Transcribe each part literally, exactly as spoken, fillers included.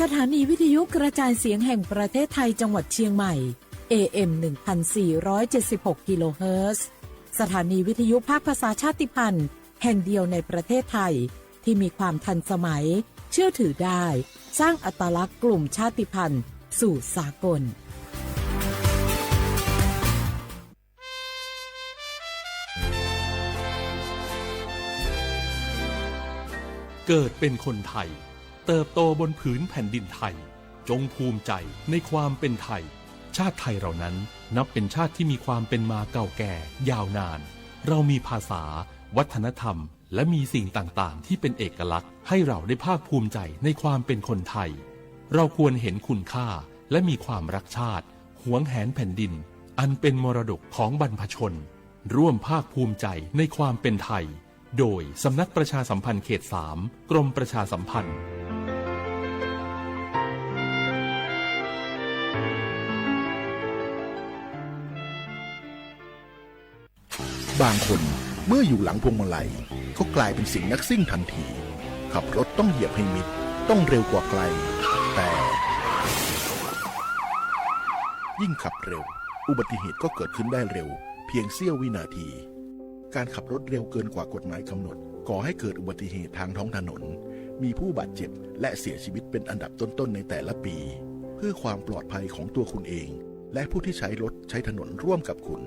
สถานีวิทยุกระจายเสียงแห่งประเทศไทยจังหวัดเชียงใหม่ เอ เอ็ม หนึ่งพันสี่ร้อยเจ็ดสิบหก กิโลเฮิรตซ์ สถานีวิทยุภาคภาษาชาติพันธุ์แห่งเดียวในประเทศไทย ที่มีความทันสมัย เชื่อถือได้ สร้างอัตลักษณ์กลุ่มชาติพันธุ์สู่สากล เกิดเป็นคนไทย เติบโตบนผืนแผ่นดินไทย จงภูมิใจในความเป็นไทย ชาติไทยเรานั้นนับเป็นชาติที่มีความเป็นมาเก่าแก่ยาวนาน เรามีภาษา วัฒนธรรม และมีสิ่งต่างๆ ที่เป็นเอกลักษณ์ ให้เราได้ภาคภูมิใจในความเป็นคนไทย เราควรเห็นคุณค่า และมีความรักชาติ หวงแหนแผ่นดิน อันเป็นมรดกของบรรพชน ร่วมภาคภูมิใจในความเป็นไทย โดยสำนักประชาสัมพันธ์เขตสาม กรมประชาสัมพันธ์ บางคนเมื่ออยู่หลังพวงมาลัย ก็กลายเป็นเสียงนักซิ่งทันที ขับรถต้องเหยียบให้มิด ต้องเร็วกว่าใคร แต่ ยิ่งขับเร็ว อุบัติเหตุก็เกิดขึ้นได้เร็ว เพียงเสี้ยววินาที การขับรถเร็วเกินกว่ากฎหมายกำหนด ก่อให้เกิดอุบัติเหตุทางท้องถนน มีผู้บาดเจ็บ และเสียชีวิตเป็นอันดับต้นๆ ในแต่ละปี เพื่อความปลอดภัยของตัวคุณเอง และผู้ที่ใช้รถใช้ถนนร่วมกับคุณ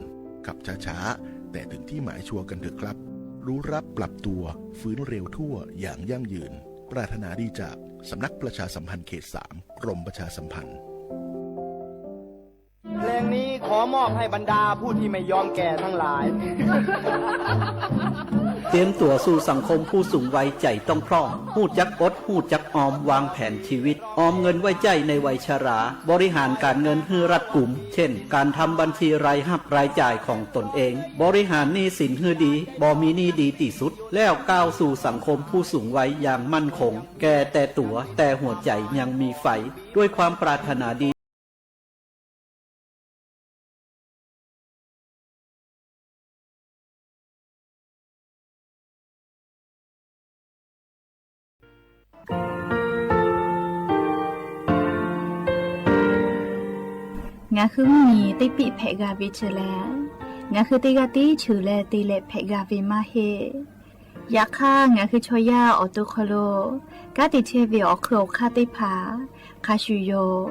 ขับช้าๆ แต่ถึงที่หมายชัวร์กันเถอะครับ รู้รับปรับตัว ฟื้นเร็วทั่วอย่างยั่งยืน ปรารถนาดีจากสำนักประชาสัมพันธ์เขตสาม กรมประชาสัมพันธ์ เพลงนี้ขอมอบให้บรรดาผู้ที่ไม่ยอมแก่ทั้งหลาย เตรียมตั๋วสู่สังคมผู้สูงวัยใจ๋ต้องพร้อม ฮู้จักอด ฮู้จักออม วางแผนชีวิต ออมเงินไว้ใจ๊ในวัยชรา บริหารการเงินหื้อรัดกุม เช่น การทำบัญชีรายฮับรายจ่ายของตนเอง บริหารหนี้สินหื้อดี บ่มีหนี้ดีตี้สุด แล้วก้าวสู่สังคมผู้สูงวัยอย่างมั่นคง แก่แต่ตั๋ว แต่หัวใจ๋ยังมีไฟ ด้วยความปรารถนาดี ငါဃုမုၢ်နံၤ တ့ပံၣ်ဖဲးဂၤဝ့ၤ ဆၢလဲၣ်, ငါဃုတ့ဂၤတ့ဆၢလဲၣ် တ့လဲးဖဲးဂၤဝ့ၤမးဟ့ၣ် ယခါ ငါဃုဆီယၢ် အီၣ်တူၢ်ခီလိာ် ကါတ့ဆဲးဝ့ၤ အီၣ်ခုၣ်အီၣ်ခါသ့ၣ်တဖၣ် ခါဆူၣ်ယိာ်,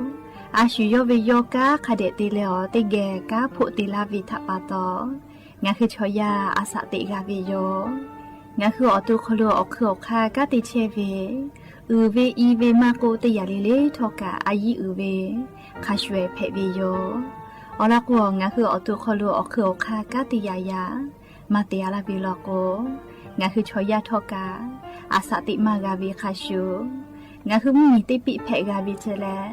အါဆူၣ်ယိာ်ဝ့ၤယိာ် ကါခါဒဲးတ့လဲအီၤ တ့ဂဲၤကါဖိးတ့လၢ်ဝ့ၤထးပာ်တီၤ, ငါဃုဆီယၢ် အသးသ့ၣ်ဂၤဝ့ၤယိာ်, ငါဃုအီၣ်တူၢ်ခီလိာ် အီၣ်ခုၣ်အီၣ်ခါ ကါတ့ဆဲးဝ့ၤ အုၣ်ဝ့ၤအံၤဝ့ၤမးကိး တ့ယၤလံလ့ထီၣ်ကး အယံၤအုၣ်ဝ့ၤ ခါဆူၣ်ဖဲးဝ့ၤယိာ်, အီၤလီၤကိး ငါဃုအီၣ်တူၢ်ခီလိာ် အီၣ်ခုၣ်အီၣ်ခါ ကါတ့ယၤယၤ မၤတ့အါလၢ်ဝ့ၤလီၤကိး, ငါဃုဆီယၢ်ထီၣ်ကး အသးသ့ၣ်မၤဂၤဝ့ၤခါဆူၣ်, ငါဃုမုၢ်နံၤ တ့ပံၣ်ဖဲးဂၤဝ့ၤ ဆၢလဲၣ်,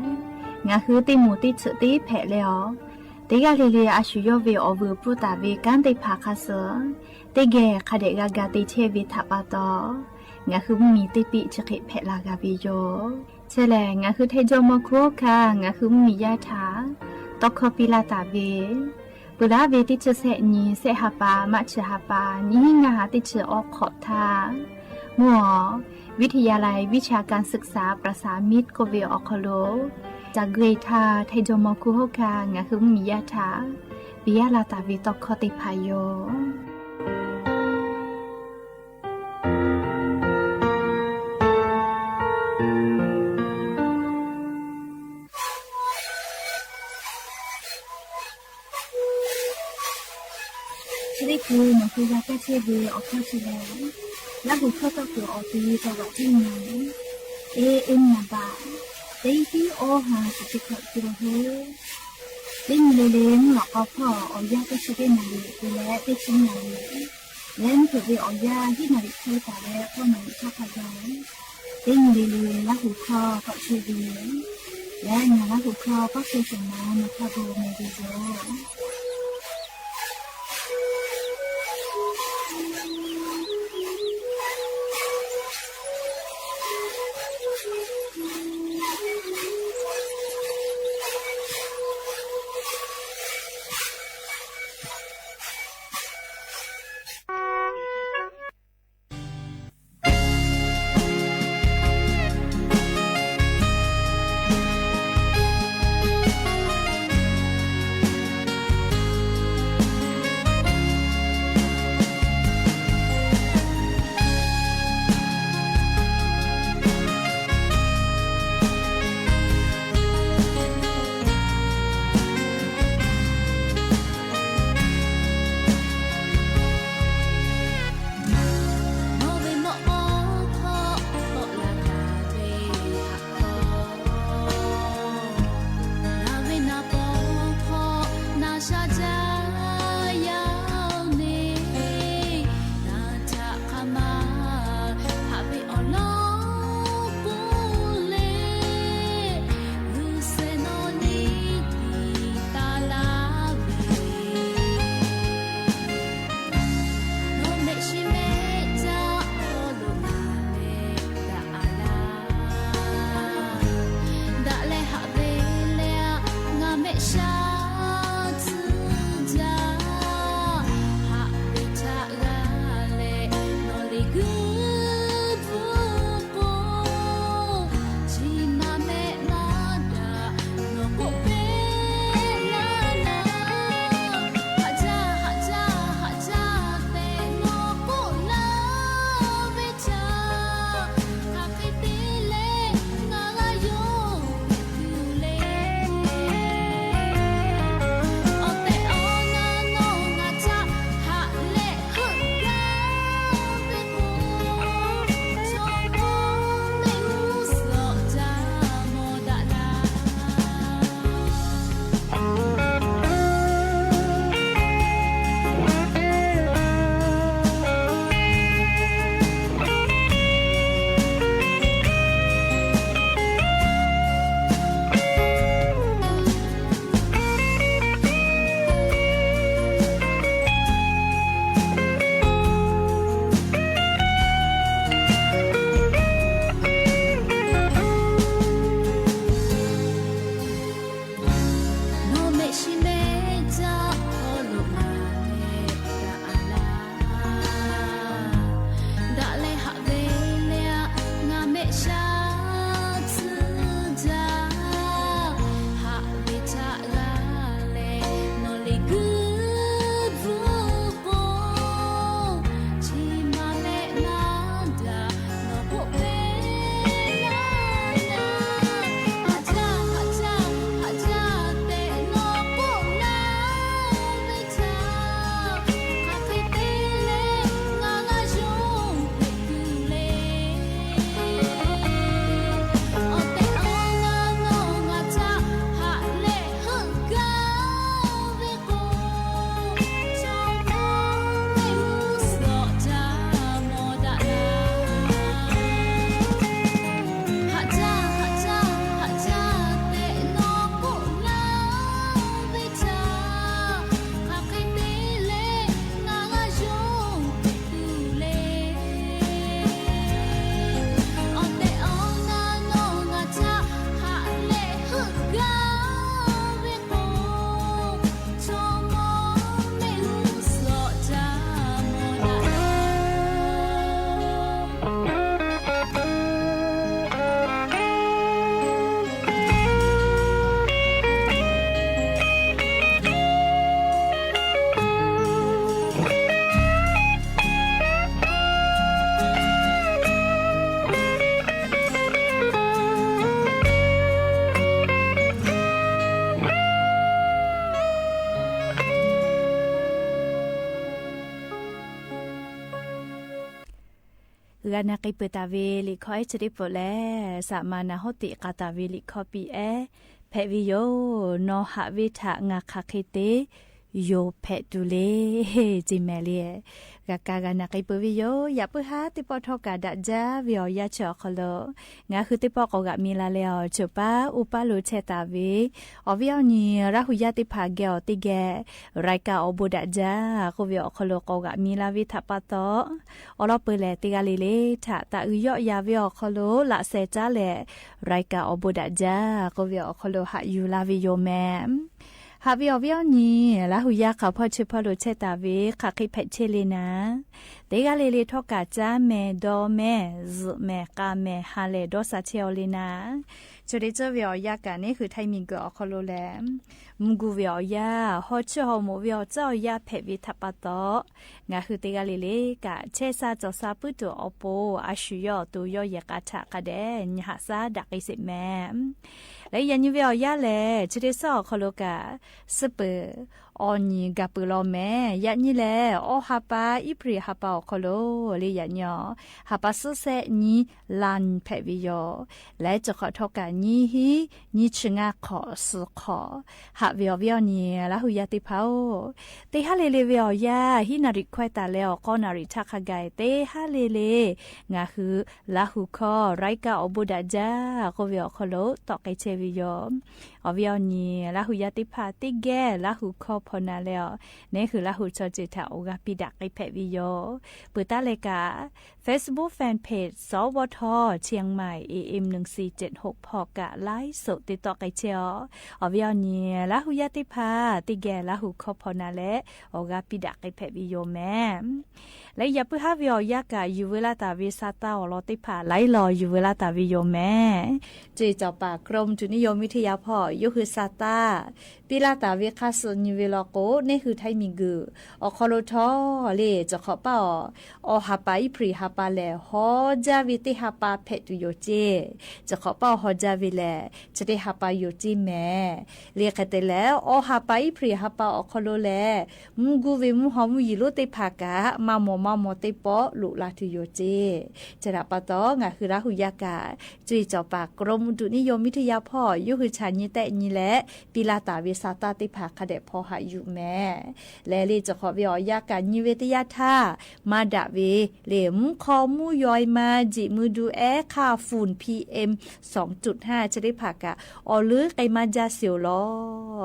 ငါဃုတ့မူၤတ့ဆၢးတ့ဖဲးလဲအီၤ, တ့ဂၤလံလံ အါဆူၣ်ယိာ်ဝ့ၤ အီၣ်ဝုၢ်ပူၤတၢ်ဝ့ၤ ကါသ့ၣ်တဖၣ်ခါဆၢ, တ့ဂဲၤခါဒဲးဂၤဂၤတ့ဆဲးဝ့ၤထးပာ်တီၤ, ငါဃုမုၢ်နံၤ တ့ပံၣ်ဆၢဃ့ဖဲးလၢ်ဂၤဝ့ၤယိာ် ဆဲးလဲၣ်, ငါဃုထဲယီမီၤခူဟီၣ်ခါ, ငါဃုမုၢ်နံၤယါထး, တီခီပံလၢ်တၢ်ဝ့ၤ, ပှၤလၢဝ့ၤတ့ဆၢဆဲးနံၤ ဆဲးဟးပာ် မးဆၢဟးပာ် နံၤဟံးနၤဟးတ့ဆၢအီခီၣ်ထါ, မ့ၢ်အီၤ, วิทยาลัยวิชาการศึกษาประสานมิตร ကိးဝ့ၤအီၣ်ခီလိာ်, တၢ်ဂ့ၤထါ ထဲယီမီၤခူဟီၣ်ခါ ငါဃုမုၢ်နံၤယါထး, ပယါလၢ်တၢ်ဝ့ၤတီခီသ့ၣ်တဖၣ်ယိာ် သရ့ၣ်ပူၤ မၤဃုဂၤကၢ်ဆ့ၣ်ဂ့ၤ အီၣ်ခီၣ်ဆံးလဲၣ်, လၢဟူခီၣ်သီၣ်ကိးအီၤ တယုၢ်သီၣ်ဘၣ်တံၢ်နၤ, เอเอ็ม နံပါတ် သီးသီး အီဟါ သီးသီး ခွဲး กิโลเฮิรตซ์, သ့မုၢ်လ့လ့ မုၢ်လီၤကီဖီၣ် အီၣ်ယၢ်တဆံတ့နၣ်ရံၣ် တုၤလၢတဆံနၣ်ရံၣ် လၢနထိးဝ့ၤအီၣ်ယၢ် ယံာ်နၣ်ရံၣ်ခွဲတၢ်လၢ ဃိးနၣ်ရံၣ်ဆၣ်ခါယီၤ, သ့မုၢ်လ့လ့ လၢဟူခီၣ် ကီၣ်ဆ့ဂ့ၤ, လၢညါလၢဟူခီၣ် ကီၣ်ဆ့စၢၤမၤ နခီၣ်ဘိမ့ၢ်ဂ့ၤယိာ် ဂၤနာ်က့ၤပၢၢ်တၢ်ဝေလိၣ်ခီဢဲၣ် ချ့ဒ့ၣ်ပိၣ်လဲၣ်, စးမၤနၢ်ဟူတ့ၢ်ကးတၢ်ဝေလိၣ်ခီပံၣ်အဲၣ် ဖဲးဝံယိၤ, နီၢ်ဟးဝ့ထး ငါခးဃ့တ့ ယိၤဖဲးတူၢ်လ့, ကၠီၣ်မဲာ်လံ. ဂၤကးဂၤနာ်က့ၤပၢၢ်ဝံယိၤ, ယၣ်ပုၢ်ဟါသ့ၣ်ပီၣ်ထီၣ်ကးဒၣ်ကၠါဝံၤအီၤ ယါဆၢအီၤခီလိာ်, ငါဃုသ့ၣ်ပီၣ်ကိးဂၤမံလၢလဲၣ်အီၤ ဆိၣ်ပၢ်အိၣ်ပၢ်လိာ်ဆဲးတၢ်ဝေ, အီၤဝံအီၤနံၤ လါဟူယါသ့ၣ်တဖၣ်ဂဲၤအီၤတ့ၢ်ဂဲၤ, ရၢၢ်ကၢ်အီၤဘိးဒၣ်ကၠါ, အဃိဝံၤအီၤခီလိာ်ကိးဂၤမံလၢဝ့ထးပၢ်သီ, အီၤလီၤပၢၢ်လဲၣ် တ့ၢ်ဂၤလံလ့ထး တၢ်အုၣ်ယီၣ်ယၤဝံၤအီၤခီလိာ် လၢ်စဲးကၠါလဲၣ်, ရၢၢ်ကၢ်အီၤဘိးဒၣ်ကၠါ, အဃိဝံၤအီၤခီလိာ်ဟးယူၤလၢဝံယိၤမဲာ် ဟးဝံၤအီၤဝံအီၤနံၤ လါဟူယါခးဖီၣ်ဆၢဖီၣ်လိာ်ဆဲးတၢ်ဝေ ခးဃ့ဖဲးဆ့လ့နၤ, တ့ၢ်ဂၤလံလ့ထီၣ်ကး ကၠါမဲာ် ဒီမဲာ် စၢၣ်မဲာ် ကးမဲာ် ဟါလဲၣ် ဒီးစးဆဲးအီၤလ့နၤ, ဆိၣ်ဒ့ၣ်စၢဝံၤအီၤယါကးန့ၣ် ဃုထၢၣ်မံၤကၢၤအီၤခီလိာ်လဲၣ်, မုၢ်ကူၣ်ဝံၤအီၤယါ, ဟီၣ်ဆၢၣ်ဟီၣ်မူးဝံၤအီၤ ကၠါအီၤယါဖဲးဝ့ထးပၢ်သီ, ငါဃုတ့ၢ်ဂၤလံလ့ကး ဆဲးစးစီၤစးပုၢ်တိာ်အီပူၤ အဆူၣ်ယီၣ်အသိးယီၣ်ယဲၢ်ကးထးကးဒဲး နဟးစၢ်ဒၣ်က့ၤစ့ၢ်မဲာ် လၢယၤနံၤဝံၤအီၤယါလဲၣ် ဆိၣ်ဒ့ၣ်စၢအီၤခီလိာ်ကး စ့ၢ်ပၢၢ်အီၤနံၤဂၤပၢၢ်လီၤမဲာ်, ယၤနံၤလဲၣ် အီၣ်ဟးပာ်အ့ဖြ့ၣ်ဟးပာ်အီၤခီလိာ်လံ ယၤနံၤအီၤ ဟးပာ်စံးဆဲးနံၤ လါနံၤဖဲးဝံယိၤ, လၢတခီၣ်ထီၣ်ကးနံၤဟံး နံၤဆံးငါးခီၣ် သီခီၣ်, ဟးဝံၤအီၤဝံအီၤနံၤ လါဟူယါသ့ၣ်တဖၣ်ဧိၤ, တ့ၢ်ဟါလ့လ့ဝံၤအီၤယါ ဟံးနၣ်ရံၣ်ခွဲးတၢ်လဲၤအီၤ ဃိးနၣ်ရံၣ်ထးခါဂၤအံၤ တ့ၢ်ဟါလ့လ့ ငါဃု လါဟူခီ ရၢၢ်ကၢ်အီၤဘိးဒၣ်ကၠါ, အဃိဝံၤအီၤခီလိာ် သီၣ်ကဲဆဲးဝံယိၤ, အီၤဝံၤအီၤနံၤ လါဟူယါသ့ၣ်တဖၣ် တ့ၢ်ဂဲၤ လါဟူခီဖီၣ်နၤလဲၣ်အီၤ န့ၣ်ဃုလါဟူစီၤစ့ၣ်ထၣ် အိၣ်ဂၤပံးဒၣ်က့ၤဖဲးဝံယိၤ, ပၢၢ်တၢ်လဲၤကး Facebook Fanpage စဝထ เชียงใหม่ เอเอ็ม หนึ่งสี่เจ็ดหก ဖီၣ်ကး ไลฟ์สด တ့သီၣ်ကဲဆဲးအီၤ, အီၤဝံၤအီၤနံၤ လါဟူယါသ့ၣ်တဖၣ် တ့ၢ်ဂဲၤ လါဟူခီဖီၣ်နၤလဲၣ် အိၣ်ဂၤပံးဒၣ်က့ၤဖဲးဝံယိၤမဲာ် လၢယၤပုၢ်ဟါဝံၤအီၤယါကး ယူၤဝဲလၢတၢ်ဝံစးတၢ်အီၣ်လီၤသ့ၣ်တဖၣ် လၢအလီၢ်ယူၤဝဲလၢတၢ်ဝံယိၤမဲာ်, ကၠီၣ်ပၢၣ် กรมอุตุนิยมวิทยา ဖီၣ် ယိၤဃုာ်စးတၢ် ပံလၢတၢ်ဝံခါဆူညါဝံၤလီၤကိး န့ၢ်ဃုထၢၣ်မံၤဂုာ် အီၤခီလိာ်ထီၣ်လံ တခီၣ်ပၣ်အီၤ အီၣ်ဟးပာ်အ့ဖြ့ၣ်ဟးပာ်လဲၣ် ဟီၣ်ကၠါဝံၤတ့ၢ်ဟးပာ်ဖဲးတုၤယိၤကၠ့, တခီၣ်ပၣ်အီၤဟီၣ်ကၠါဝံၤလဲၣ် တၢ်တ့ၢ်ဟးပာ်ယိၤကၠ့မဲာ်, လံာ်ဃဲၤတဲလဲၣ် အီၣ်ဟးပာ်အ့ဖြ့ၣ်ဟးပာ်အီၤခီလိာ်လဲၣ် မုၢ်ကူၣ်ဝံၤမုၢ်ဟီၣ်မုၢ်ယံာ်လိာ်သ့ၣ်တဖၣ်ကး မၤမီၢ်မၤမီၢ်သ့ၣ်ပီၣ်လိာ်လၢတုၤယိၤကၠ့, ကၠီၣ်ပၢၣ်တီ ငါဃုလၢဟူယါကး ကၠီၣ်ပၢၣ် กรมอุตุนิยมวิทยา ဖီၣ် ယိၤဃုာ်ဆၢညါတ့ၢ်ညါလဲၣ် ပံလၢတၢ်ဝံစးတၢ်သ့ၣ်တဖၣ်ခါဒဲးဖီၣ်ဟးယူၤမဲာ်, လဲၤလံတခီၣ်ဝံၤအီၤယါကးညါဝံၤတယါထါ မၤဒၣ်ဝံၤလံ မူခီမူယီၤမၤ ကၠံၣ်မုၢ်ဒုးအဲၣ်ခါ ฝุ่น PM สองจุดห้า တ့ၢ်တ့ၢ်ဖၣ်ကး အီၤလၢကမၤကၠါစ့ၢ်လီၤ ကၠ့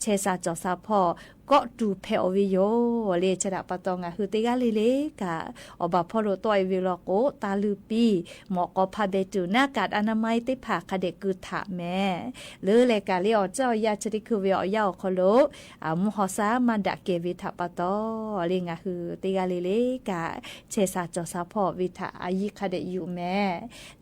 ဆဲးစးစီၤစးဖီၣ် ကိးတူာ်ဖဲးအီၤဝံၤယိၤလံ, ကၠီၣ်ပၢၣ်တီ ငါဃုတ့ၢ်ဂၤလံလံကး အီၣ်ဘၣ်ဖီၣ်လိာ်သီၣ်အံၤဝံၤလီၤကိး တၢ်လုၢ်ပံၤ မီၣ်ကီၢ်ဖးဘဲးတူာ် หน้ากากอนามัย သ့ၣ်တဖၣ်ခါဒဲးကုၢ်ထးမဲာ်, လၢလဲၤကးလံအီၤကၠီၣ်ယါ ဆိၣ်တ့ၢ်ခုာ်ဝံၤအီၤယါအီၤခီလိာ် အမူဟီၣ်စၢ်မၤဒၣ်ကဲၤဝံၤထးပၢၣ်တီလံ, ငါဃုတ့ၢ်ဂၤလံလံကး ဆဲးစးစီၤစးဖီၣ်ဝံၤထးအယံၤခါဒဲးယူၤမဲာ်,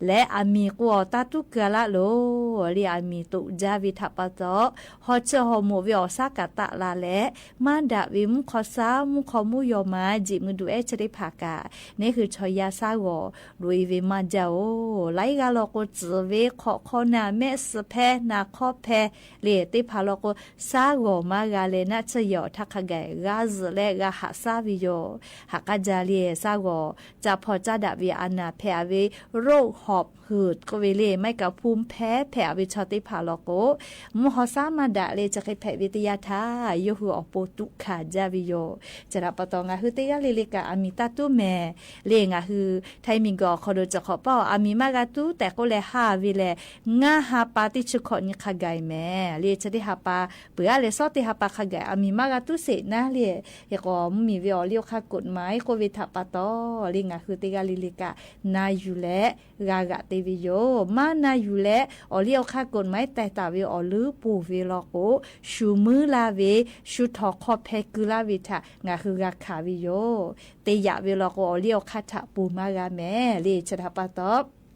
လဲၤအမံၤကိးအီၤတၢ်တူၢ်ကၢလၢလိၤ လံအမံၤတူၢ်ကၠါဝံၤထးပၢၣ်တီ ဟီၣ်ဆၢၣ်ဟီၣ်မူးဝံၤအီၤစၢ်ကးတၢ်လၢလဲၣ်, မၤဒၣ်ဝံၤမူခီၣ်စၢ် မူခီၣ်မူယီၤမၤ ကၠံၣ်မုၢ်ဒုးအဲၣ် ဆိၣ်တ့ၢ်ဖးကး န့ၢ်ဃုာ်ဆီယါစၢ်ဂီၤ လူၤအံၤဝံၤမၤကၠါဧိၤ, လၢအဂၤလီၤကိး စၢၤဝဲ ခီၣ်ခီၣ်နၢ် မဲာ်စၢဖဲ နၢ်ခီၣ်ဖဲ လံာ်သ့ၣ်တဖၣ်လီၤကိး စၢ်ဂီၤမၤဂၤလဲၣ် နၢ်ဆၢယဲၤအီၤထးခါဂၤ ဂၤစၢၤလၢဂၤဟးစၢ်ဝံၤယိၤ, ဟးကါယါလံ စၢ်ဂီၤ ကၠါဖီၣ်ကၠါဒၣ်ဝံၤအနၢ်ဖဲးအဝဲ ရိၣ်ဟီၣ်ဟုၣ် ကိးဝဲလံ မ့ၢ်ကဖူမ်ဖဲ ဖဲးအဝဲဆီၣ်သ့ၣ်တဖၣ်လီၤကိး မူဟီၣ်စၢ်မၤဒၣ်လံ ဆိၣ်ဃ့ဖဲးဝံၤတယါထါ ယိၤဟုၣ်အီၤပိာ်တူၢ်ခးယါဝံၤယိၤ, ကၠီၣ်ပၢၣ်တီ ငါဃုတ့ၢ်ဂၤလံလံကး အမံၤတၢ်တူၢ်မဲာ် လံာ်ငါဃု ထၢၣ်မံၤဂီၤခီလိာ် ကၠီၣ်ပၢၣ်တီ အမံၤမၤဂၤတူၢ်တဲာ်ကိးလဲၣ်ဟးဝံၤလဲၣ်, ငါဟးပၢ်တံၢ်ဆၢခီၣ်နံၤခါဂၤအံၤမဲာ် လံာ်ဆိၣ်တ့ၢ်ဟးပၢ် ပှၤအါလဲၣ်ဆီၣ်တ့ၢ်ဟးပၢ်ခါဂၤ အမံၤမၤဂၤတူၢ်စ့ၢ်နၤလံ, ဟဲကီးမုၢ်မံၤဝံၤအီၤလံအီၤခါကိၣ်မး ကိးဝဲထးပၢၣ်တီလံ ငါဃုတ့ၢ်ဂၤလံလံကး နၤယူၤလဲၣ် ဂၤဂၤသ့ဝံၤယိၤ, မၤနၤယူၤလဲၣ် အီၤလံအီၤခါကိၣ်မး တဲတၢ်ဝံၤအီၤလၢပိာ်ဝံၤလီၤကိး ၡူမၢလၢ်ဝံၤ ၡူထီၣ်ခီၣ်ဖဲကုလၢ်ဝံၤထး ငါဃုဂၤခးဝံၤယိၤ, တယာ်ဝံၤလီၤကိး အီၤလံအီၤခါထးပိာ်မၤဂၤမဲာ် လံာ်ဆိၣ်တ့ၢ်ဟးပၢၣ်တီ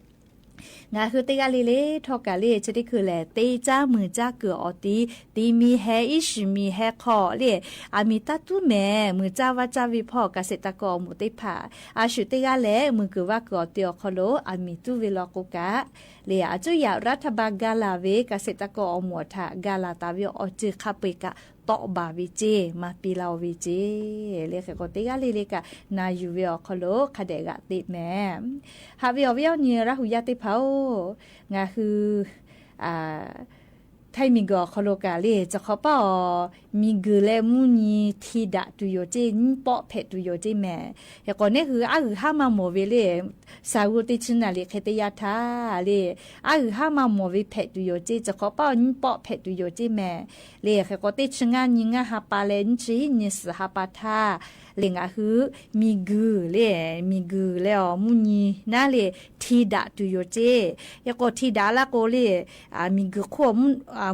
ငါဃုတ့ၢ်ဂၤလံလံ ထီၣ်ကးလံ ဆိၣ်တ့ၢ်ခုၣ်လဲၣ် တ့ၢ်ကၠါမုာ်ကၠါကုာ်အီၤတံၢ် တံၢ်မံၤဟဲအံၤ ၡံမံၤဟဲခီၣ်လံ, အမံၤတၢ်တူၢ်မဲာ် မုာ်ကၠါဝါကၠါဝံၤဖီၣ် ကးစ့ၣ်တၢ်ကိးအီၤမူးသ့ၣ်တဖၣ် အၡူးတ့ၢ်ဂၤလဲၣ် မုာ်ကုာ်ဝါကုာ်အီၤတံၢ်အီၤခီလိာ် အမံၤတူၢ်ဝံၤလီၤကိးကး လံာ်အကၠူၣ်ယၤ รัฐบาล ဂၤလၢ်ဝံၤ ကးစ့ၣ်တၢ်ကိးအီၤမူးအထး ဂၤလၢ်တၢ်ဝံၤအီၤစၢၤခါပှ့ၤကး တော့ဘႃႇဝေၸေး မၤပျီလဝ်ဝေၸေး လႄႈ ဃဲးကီး တဂၤလၢ်လၢ်က နၢ်ယူၣ်ဝဲအီၤခီလိာ် ခးဒဲးဂာ်တ့ၢ်မဲာ် ဟးဝဲအီၤဝဲအီၤ နံႇရႁုယါတ့ၢ်ဖၢ်ဧၢ ငါဟု ထႆးမီၵႃႈ ခီလိာ်ကႃႈလႄၢ် စခီပႃႉအီၤ မီၵႃႈလၢမူနံထံဒၣ်တူၺ်းယိာ်ၸေး နံပီၣ်ဖဲးတူၺ်းယိာ်ၸေးမဲာ် ဃဲးကီး နၢ်ဟု အဂုၤဟါမၢ်မီၢ်ဝဲလၢၢ် စၢ်ဂူတ့ၢ်ဆူနၢ်လံၣ် ဃဲးတယၢ်ထၢၣ်လၢၢ် အဂုၤဟါမၢ်မီၢ်ဝဲဖဲးတူၺ်းယိာ်ၸေး စခီပၢ် နံပီၣ်ဖဲးတူၺ်းယိာ်ၸေးမဲာ် လၢၢ် ဃဲးကီး တ့ၢ်ဆူငါနံၣ်ငါဟးပၢ်လၢၢ် နံၣ်ဆူဟံၣ်နံၣ်သၢဟးပၢ်ထၢၣ် လၢၢ် ငါဟု မီၵၢၢ်လၢၢ် မီၵၢၢ်လၢၢ်အီၤ မူနံနၢ်လၢၢ် ထံဒၣ်တူၺ်းယိာ်ၸေး ဃဲးကီး ထံဒၣ်လၢ်ကိးလၢၢ် မီၵၢၢ်ခိၣ်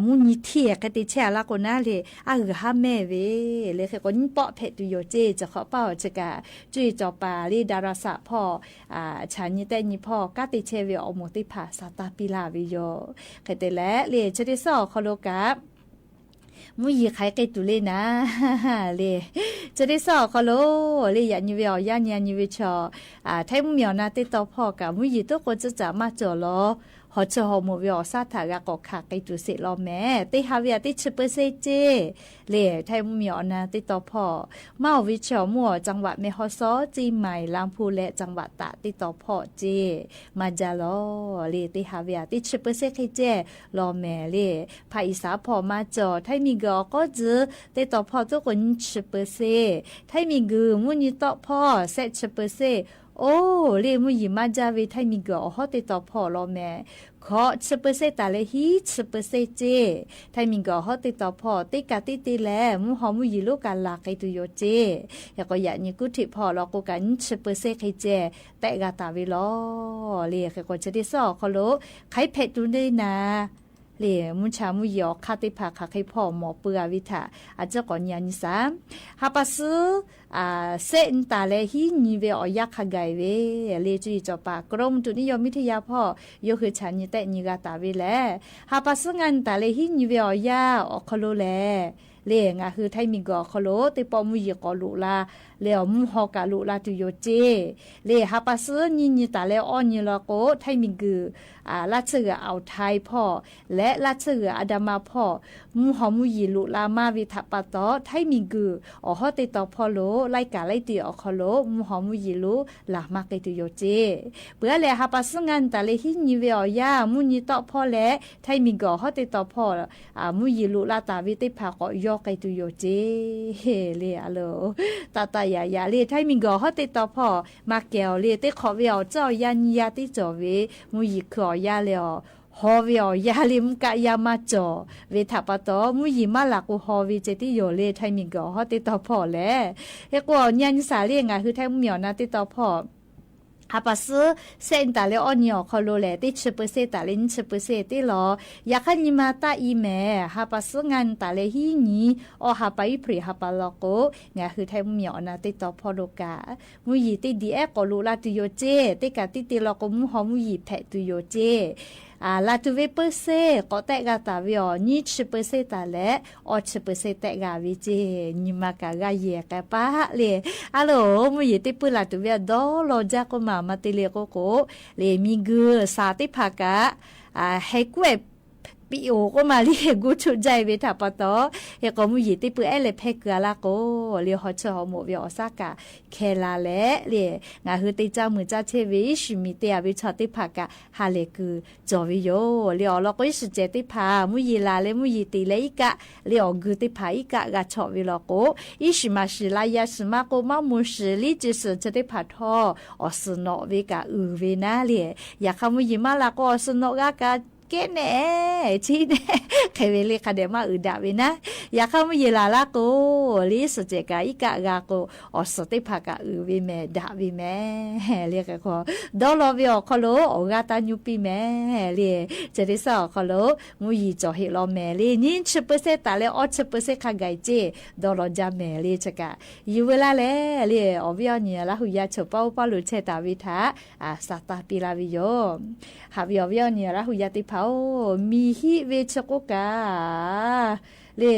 မူနံထံ ဃဲးတ့ၢ်ဆူလၢ်ကိးနၢ်လၢၢ် အဂုၤဟါမၢ်ဝဲ လၢၢ် ဃဲးကီး နံပီၣ်ဖဲးတူၺ်းယိာ်ၸေး စခီပၢ်အီၤ ဆၢကၢ် ကၠူၺ်းစီၤပၤလၢၢ် ဒါရၢၣ်သၣ်ဖီၣ် ဆၣ်နံၣ်တဲၣ်နံၣ်ဖီၣ် ကးတ့ၢ်ဆူဝဲအီၤမိၢ်သ့ၣ်တဖၣ် စၢ်တၢ်ပျီလဝ်ဝဲယိာ် ဃဲးတ့ၢ်လၢၢ် လၢၢ် ဆၢတ့ၢ်စီၣ်အီၤခီလိာ်ကၢ် မူယံၤဃဲးက့ၤတူၢ်လၢၢ်နၤ လၢၢ် ဆၢတ့ၢ်စီၣ်အီၤခီလိာ် လၢၢ် ယၣ်ညိဝဲအီၤ ယၣ်ညိ ယၣ်ညိဝဲဆီၣ် ထႆးမူမီၢ်အီၣ်နၢ်တ့ၢ်တီဖီၣ်ကၢ် မူယံၤတိၵ်းကိး စၢ်စၢ်မၤစၢၤလီၤ ဟီၣ်ဆၢၣ်ဟီၣ်မိၢ်ဝဲအီၤ စၢ်ထၣ်ဂၤကီၢ်ခၣ် က့ၤတူၢ်စ့ၢ်လီၤမဲာ် တ့ၢ်ဟးဝဲအတ့ၢ်ဆူပၢၢ်စ့ၢ်က့ၤ လၢၢ် ထၢၣ်မူမီၢ်အီၣ်နၢ်တ့ၢ်တီဖီၣ် မၢ်အီၣ်ဝဲဆၢၣ်မူအီၣ် จังหวัดแม่ฮ่องสอน เชียงใหม่ ลำพูน และ จังหวัดตาก တ့ၢ်တီဖီၣ်က့ၤ မၤဒ်လီၤ လၢၢ် တ့ၢ်ဟးဝဲအတ့ၢ်ဆူပၢၢ်စ့ၢ်က့ၤက့ၤလီၤမဲာ် လၢၢ် ภาคอีสานဖီၣ် မၤစၢၤ ထၢၣ်မံၵၢၢ်အီၣ်ကိးစု တ့ၢ်တီဖီၣ် တိၵ်းကိးနံၣ်ဆူပၢၢ်စ့ၢ် ထၢၣ်မံၵၢၢ် မူနံတီဖီၣ် စဲးဆူပၢၢ်စ့ၢ် အိၣ် လၢၢ် မူယံၤမၤဒ်ဝဲ ထၢၣ်မံၵၢၢ်အီၣ်ဟီၣ်တ့ၢ်တီဖီၣ်လီၤမဲာ် ခီၣ်ဆူပၢၢ်စ့ၢ်တၢ်လၢ ဟံၣ်ဆူပၢၢ်စ့ၢ်က့ၤ ထၢၣ်မံၵၢၢ်အီၣ်ဟီၣ်တ့ၢ်တီဖီၣ် တ့ၢ်ကးတ့ၢ်တ့ၢ်လၢၢ် မူဟီၣ်မူယံၤလိၵ်ၢ်ကလၢ် က့ၤတူၢ်ယိာ်က့ၤ ဃဲးကီး ယၣ်ညိ ကူထံၣ်ဖီၣ် လီၤကိးကၢ် နံၣ်ဆူပၢၢ်စ့ၢ်က့ၤက့ၤ တ့ၢ်ဂၤတၢ်ဝဲလီၤ လၢၢ် ဃဲးကီး ဆၢတ့ၢ်စီၣ်အီၤခီလိာ် ဃဲးဖဲးတူၺ်းလၢၢ်နၤ လၢၢ် မူဆၣ်မူယံၤအီၣ်ခါသ့ၣ်တဖၣ် ခးဃ့ဖီၣ်မီၢ်ပၢၢ်အဝဲထၢၣ် အစ့ၢ်ကီး ညါနံၣ်စၢ် ဟးပာ်စု စဲးနတၢ်လၢ ဟံးနံၤဝဲအီၣ်ယၢ်ခါဂၤဝဲ လၢၢ် ကၠူၺ်းစီၤပၤ กรมอุตุนิยมวิทยาဖီၣ် ယိၤဃုာ်ဆၣ်နံၣ်တဲၣ်နံၣ်ဂၤတၢ်ဝဲလၢၢ် ဟးပာ်စု ငါးနတၢ်လၢ ဟံးနံၤဝဲအီၣ်ယၢ်အီၣ်ခီလိာ်လၢၢ် လၢၢ် ငါဟု ထၢၣ်မံၵၢၢ်အီၣ်ခီလိာ် တ့ၢ်ပိာ်မူယံၤကိးလိာ်လၢ် လၢၢ် မူဟီၣ်ကးလိာ်လၢ် တူၺ်းယိာ်က့ၤ လၢၢ် ဟးပာ်စု နံၣ်နံၤတၢ်လၢ အီနံၤလီၤကိး ထၢၣ်မံၵၢၢ် လၢၢ်ဆၢၣ်ဂၢၢ် อ่าวไทยဖီၣ် လၢၢ် လၢၢ်ဆၢၣ်ဂၢၢ် อันดามันဖီၣ် မူဟီၣ်မူယံၤလိာ်လၢ်မးဝဲထၢၣ်ပာ်တီၢ် ထၢၣ်မံၵၢၢ်အီၣ်ဟီၣ်တ့ၢ်တီဖီၣ်လိာ် လၢၢ်ကးလၢၢ်တံၢ်အီၣ်ခီလိာ် မူဟီၣ်မူယံၤလိာ်လၢ်မး က့ၤတူၺ်းယိာ်က့ၤ ပှၤလၢၢ် ဟးပာ်စု ငါးနတၢ်လၢ ဟံးနံၤဝဲအီၣ်ယၢ် မူနံၤတီဖီၣ်လၢၢ် ထၢၣ်မံၵၢၢ်အီၣ်ဟီၣ်တ့ၢ်တီဖီၣ် မူယံၤလိာ်လၢ်တၢ်ဝဲသ့ၣ်တဖၣ် ကိးယီၤ က့ၤတူၺ်းယိာ်က့ၤ လၢၢ် အလီၢ် တၢ်တၢ်ယၢ်ယၢ် လၢၢ် ထၢၣ်မံၵၢၢ်အီၣ်ဟီၣ်တ့ၢ် တီဖီၣ် မၤကဲအီၤလၢၢ် တ့ၢ်ခီၣ်ဝဲအီၤ စၢ်အီၣ်ယၢ် နံၤယၢ်တ့ၢ်ကၠီၣ်ဝဲ မူယံၤခုၣ်အီၣ်ယၢ်လၢအီၤ ဟီၣ်ဝဲအီၣ်ယၢ်လၢၢ် မူကးယၢ်မၤကၠီၣ်ဝဲထၢၣ်ပာ်တီၢ် မူယံၤမၤလၢ်ကိးဟီၣ်ဝဲ က့ၤတူၺ်းယိာ်လၢၢ် ထၢၣ်မံၵၢၢ်အီၣ်ဟီၣ်တ့ၢ်တီဖီၣ်လၢၢ် ဟဲကိး ညါနံၣ်စၢ်လၢၢ် ငါဟု ထၢၣ်မူမီၢ်အီၣ်နၢ်တ့ၢ်တီဖီၣ် ဟးပာ်စု စဲးနတၢ်လၢ အီနံၤအီၣ်ခီလိာ်လၢၢ် တ့ၢ်ဆူပၢၢ်စ့ၢ်တၢ်လၢ နံၣ်ဆူပၢၢ်စ့ၢ်တ့ၢ်လီၤ ယၢ်ခါနံၤမၤတၢ်အံၤမဲာ် ဟးပာ်စု ငါးနတၢ်လၢ ဟံးနံၤ အီၣ်ဟးပာ် အ့ဖြ့ၣ်ဟးပာ်လီၤကိး ငါဟု ထၢၣ်မူမီၢ်အီၣ်နၢ်တ့ၢ်တီဖီၣ်လိာ်ကၢ် မူယံၤတ့ၢ်ဒ်အံၤ ကိးလိာ်လၢ် တူၺ်းယိာ်က့ၤ တ့ၢ်ကးတ့ၢ်တ့ၢ်လီၤကိး မူဟီၣ်မူယံၤ ဖဲးတူၺ်းယိာ်က့ၤ လၢ်တူၺ်းဝဲပၢၢ်စ့ၢ် ကိးတ့ၢ်ဂၤတၢ်ဝဲအီၤ နံၣ်ဆူပၢၢ်စ့ၢ်တၢ်လၢ အီၣ်ဆူပၢၢ်စ့ၢ်တ့ၢ်ဂၤဝဲက့ၤ နံၤမၤကၤဂၤယဲၢ်ကပၤလၢၢ် အလီၢ် မူယံၤတ့ၢ်ပၢၢ်လၢ်တူၺ်ဝဲ ဒီလီၤကၢ်ကိးမး မၤတ့ၢ်လၢကိးကိး လၢၢ် မံၤဂုၢ်စၢ်သ့ၣ်တဖၣ်ကး ဟဲကွဲး ပံအိၣ်ကိးမးလၢ ဟဲဂူာ်ထူၣ်ဒ်အံၤဝဲထၢၣ်ပာ်တီၢ် ဟဲကိး မူယံၤတ့ၢ်ပၢၢ်အဲၣ်လၢဖဲကၢၤလၢ်ကိး လၢၢ် ဟီၣ်ဆၢၣ်ဟီၣ်မိၢ်ဝဲအီၤ စၢ်ကးခဲလၢာ်လၢ လၢၢ် ငါဟု တ့ၢ်ကၢ်မုာ်ကၢ်ဆ့ဝဲ ယ့ၣ်ၡူးမံၤတ့ၢ်အဝဲဆီၣ်သ့ၣ်တဖၣ်ကး ဟးလဲၤကုာ်ကၠီၣ်ဝဲယိာ် လၢၢ် အီၤလီၤကိး ယ့ၣ်ၡူးစဲးသ့ၣ်တဖၣ် မူယံၤလၢ်လၢ မူယံၤတ့ၢ်လၢအံၤကး လၢၢ် အီၣ်ဂုၢ်သ့ၣ်တဖၣ်အံၤကး ဂၤဆီၣ်ဝဲလီၤကိး ယ့ၣ်ၡူးမၤၡံးလၢယၤ ၡူးမၢ်ကိး မၢ်မိၤၡူး လံာ်စံးဆၢသ့ၣ်တဖၣ်ထီၣ် အီၣ်စၢၣ်နီၣ်ဝဲကး အုၣ်ဝဲနၤလၢၢ် ယၢ်ခါ မူယံၤမၤလၢ်ကိး အီၣ်စၢၣ်နီၣ်ဂၤကး ကဲနဲၣ် ဆံးနဲၣ် ခဲဝဲလၢခါဒဲး မ့ၢ်အုၣ်ဒၣ်ဝဲနၤ ယၢ်ခါ မူယံၤလၢ်လၢ်ကိး လၢယ့ၣ်ၡူးစဲးကး အံၤကးဂၤကိး အီၣ်စၢၣ်သ့ၣ်တဖၣ်ကး အုၣ်ဝဲမဲာ် ဒၣ်ဝဲမဲာ် လၢၢ် ဃဲးဃီ ဒီလီၤဝဲအီၤခီလိာ် အီၣ်ဂၢ်တၢ်ညူပံမဲာ် လၢၢ် ဆၢတ့ၢ်စီၣ်အီၤခီလိာ် မူယံၤကၠီၣ်ဟ့ၣ်လီၤမဲာ်လၢ နံၣ်ဆူပၢၢ်စ့ၢ်တၢ်လၢ အီၣ်ဆူပၢၢ်စ့ၢ်ခါဂၤအံၤက့ ဒီလီၤကၢ်မဲာ်လၢၢ် ဆၢကး ယံၤဝဲလၢ်လၢ် လၢၢ် အီၣ်ဝဲအီၤနံၤ လၢ်ဟူယၤ ဆိၣ်ပီၣ်အိၣ်ပီၣ်လိာ်ဆဲးတၢ်ဝဲထၢၣ် စၢ်တၢ်ပျံၤလၢ်ဝဲယိာ် ဟးဝဲအီၤဝဲအီၤနံၤ လၢ်ဟူယၤသ့ၣ်တဖၣ်ဧၢ မံၤဟံးဝဲဆၢကိးကး လၢၢ်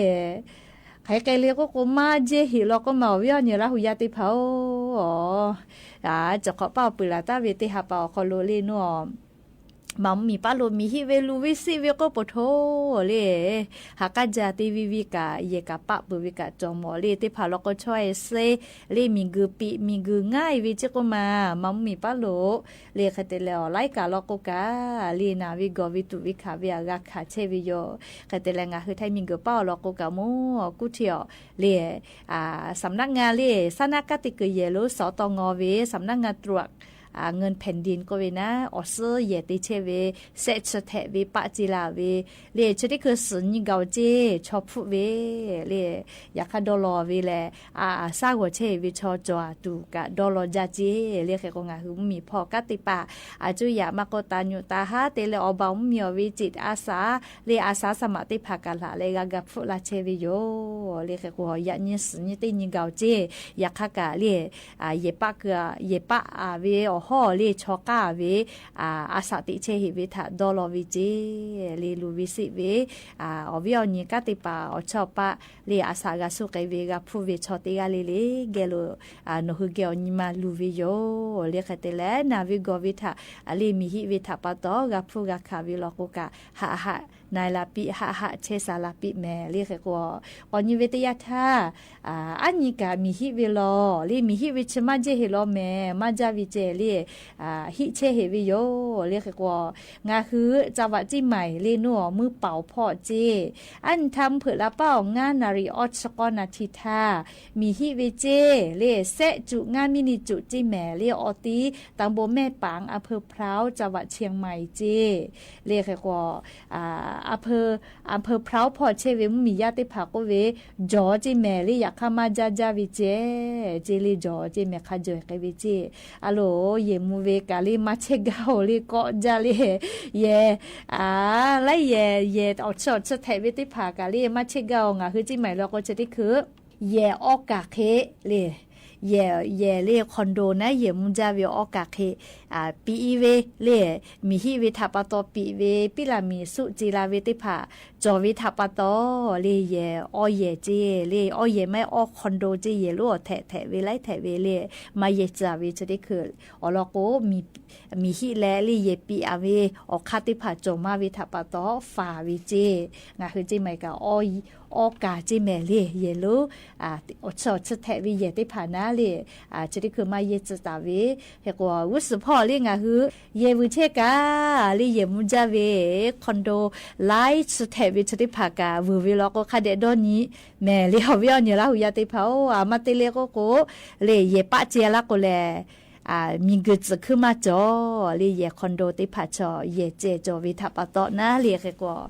ခဲကဲလၢကိးကိး မၤကဲဟ့ၣ်လီၤကိးမး အီၣ်ဝဲအီၤနံၤ လၢ်ဟူယၤသ့ၣ်တဖၣ်ဧၢ စၢ်ခီပၢ်ပှ့ၤလၢ်တၢ်ဝဲ တ့ၢ်ဟးပာ်အီၤခီလိာ်လၢၢ်နီၢ် မၤမီၢ်ပၢ်လိာ် မီၢ်ဟံၣ်ဝဲလူၤဝဲစံၣ်ဝဲကိးပိၤထိလံ, ဟးကါယၤတ့ဝံၤဝံၤကး ယဲၢ်ကးပာ်ပၢၢ်ဝဲကး ကၠီၣ်မီၣ်လံ တ့ၢ်ဖးလီၤကိးဆီအစ့လံ, မံၤဂုၤပံး မံၤဂုၤငါအံၤဝဲစ့ၢ်ကိးမး, မၤမီၢ်ပၢ်လိာ်လံ ဃဲတဲလဲၣ် အီၤ လၢကးလီၤကိးကးလံ နာ်ဝဲဂီၤဝဲတူၢ်ဝဲခးဝဲအဂၤခးဆဲဝဲယိၤ, ဃဲတဲလဲၣ် ငါဃုထၢမံၤဂုၤပာ်အီၤလီၤကိးကး မိၢ်ကူၣ်ထံအီၤလံ สำนักงานလံ စၢ်နၢ်ကၣ်တံာ်ကယဲၢ်လၢ สตงဝဲ สำนักงานตรวจ เงินแผ่นดินကိးဝဲနၤ အီၣ်စၢယဲၢ်တ့ဆဲဝဲ စဲးဆၢထဲးဝဲ ပာ်စ့လးဝဲလံ, ဆၢတ့ၢ်ခုး စံၣ်ညီၣ်ဂီၤစ့ ဆီဖုၣ်ဝဲလံ, ယခါဒီလီၤဝဲလဲၣ် အ အစၢ်ဂီၤဆဲဝဲ ဆီကၠီၣ်အတူၢ်ကးဒီလီၤယၤစ့လံ, ဃဲကိး ငါဃုမုၢ်မံၤဖီၣ်ကါတံာ်ပာ် အစူၺ်ယၤ မၤကိးတၢ်ညိၣ်တၢ်ဟါ တဲလၢအီၤဘၣ်မုၢ်မံၤအီၤဝဲ จิตอาสาလံ อาสาสมัครတ့ၢ်ဖးကလးလၢ ဂၤဂၤဖုၣ်လၢ်ဆဲဝဲယိၤလံ, ဃဲကိး ယညါစံၣ်ညီၣ်တ့ၢ်ညီၣ်ဂီၤစ့ ယခါကးလံ ယဲၢ်ပာ်က ယဲၢ်ပာ်အဝဲအီၤဟီၣ်လံ ဆီကၢ်ဝဲ အစးတ့ဆဲဟ့ၣ်ဝဲထးဒီလီၤဝဲစ့လံ, လူၤဝဲစံၣ်ဝဲ အီၣ်ဝဲအီၣ်ညီ ကါတံာ်ပာ်အီၣ်ဆီအီၣ်ပာ်လံ, အစးဂၤဆူၣ်ကဲဝဲ ဂၤဖုၣ်ဝဲဆီတ့ဂၤလံလံ, ဂဲၤလိာ် နီၢ်ဟူဂဲၤအီၤညီမးလူၤဝဲယိၤလံ, ဃဲတဲလဲၣ် နာ်ဝဲဂီၤဝဲထး အလံ မံၤဟံၣ်ဝဲထးပာ်တီ ဂၤဖုၣ်ဂၤခးဝဲလီၤကိးကး ဟးဟး နၤလးပံး ဟးဟး ဆဲးစးလးပံး မဲာ်လံ, ဃဲကိး ကိးညီဝဲတယၢ်ထါ အါနံၤကး မံၤဟံၣ်ဝဲလီၤလံ, မံၤဟံၣ်ဝဲဆၢမၤယဲၢ်ဟ့ၣ်လီၤမဲာ် မၤယါဝဲစ့လံ, ဟံၣ်ဆဲဟ့ၣ်ဝဲယိၤလံ, ဃဲကိး ငါဃု จังหวัดเชียงใหม่လံ နအိၣ်မုၢ်ပာ်ဖီၣ်စ့, အါနံၤထါ မုၢ်ဖုးလါပၢ်အီၤ ငါးနာရီ အီဆံဃိးနာရီထါ မံၤဟံၣ်ဝဲစ့လံ, ဆဲးစူး ငါးမိနစ်စူးစ့မဲာ်လံ, အီၤတံၤ ตำบลแม่ปาง อำเภอพร้าว จังหวัดเชียงใหม่စ့လံ, ဃဲကိး အဖၢ အဖၢ พร้าวဖီၣ်ဆဲဝဲ မုၢ်မံၤယါတ့ၢ်ဖးကိးဝဲ ကၠီၣ်စ့မဲာ်လံ, ယခါမၤယါယါဝဲစ့ စ့လံ ကၠီၣ်စ့မဲာ် ခးကၠီၣ်ကဲဝဲစ့, အလိၤ ယဲၢ်မူဝဲကးလံ မၤဆဲးဂၤအီၤလံ ကိးယါလံ, ယဲၢ် အါ လၢယဲၢ် ယဲၢ်အီၣ်ဆၢအီၣ်ဆၢထဲးဝဲတ့ၢ်ဖးကးလံ မၤဆဲးဂၤအီၤ, ငါဃုစ့မးလီၤကိးဆၢတ့ၢ်ခုး ယဲၢ်အီကးဃ့လံ, ယဲၢ် ယဲၢ်လံ condoနၤ ယဲၢ်မူယါဝဲအီကးဃ့ ပံးအံၤဝဲလံ, မံၤဟံၣ်ဝဲထးပာ်တီပံးဝဲ ပံးလၢမံၤဆူၣ်စ့လၢဝဲတ့ၢ်ဖး ကၠီၣ်ဝဲထးပာ်တီလံ, ယဲၢ်အီယဲၢ်စ့လံ, အီယဲၢ်မ့ၢ်အီ condoစ့ ယဲၢ်လိၣ်အီၣ်ထဲးထဲးဝဲ လၢထဲးဝဲလံ, မၤယဲၢ်စၢ်ဝဲဆၢတ့ၢ်ခုး အီၤလီၤကိး မံၤဟံၣ်လဲၣ်လံ ယဲၢ်ပံးအဝဲ အီၣ်ခါတ့ၢ်ဖး ကၠီၣ်မၤဝဲထးပာ်တီ ဖးဝဲစ့, ငါဃုစ့မးကး အီကးစ့မဲာ်လံ, ယဲၢ်လိၣ် အီၣ်ဆၢအီၣ်ဆၢထဲးဝဲယဲၢ်တ့ၢ်ဖးနၤလံ, ဆၢတ့ၢ်ခုးမၤယဲၢ်စၢ်တၢ်ဝဲ, ဃဲကိး ဝုစၢဖီၣ်လံ ငါဃု ယဲၢ်ဝုဆဲးကးလံ ယဲၢ်မူယါဝဲ condo လၢဆၢထဲးဝဲဆၢတ့ၢ်ဖးကး ဝုၤဝဲလီၤကိးခါဒဲးဒီနံၤ မဲာ်လံ, အီၣ်ဝဲအီၣ်ညီလၢဟူယါတ့ၢ်ဖး အိၣ် အမၤတ့လ့ကိးကိးလံ ယဲၢ်ပာ်စ့လၢကိးလဲၣ် မံၤဂုၤစၢ်ခုမၤကၠီၣ်လံ, ယဲၢ် condo တ့ၢ်ဖးဆီၣ် ယဲၢ်စဲးကၠီၣ်ဝဲထးပာ်တီနၤလံ, ဃဲကိး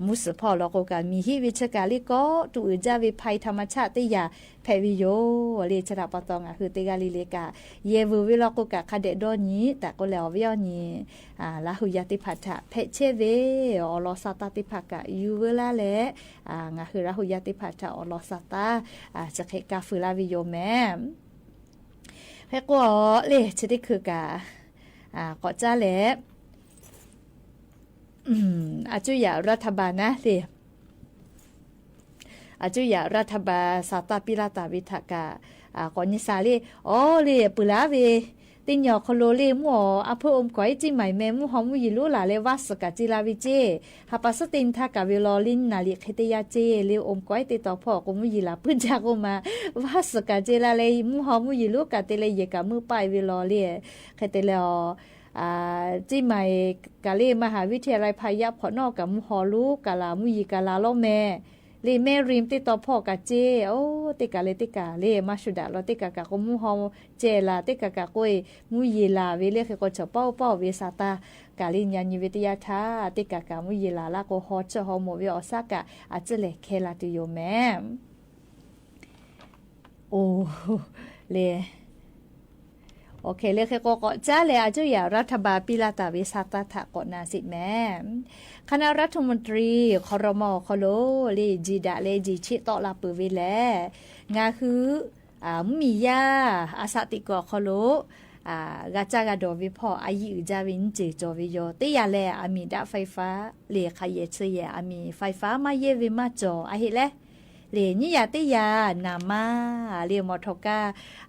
မုၢ်စၢဖီၣ်လီၤကိးကး မံၤဟံၣ်ဝဲဆၢကးလံ ကိးတူၢ်အုးယါဝဲ ဖးအံၤ ธรรมชาติ တ့ၢ်ယၤ ဖဲးဝဲယိၤလံ, ဆၢထးပာ်တီ ငါဃုတ့ၢ်ဂၤလံလံကး ယဲၢ်ဝုၤဝဲလီၤကိးကး ခါဒဲးဒီနံၤ တၢ်ကိးလဲၣ် အီၣ်ဝဲအီၣ်ညီ လၢဟူယါတ့ၢ်ဖးထး ဖဲးဆဲးဝဲ အီၣ်လီၤစၢ်တၢ်တ့ၢ်ဖးကး ယူၤဝဲလၢလဲၣ်, ငါဃုလၢဟူယါတ့ၢ်ဖးထး အီၣ်လီၤစၢ်တၢ် စဲးဃဲးကးဖုးလၢဝဲယိၤမဲာ် ဃဲကိးလံ ဆၢတ့ၢ်ခုးကး ကိးကၠါလဲၣ် အစူၺ်ယၤ รัฐบาล နၤလံ အစူၺ်ယၤ รัฐบาล စၢ်တၢ်ပံးလၢ်တၢ်ဝဲထးကး ကိးန့ၣ်စၢ်လံ, အိၣ်လံ ပုၢ်လၢ်ဝဲ တ့ၢ်ညီၣ်ခီလိာ်လံ မုၢ်အီၤ အဖၢအိၣ်ကွၢ်အံၤ စ့မၤအံၤမဲာ် မုၢ်ဟီမုၢ်ယံၤလိာ်လၢ်လၢ ဝါစၢ်ကးစ့လၢဝဲစ့, ဟးပာ်စ့တ့ၢ်နထးကးဝဲလီၤလံ နၣ်လံၣ်ဃ့တယါစ့ လၢအိၣ်ကွၢ်အံၤတ့ၢ်တီၤဖီၣ် ကိးမုၢ်ယံၤလၢ်ပုၢ်ဒၢးကိးမး ဝါစၢ်ကးစ့လၢလၢ မုၢ်ဟီမုၢ်ယံၤလိာ်ကးတ့ၢ်လၢ ယဲၢ်ကးမုၢ်ပာ်အံၤဝဲလီၤလံ, ဃဲတဲလဲၣ်အီၤ စ့မၤအံၤကးလံ มหาวิทยาลัยพายัพ ခိးနီၣ်ကး မုၢ်ဟီလိာ်ကးလၢ် မုၢ်ယံၤကးလၢ်လီၤမဲာ်လံ, แม่ริมတ့ၢ်တီၤဖီၣ်ကးစ့, အိၣ် တ့ၢ်ကးလၢတ့ၢ်ကးလံ မၤဆူၣ်ဒၣ်လီၤ တ့ၢ်ကးကးကိးမုၢ်ဟီစဲးလၢ် တ့ၢ်ကးကးကိးအံၤ မုၢ်ယံၤလၢ်ဝဲလံ, ဃဲကိး ဆီၣ်ပီၣ်ပီၣ်ဝဲစၢ်တၢ်ကးလံ ညါနံၤဝဲတယါထါ တ့ၢ်ကးကးမုၢ်ယံၤလၢ်လၢကိး ဟီဆၢဟီမိာ်ဝဲအီၤစၢ်ကး အစၢၢ်လဲၣ်ခဲလၢာ်တုၤယိၤမဲာ် အိၣ်လံ အိၣ်ခ့ လၢဃဲကိးကိးကၠါလဲၣ် အစူၺ်ယၤ รัฐบาล ပံးလၢ်တၢ်ဝဲစၢ်တၢ်ထးကိးနၤစ့ၢ်မဲာ် คณะรัฐมนตรี ครม ခီလိာ်လံ ယံၤဒၣ်လဲာ် ယံၤဆ့ၣ်တီၣ်လၢပၢၢ်ဝဲလဲၣ် ငါဃု မုၢ်မံၤယါ အစးတံာ်ကီၢ်ခီလိာ် ဂၤကၢ်ဂၤဒိးဝဲဖီၣ် အယံာ်အုၣ်ကၢ်ဝဲ နစၢၤကၠီၤဝဲယိၤ တ့ၢ်ယၤလဲၣ် အမံၤဒၣ် ไฟฟ้า လံ ခါယဲၢ်ဆၢယဲၢ် အမံၤ ไฟฟ้า မၤယဲၢ်ဝဲမၤကၠီၤ အဟ့ၣ်လဲၣ် လႄၣ် နံၣ်ယၢ်တ့ၢ်ယၢ် နၢ်မါ လႄၣ် မီၣ်ထီၣ်ကါ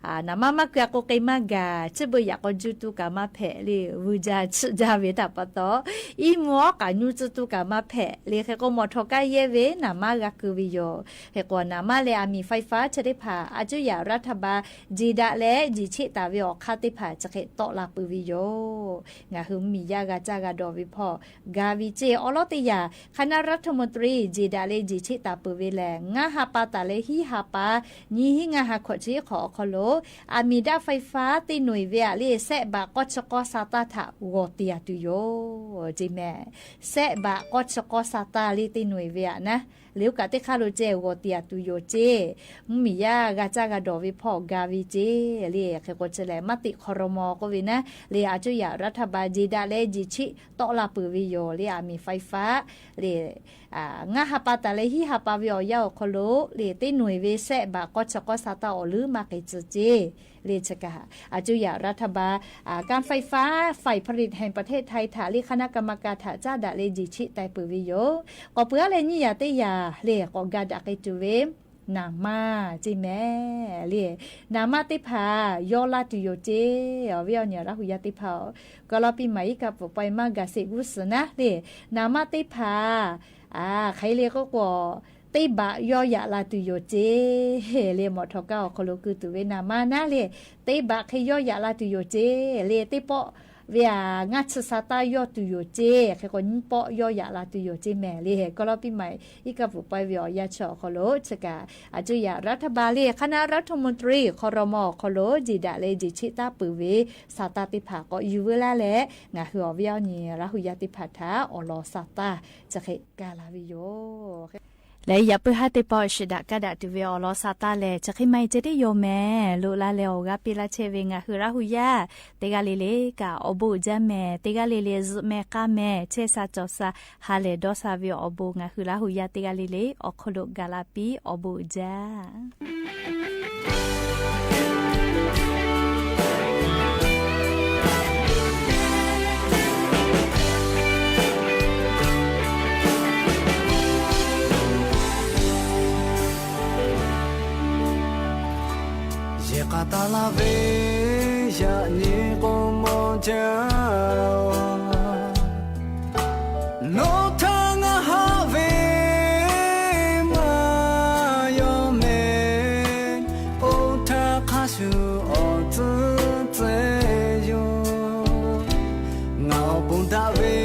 အၢ နၢ်မါမၢ်ကွံာ်အကိးက့ၤမၢ်ဂၤ ဆိဘၢၣ်ယၣ်ကီး ကၠူတူၢ်ကၢ်မၢ်ဖဲး လၢဝုၢ်ကၠၢ်ဆူၣ်ကၠၢ်ဝဲတၢ်ပီတီၢ် အံၤမူအီၣ်ကၣ်ညူ ကၠူတူၢ်ကၢ်မၢ်ဖဲး လၢဃဲကိးမီၣ်ထီၣ်ကါယဲၢ်ဝဲ နၢ်မါဂၤကုၢ်ဝံၤယိာ် ဃဲကိးနၢ်မါလၢအမံၤ fiber ဆၢထၢၣ်တဖၣ် အကၠူၣ်ယၣ်ရးထၢၣ်ဘါ ကၠ့ဒၣ်လၢကၠ့ဆ့ၣ်တၢ်ဝဲအီၤခါသ့ၣ်တဖၣ် ဆဲးဃဲးတီးလၢ်ပုၢ်ဝံၤယိာ် ငါဟုမံၤယါဂၤကၠၢ်ဂၤဒီးဝံၤဖီၣ် ဂၤဝံၤစ့ၢ် အီလီၤတ့ၢ်ယၢ် ခနၣ်ရးထၢၣ်မူတြံ ကၠ့ဒၣ်လၢကၠ့ဆ့ၣ်တၢ်ပုၢ်ဝဲလဲၣ် ငါးဟါပာ်တၢ်လၢဟံးဟါပာ် နံၣ်ဟံးငါးဟါခီၣ်ဆံဃီၤအခီၣ်လိၤ အမံၤဒၣ် fiber သ့ၣ်နွံဝဲအလီၢ် စဲးဘးကီၢ်ဆၢကီၢ်ဆၣ်တၢ်ထး ဂီၤတ့ၢ်ယၢ်တုၤယိာ် ကၠ့မဲာ် စဲးဘးကီၢ်ဆၢကီၢ်ဆၣ်တၢ်လၢသ့ၣ်နွံဝဲအနၤ လၢကၠ့တခါလိၤကၠ့ ဂီၤတ့ၢ်ယၢ်တုၤယိာ်ကၠ့ မုၢ်မံၤယါဂၤကၠၢ်ဂၤဒီးဝံၤဖီၣ် ဂၤဝံၤစ့ၢ် လၢဃဲကိးဆၢလဲၣ် မၤတ့ၢ်ခီရမီၤကိးဝဲနၤ လၢအကၠူၣ်ယၣ်ရးထၢၣ်ဘါ ကၠ့ဒၣ်လၢကၠ့ဆ့ၣ်တီးလၢ်ပုၢ်ဝံၤယိာ် လၢအမံၤ fiber လၢ အၢ ငါးဟါပာ်တၢ်လၢဟံးဟါပာ်ဝဲအီၤ ယါအိၣ်ခီၣ်လိၤ လၢသ့ၣ်နွံဝဲ စဲးဘးကီၢ်ဆၢကီၢ်ဆၣ်တၢ်အီၣ်လၢမၤက့ၤစ့ၢ်ကၠ့ လၢဆၢကတီၢ် အကၠူၣ်ယၣ်ရးထၢၣ်ဘါ အၢ การไฟฟ้า ฝ่ายผลิตแห่งประเทศไทย ထး လၢ คณะกรรมการ ထး ကၠၢ်ဒၣ်လၢကၠ့ဆ့ၣ်တၢ်ပုၢ်ဝံၤယိာ် ကိးပှၤလၢနံၣ်ယၢ်တ့ၢ်ယၢ် လၢကိးဂၤဒၣ်က့ၤတုၤဝဲ နၢ်မါ ကၠ့မဲာ် လၢ နၢ်မါသ့ၣ်တဖၣ် ယီၢ်လၢ်တုၤယိာ်ကၠ့ အဝဲအီၤန့ၣ် ရးဟူယါသ့ၣ်တဖၣ် ကီၢ်လီၤပံမၤအံၤ ကၢ်ပူၤပှဲၤမၢ်ဂၤစ့ၢ်ကီးစ့ၢ်နၤ လၢ နၢ်မါသ့ၣ်တဖၣ် အၢ ခဲအံၤလၢကိးကွီၢ် သ့ဘးယီၢ်ယၣ်လၢ်တုၤယိာ်ကၠ့ လၢမီၣ်ထီၣ်ကါအီၣ်ခီၣ်လိၤကုၢ်တုၤဝဲနၢ်မါနၤ လၢ သ့ဘးခဲယီၢ်ယၣ်လၢ်တုၤယိာ်ကၠ့ လၢသ့ၣ်ပီၣ်ဝဲအငါဆၢၣ်ဆၢတၢ်ယီၢ်တုၤယိာ်ကၠ့ ခဲကိးနံၣ်ပီၣ်ယီၢ်ယၣ်လၢ်တုၤယိာ်ကၠ့မဲာ် လၢ ကီၢ်လီၤပံမၤအံၤ ကၢ်ပူၤပှဲၤဝဲအီၤ ယါဆၢအီၤခီၣ်လိၤ ဆၢကတီၢ် အကၠူၣ်ယၣ်ရးထၢၣ်ဘါ လၢ คณะรัฐมนตรี ခီရမီၤအီၣ်ခီၣ်လိၤ ကၠ့ဒၣ်လၢကၠ့ဆ့ၣ်တၢ်ပုၢ်ဝဲ ဆၣ်တၢ်သ့ၣ်တဖၣ် ကိးယူၤဝဲလၢ်လၢ် ငါဟုအီၤဝဲအီၤန့ၣ် ရးဟူယါသ့ၣ်တဖၣ်ထး အီၣ်လီၤဆၣ်တၢ် ဆဲးဃဲးကၢ်လၢ်ဝံၤယိာ် လၢယပၢ်ဟါသ့ၣ်တဖၣ် ဆှၢဒၣ်ကၢ်ဒၣ်တုၤဝဲအီၣ်လီၤဆၣ်တၢ်လဲၣ် ဆဲးဃဲးမၤအံၤကၠ့တ့ၢ်ယိာ်မဲာ် လိၣ်လၢ်လၢအီၤဂၤပ့လၢ်ဆဲးဝဲ ငါဟုရးဟူယါ တဂၤလၢ်လၢ် ကၢ်အီၣ်ဘိးကၠၢ်မဲာ် တဂၤလၢ်လၢ် စူးမဲာ်ဃါမဲာ် ဆဲးစၢ်ကၠီၣ်စၢ် ဟါလၢာ်ဒီးစၢ်ဝဲအီၣ်ဘိး ငါဟုရးဟူယါ တဂၤလၢ်လၢ် အီၣ်ခီၣ်လိၤ ကၢ်လၢ်ပံ အီၣ်ဘိးကၠၢ် ယဲၢ်ဃာ်တၢ်လၢ်ဝဲ ယၤန့ၣ်ကိးမီၤကၠၢ် နီၢ်ထါငါဟးဝဲ မၤယီၤမဲာ် အိၣ်ထါခါဆူအီၣ် သုးစဲယိၤ ငါအီၣ်ဘိးဒၣ်ဝဲ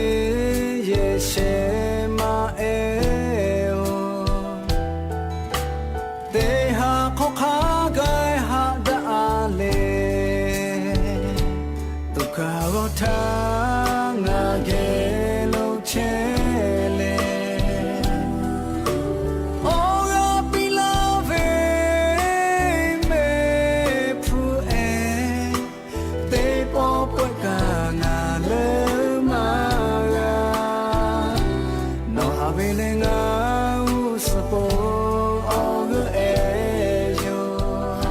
ယဲၢ်ဆဲးမၤအဲၣ်အီၤ သ့ဟးခီခါဂဲၤဟးဒၣ်အါလဲၣ် သုးခါဂီၤထါ ငါဂဲၤလိာ်ဆဲးလဲၣ် အီၣ်ဂၤပံလၢ်ဝဲ မ့ၢ်ဖုအဲၣ် သ့ပီၣ်ပှဲၤကၢ်ငါလၢမၤဂၤ နီၢ်ဟးဝဲလၢငါအူစပိ အီၣ်ဂၢၢ်အဲၣ်ယိၤ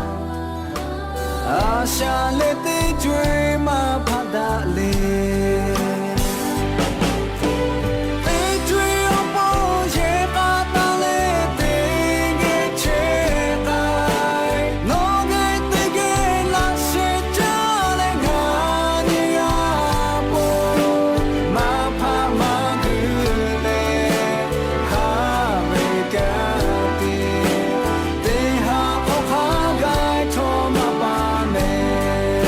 အစှၤလၢသ့ကွံာ်မၤဖးဒၣ်လဲၣ် သ့ကွံာ်အီၣ်ဘိး ယဲၢ်ဃာ်တၢ်လၢသ့ဂဲၤဆဲးဃာ် နီၢ်ဂဲၤသ့ဂဲၤလၢ်ဆဲးကၠၢ်လၢ ဂၤန့ၣ်ဂၤပိ မၤဖးမၤဂုာ်လဲၣ် ဟးဝဲကၢ်တံၢ် သ့ဟးခီခါဂဲၤထီၣ်မၤပာ်မဲာ်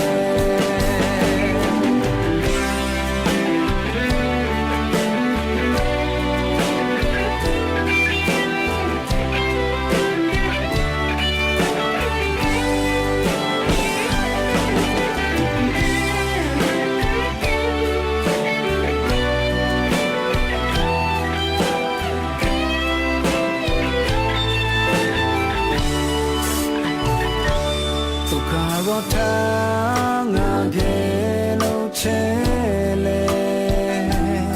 သုးခါဂီၤထါ ငါဂဲၤလိာ်ဆဲးလဲၣ်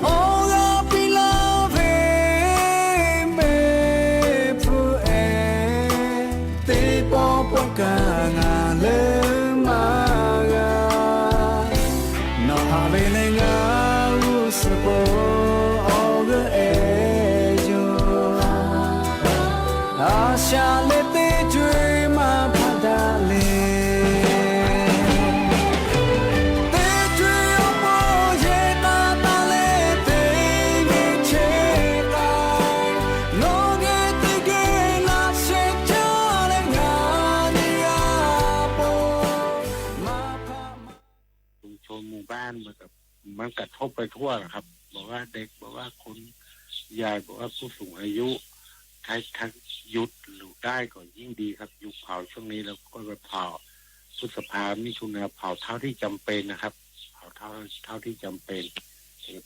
အီၣ်ဂၤပံလၢ်ဝဲ မ့ၢ်ဖုအဲၣ် သ့ပီၣ်ပှဲၤကၢ်ငါလၢမၤဂၤ နီၢ်ဟးဝဲလၢငါအူစပိ အီၣ်ဂၢၢ်အဲၣ်ယိၤ ทั่วนะครับ บ่ว่าเด็ก บ่ว่าคนใหญ่ บ่ว่าผู้สูงอายุ ถ้า ถ้าหยุดหลุดได้ก็ยิ่งดีครับ หยุดเผาช่วงนี้ แล้วก็ไปเผาพฤษภา มิถุนา เผาเท่าที่จำเป็นนะครับ เผาเท่า เท่าที่จำเป็น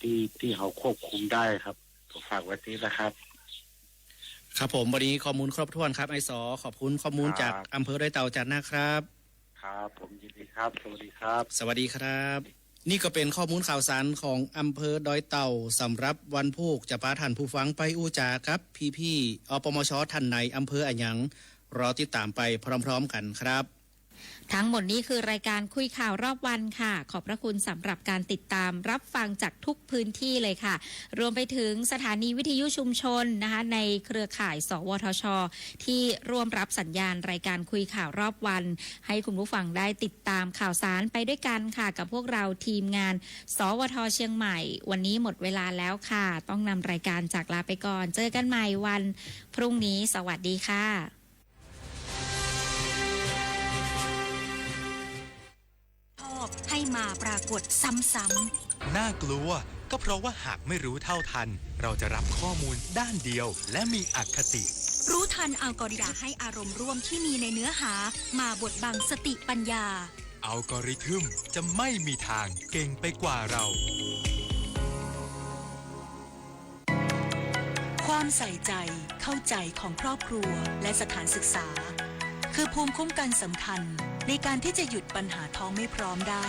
ที่ ที่เฮาควบคุมได้ครับ ก็ฝากไว้ตี้นะครับ ครับผม วันนี้ข้อมูลครบถ้วนครับ อ้ายสอ ขอบคุณข้อมูลจาก ครับ อำเภอดอยเต่าจ๋านะครับ ครับ ผมยินดีครับ สวัสดีครับ สวัสดีครับ นี่ก็เป๋นข้อมูลข่าวสารของอำเภอดอยเต่า สำหรับวันพูก จะปาท่านผู้ฟังไปอู้จ๋ากับปี้ๆ อปมช ท่านไหน อำเภออะหยัง รอติดต๋ามไปพร้อมๆ กั๋นครับ ทั้งหมดนี้คือรายการคุยข่าวรอบวันค่ะ ขอบพระคุณสำหรับการติดตามรับฟังจากทุกพื้นที่เลยค่ะ รวมไปถึงสถานีวิทยุชุมชนนะคะ ในเครือข่าย สวทช ที่ร่วมรับสัญญาณรายการคุยข่าวรอบวัน ให้คุณผู้ฟังได้ติดตามข่าวสารไปด้วยกันค่ะ กับพวกเราทีมงาน สวท เชียงใหม่ วันนี้หมดเวลาแล้วค่ะ ต้องนำรายการจากลาไปก่อน เจอกันใหม่วันพรุ่งนี้ สวัสดีค่ะ ชอบให้มาปรากฏซ้ำๆ น่ากลัว ก็เพราะว่าหากไม่รู้เท่าทัน เราจะรับข้อมูลด้านเดียว และมีอคติ รู้ทันอัลกอริ อย่าให้อารมณ์ร่วมที่มีในเนื้อหามาบดบังสติปัญญา อัลกอริทึมจะไม่มีทางเก่งไปกว่าเรา ความใส่ใจ เข้าใจของครอบครัว และสถานศึกษา คือภูมิคุ้มกันสำคัญในการที่จะหยุดปัญหาท้องไม่พร้อมได้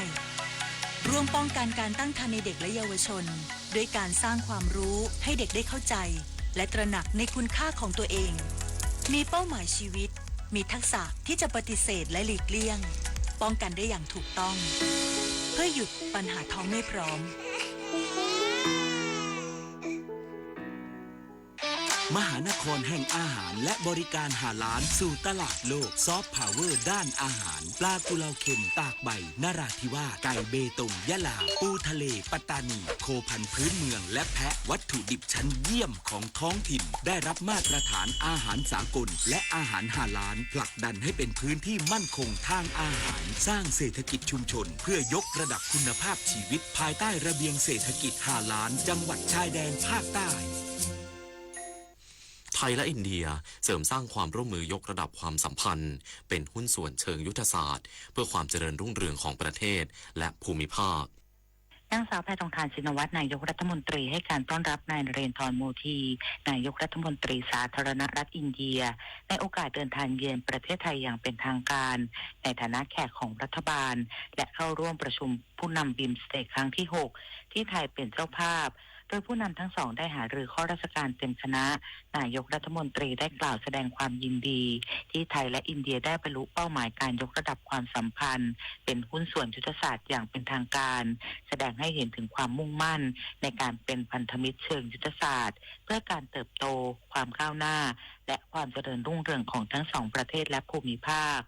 ร่วมป้องกันการตั้งครรภ์ในเด็กและเยาวชน ด้วยการสร้างความรู้ให้เด็กได้เข้าใจ และตระหนักในคุณค่าของตัวเอง มีเป้าหมายชีวิต มีทักษะที่จะปฏิเสธและหลีกเลี่ยง ป้องกันได้อย่างถูกต้อง เพื่อหยุดปัญหาท้องไม่พร้อม มหานครแห่งอาหารและบริการฮาลาลสู่ตลาดโลก ซอฟต์พาวเวอร์ด้านอาหาร ปลากุเลาเค็มตากใบนราธิวาส ไก่เบตงยะลา ปูทะเลปัตตานี โคพันธุ์พื้นเมืองและแพะ วัตถุดิบชั้นเยี่ยมของท้องถิ่น ได้รับมาตรฐานอาหารสากล และอาหารฮาลาล ผลักดันให้เป็นพื้นที่มั่นคงทางอาหาร สร้างเศรษฐกิจชุมชน เพื่อยกระดับคุณภาพชีวิต ภายใต้ระเบียงเศรษฐกิจฮาลาล จังหวัดชายแดนภาคใต้ ไทยและอินเดียเสริมสร้างความร่วมมือยกระดับความสัมพันธ์ เป็นหุ้นส่วนเชิงยุทธศาสตร์ เพื่อความเจริญรุ่งเรืองของประเทศและภูมิภาค นางสาวแพทองธาร ชินวัตร นายกรัฐมนตรี ให้การต้อนรับนายนเรนทร โมดี นายกรัฐมนตรีสาธารณรัฐอินเดีย ในโอกาสเดินทางเยือนประเทศไทยอย่างเป็นทางการ ในฐานะแขกของรัฐบาล และเข้าร่วมประชุมผู้นำบิมสเต็กครั้งที่หก ที่ไทยเป็นเจ้าภาพ โดยผู้นำทั้งสองได้หารือข้อราชการเต็มคณะ นายกรัฐมนตรีได้กล่าวแสดงความยินดี ที่ไทยและอินเดียได้บรรลุเป้าหมายการยกระดับความสัมพันธ์ เป็นหุ้นส่วนยุทธศาสตร์อย่างเป็นทางการ แสดงให้เห็นถึงความมุ่งมั่นในการเป็นพันธมิตรเชิงยุทธศาสตร์ เพื่อการเติบโต ความก้าวหน้า และความเจริญรุ่งเรืองของทั้งสองประเทศและภูมิภาค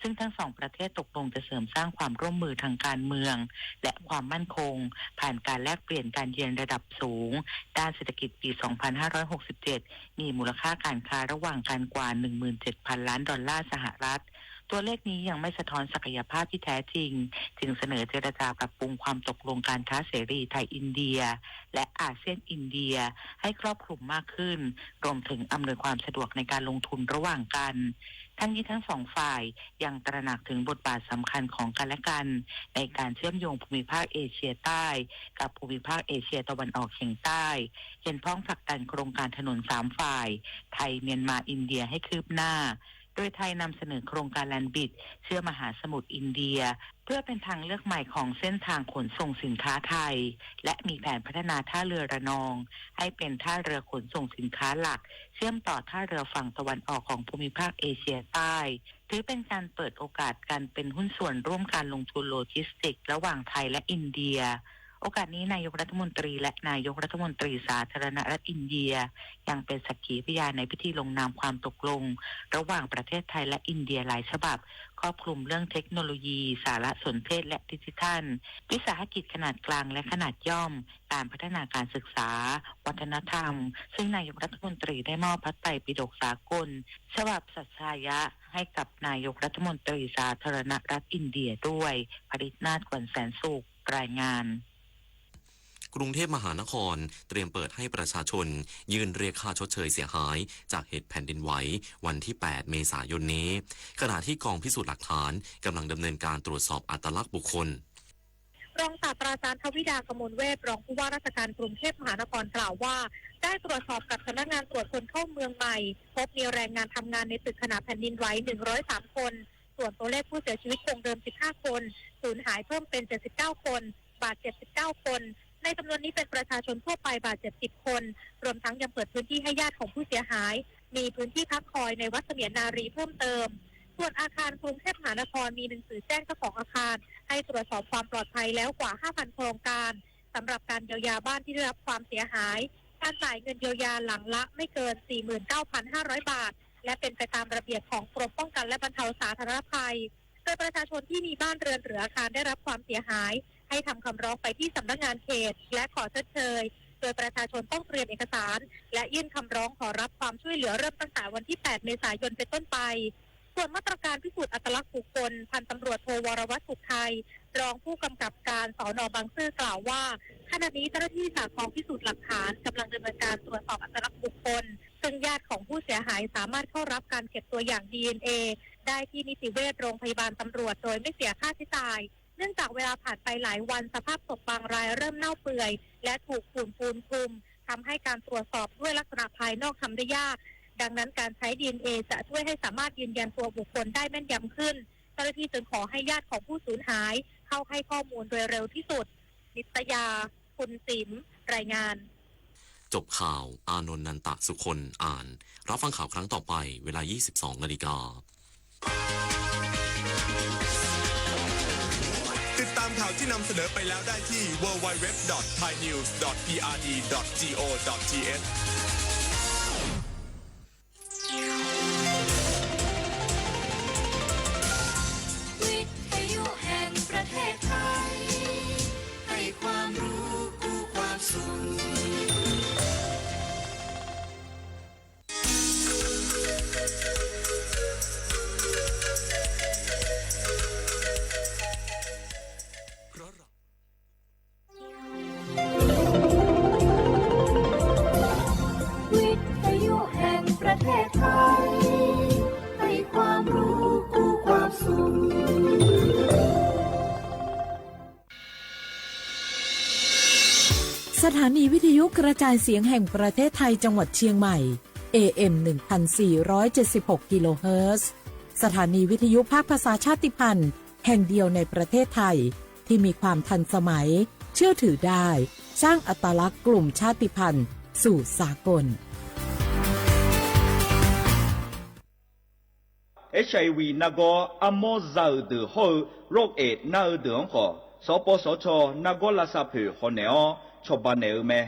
ซึ่งทั้งสองประเทศตกลงจะเสริมสร้างความร่วมมือทางการเมือง และความมั่นคง ผ่านการแลกเปลี่ยนการเยือนระดับสูง ด้านเศรษฐกิจปี สองพันห้าร้อยหกสิบเจ็ด มีมูลค่าการค้าระหว่างกันกว่า หนึ่งหมื่นเจ็ดพันล้านดอลลาร์สหรัฐ ตัวเลขนี้ยังไม่สะท้อนศักยภาพที่แท้จริง จึงเสนอเจรจาปรับปรุงความตกลงการค้าเสรีไทยอินเดีย และอาเซียนอินเดีย ให้ครอบคลุมมากขึ้น รวมถึงอำนวยความสะดวกในการลงทุนระหว่างกัน ทั้งนี้ทั้งสองฝ่ายยังตระหนักถึงบทบาทสำคัญของกันและกัน ในการเชื่อมโยงภูมิภาคเอเชียใต้ กับภูมิภาคเอเชียตะวันออกเฉียงใต้ เห็นพ้องผลักดันโครงการถนนสามฝ่าย ไทย เมียนมา อินเดีย ให้คืบหน้า โดยไทยนำเสนอโครงการแลนด์บริดจ์เชื่อมมหาสมุทรอินเดีย เพื่อเป็นทางเลือกใหม่ของเส้นทางขนส่งสินค้าไทย และมีแผนพัฒนาท่าเรือระนอง ให้เป็นท่าเรือขนส่งสินค้าหลัก เชื่อมต่อท่าเรือฝั่งตะวันออกของภูมิภาคเอเชียใต้ ถือเป็นการเปิดโอกาสการเป็นหุ้นส่วนร่วมการลงทุนโลจิสติกส์ระหว่างไทยและอินเดีย โอกาสนี้นายกรัฐมนตรีและนายกรัฐมนตรีสาธารณรัฐอินเดีย ยังเป็นสักขีพยานในพิธีลงนามความตกลง ระหว่างประเทศไทยและอินเดียหลายฉบับ ครอบคลุมเรื่องเทคโนโลยี สารสนเทศและดิจิทัล วิสาหกิจขนาดกลางและขนาดย่อม การพัฒนาการศึกษา วัฒนธรรม ซึ่งนายกรัฐมนตรีได้มอบพระไตรปิฎกสากล ฉบับสัจฉายะ ให้กับนายกรัฐมนตรีสาธารณรัฐอินเดียด้วย ผลิตนาถ ขวัญแสนสุข รายงาน กรุงเทพมหานครเตรียมเปิดให้ประชาชนยื่นเรียกค่าชดเชยเสียหายจากเหตุแผ่นดินไหววันที่ แปด เมษายนนี้ ขณะที่กองพิสูจน์หลักฐานกำลังดำเนินการตรวจสอบอัตลักษณ์บุคคล รองศาสตราจารย์ทวิดา กมลเวช รองผู้ว่าราชการกรุงเทพมหานครกล่าวว่า ได้ตรวจสอบกับสำนักงานตรวจคนเข้าเมืองใหม่ พบมีแรงงานทำงานในตึกขณะแผ่นดินไหว หนึ่งร้อยสาม คน ส่วนตัวเลขผู้เสียชีวิตคงเดิม สิบห้า คน สูญหายเพิ่มเป็น เจ็ดสิบเก้า คน บาดเจ็บ สิบเก้า คน ในจำนวนนี้เป็นประชาชนทั่วไปบาดเจ็บ สิบ คน รวมทั้งยังเปิดพื้นที่ให้ญาติของผู้เสียหาย มีพื้นที่พักคอยในวัดเสมียนนารีเพิ่มเติม ส่วนอาคารกรุงเทพมหานครมีหนังสือแจ้งเจ้าของอาคาร ให้ตรวจสอบความปลอดภัยแล้วกว่า ห้าพัน โครงการ สำหรับการเยียวยาบ้านที่ได้รับความเสียหาย การจ่ายเงินเยียวยาหลังละไม่เกิน สี่หมื่นเก้าพันห้าร้อย บาท และเป็นไปตามระเบียบของกรมป้องกันและบรรเทาสาธารณภัย โดยประชาชนที่มีบ้านเรือนหรืออาคารได้รับความเสียหาย ให้ทำคำร้องไปที่สำนักงานเขต และขอชดเชย โดยประชาชนต้องเตรียมเอกสาร และยื่นคำร้องขอรับความช่วยเหลือเริ่มตั้งแต่วันที่ แปด เมษายนเป็นต้นไป ส่วนมาตรการพิสูจน์อัตลักษณ์บุคคล พันตำรวจโท วรวัฒน์ สุขไทย รองผู้กำกับการ สน.บางซื่อ กล่าวว่า ขณะนี้เจ้าหน้าที่จากกองพิสูจน์หลักฐานกำลังดำเนินการตรวจสอบอัตลักษณ์บุคคล ซึ่งญาติของผู้เสียหายสามารถเข้ารับการเก็บตัวอย่าง ดีเอ็นเอ ได้ที่นิติเวชโรงพยาบาลตำรวจโดยไม่เสียค่าใช้จ่าย เนื่องจากเวลาผ่านไปหลายวัน สภาพศพบางรายเริ่มเน่าเปื่อย และถูกฝุ่นปูนคลุม ทำให้การตรวจสอบด้วยลักษณะภายนอกทำได้ยาก ดังนั้นการใช้ ดีเอ็นเอ จะช่วยให้สามารถยืนยันตัวบุคคลได้แม่นยำขึ้น เจ้าหน้าที่จึงขอให้ญาติของผู้สูญหายเข้าให้ข้อมูลโดยเร็วที่สุด นิตยา คุณสิม รายงาน จบข่าว อานนท์ นันตะสุคน อ่าน รับฟังข่าวครั้งต่อไป เวลา ยี่สิบสองนาฬิกา ติดตามข่าวที่นำเสนอไปแล้วได้ที่ ดับเบิลยู ดับเบิลยู ดับเบิลยู ดอท ไทยนิวส์ ดอท พีอาร์ดี ดอท จีโอ ดอท ทีเอช วิทยุแห่งประเทศไทย ให้ความรู้คู่ความสุข วิทยุแห่งประเทศไทย ให้ความรู้คู่ความสุข สถานีวิทยุกระจายเสียงแห่งประเทศไทยจังหวัดเชียงใหม่ เอเอ็ม หนึ่งพันสี่ร้อยเจ็ดสิบหก กิโลเฮิรตซ์ สถานีวิทยุภาคภาษาชาติพันธุ์แห่งเดียวในประเทศไทย ที่มีความทันสมัย เชื่อถือได้ สร้างอัตลักษณ์กลุ่มชาติพันธุ์สู่สากล เอชไอวี နဂါၤအါမီၢ်စၢ်အၢဒၢး ဟီၣ်အၢ ရိးအဲး နၢ်အၢဒၢးအီၤဃိး စီၤပီစီဆၢ နဂါၤလၢ်စၢ်ဖၢၣ် ဟီၣ်နဲၣ်အီၤ ဆီၣ်ဘၣ်နဲၣ်အၢမဲ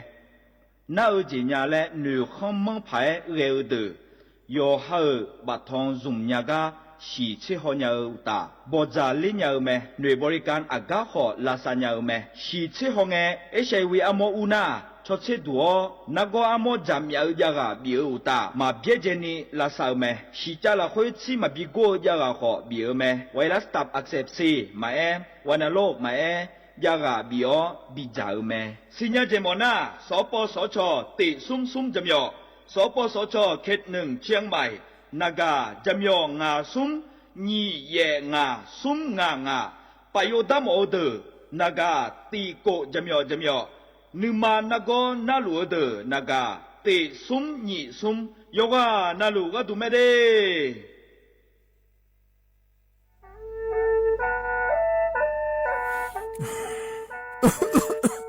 နၢ်အၢက့ညါလၢ နွံၶမ်းမၢဖၢၣ် ဂဲၤအၢဒၢး ယီၤဟၢၣ် ဘၣ်ထီၣ် Zoom ညါကါ ဟံၣ်ဆ့ဟီၣ်ညါအၢတၢ် ဘီၣ်စၢ်လ့ညါအၢမဲ နွံဘီရံကၣ်အဂၤဃိး လၢ်စၢ်ညါအၢမဲ ဟံၣ်ဆ့ဟီၣ်ငဲ HIV အါမီၢ်အူနၢ် ဆီၣ်ဆ့ဒူၣ်အီၤ နဂါၤအါမီၢ် စၢ်မျၢ်အၢ ယဂၤဘံၣ်အၢအိၣ်တၢ် မၤဘျဲၣ်ကဲနံၣ် လၢ်စၢ်အၢမဲ ဟံၣ်ကၠၢ်လၢ်ဃိ ဆံမၤဘံၣ်ကိၢ်အၢ ယဂၤဃိး ဘံၣ်အၢမဲ ဝဲလၢ စတပ်ႉ အၢၣ်စဲးစ့ၣ် မၤအဲ ဝါနၢလိၣ် မၤအဲ ယဂၤဘံၣ်အီၤ ဘံၣ်စၢ်အၢမဲ စံၣ်ညီၣ်ကဲမီၣ်နၢ် စီၤပီစီဆၢ တ့ၢ်သုမ်းသုမ်းကၠၢမီၣ် စီၤပီစီဆၢ เขตหนึ่ง เชียงใหม่ နဂါၤ ကၠၢမီၣ် ငါးသုမ်း ညံၣ်ယဲၢ်ငါး သုမ်းငါးငါး ပယိၣ်ဒၣ်မီၣ်အၢဒၢး နဂါၤ တံၣ်ကိၣ် ကၠၢမီၣ် ကၠၢမီၣ် နုာ်မၤနဂါၤနၢ်လူၢ်အၢဒၢး နဂါၤ တ့ၢ်သုမ်းညံၣ်သုမ်း ယိၤဂၤနၢ်လူၢ်ဂၤဒုးမဲဒၣ်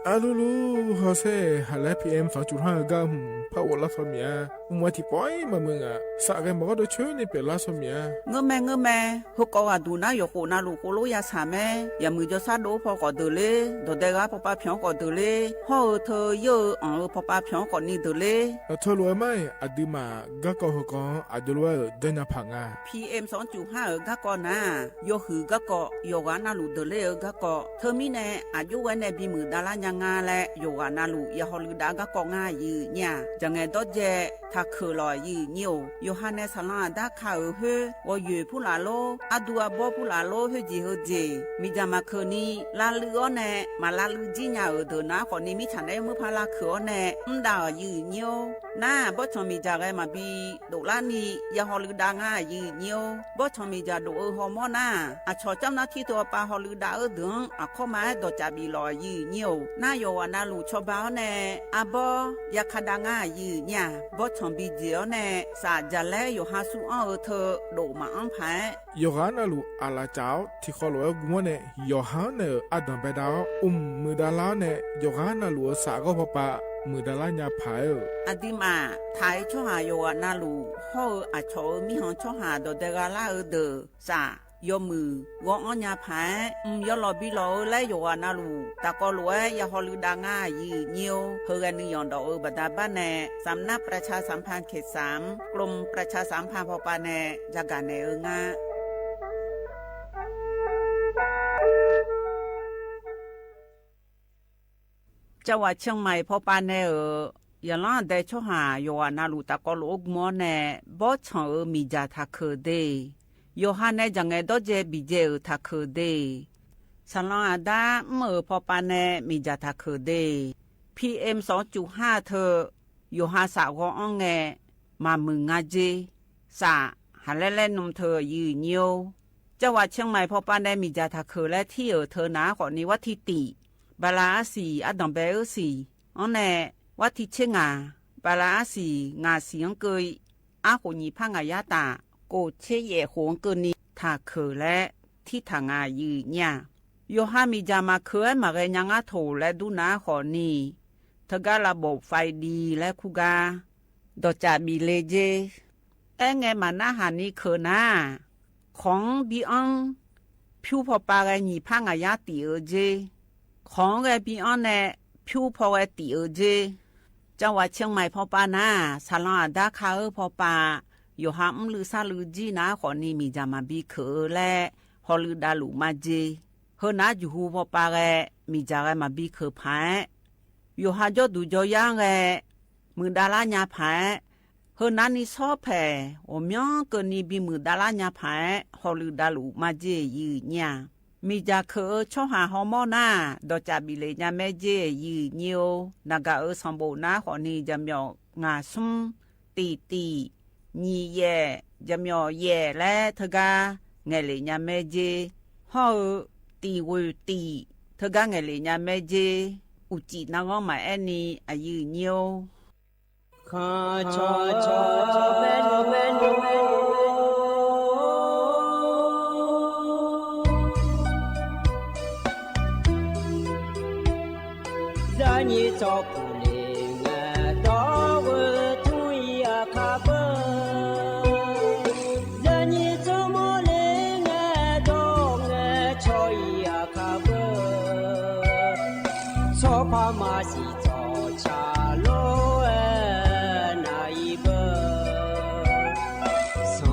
အလူလူ ဟီၣ်စဲ ဟးလၢ PM สองจุดห้า အဂီၢ် ဟွမ် ဖးအိၣ်လၢစီၤမံၤဧါ မုၢ်ဝါထံၣ်ပှဲၤမးမုၢ်ဧါ စးဂဲၤမီၣ်ကီၢ်ဒီးဆၢန့ၣ်ပဲာ်လၢစီၤမံၤဧါ ငၢၢ်မဲ ငၢၢ်မဲ ဟိကီးဂၤဒုးနၢ်ယိၤကိးနၢ်လူၢ်ကိးလိယၤဆၣ်မဲ ယမုၢ်ယီၤဆၣ်ဒိၣ်ဖီၣ်ကီးဒၢးလ့ ဒီးဒဲဂၤပပၢ်ဖျီၣ်ကီးဒၢးလ့ ဟီၣ်အၢထၢယၢၢ်အၢ အီၣ်အၢ ပပၢ်ဖျီၣ်ကီးနံၤဒၢးလ့ အထၢလိာ်ဝဲမး အဒုးမၤဂၤကီၢ်ဟီၣ်ကီၢ် အဒိးလိာ်ဝဲဧၢ ဒဲညါဖးငါ PM สองจุดห้า အဂီၢ်ကီၢ်နၤ ယိၤဟုၣ်ဂၤကီၢ် ယိၤဂၤနၢ်လူၢ်ဒၢးလ့အဂီၢ်ကီၢ် ထၢမံၤနဲၣ် အယိဝဲနဲၣ်ဘံမုၢ်ဒၣ်လၢညါ ငါလႄႈ ယေႃးဂႃးနလူး ယႃႇႁေႃႈလိုဝ်ႈတၢင်းၵႂၢင်ႈငၢႆးယိုဝ်းၺႃး ၸင်ႇငႄႈတေႃးၸႄႈ ထႃႇၶိူဝ်းလေႃႇယိုဝ်းၺႃး။ ယေႃးႁၢၼ်ႇၼႄႇ သႃႇလၢင်းဢႃႇတၢၵ်ႈၶႃႈဢိူဝ်ႈႁိူဝ်း ဝေႃႈယွႆႇၽူႈလႃႇလူး ဢတူႈဢပေႃးၽူႈလႃႇလူး ႁိူဝ်းၸီႇႁိူဝ်းၸီႇ မီႇၸႃႇမႃးၶိူဝ်းၼီႈ လႃႈလိုဝ်ႈဢေႃႈၼႄႈ မႃးလႃႈလိုဝ်ႈၸီႉၺႃးဢိူဝ်ႈ တိူဝ်ႉၼႃႇၶေႃႈၼီႈ မီးၸၢၼ်ႇလႄႈ မိူဝ်ႈၽြႃးလၢၵ်ႈၶိူဝ်းဢေႃႈၼႄႈ ဢမ်ႇတႃႇယိုဝ်းၺႃး ၼႃႇ ပေႃးၸွင်ႇမီႇၸႃႇၵႆႉမႃးပီႈ တူၵ်းလႃးၼီႈ ယႃႇႁေႃႈလိုဝ်ႈတၢင်းငၢႆးယိုဝ်းၺႃး ပေႃးၸွင်ႇမီႇၸႃႇတူၵ်းဢိူဝ်ႈႁေႃႈမေႃးၼႃႇ ဢႃႇ ၸေႃးၸမ်ႈၼႃႈထီႈတူဝ်ပႃးႁေႃႈလိုဝ်ႈတၢင်းဢိူဝ်ႈ တိူင်း ဢႃႇ ၶေႃႈမႃးႁႂ်ႈတေႃႇၸႃႇပီႈလေႃႇယိုဝ်းၺႃး ၼႃႇ ယေႃးႁၢၼ်ႇၼလူး ၶျေႃးပႃးဢေႃႈၼႄႈ ဢပေႃး ယႃႇၶႃႈတၢင်းငၢႆးယိုဝ်းၺႃး ပေႃးၸွင်ႇပီႈၸေႇဢေႃႈၼႄႈ သႃႇၸႃႇလႄႈ ယေႃးႁၢၼ်ႇသူဢေႃႈဢိူဝ်ႈ ထိူဝ်ႈတူၵ်းမႃးဢမ်ႇၽႂ် ယေႃးႁၢၼ်ႇၼလူး ဢႃႇလႃႇၸဝ်ႈ ထီႇၶေႃးလူၺ်ႈဢေႃႈ ၵူႈမူၼ်းၼႆႉ ယေႃးႁၢၼ်ႇၼႆႉ ဢႃႇတမ်ႇပႄႇတႃႇ ဢုမ်ႇ မိူဝ်ႈတႃႇလႃႈၼႆႉ ယေႃးႁၢၼ်ႇၼလူး သႃႇၵေႃႈ ၽႃႈပႃႈ မိူဝ်ႈတႃႇလႃႈၺႃးၽႂ်ဢေႃႈ။ ဢႃႇတီႈမႃး ထၢႆႇၶျေႃးႁႃႇ ယေႃးႁၢၼ်ႇၼလူး ႁေႃးဢႃႇ ၶျေႃးဢိူဝ်ႈ မီးႁွင်ႈၶျေႃးႁႃႇ တေႃႇတေႇၵႃႇလႃႉဢိူဝ်ႈ တိူဝ်ႉ သႃႇ ယေႃးမိုဝ်း ၵေႃႈဢေႃႈၺႃးၽႂ် ဢိုမ်ႇ ယေႃးလေႃးပီႈလေႃးဢိူဝ်ႈလႄႈ ယေႃးႁၢၼ်ႇၼလူး တႃႇၵေႃႈလူဝ်ႇဢႃႇ ယႃႇႁေႃႈလိုဝ်ႈတၢင်းငၢႆးယိုဝ်းၺႃး ႁိုဝ်ၵၼ်ၼိုင်ႈယွင်ႇတေႃႇဢိူဝ်ႈ ပႃႇတႃႇပႃႈၼႄႈ သမ်ႇၼၵ်ႉပြၸႃႇသမ်ႇၽၼ်ႇၶဵတ်ႇသၢမ် ၵလူမ်းပြၸႃႇသမ်ႇၽၼ်ႇၽေႃႈပႃႈၼႄႈ ၸႃႇၵႃႇၼႄႈဢိူဝ်ႈငႃႈ။ ၸင်ႇဝႃႇၶျဵင်းမႆႇၽေႃႈပႃႈၼႄႈဢိူဝ်ႈ ယႃႇလႃႈတႄႉ ၶျေႃးႁႃႇ ယေႃးႁၢၼ်ႇၼလူး တႃႇၵေႃႈလူဝ်ႇဢုပ်ႇမေႃးၼႄႈ ပေႃးၸွင်ႇဢိူဝ်ႈ မီႇၸႃႇထႃႇၶိူဝ်းတႄႉ ယေႃးႁၢၼ်ႇၼႄႈ ၸင်ႇငႄႈတေႃးၸႄႈ ပီႈၸေႇဢိူဝ်ႈ ထႃႇၶိူဝ်းတႄႉ သႃႇလၢင်းဢႃႇတႃႇ ဢိုမ်ႇ ဢိူဝ်ႈ ၽေႃႈပႃႈၼႄႈ မီႇၸႃႇထႃႇၶိူဝ်းတႄႉ ပီႇဢႅမ်ႇ သွင်ၸုတ်ႇႁႃႈ ထိူဝ်ႈ ယေႃးႁၢၼ်ႇသႃႇၵေႃႈဢေႃႈၼႄႈ မႃးမိုဝ်းငၢႆးၸေႈ သႃႇ ႁႃလႄႈလႄႈၼုမ်ႇ ထိူဝ်ႈယိုဝ်းၺႃး။ ၸင်ႇဝႃႇၶျဵင်းမႆႇၽေႃႈပႃႈၼႄႈ မီႇၸႃႇထႃႇၶိူဝ်းလႄႈ ထီႉဢိူဝ်ႈ ထိူဝ်ႈၼႃႈၶေႃႈၼီႈ ဝႃႉထီႉတီႈ ပႃႇလႃႇဢႃႇသီႇ ဢႃႇတမ်ႇပႄႇဢိူဝ်ႈသီႇ ဢေႃႈၼႄႈ ဝႃႉထီႉၶျေႇငႃႇ ပႃႇလႃႇဢႃႇသီႇ ငႃႇသီႇဢင်းၵိူဝ်ႇ ဢႃႇၶူဝ်ႇၺီႇၽႃႉငႃႇယႃႇတႃႇ ၵူဝ်ႇၶျေႇယႄႇၶူဝ်ႇဢင်းၵိူဝ်ႇၼီႈ ထႃႇၶိူဝ်းလႄႈ ထီႉထႃႇငႃႇယိုဝ်းၺႃး။ ယေႃးႁၢၼ်ႇမီႇၸႃႇမႃးၶိူဝ်း မႃးၵႄႈၺႃးငႃးထူဝ်ႇလႄႈ တူၺ်းၼႃႈၶေႃႈၼီႈ ထၵ်ႉၵႃႉ လပူပ်ႉၾႆးလီလႄႈ ၶူးၵႃး တေႃႇၸႃႇမီးလႄႈၸေႈ ဢႄႇ ငႄႈမႃးၼႃႈႁၼ်ၼီႈၶိူဝ်းၼႃႈ ၶွင်ပီႈဢွင်ႇ ၽိဝ်ၽေႃႈပႃႈၵႄႈ ၺီႇၽႃႉငႃႇယႃႇတီႈဢိူဝ်ႈၸေႈ ၶွင်ၵႄႈပီႈဢွင်ႇၼႄႈ ၽိဝ်ၽေႃႈၵႄႈတီႈဢိူဝ်ႈၸေႈ ၸင်ႇဝႃႇၶျဵင်းမႆႇၽေႃႈပႃႈၼႃႈ သႃႇလၢင်းဢႃႇတႃႇၶႃႈဢိူဝ်ႈ ၽေႃႈပႃႈ ယေႃးႁၢၼ်ႇ ဢမ်ႇလိုဝ်ႈသႃႇလိုဝ်ႈၸီႉၼႃႈၶေႃႈၼီႈ မီႇၸႃႇမႃးပီႈၶိူဝ်းလႄႈ ႁေႃႈလိုဝ်ႈတႃႇလူႇမႃးၸေႈ ႁိူဝ်ႈၼႃႈၸူႇႁူႉၽေႃႈပႃႈၵႄႈ မီႇၸႃႇၵႄႈမႃးပီႈၶိူဝ်းၽၢႆႇ ယေႃးႁၢၼ်ႇ ၸေႃႇတူႇၸေႃႇယၢင်းၵႄႈ မိူဝ်ႈတႃႇလႃႈၺႃးၽၢႆႇ ႁိူဝ်ႈၼႃႈၼီႈသေႃးၽႄႈ ဢူဝ်ႈ မိူင်းၵိူဝ်ႇၼီႈ ပီႈမိူဝ်ႈတႃႇလႃႈၺႃးၽၢႆႇ ႁေႃႈလိုဝ်ႈတႃႇလူႇမႃးၸေႈယိုဝ်းၺႃး မီႇၸႃႇၶိူဝ်းဢိူဝ်ႈ ၶျေႃးႁႃႇႁေႃႈမေႃးၼႃႈ တေႃႇၸႃႇပီႈလႄႈၺႃးမႄးၸေႈယိုဝ်းၺႃး ၼႃႇၵႃႇဢိူဝ်ႈ သမ်ႇပူဝ်ႇၼႃႈၶေႃႈၼီႈ ၸမ်ႇမျေႃႇ ငႃႇသုမ်း တီႇတီႇ ၺီႇယႄႇ ၸမ်ႇမျေႃႇယႄႇလႄႈ ထၵ်ႉၵႃႉ ငႄႈလႄႈၺႃးမႄးၸေႈ ႁေႃႈဢိူဝ်ႈ တီႇဝိူဝ်ႇတီႇ ထၵ်ႉၵႃႉ ငႄႈလႄႈၺႃးမႄးၸေႈ ဢုၸိၼႃႇ ငေႃႈမႃးဢႄႇၼီႈ ဢယိုဝ်းၺႃး ၶႃႈၶျေႃးၶျေႃး မႄႈၼူႉ မႄႈၼူႉ မႄႈၼူႉ ၸၢၼ်ႇၸေႃႇၽူႈလဵင်ႉ တေႃႇဝႃႈ ထုၺ်ႇဢၶႃႇပႃႇ ၸၢၼ်ႇၸေႃႇမေႃးလဵင်ႉ တေႃႇဝႃႈ ၶျေႃႇဢီႇဢၶႃႇပႃႇ သေႃးၽႃႇမႃႇသီႇ ၸေႃႇၶျႃႇလူဝ်ႇ ဢႄႇ ၼႃႇဢီႇပႃႇ သေႃး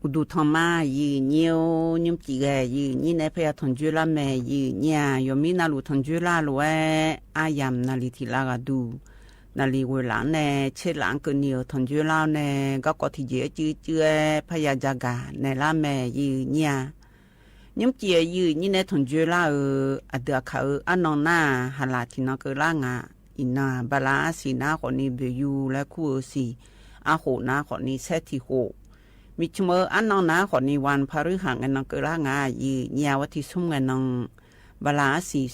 အိုတ်တူၺ်း ထင်မး ယိုဝ်းညိုဝ်း ညီမုၵ်ၸီႇဂဲၤ ယိုဝ်းညိုဝ်း နဲဖဲယႃး ထွမ်ၸွဲလႃး မ့ၢ်ယိုဝ်းညိုဝ်း ယိုဝ်းမီး နလူး ထွမ်ၸွဲလႃး လူးဝဲ အါယၢမ်ႇ နၢ်လီၤ ထံၣ်လႃး ဂၤဒုး နၢ်လီၤ ဝဲလၢ် နဲ ဆဲးလၢ် ကၢၼ်နံၣ် ထွမ်ၸွဲလႃး နဲ ဂီၢ်ကီၢ် ထံၣ်ၸိုဝ်ဢၸိုဝ်ဢိုဝ် ဖဲယႃး ယၢၵ်ႈ ဂၤ နဲလႃး မ့ၢ်ယိုဝ်းညိုဝ်း ညီမုၵ်ၸီႇ ယိုဝ်းညိုဝ်း နဲ ထွမ်ၸွဲလႃး ဢိုဝ် အဒုးအခၢၣ် ဢိုဝ် အနီၢ်နၢ် ဟးလၢ် ထံၣ်နီၢ်ကၢၢ်လႃး ငါ အံၤ နၢ် ဘၣ်လၢ် အစံၣ် နၢ် ဃိးနံၣ် ဘျုးယူႇ လႄႈ ခူဢိုဝ် စံၣ် အဃိး နၢ် ဃိးနံၣ် ဆဲး ထံၣ်ဃိး မီး ဆူမၢ် အနီၢ်နၢ် ဃိးနံၣ် ဝၢၼ်ႈ ဖႃႇရုၶၢင်ႇ ငဲၢ်နီၢ်ကၢၢ်လႃး ငါ ယိုဝ်းညိုဝ်း ဝဲ ထံၣ်သူမ် ငဲၢ်နီၢ် ဘၣ်လၢ် အစံၣ်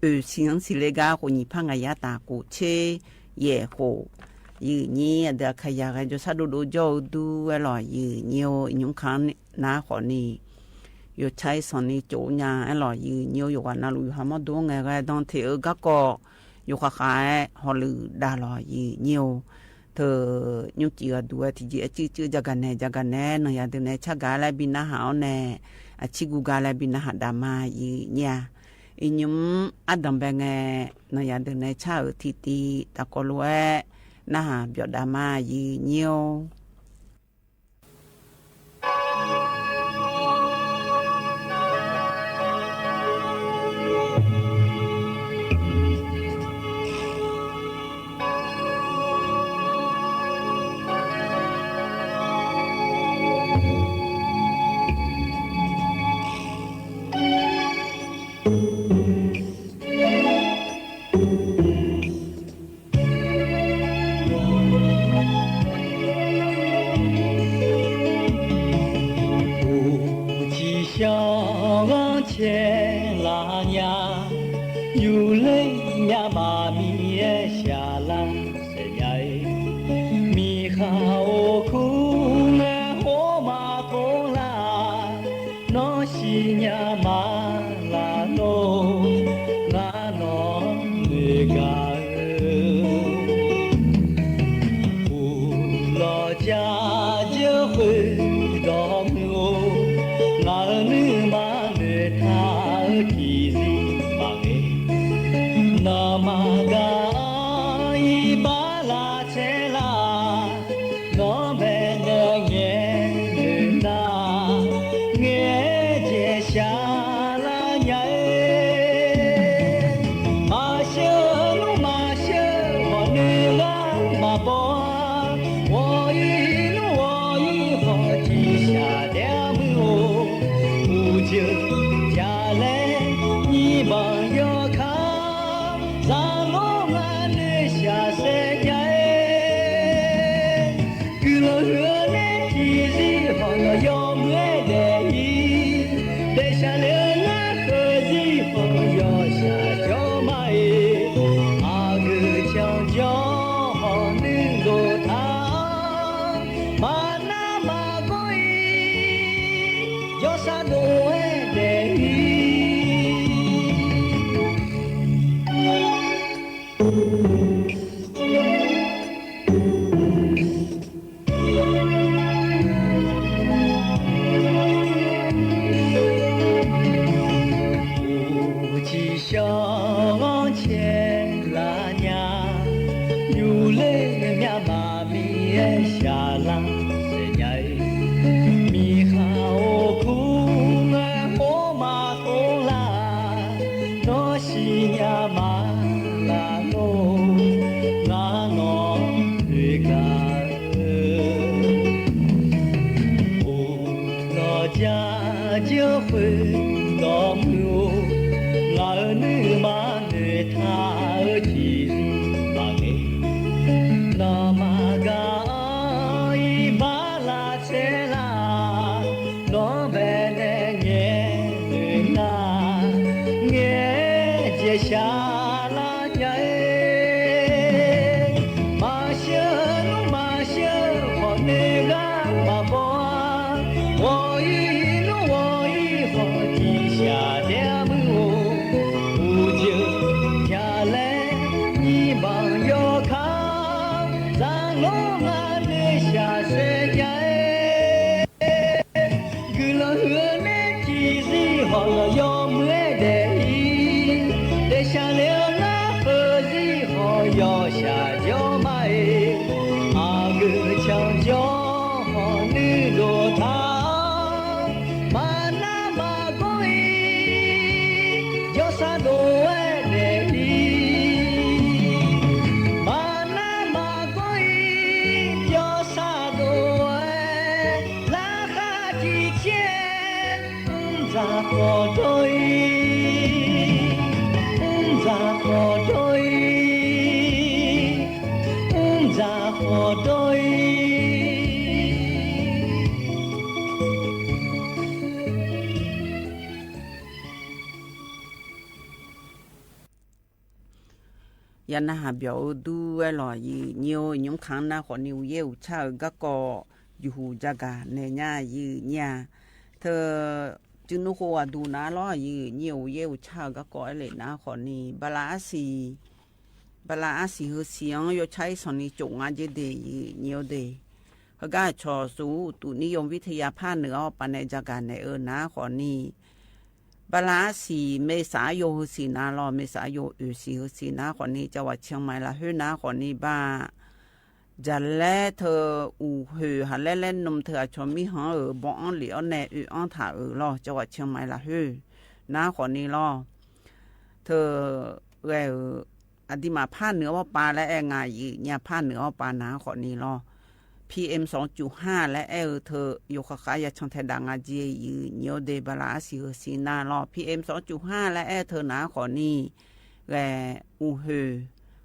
အိုဝ် စံၣ် စံၣ်လႄႈ ဂၤ ဃိးနံၣ် ဖး ငါးရာ တၢ် ကူၺ်း ဆဲး ယဲၢ် ဃိး ယိုဝ်းညိုဝ်း အဒုးအခၢၣ် ယၢၵ်ႈ ဂဲ ယိူဝ်းသၢ ဒိၣ်ဒိၣ် ယိုဝ်းဒုး ဝဲလီၤ ယိုဝ်းညိုဝ်း ညိုဝ်း ခၢၼ်ၼႃႈ ဃိးနံၣ် ယိူဝ်းဆၢ သွင်နံၣ် ကၠိၼ်ႇ ညါ ဝဲလီၤ ယိုဝ်းညိုဝ်း ယွၤ နၢ်လူး ယွၤ မီး ဒိၣ် ငဲၢ် ဂဲ ဒီး ထံၣ် အၢ ဂီၢ်ကီၢ် ယွၤ ဃၣ်ဃၣ် ဟီၣ်လူၺ်ႈ ဒၣ်လီၤ ယိုဝ်းညိုဝ်း ထၢၼ် ညီမုၵ်ၸီႇ ဂၤဒုး ဝဲ ထံၣ်ၸိုဝ်ဢၸိုဝ်ဢိုဝ် ယၢၵ်ႈ ဂၤ နဲ ယၢၵ်ႈ ဂၤ နဲ နၢ်ယၢၵ်ႈ ဒုး နဲ ဆၢ် ဂၤ လႄႈ ဘံၣ်နၢ်ဟႃၼႆ အဆံၵူႈ ဂၤ လႄႈ ဘံၣ်နၢ်ဟႃ ဒၣ်မး ယိုဝ်းညိုဝ်း အံၤ ညီမုၵ်ၸီႇ အဒိၼ်း ဘႄႈ ငဲၢ် နၢ်ယၢၵ်ႈ ဒုး နဲ ဆၢ် အၢ ထံၣ်တံၢ် တၢ် ကီၢ်လူၺ်ႈ ဝဲ နၢ်ဟႃ ပျီႇ ဒၣ်မး ယိုဝ်းညိုဝ်း အိၵ်ႇၸီႇသျၢင်ႇ ဝၢင်းၶျႅၼ်ႇလႃႇၺႃး ယူႇလႄႈ ၺႃးမႃး မီးယႄႈသျႃႇလႃႇ သႄႇၺႃး မီးၶႃႈ ဢူဝ်းၶူး ငႄႈႁူဝ်မႃးၵူၼ်းလႃႈ ၼေႃႈ သီႇၺႃးမႃးလႃႈၼေႃႈ ငႃးၼေႃႈ ၼိူဝ်ၵႃႈဢိူဝ်ႈ ၽူႈလေႃႇၸႃႇ ၸိူဝ်ႉၶိူဝ်းတေႃႇမူဝ်း ငႃးၼိူဝ်မႃး ၼိူဝ်ထႃႈဢိူဝ်ႈ ထီႇသီႇပၢင်ႇဢေႇ ၼႃႇမႃႇၵႃႇ ဢီႇပႃႇလႃႇ သေလႃႇ ၼေႃႈ မႄႈၼႆႉ ငႄႈၼိူဝ်ၼႃႈ ငႄႈၸေႇသျႃႇလႃႇၺႃး မႃးသျိူဝ်း ၼူႉမႃးသျိူဝ်း ၶေႃႈၼိူဝ်ၵၢင်ႇမႃးပွၼ်း ဝေႃႇယီႇ ၼူႉဝေႃႇယီႇ ၶေႃႈထီႇသျႃႇတႄႇမိူဝ်ႈ ဢူႈၸိူဝ်ႉၸႃႇလႄႈ ယိင်းပၢင်ယေႃးၶႃႇ သၢင်ႇလူင်းငႃး ၼိူဝ်သျႃႇသႄႇၺႃး ၵိုတ်းလႄႈ ႁိူဝ်ႈၼႄး ထီႇသီႇ ႁေႃႈယေႃး ယေႃးမိူဝ်းလႄႈ ဢီး တႄႇသႃႇလႄႈ ၼႃႈၶိူဝ်းသီႇ ႁေႃႈယေႃး သႃႇၸေႃးမႃး ဢေႇ ဢႃႇၵိူဝ်ႇ ၸၢင်ႇၸေႃး ႁေႃႈၼိုင်ႈလူဝ်ႇထႃႈ မႃႇၼႃႇမႃႇၵေႃး ဢီး ယေႃးသႃႇတူဝ်ႇဝႄႈလႄႈ ဢီး ဢူႈၸီႇသျၢင်ႇ ဝၢင်းၶျႅၼ်ႇလႃႇၺႃး ယူႇလႄႈ ၺႃးမႃး မီးယႄႈသျႃႇလႃႇ သႄႇၺႃး မီးၶႃႈ ဢူဝ်းၶူး ငႄႈႁူဝ်မႃးၵူၼ်းလႃႈ ၼေႃႈ သီႇၺႃးမႃးလႃႈၼေႃႈ ငႃးၼေႃႈ ၼိူဝ်ၵႃႈ ဢိူဝ်ႈ ဢူဝ်း လေႃးၸႃႇ ၸိူဝ်ႉၶိူဝ်း တေႃႇမူဝ်း ငႃးၼိူဝ်မႃး ၼိူဝ်ထႃႈ ဢိူဝ်ႈ ထီႇသီႇပၢင်ႇဢေႇ ၼႃႇမႃႇၵႃႇ ဢီႇပႃႇလႃႇ သေလႃႇ ၼေႃႈ ပႄႇလႄႈ ငႄႈၼိူဝ်ၼႃႈ ငႄႈၸေႇသျႃႇလႃႇ ၺႃး မႃးသျိူဝ်း ၼူႉမႃးသျိူဝ်း ၶေႃႈၼိူဝ်ၵၢင်ႇမႃးပွၼ်း ဝေႃႇယီႇ ၼူႉဝေႃႇယီႇ ၶေႃႈထီႇသျႃႇတႄႇမိူဝ်ႈ ဢူႈၸိူဝ်ႉၸႃႇလႄႈ ယိင်းပၢင်ယေႃးၶႃႇ သၢင်ႇလူင်းငႃး ၼိူဝ်သျႃႇသႄႇၺႃး ၵိုတ်းလႄႈ ႁိူဝ်ႈၼႄး ထီႇသီႇ ႁေႃႈလႄႈ ယေႃးမိူဝ်းလႄႈ ဢီး တႄႇသႃႇလႄႈ ၼႃႈၽိူဝ်ႇသီႇ ႁေႃႈယေႃးသႃႇၸေႃးမႃး ဢေႇ ဢႃႇၵိူဝ်ႇ ၸၢင်ႇၸေႃး ႁေႃႈၼိူဝ်လူဝ်ႇထႃႈ ယၤနာ်ဟး ပြောၣ်ဧိၤ ဒူဝဲလီၤ ယိုဝ်းညိုဝ်း ယိုဝ်းခံ နာ်ဃိးနံၤ အိၣ်ယဲၢ်အိၣ်ဆၣ်ဧိၤ ကၢ်ကီၢ် ယူႇဟူး ကၢ်ကၢ်နဲၣ်ညါ ယိုဝ်းညိုဝ်း ထၢၣ် စုနူၢ်ဃိး ဝၤဒူၣ်နၤလီၤ ယိုဝ်းညိုဝ်း အိၣ်ယဲၢ်အိၣ်ဆၣ်ဧိၤ ကၢ်ကီၢ်အဲလ့ၣ် နာ်ဃိးနံၤ ဘလးအါစံ ဘလးအါစံ ဟၢစံ ယိုဝ်းဆၣ် အံသီၣ်နံၤ ကၠိၣ်ငါက့ဒ့ၣ် ယိုဝ်းညိုဝ်းဒ့ၣ် ဟဲကၢ်ဆီၣ် သုး သုးနံယိၣ်ဝံထယၢ ဖးနုာ်အီၤ ပာ်နဲၣ် ကၢ်ကၢ်နဲၣ်ဧိၤ နာ်ဃိးနံၤ ဘလးအါစံ မ့ၢ်စးယိုဝ်း ဟၢစံ နာ်လီၤ မ့ၢ်စးယိုဝ်း အၢၣ်စံ ဟၢစံ နာ်ဃိးနံၤ ကၠၢဝး ဆဲၣ်မဲၣ် လၢဟ့ၣ် နာ်ဃိးနံၤ ဘၣ် ကၠၢလဲ ထၢၣ် အိၣ်ဟ့ၣ် ဟးလဲလဲနုာ် ထၢၣ် အဆီၣ်မံဟီၣ်ဧိၤ ဘီအီလံၣ် အီနဲၣ် အၢၣ်အီထၣ်ဧိၤလီၤ ကၠၢဝး ဆဲၣ်မဲၣ် လၢဟ့ၣ် နာ်ဃိးနံၤလီၤ ထၢၣ် ဂဲၤဧိၤ အဒံးမး ဖးနုာ်အီၤပၢ် လၢအဲၣ် ငါ ယိုဝ်းညိုဝ်း ဖးနုာ်အီၤပၢ် နာ်ဃိးနံၤလီၤ ဖံအ့ၣ် သွင်ကျူၣ်ဟၣ် လၢအဲၣ်ဧိၤ ထၢၣ် ယိုဝ်းဃၣ်ဃၣ် ယၤဆၣ်ထဲဒၣ် ငါက့ ယိုဝ်းညိုဝ်းဒ့ၣ် ဘလးအါစံ ဟၢစံ နာ်လီၤ ဖံအ့ၣ် သွင်ကျူၣ်ဟၣ် လၢအဲၣ်ထၢၣ် နာ်ဃိးနံၤ ဂဲၤ အိၣ်ဟ့ၣ်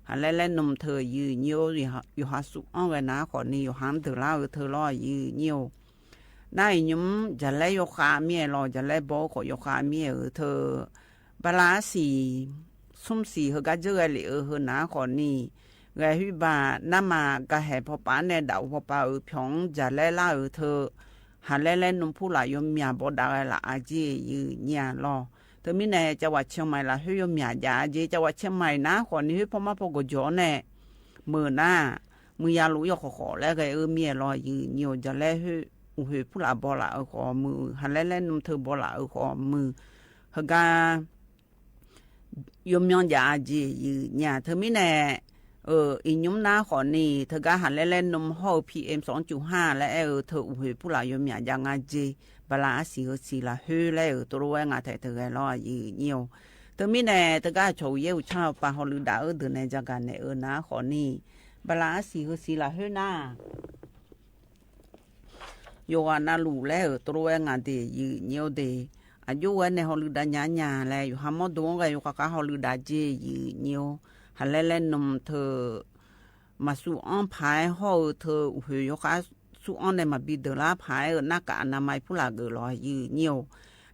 ဟးလဲလဲနုာ် ထၢၣ် ယိုဝ်းညိုဝ်း ယိုဝ်းဟးသူၣ်အီၣ်ဂဲၤ နာ်ဃိးနံၤ ယိုဝ်းဟးဒုးလၢအၢ ထၢၣ်လီၤ ယိုဝ်းညိုဝ်း နာ်အံၤ ညိုဝ်း ကၠၢလဲ ယိုဝ်းဃၣ်မ့ၢ်လီၤ ကၠၢလဲ ဘီအိၣ်ခိး ယိုဝ်းဃၣ်မ့ၢ်ဧိၤ ထၢၣ် ဘလးအါစံ သူၣ်စံ ဟဲကၢ်ကၠၢဂဲၤလံၣ် အၢ ဟ့ၣ် နာ်ဃိးနံၤ ဂဲၤဟ့ၣ်ဘၣ် နမၤ ကဟဲ ဖီၣ်ပၢ်နဲၣ် ဒၣ်အိၣ်ဖီၣ်ပၢ် အၢ ဖျိး ကၠၢလဲ လၢအၢ ထၢၣ် ဟးလဲလဲနုာ် ဖုလၢ် ယိုဝ်းမၠး ဘီဒၣ်ဂဲၤ လၢအါက့ ယိုဝ်းညိုဝ်းလီၤ ထၢၣ်မံၤနဲၣ် ကၠၢဝး ဆဲၣ်မဲၣ် လၢဟ့ၣ် ယိုဝ်းမၠး ယၤအါက့ ကၠၢဝး ဆဲၣ်မဲၣ် နာ်ဃိးနံၤ ဟ့ၣ် ဖီၣ်မၣ် ဖီၣ်ကၠီၤနဲၣ် မုၢ်နၤ မုၢ်ယါလူၤ ယိုဝ်းဃီဃီ လၢဂဲၤအၢ မ့ၢ်လီၤ ယိုဝ်းညိုဝ်း ကၠၢလဲ ဟ့ၣ် အိၣ်ဟ့ၣ် ဖုလၢ် ဘီလၢ် အၢဃီမုၢ် ဟးလဲလဲနုာ် ထၢၣ် ဘီလၢ် အၢဃီမုၢ် ဟဲကၢ် ယိုဝ်းမၠး ယၤအါက့ ယိုဝ်းညိုဝ်း ထၢၣ်မံၤနဲၣ် အၢ အံၤ ညိုဝ်း နာ်ဃိးနံၤ ထၢၣ်ကၢ် ဟးလဲလဲနုာ် ဟီၣ်အၢ ဖံအ့ၣ် သွင်ကျူၣ်ဟၣ် လၢအဲၣ်ဧိၤ ထၢၣ် အိၣ်ဟ့ၣ် ဖုလၢ် ယိုဝ်းမၠး ယၤ ငါက့ ဘလးအါစံ ဟၢစံ လၢဟ့ၣ် လၢအၢ တရူဝဲ ငါထဲ ထၢၣ်ဂဲၤလီၤ ယိုဝ်းညိုဝ်း ထၢၣ်မံၤနဲၣ် တကးဆီၣ် အိၣ်ယဲၢ်အိၣ်ဆၣ် ပၢ်ဟီၣ်လုၢ်ဒၣ်အၢ ဒုးနဲၣ် ကၠၢ်ကၢ်နဲၣ်အၢ နာ်ဃိးနံၤ ဘလးအါစံ ဟၢစံ လၢဟ့ၣ် နၤ ယိုဝ်းဂၤ နၤလူၤ လၢအၢ တရူဝဲ ငါဒ့ၣ် ယိုဝ်းညိုဝ်းဒ့ၣ် အယိဝဲန့ၣ် ဟီၣ်လုၢ်ဒၣ်ညါညါလဲၣ် ယိုဝ်းဟးမီၣ်ဒိဂဲၤ ယိုဝ်းဃၣ်ဃၣ် ဟီၣ်လုၢ်ဒၣ်က့ ယိုဝ်းညိုဝ်း ဟးလဲလဲနုာ် ထၢၣ် မၤသူၣ်အီၣ်ဖး ဟီၣ်အၢ ထၢၣ် အိၣ်ဟ့ၣ် ယိုဝ်းဃၣ်သူၣ်အီၣ်န့ၣ် မၤဘံဒၢးလၢဖး အၢ နာ်ကၣ်အနမၤ ဖုလၢ် ဂ့ၤလီၤ ယိုဝ်းညိုဝ်း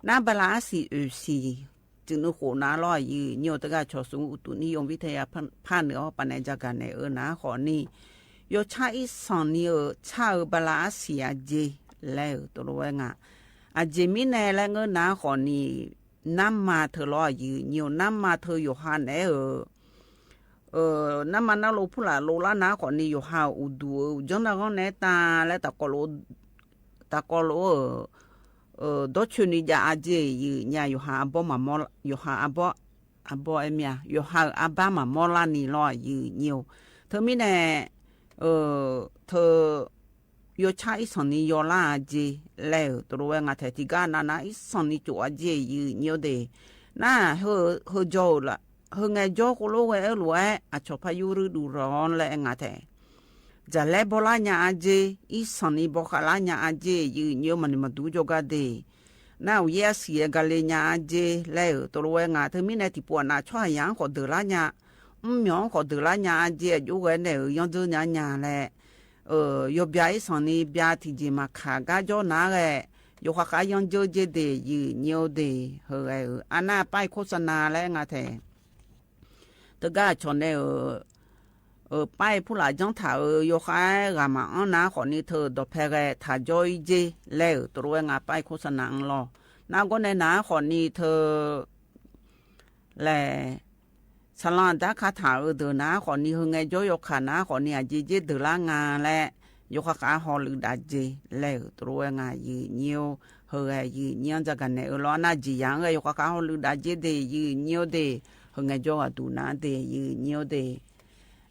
နၤ ဘလးအါစံ အၢစံ စုနူၢ်ဃိး နၤလီၤ ယိုဝ်းညိုဝ်း တကးဆီၣ် သုး အူတူးနံယိၣ်ဝံထယၢ ဖးနုာ်အီၤ ပာ်နဲၣ် ကၠၢ်ကၢ်နဲၣ်အၢ နာ်ဃိးနံၤ ယိုဝ်းဆၣ် အံသီၣ်နံၤ အၢ ဆၣ်အၢ ဘလးအါစံ အက့ လၢအၢ တရူဝဲ ငါ အက့မံၤနဲၣ် လၢငၢ နာ်ဃိးနံၤ နၤမၤထၢၣ်လီၤ ယိုဝ်းညိုဝ်း နၤမၤထၢၣ် ယိုဝ်းဟးနဲၣ် အၢ အၢ နၤမၤနၤလိာ် ဖုလၢ် လိာ်လၢ နာ်ဃိးနံၤ ယိုဝ်းဟးအိၣ်ဒူၣ် အၢ ယီၢ်နၤဂီၢ်နဲတၢ် လၢတၢ်ကီလိာ် တၢ်ကီလိာ် အၢ အၢ ဒီးဆၢနံၤ ယၤအက့ ယိုဝ်းညိုဝ်း ယိုဝ်းဟးအဘီမၤမီၢ် ယိုဝ်းဟးအဘီ အဘီအဲၣ်မ့ၢ်ဧါ ယိုဝ်းဟးအဘါမၤမီၢ်လၢနံၤလီၤ ယိုဝ်းညိုဝ်း ထၢၣ်မံၤနဲၣ် အၢ ထၢၣ် ယိုဝ်းဆၣ် အံသီၣ်နံၤ ယီၢ်လၢအက့ လၢအၢ တရူဝဲ ငါထဲ တံၤကၢ်နၤ နၤ အံသီၣ်နံၤ ကၠိၣ်အက့ ယိုဝ်းညိုဝ်းဒ့ၣ် နၤ ဟၢ ဟၢကၠီဧိၤလၢ ဟၢငဲၤကၠီ ဃိလိဝဲ အၢ လိာ်ဝဲ အဆီၣ်ဖးယူၤ ရူဒူၣ်ရီၣ် လၢအၢ ငါထဲ ကၠၢ်လဲ ဘီလၢညါအက့ အံသီၣ်နံၤ ဘီဃာ်လၢညါအက့ ယိုဝ်းညိုဝ်း မၤနံၤမၤဒူကၠီကၢ်ဒ့ၣ် နၤ အိၣ်ယဲၢ်အဆံး အကလ့ညါအက့ လၢအၢ တရူဝဲ ငါ ထၢၣ်မံၤနဲၣ် တံၤပူၤအနး ဆီၣ်ယၤ အဃိဒၢးလၢညါ အမၠီၣ် အဃိဒၢးလၢညါအက့ အယိဝဲန့ၣ် အၢ ယီၢ်ဒၢးညါညါလဲၣ် အၢ ယိုဝ်းဘျါ အံသီၣ်နံၤ ဘျါထံၣ်က့ၤ မၤခးကၠီနၤဂ့ၤ ယိုဝ်းဃၣ်ဃၣ် ယီၢ်ဒၢးက့ဒ့ၣ် ယိုဝ်းညိုဝ်းဒ့ၣ် ဟၢဂ့ၤ အၢ အနၤ ပၢ်အံ ခိၣ်စနၤ လၢအၢ ငါထဲ တကးဆီၣ်န့ၣ် အၢ အၢ ပၢ်အံ ဖုလၢ် ကၠီထၣ် အၢ ယိုဝ်းဃၣ်ဂၤမၤအီၣ် နာ်ဃိးနံၤ ထၢၣ် ဒီးဖဲဂဲၤ ထးကၠီအံက့ လၢအၢ တရူဝဲ ငါ ပၢ်အံ ခိၣ်စနၤ အၢလီၤ နၤ အဂီၢ်န့ၣ် နာ်ဃိးနံၤ ထၢၣ် လဲၣ် ဆၣ်လီၤအဒါခးထၣ် အၢ ဒၢး နာ်ဃိးနံၤ ဟၢငဲၤကၠီ ယိုဝ်းခး နာ်ဃိးနံၤ အက့က့ ဒၢးလၢငါလဲၣ် ယိုဝ်းဃၣ်ဃၣ် ဟီၣ်လုၢ်ဒၣ်က့ လၢအၢ တရူဝဲ ငါ ယိုဝ်းညိုဝ်း ဟၢဂ့ၤ ယိုဝ်းညိုဝ်း ကၠၢ်ကၢ်နဲၣ်အၢလီၤ အနၤ က့ယၤဂ့ၤ ယိုဝ်းဃၣ်ဃၣ် ဟီၣ်လုၢ်ဒၣ်က့ဒ့ၣ် ယိုဝ်းညိုဝ်းဒ့ၣ် ဟၢငဲၤကၠီ ဂၤဒူၣ်နၤဒ့ၣ် ယိုဝ်းညိုဝ်းဒ့ၣ်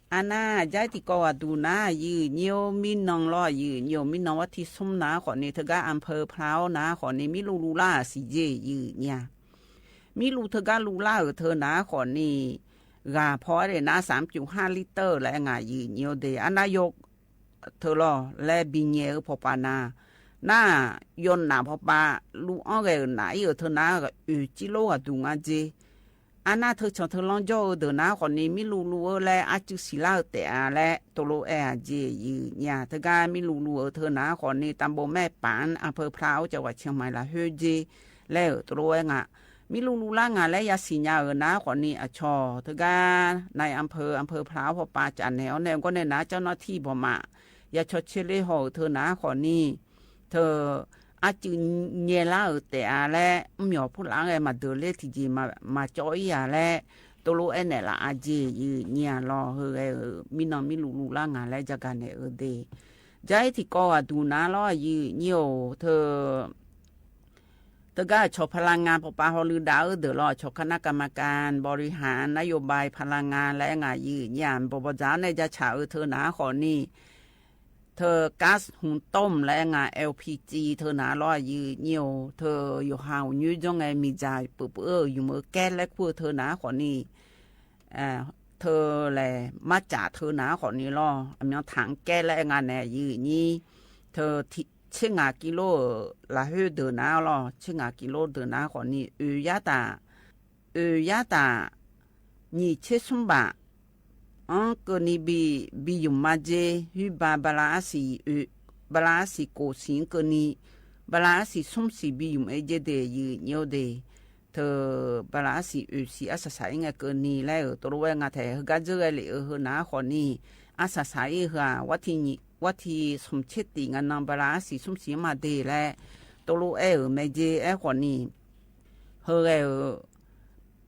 အနၤ ကၠၢ်တံၤကီၢ် ဂၤဒူၣ်နၤ ယိုဝ်းညိုဝ်း မံနီၢ်လီၤ ယိုဝ်းညိုဝ်း မံနီၢ် ဝါထံ သုမ်း နာ်ဃိးနံၤ ထၢၣ်ကၢ် အၣ်ဖၢၣ် ဖျါ နာ်ဃိးနံၤ မံလူလူလၢအဆံးက့ ယိုဝ်းညိုဝ်း မံလူထၢၣ်ကၢ်လူလၢအၢ ထၢၣ် နာ်ဃိးနံၤ ဂၤဖီဒ့ၣ် နၤ စၢမ်ကၠိၣ်ဟၣ်လံတၢၣ် လၢအၢ ငါ ယိုဝ်းညိုဝ်းဒ့ၣ် အနၤ ယိုဝ်း ထၢၣ်လီၤ လၢဘံညဲၣ်အၢ ဖီၣ်ပၢ်နၤ နၤ ယိုဝ်းနး ဖီၣ်ပၢ် လူအီၣ်ဂဲၤအၢ နၤ အံၤအၢ ထၢၣ် နၤ အၢ ကၠံလိ ဂၤဒူၣ်နၤက့ အၼၼ်ႉ เธอ เฉาะ เธอ ร้อง จ้อ เออ เดิน นะ ขอนี้ ไม่รู้ รู้ เออ แล้ว อาจจะ ศิลา เออ แต่ อา แล้ว ตกลง เออ อาเจ ยือ เนี่ย เธอ ก็ ไม่รู้ รู้ เออ เธอ นะ ขอนี้ ตำบลแม่ป๋าน อำเภอพร้าว จังหวัดเชียงใหม่ ละ เฮ้อ เจ แล้ว เออ ตกลง เออ งะ ไม่รู้ รู้ ละ งะ แล้ว ยาสี ยา เออ นะ ขอนี้ อะ เฉาะ เธอ ก็ นายอำเภอ อำเภอพร้าว ผ่อปา จ๋าแหนว แหนว ก็ เนี่ย นะ เจ้าหน้าที่ ผ่อมา ยา เฉาะ เชเล่ ห่อ เออ เธอ นะ ขอนี้ เธอ อาจื้อเยะละ เออ แต่ อา แล้ว อืม หยอด ผู้หลัง เออ มาเดิน เล่น ตี้เจ มา มาจ้อ อีหยัง แล้ว ตกลง เออ เนี่ย ละ อาเจ ยือ เนี่ย ลอ เออ เออ ไม่นอน ไม่รู้ รู้ ละ งะ แล้ว จะกั๋น เนี่ย เออ เด จะ ไอ้ ตี้ ก็ ว่า ดู นะ ลอ ยือ เนี่ย โอ เธอ เธอ ก็ เฉาะ พลังงาน ผ่อปา ฮอลือดา เออ เดอ ลอ เฉาะ คณะกรรมการบริหารนโยบายพลังงาน แล้ว งะ ยือ เนี่ย บ่ บ่จ๋า เนี่ย จะ เฉาะ เออ เธอ นะ ขอนี้ เธอ ก๊าซหุงต้ม และ งะ แอลพีจี เธอ นะ ลอ ยือ เนี่ย เธอ อยู่ ฮาว ยุ้ย จ้อง ไง มีจ่าย ปึบ เออ อยู่ เมือ แก๊ส และ ครัว เธอ นะ ขอนี้ เอ่อ เธอ แหละ มาจ๋า เธอ นะ ขอนี้ ลอ อะ มี ถัง แก๊ส และ งะ เนี่ย ยือ นี่ เธอ ตี้ เชงา กิโล ละ เฮ้อ เดอ นะ ลอ เชงา กิโล เดอ นะ ขอนี้ เออ ยาตา เออ ยาตา นี่ เชง สุมบะ อ๋อ เกินนี้ บี บี หยุ่ม มาเจ หื้อ บา บารา อาสี เออ บารา อาสี โกสี เกินนี้ บารา อาสี สุมสี บี หยุ่ม เอเจ เด ยือ เนี่ย เด เธอ บารา อาสี เออ สี อะสาสา ไอ้ ไง เกินนี้ แล้ว เออ ตกลง เออ งะ แถ เฮอ ก็ เจอ ไอ้ เหละ เออ เฮอ นะ ขอนี้ อะสาสา ไอ้ เฮอ วันตี้ วันตี้ สมเชษฐี งะ นำ บารา อาสี สุมสี มาเด แล้ว ตกลง เออ แม่เจ ไอ้ ขอนี้ เฮอ ไอ้ เออ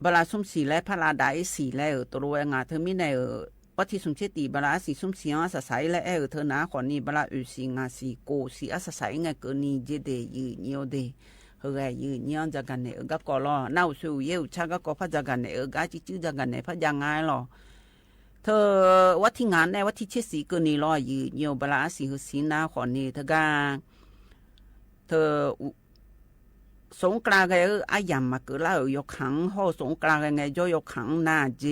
บารา สุมสี และ พระราดา ไอ้ สี แล้ว เออ ตกลง เออ งะ เธอ มี เนี่ย เออ วันตี้ สมเชษฐี บารา อาสี สุมสี อะสาสา แล้ว เออ เธอ นะ ขอนี้ บารา เออ สี งา สี โกสี อะสาสา ไอ้ ไง เกินนี้ เจ เด ยือ เนี่ย เด เฮอ ไอ้ ยือ เนี่ย จะกั๋น เนี่ย เออ ก็ ก็ ลอ เน่า เออ เยอะ อุชา ก็ ก็ พระ จะกั๋น เนี่ย เออ ก็ จื้อ จื้อ จะกั๋น เนี่ย พระ ยัง ไง ลอ เธอ วันตี้ งาน เนี่ย วันตี้ เชษฐี เกินนี้ ลอ ยือ เนี่ย บารา อาสี เฮอ สี นะ ขอนี้ เธอ ก็ เธอ อุ สงกรานต์ ไง เออ อะหยาม มาเกิด แล้ว เออ ยอขัง ห่อ สงกรานต์ ไง ไง จ้อ ยอขัง นาเจ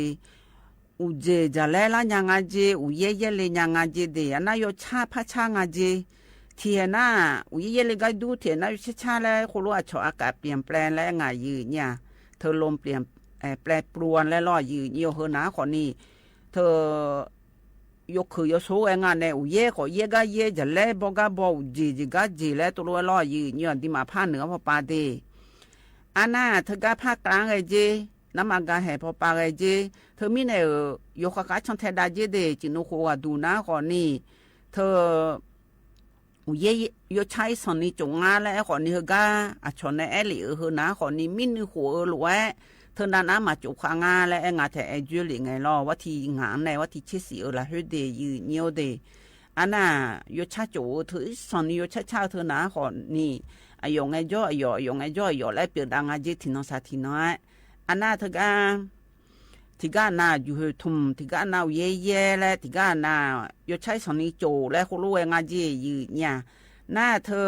อุเจ จะ แล้ว ละ ยัง อาเจ อุเย้เย้เลย ยัง อาเจ เด อะ นะ ยอชา พระชา งาเจ เถียนะ อุเย้เย้เลย ก็ ดู เถียนะ ยอชาชา แล้ว คนรู้ อะ เฉาะ อากาศ เปลี่ยนแปลง แล้ว งะ ยือ เนี่ย เธอ ลม เปลี่ยน เอ่อ แปรปรวน แล้ว ลอ ยือ เนี่ย เฮอ นะ ขอนี้ เธอ ยกคือ ยกโซ ไอ้ งะ เนี่ย อุเย้ ก็ เย้ ก็ เย้ จะ แล้ว บ่ ก็ บ่ อุเจ จะ ก็ เจ แล้ว ตกลง ลอ ยือ เนี่ย ตี้ มา ภาคเหนือ ผ่อปา เด อะ นะ เธอ ก็ ภาคกลาง ไอ้ เจ น้ำมัน ก็ แห่ ผ่อปา ไอ้ เจ เธอ มี เนี่ย เออ ยก คา คา ช่อง แทดา เจ เด จื้อ โน โค ว่า ดู นะ ขอนี้ เธอ อุเย้ ยอชา สันนี้ จ๋ง งา แล้ว ขอนี้ เฮอ ก็ อะ เฉาะ ใน แอ เหละ เออ เฮอ นะ ขอนี้ มี นึ่ง โข เออ หลวง เธอ นา นะ มา จ๋ง คา งา แล้ว แอ งา แถ แอ เจอ เหละ ไง ลอ วันตี้ งาน เนี่ย วันตี้ เชษฐี เออ ละ เฮอ เด ยือ เนี่ย เด อะ นะ ยอชา จ๋ง เออ เธอ สันนี้ ยอชาชา เธอ นะ ขอนี้ อะหยอ ไง จ้อ อะหยอ อะหยอ ไง จ้อ อะหยอ แล้ว เปียกดัง อาเจ ตี้ นอ สา ตี้ นอ อะ นะ เธอ ก็ ตี้ ก็ นะ อยู่ เฮอ ทุ่ม ตี้ ก็ นะ อุเย้เย้ แล้ว ตี้ ก็ นะ ยอชา สันนี้ จ๋ง แล้ว คนรู้ ไอ้ งา เจ ยือ เนี่ย นะ เธอ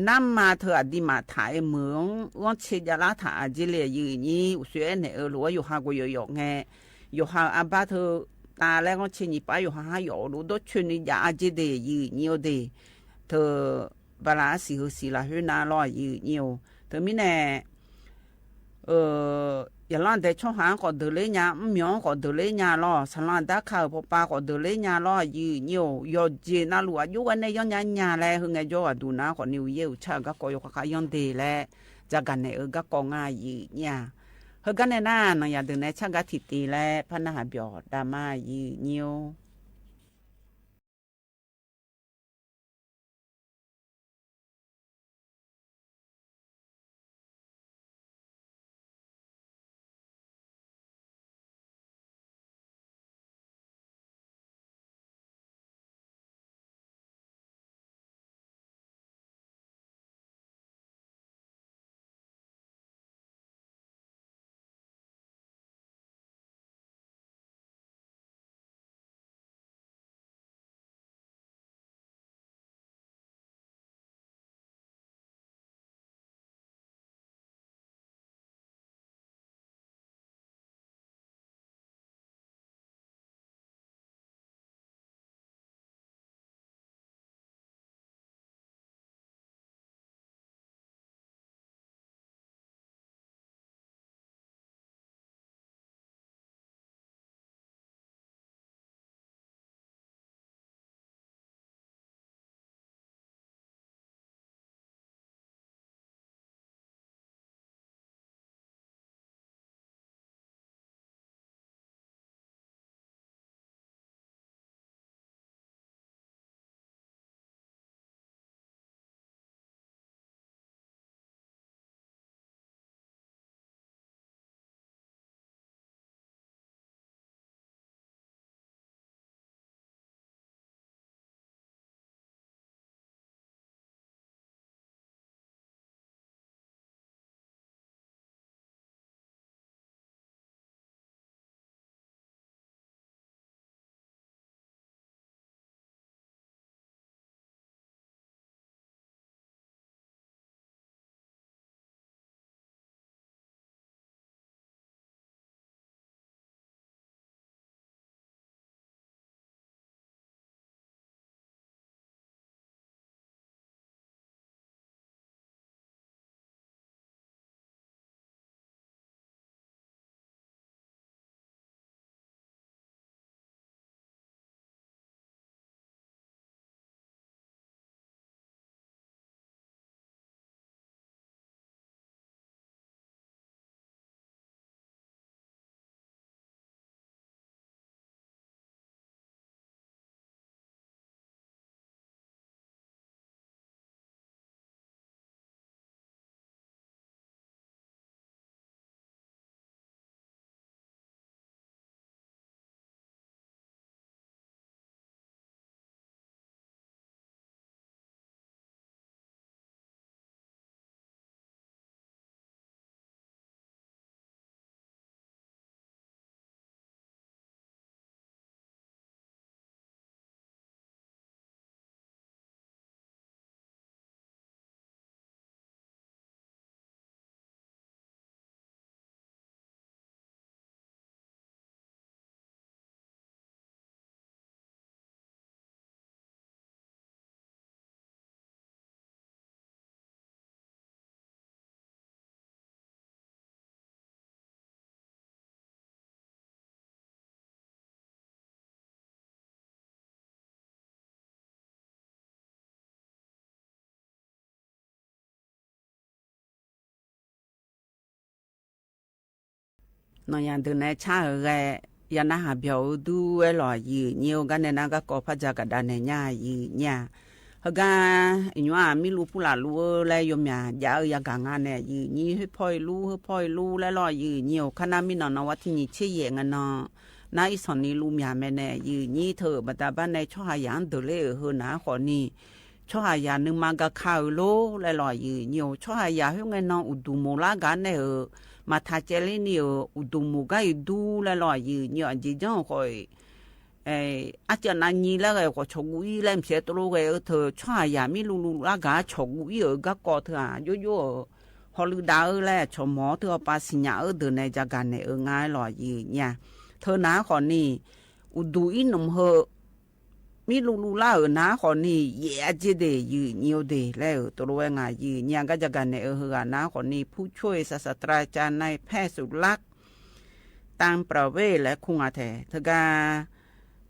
น้ำมา เธอ อะ ดี มา ถ่าย เหมือง อ้วน เชยะละ ถ่าย อาเจ เลย ยือ นี่ อุเส เนี่ย เออ หลวง ยอหา ก็ ยอหยอ ไง ยอหา อะ บา เธอ ตา แล้ว อ้วน เชยะ นี่ ปา ยอหา หายอ หลวง โด เชยะ นี่ ยา อาเจ เด ยือ เนี่ย เด เธอ บารา อาสี เฮอ สี ละ เฮอ นะ ลอ ยือ เนี่ย เธอ มี เนี่ย เออ อย่าล้านแต่ช่องหาง ก็ เดิน เลย ยา อืม หยอง ก็ เดิน เลย ยา ลอ สะลาน ดา ข่าว ผ่อปา ก็ เดิน เลย ยา ลอ ยือ เนี่ย ยอเจ นะ หลวง อยู่ วัน เนี่ย ย้อน ยา ยา แล้ว เฮอ ไง จ้อ ดู นะ ขอนี้ เย้ อุชา ก็ ก็ ยอ คา คา ย้อน เด แล้ว จะกั๋น เนี่ย เออ ก็ ก็ งา ยือ เนี่ย เฮอ ก็ เนี่ย นะ นาง อย่า เดิน ใน ช่าง ก็ ตี้ ตี้ แล้ว พระ นะ หา เปียว ดา มา ยือ เนี่ย နယၤဒုးနဲ ဆၣ်ဧၢ ယၤနၢ်ဟးပျီၣ်ဧၢ ဒူဝဲလီၤ ယိုဝ်းညိုဝ်း ဂၤနဲနာ်ဂၤကီၢ်ဖးယၤကဒါနဲညါ ယိုဝ်းညိုဝ်း ဟဲဂၤ ယွၤမံလူပူလၢ်လူဧၢ လၢယိၤမၠး ယၤအၢ ယၤဂၤငါနဲ ယိုဝ်းညိုဝ်း ဟ့ၣ်ဖီၣ်အီၤလူ ဟ့ၣ်ဖီၣ်အီၤလူ လၢလီၤ ယိုဝ်းညိုဝ်း ခါနၣ်မံနီၢ်နီၢ် ဝဲထံၣ်နံၣ်ဆံယဲၢ် ငါနီၢ် နၢ်အံၣ်ဆီၣ်နံၣ်လူမၠးမဲန့ၣ် ယိုဝ်းညိုဝ်း ထၢၣ်ဘၣ်တၢ်ဘၣ်နဲ ဆီၣ်ဟးယၤဒၢးလၢအဟၢနၤဃီၤနံၣ် ဆီၣ်ဟးယၤနုမါဂၤခါဧၢလိၤ လၢလီၤ ယိုဝ်းညိုဝ်း ဆီၣ်ဟးယၤဟ့ၣ်ဂဲၤနီၢ် အိၣ်ဒူးမိၢ်လၢဂၤနဲဧၢ မၤထးကဲလံန့ၣ်ဧၢ အိၣ်ဒူးမိၢ်ဂၤအံၤဒူ လၢလီၤ ယိုဝ်းညိုဝ်း အက့ၢ်ကၠီၣ်ဃီၤ အစၢနါညံလၢဂဲၤ ဃီၤဆီၣ်ကူအံၤလၢ မ့ၢ်စဲးတလိၣ်ဂဲၤအၢ ထၢၣ် ဆီၣ်ဟးယၤမံလူလူလၢဂၤ ဆီၣ်ကူအံၤဧၢ ဂၤကီၢ်ထၢၣ်ဧါ ယိယိဧၢ ဟီၣ်လုဒါဧၢ လၢဆီၣ်မီၤထၢၣ် ပၢ်စံၣ်ညါအၢ ဒၢးနဲယၤဂၤနဲဧၢ ငါလီၤ ယိုဝ်းညိုဝ်း ထၢၣ်နၤဃီၤနံၣ် အိၣ်ဒူးအံၤနုၢ်ဟၢ မံလူလူလၢအဟၢနၤဃီၤနံၣ် ယဲၢ်အက့ၢ်ဒၣ် ယိုဝ်းညိုဝ်းဒၣ် လၢအဟၢတလိၣ်ဝဲ ငါ ယိုဝ်းညိုဝ်း ဂၤယၤဂၤနဲဧၢ ဟဲဂၤနၤဃီၤနံၣ် ဖူးဆွဲ ศาสตราจารย์นายแพทย์สุรักษ์ ตังประเวศ လၢခူငါထဲ ထၢၣ်ဂၤ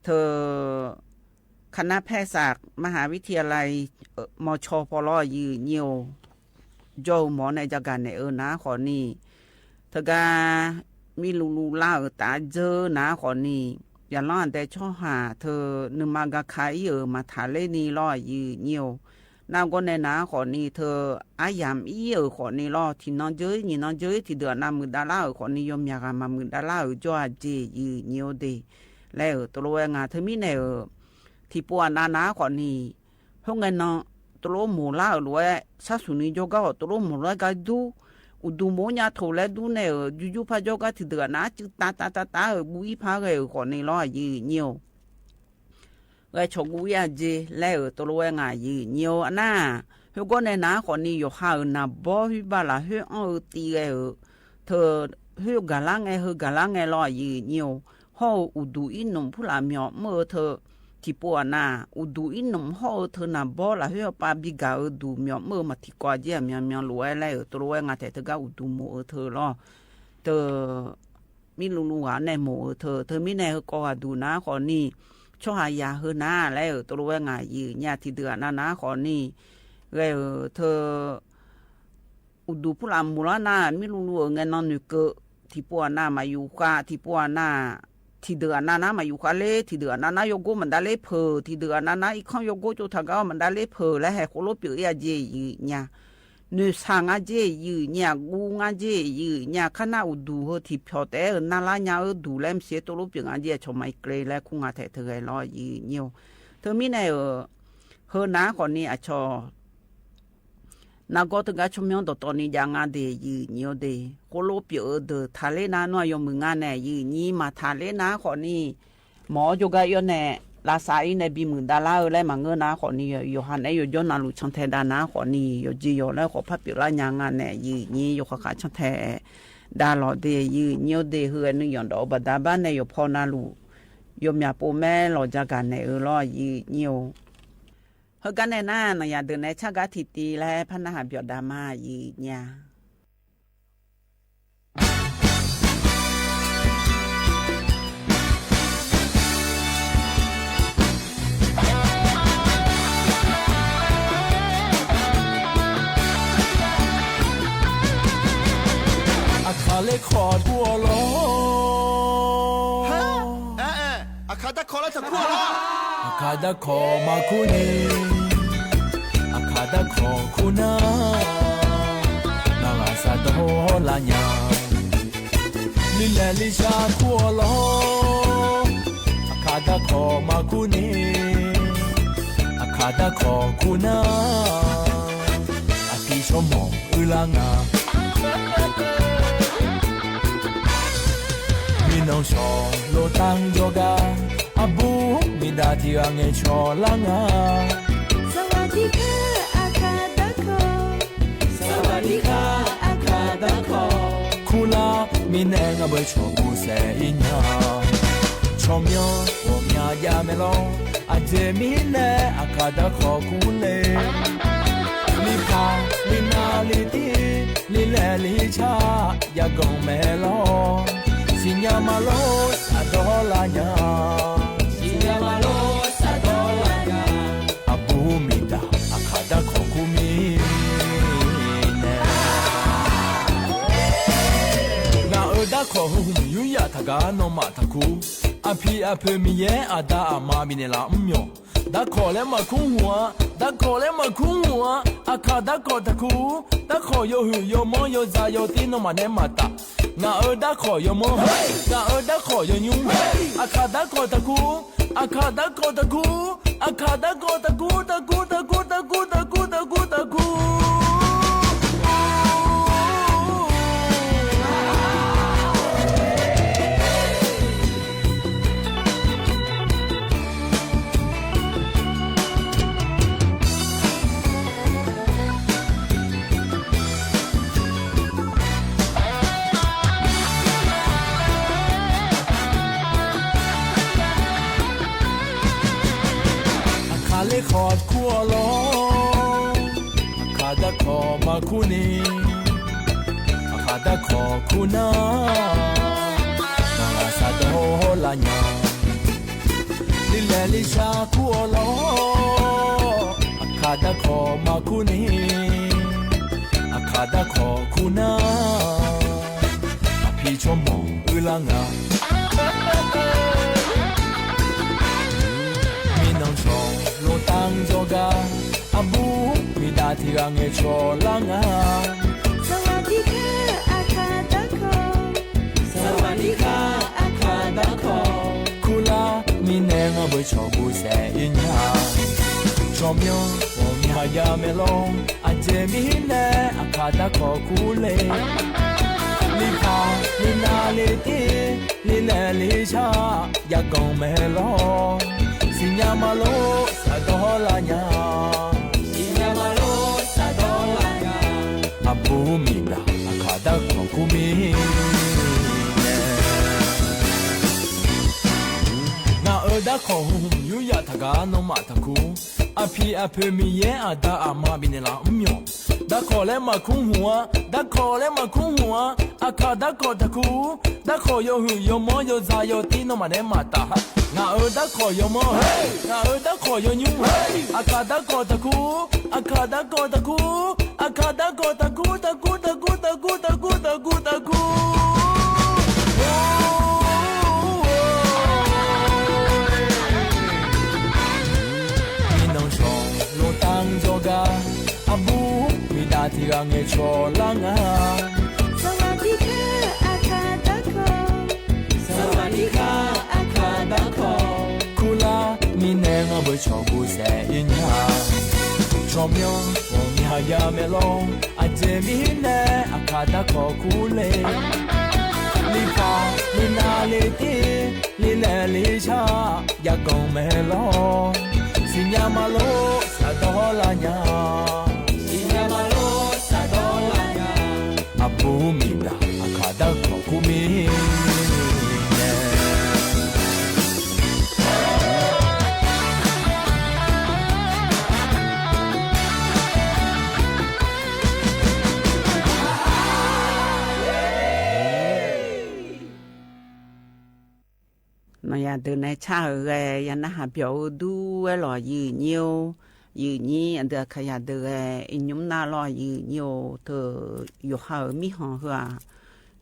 ထၢၣ် คณะแพทยศาสตร์ มหาวิทยาลัย เอ่อ มช ဖီလီၤ ယိုဝ်းညိုဝ်း ကၠီၣ်ဧၢ မီၤနဲယၤဂၤနဲဧၢ နၤဃီၤနံၣ် ထၢၣ်ဂၤ မံလူလူလၢအဟၢတၢ်ယၢနၤဃီၤနံၣ် ယၤလီၤအဒဲးဆီၣ်ဟး ထၢၣ် နုမါဂၤခါအံၤဧၢ မၤထးလၢနံၣ်လီၤ ယိုဝ်းညိုဝ်း နၤဂီၢ်နဲနၤဃီၤနံၣ် ထၢၣ် အါယၤမံအံၤဧၢဃီၤနံၣ်လီၤ ထံၣ်နီၢ်ယၢအံၤ နံၣ်နီၢ်ယၢအံၤ ထံၣ်ဒၢးအနၢ်မုာ်ဒါလၢအဟၢဃီၤနံၣ် ယီၤမၠးဂၤမၤမုာ်ဒါလၢအဟၢ ကၠီၣ်အက့ၢ် ယိုဝ်းညိုဝ်းဒၣ် လၢအဟၢတလိၣ်ဝဲ ငါ ထၢၣ်မံနဲဧၢ ထံၣ်ပူၤအနၢ်နၤဃီၤနံၣ် ဟ့ၣ်ဂဲၤနီၢ် တလိၣ်မိၢ်လၢအဟၢလိၤဝဲ ဆၣ်သူၣ်နံၤယီၤဂၤအီၤ တလိၣ်မိၢ်လၢဂၤဒူ အိၣ်ဒူးမိၢ်ညါထိၣ်လဲဒူနဲဧၢ ယူးယူးဖးယီၤဂၤ ထံၣ်ဒၢးအနၢ်စုတၢ်တၢ်တၢ်တၢ်ဧၢ ဘူးအံၤဖးဂဲၤဧၢဃီၤနံၣ်လီၤ ယိုဝ်းညိုဝ်း ဂဲၤဆီၣ်ကူအံၤအက့ၢ် လၢအဟၢတလိၣ်ဝဲ ငါ ယိုဝ်းညိုဝ်း အနၢ် ဟ့ၣ်ဂီၢ်နဲနၤဃီၤနံၣ် ယီၤဟးဧၢ နၢ်ဘီ ဟ့ၣ်ဘၣ်လၢဟ့ၣ်အီၣ်ဧၢ တံၢ်ဂဲၤဧၢ ထၢၣ် ဟ့ၣ်ဂၤလၢငဲ ဟ့ၣ်ဂၤလၢငဲလီၤ ယိုဝ်းညိုဝ်း ဟီၣ်ဧၢ အိၣ်ဒူးအံၤနုၢ်ဖုလၢမျီးမုၢ်ထၢၣ် ထံၣ်ပူၤအနၢ် အိၣ်ဒူးအံၤနုၢ်ဟီၣ်ဧၢ ထၢၣ်နၢ်ဘီလၢဟ့ၣ်အီၣ်ပၢ်ဘံဂၤဧၢ ဒူးမျီးမုၢ် မၤထံၣ်ကီးအက့ၢ် အမျီးမျီးလိၤဝဲ လၢအဟၢတလိၣ်ဝဲ ငါ ထဲၣ်တဂၤအိၣ်ဒူးမိၢ်ဧၢထၢၣ်လီၤ ထၢၣ် မံလူလူဂၤနဲမိၢ်ဧၢထၢၣ် ထၢၣ်မံနဲဟ့ၣ်ကီးဂၤဒူးနၤဃီၤနံၣ် ဆီၣ်ဟးယၤဟၢနၤ လၢအဟၢတလိၣ်ဝဲ ငါ ယိုဝ်းညိုဝ်း ထံၣ်ဒၢးအနၢ်နၤဃီၤနံၣ် ဂဲၤဧၢ ထၢၣ် အိၣ်ဒူးဖုလၢမိၢ်လၢနၤ မံလူလူဧၢ ငဲနီၢ်နုၢ်ကၢး ထံၣ်ပူၤအနၢ်မၤယူၤဃာ် ထံၣ်ပူၤအနၢ် ထံၣ်ဒၢးအနၢ်နၤမၤယူၤဃာ်လၢ ထံၣ်ဒၢးအနၢ်နၤယီၤကိၢ်မဒါလၢဖၢၣ် ထံၣ်ဒၢးအနၢ်နၤ အံၣ်ခီယီၤကိၢ်ကၠိထးဂၤအီၤမဒါလၢဖၢၣ် လၢဟဲဃိလိပၠိးအံၤအက့ၢ် ယိုဝ်းညိုဝ်း နုၢ်ဆၣ်ငါက့ၢ် ယိုဝ်းညိုဝ်း ဂူငါက့ၢ် ယိုဝ်းညိုဝ်း ခါနၢ်အိၣ်ဒူးဟၢထံၣ်ဖျိးတဲဧၢ နၢ်လါညါဧၢ ဒူးလၢမ့ၢ်စ့းတိလိပၠိး ငါက့ၢ် ဆီၣ်မၤကရ့လၢခူငါထဲၣ်ထၢၣ်ဂဲၤလီၤ ယိုဝ်းညိုဝ်း ထၢၣ်မံနဲဧၢ ဟၢနၤဃီၤနံၣ်အဆီၣ် နၤဂီၢ်တဂၤဆီၣ်မၠီဒီးတီနံၤယါငါဒ့ၣ် ယိုဝ်းညိုဝ်းဒ့ၣ် ဃိလိပၠိးအၢဒၢး ထးလ့နၤနီၢ်ယီၤမုၢ်ငါနဲၣ် ယိုဝ်းညိုဝ်း မၤထးလ့နၤဃီၤနံၣ် မ်ယိၤကါယီၤနဲၣ် လၢစးအံၤနဲၣ် ဘံမုၢ်ဒါလၢအၢ လၢမၤငၢၢ်နၤဃီၤနံၣ် ယိၤဟၣ်နဲၣ် ယိၤကၠီနၤလူၤ ဆၣ်ထဲဒါနၤဃီၤနံၣ် ယိၤက့ယီၤလၢဃိးဖးပၠိးလၢညါငါနဲၣ် ယိုဝ်းညိုဝ်း ယိၤဃၣ်ဃၣ်ဆၣ်ထဲဒါလီၤဒ့ၣ် ယိုဝ်းညိုဝ်းဒ့ၣ် ဟ့ၣ်ဂဲၤနုၢ်ယီၢ်ဒီး ဘၣ်ဒါဘၣ်နဲၣ် ယိၤဖီနၤလူၤ ယိၤမၠးပိာ်မဲလီၤ ယါဂၤနဲၣ်အၢလီၤ ယိုဝ်းညိုဝ်း ဟဲဂၤနဲၣ်နၤ နယၤဒုးနဲၣ်ဆၣ်ဂၤထံၣ်တံၢ်လၢ ဖးနၢ်ဟးပၠီးဒါမါ ယိုဝ်းညိုဝ်း အခါလၢခီၣ်ထူၣ်အလီၢ် ဟါ အဲ အဲ အခါတၢ်ခီၣ်လၢထီၣ်ခူၣ်လီၤ အခါတၢ်ခီၣ်မၤခူၣ်နံၤ အခါတၢ်ခီၣ်ခူၣ်နၤ နဂၤစးဒီလါညါ လံလဲၢ်လံဆါခူၣ်အလီၢ် အခါတၢ်ခီၣ်မၤခူၣ်နံၤ အခါတၢ်ခီၣ်ခူၣ်နၤ အကံၢ်ဆိမိၣ်အုလၢငါ မံနီၢ်ဆီၣ်လိာ်တၢ်ယီၤဂၤ အဘူးမံၤဒါထံဂၤငဲၤဆီၣ်လၢငါ สวัสดีค่ะ အခါတၢ်ခီၣ် สวัสดีค่ะ အခါတၢ်ခီၣ် ခူၣ်လၢမံၤနဲၣ် ငါဘၣ်ဆီၣ်ပူၤစဲအံၤညါ ဆီၣ်မၠီ ပီၢ်မၠးယါမဲာ်လီၤ အက့ၢ်မံၤနဲၣ် အခါတၢ်ခီၣ်ခူၣ်လ့ လံဖး လံနၤ လံတံၢ် လံလဲၢ်လံဆါ ယါဂီၢ်မဲာ်လီၤ စံၣ်ညါမၤလိစးဒီလါညါ စံၣ်ညါမၤလိစးဒီလါညါ အဘူးမံၤဒါ အခါတၢ်ခီၣ်ခူၣ်မံၤနဲၣ် နၢ်အၢတၢ်ခီၣ်ဟူမံၤ ယတก๋า นอ หมา ตะคู อาผีอาเผิง มีแย้ อาดา อามา มีเนร อาอุ้มหย่อ ดาขอและหมากคุ้งหัว ดาขอและหมากคุ้งหัว อาข่าดาขอตะคู ดาขอยอหื้อยอม้อ ยอจายอติ๊ นอ หมา แน หมา ตะ งาเอ๋อ ดาขอยอม้อ งาเอ๋อ ดาขอยอยุ้ง อาข่าดาขอตะคู อาข่าดาขอตะคู อาข่าดาขอตะคู ตะคู ตะคู ตะคู ตะคู ตะคู ตะคู อาข่าเล็กขอดคัวลอ อาข่าดาขอมาคู่นี้ อาข่าดาขอคู่หน้า มาสะดอละญา ลิแลลิชาคัวลอ อาข่าดาขอมาคู่นี้ อาข่าดาขอคู่หน้า อาผีชอมหม่องอื้อละงา มีน้องชอโลตังจอกา อาบูมีดาตี้ระเงะชอละงา สวัสดีค่ะ อาข่าดาขอ สวัสดีค่ะ อาข่าดาขอ คู่ละมีแนงอาเบยชอบูแสอิญญา ชอมยอ โอมีหายาแม่ลอง อาเจมีแน อาข่าดาขอคู่เล ลิพา ลินา ลิตี้ ลิแล ลิชา ยากองแม่ลอง สิญญามาโล สะดอละญา สิญญามาโล สะดอละญา อาบูมีดา อาข่าดาขอคู่มีแน งาเอ๋อ ดาขอหุมยุยะตะก๋า นอ หมา ตะคู อาผีอาเผิง มีแย้ อาดา อามา มีเนร อาอุ้มหย่อ ดาขอและหมากคุ้งหัว ดาขอและหมากคุ้งหัว อาข่าดาขอตะคู ดาขอยอหื้อยอม้อ ยอจายอติ๊ นอ หมา แน หมา ตะ งาเอ๋อ ดาขอยอม้อ งาเอ๋อ ดาขอยอยุ้ง อาข่าดาขอตะคู อาข่าดาขอตะคู อาข่าดาขอตะคู ตะคู ตะคู ตะคู ตะคู ตะคู ตะคู มีน้องชอโลตังจอกา อาบูมีดาตี้ระเงะชอละงา สวัสดีค่ะ อาข่าดาขอ สวัสดีค่ะ อาข่าดาขอ คู่ละมีแนงอาเบยชอบูแสอิญญา ชอมยอ โอมีหายาแม่ลอง อาเจมีแน อาข่าดาขอคู่เล ลิพา ลินา ลิตี้ ลิแล ลิชา ยากองแม่ลอง สิญญามาโล สะดอละญา สิญญามาโล สะดอละญา อาบูมีดา อาข่าดาขอคู่มีแน နယၤဒုးနဲဆၣ်ဧိၤဂဲၤ ယၤနဟးပျီၣ်ဧိၤဒူဝဲလီၤ ယုၢ်ညိ ယုၢ်ညိ အဒုးအခါယၤဒုးဂဲၤ အညိမနၢ်လီၤ ယုၢ်ညိ ထိး ယိၤဟၣ်ဧိၤ မံဟီၣ်ဧိၤဧါ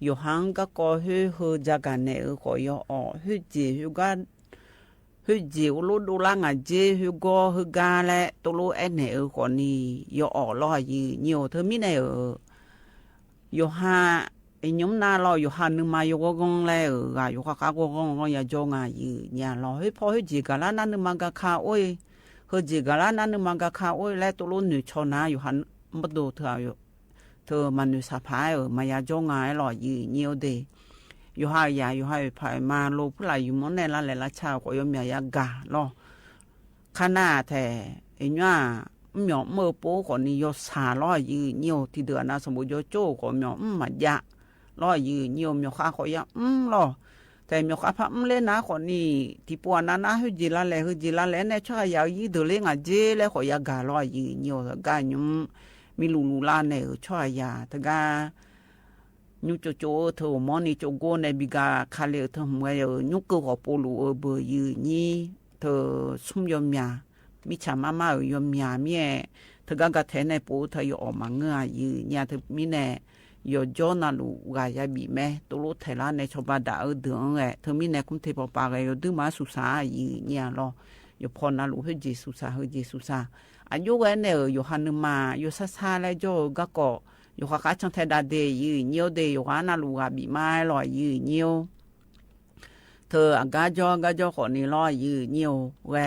ယိၤဟၣ် ကကိးဟ့ၣ် ဟ့ၣ်ကၠၢကၤနဲၣ်ဧိၤဃီ ယီၤအီၣ် ဟ့ၣ်စ့ၢ် ဟ့ၣ်ကၠၢ ဟ့ၣ်စ့ၢ် အိၣ်လိဒိလၢ်ငါစ့ ဟ့ၣ်ကီ ဟ့ၣ်ကၠၢလဲၣ် တိလိအဲၣ်နဲၣ်ဧိၤဃီန့ၣ် ယီၤအီၣ်လီၤ ယုၢ်ညိ ထိးမံန့ၣ်ဧိၤ ယိၤဟၣ် အညိမနၢ်လီၤ ယိၤဟၣ် နုမါယိၤဂီၤဂီၤလဲၣ်ဧိၤဂၤ ယိၤဃၣ်ဃၣ်ဂီၤဂီၤဂီၤ ယၤကၠီဂၤ ယုၢ်ညိလီၤ ဟ့ၣ်ဖီၣ်ဟ့ၣ်စ့ၢ်ကၤလၢ် နါနုမါကခါအိၣ် ဟ့ၣ်စ့ၢ်ကၤလၢ် နါနုမါကခါအိၣ်လဲၣ် တိလိနုာ်ဆီနၤ ယိၤဟၣ် မ့ၢ်ဒိၣ်ထိး ထိးမၤနုာ်ဆၣ်ဖးဧိၤ မၤယၤကၠီဂၤလီၤ ယုၢ်ညိဒ့ၣ် ယိၤဟၣ်ယၤ ယိၤဟၣ်အုၣ်ဖးမၤလိ ဖုလၢ်ယုၢ်မီန့ၣ် လါလဲၤလါဆါဃီ ယီၤမၠးယၤဂၤလီၤ ခါနၢ်ထဲ အညွၣ် မၠီၤမၢပိဃီန့ၣ် ယီၤဆၣ်လီၤ ယုၢ်ညိ ထံဒုးအနၢ် စီၤဘိကၠိကၠိဃီ မၠီၤမၢမၤယၤလီၤ ယုၢ်ညိ မၠီၤဃါဃီယၤမၢလီၤ ထဲမၠီၤဃါဖးမၢလၢနၤဃီန့ၣ် ထံပှၤနၤနၤ ဟ့ၣ်စ့ၢ်လါလဲၣ် ဟ့ၣ်စ့ၢ်လါလဲၣ် နဲဆိၣ်ဂၤယၤ ယံၤဒုးလၢငါစ့လဲၣ်ဃီ ယၤဂၤလီၤ ယုၢ်ညိ ဂၤညိ မံလူၤလူၤလၢ်နဲၣ်ဧိၤ ဆိၣ်ဂၤယၤ တဂၤ ညိကၠိကၠိဧိၤ ထိးမီန့ၣ် ကၠိကိးနဲၣ် ဘံဂၤခါလ့ၣ်ဧိၤ ထိးမွဲဧိၤ ညိကၢၢ်ဃီပိလူၤဧိၤ ဘၢၣ်ယုၢ်ညိ ထိးဆူယီၤမၠး မံဆၣ်မါမါဧိၤ ယီၤမၠးမ့ၢ် ထိးဂၤဂၤထဲန့ၣ် ပိာ်ထိးယီၤအီၣ်မၤငၢၢ်ဧါ ယုၢ်ညိ ထိးမံန့ၣ် ယိၤကၠီ နလူး ဂၤယါဘီးမဲ တူၵ်းလိာ်ထဲလၢ် နဲ ဆီဘၢၣ်ဒၣ်အၢဒုးအၢ ထဲမ့ၢ်နဲ ကူၣ်ထဲပီၢ်ပၢ်ဂဲၤ ယိၤဒုးမး သူၣ်စၢ် ယံာ်ညါလီၤ. ယိၤဖီၣ်နလူး ဟ့ၣ်ဂ့ၤသူၣ်စၢ် ဟ့ၣ်ဂ့ၤသူၣ်စၢ် အယိၣ်ဝဲန့ၣ်ဧၢ ယိၤဟၣ်နုမၤ ယိၤဆၣ်ဆၣ်လၢယိၤဧၢ ဂၤကီး ယိၤဃၣ်ဃၣ်ဆၣ်ထဲဒၣ်ဒ့ ယံာ်ညါဒ့ ယိၤဃၣ်နလူး ဂၤဘီးမဲလီၤ ယံာ်ညါ ထဲအဂၤကၠီ အဂၤကၠီဃီန့ၣ်လီၤ ယံာ်ညါဝဲ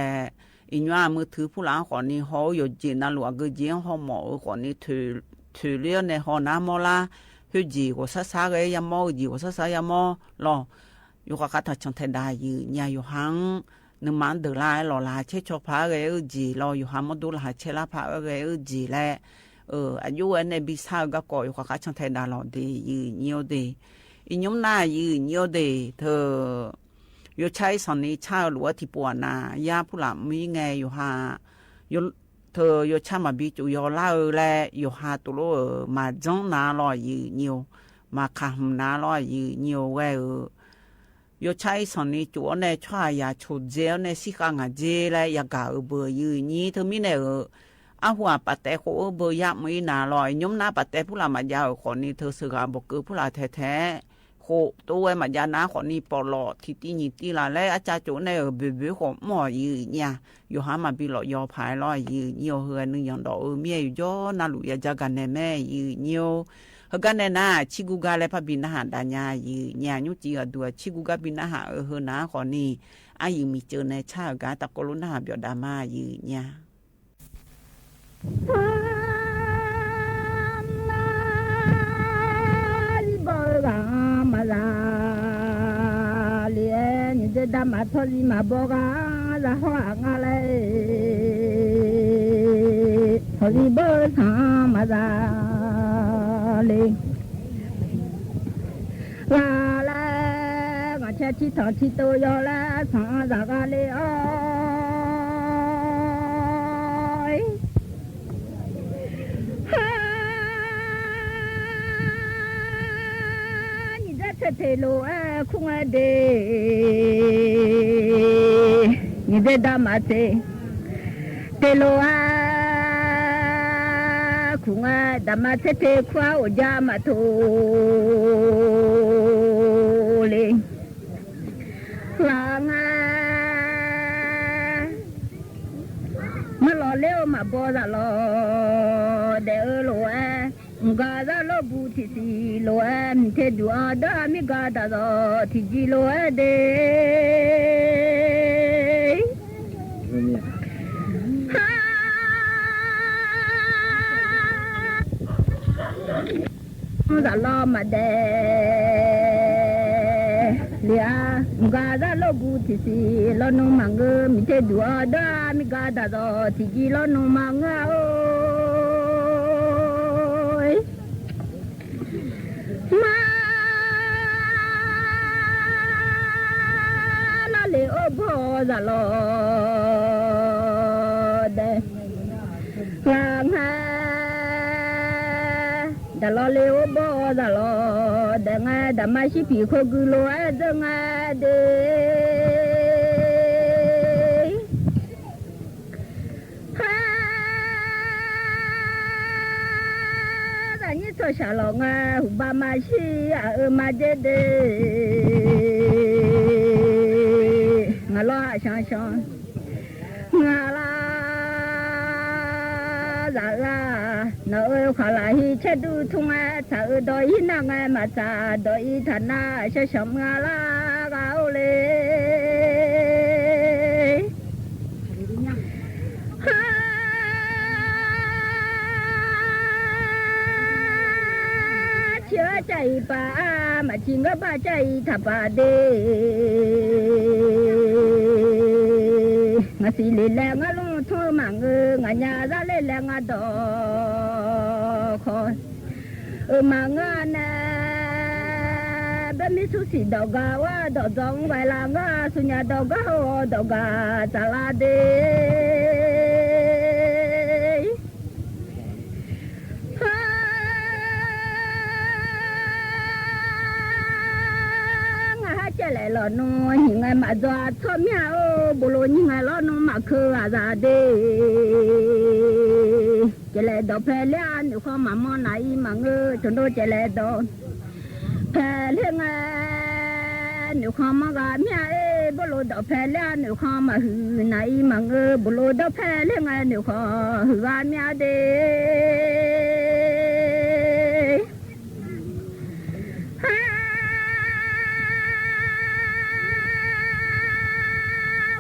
အံၤညါ မုၢ်ထုးဖုလၢ်ဃီန့ၣ် ဟီၣ်ယိၤကၠီ နလူး အဂ့ၢ်ကၠီ ဟီၣ်မီၢ်အၢဃီန့ၣ် ထုး ထုးလၢန့ၣ် ဟီၣ်နၤမီၢ်လၢ် ဟ့ၣ်ဂ့ၤ ဂီၤဆၣ်ဆၣ်ဂဲၤယါမီၢ် ဟ့ၣ်ဂ့ၤ ဂီၤဆၣ်ဆၣ်ယါမီၢ်လီၤ. ယိၤဃၣ်ဃၣ်ထီၣ်ဆၣ်ထဲဒၣ် ယံာ်ညါ ယိၤဟၣ် နုမၤဒၢးလၢ်လီၤ လၢ်ဆဲးဆီဖးဂဲၤ ဟ့ၣ်ဂ့ၤလီၤ ယိၤဟၣ်မီၢ်ဒိၣ်လၢ်ဆဲးလၢ်ဖးဂဲၤ ဟ့ၣ်ဂ့ၤလဲၣ် အယိၣ်ဝဲန့ၣ် ဘံၣ်ဆၣ်အဂၤကီး ယိၤဃၣ်ဃၣ်ဆၣ်ထဲဒၣ်လီၤဒ့ ယံာ်ညါဒ့ အံၤညါနၤ ယံာ်ညါဒ့ ထဲ ယိၤဆၣ်အံၤသီၣ်န့ၣ် ဆၣ်အၢလူး အထံပူၤအနၤ ယါဖုလၢ်မံၤငဲၤ ယိၤဟၣ် ယိၤ ထဲယိၤဆၣ်မၤဘံၣ်စူၤယီၤလၢ်အၢလဲၣ် ယိၤဟၣ်တူၵ်းလိာ်အၢ မၤကၠီနၤလီၤ ယံာ်ညါ မၤခးမုၢ်နၤလီၤ ယံာ်ညါဝဲဧၢ ယိၤဆၣ်အံၤသီၣ်န့ၣ် စူၤအီၤန့ၣ် ဆီၣ်ယၤဆိၣ်စ့အီၤန့ၣ် စံဃာ်ငါစ့လဲၣ် ယၤကၤအၢဘၢ ယံာ်ညါ ထဲမ့ၢ်နဲဧၢ အဟူးအပာ်တဲာ်ဃိအၢဘၢ ယါမံၤနၤလီၤ အံၤညါနၤ ပာ်တဲာ်ဖုလၢ်မၤယါအၢဃီန့ၣ် ထဲစှၤဂၤဘီးကၢဖုလၢ်ထဲထဲ ဃိ တအိၣ်ဝဲမၤယါနၤဃီန့ၣ် ပီၣ်လီၤ ထံတံၢ်ညံတံၢ်လၢ်လဲၣ် အကၢ်ကၠိန့ၣ်ဧၢ ဘုးဘုးဃီမီၢ် ယံာ်ညါ ယိၤဟၣ်မၤဘံၣ်လီၤယီၤဖးလီၤ ယံာ်ညါ ဟ့ၣ်ဂ့ၤနုာ်ယီၢ်ဒီးအၢ မ့ၢ်ယိၤကၠီ နလူး ယၤကၤနဲၣ်မဲ ယံာ်ညါ ဟ့ၣ်ဂ့ၤနဲၣ်နၤ ဆံးဂုၤဂၤလၢ် ဖးဘံၣ်နၢ်ဟးဒၣ်ညါ ယံာ်ညါ ညူၣ်စံအဒူ ဆံးဂုၤဂၤဘံၣ်နၢ်ဟးအၢ ဟ့ၣ်နၤဃီန့ၣ် အယံာ်မံၤစၢၤနဲဆၣ်အဂၤ တၢ်ကိးလိာ်နၢ်ဟးဘၣ်ဒၣ်မး ယံာ်ညါ လၢ်လၢ် ဂီၤဆဲးထံထီၣ်ထံတိာ်ယီၤလၢ သီၣ်အီၤသီၣ်ဂၤလံအီၤ ဟါ နံၣ်ဒၢဆဲးထံးလိာ်အါ ခူငါဒ့ နံၣ်ဒၢဒၣ်မးဆဲး ထံးလိာ်အါ ခူငါ ဒၣ်မးဆဲးထံး ခွါအိၣ်ယါမးထိၣ်လံ လၢ်ငါ မၤလီၤလၢအိၣ်မၤဘီသးလီၤ ဒဲးအၢလိာ်ဝဲ မုၢ်ဂၤသးလိာ်ဘူးထံးစံလိာ်ဝဲ မ့ၢ်ထဲဒုးအီၤဒီး မ့ၢ်ဂၤဒၣ်သိးထံးကံလိာ်ဝဲဒ့ ဟါ သးလီၤမးဒဲး လံဧါ မုၢ်ဂၤသးလိာ်ဘူးထံးစံ လီၤနုာ်မးငါ မ့ၢ်ထဲဒုးအီၤဒီး မ့ၢ်ဂၤဒၣ်သိးထံးကံ လီၤနုာ်မးငါဧိၤ မၤ လီၤလံအိၣ်ဘီသးလီၤဒဲး လၢ်ငါ ဒၣ်လီၤလံအိၣ်ဘီသးလီၤ ဒဲးငါ ဒၣ်မးဟံးပံၤခိၣ်ဂုၤလိာ်ဝဲဒၣ်ငါဒ့ ဟါ သးညံးထီၣ်ဆှၢလီၤငါ ဟူးဘၣ်မၤဟံးအအၢမၤဒ့ဒ့ ငါလီၤဟးဆှီဆှီ ငါလၢ သးအၢ နီၢ်အၢ ခီၣ်လၢဟံးဆဲးဒုးထူငါ သးအၢဒီးဟံးနၢ်ငါ မၤသးဒီးအံၤထၣ်နၢ် ဆှီဆှီမုၢ်လၢဂၤအိၣ်လံ ဟါ ထံၣ်ဝဲကအံၤပာ် မၤထံၣ်ငါဘၣ်ကအံၤထၣ်ပာ်ဒ့ ငါစံးလံလဲၣ် ငါလူၤထူမးငါ ငါညါဒၣ်လဲၣ်လဲၣ် ငါဒီးခီ အၢ မၤငါန့ၣ် ဘၣ်မ့ၢ်ဆူၣ်စံးဒီးဂၤဝဲဒီး ဒီးဝဲလၢငါဆူညါဒီးဂၤဟီဒီးဂၤ စၢ်လၢဒ့ ဟါ ငါဟးကဲလဲၣ်လီၤနူ ဟံၣ်ငါမၤဒွးထီၣ်မ့ၢ်အိၣ် ဘိလိာ်နံၤငါလီၤနူ မၤခၢဂၤသးဒ့ လဲၤဒီးဖဲလဲၣ် နုာ်ခီမၤမီၢ်နၤအံၤမၤငၢၢ် တဒိၣ်ကဲလဲၤဒီး ဖဲလဲၣ်ငါ နုာ်ခီမီၢ်ဂၤမ့ၢ်ဧါ ဘိၣ်လိဒီးဖဲလဲၣ် နုာ်ခီမၤဟုၣ်နၤအံၤမၤငၢၢ် ဘိၣ်လိဒီးဖဲလဲၣ်ငါ နုာ်ခီဟုၣ်ဂၤမ့ၢ်ဧါဒ့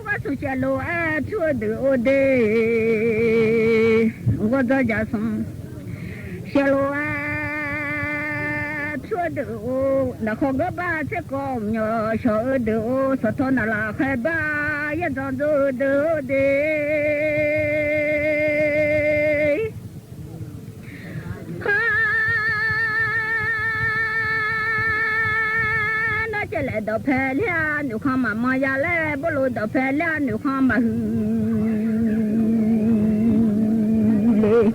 ဝါသူၣ်စဲလိာ်အဲ ထူဒုးအိၣ်ဒ့ ဂီၢ်ဒီးယၤသူၣ် စဲလိာ်အဲ ထူဒုးအိၣ် နခီဂီၢ်ဘၣ်စ့ၢ်ကီး ညီစီၤအၢဒုးအိၣ် စီၤထီနၤလၤဃဲဘၣ် ယဲၢ်ဒီဒိၣ်ဒုးအိၣ်ဒ့ နကလဲၤဒီးဖဲလဲၣ် နုာ်ခီမၤမီၢ်ယၤလဲၣ် ဘိၣ်လိဒီးဖဲလဲၣ် နုာ်ခီမၤဟုၣ် လ့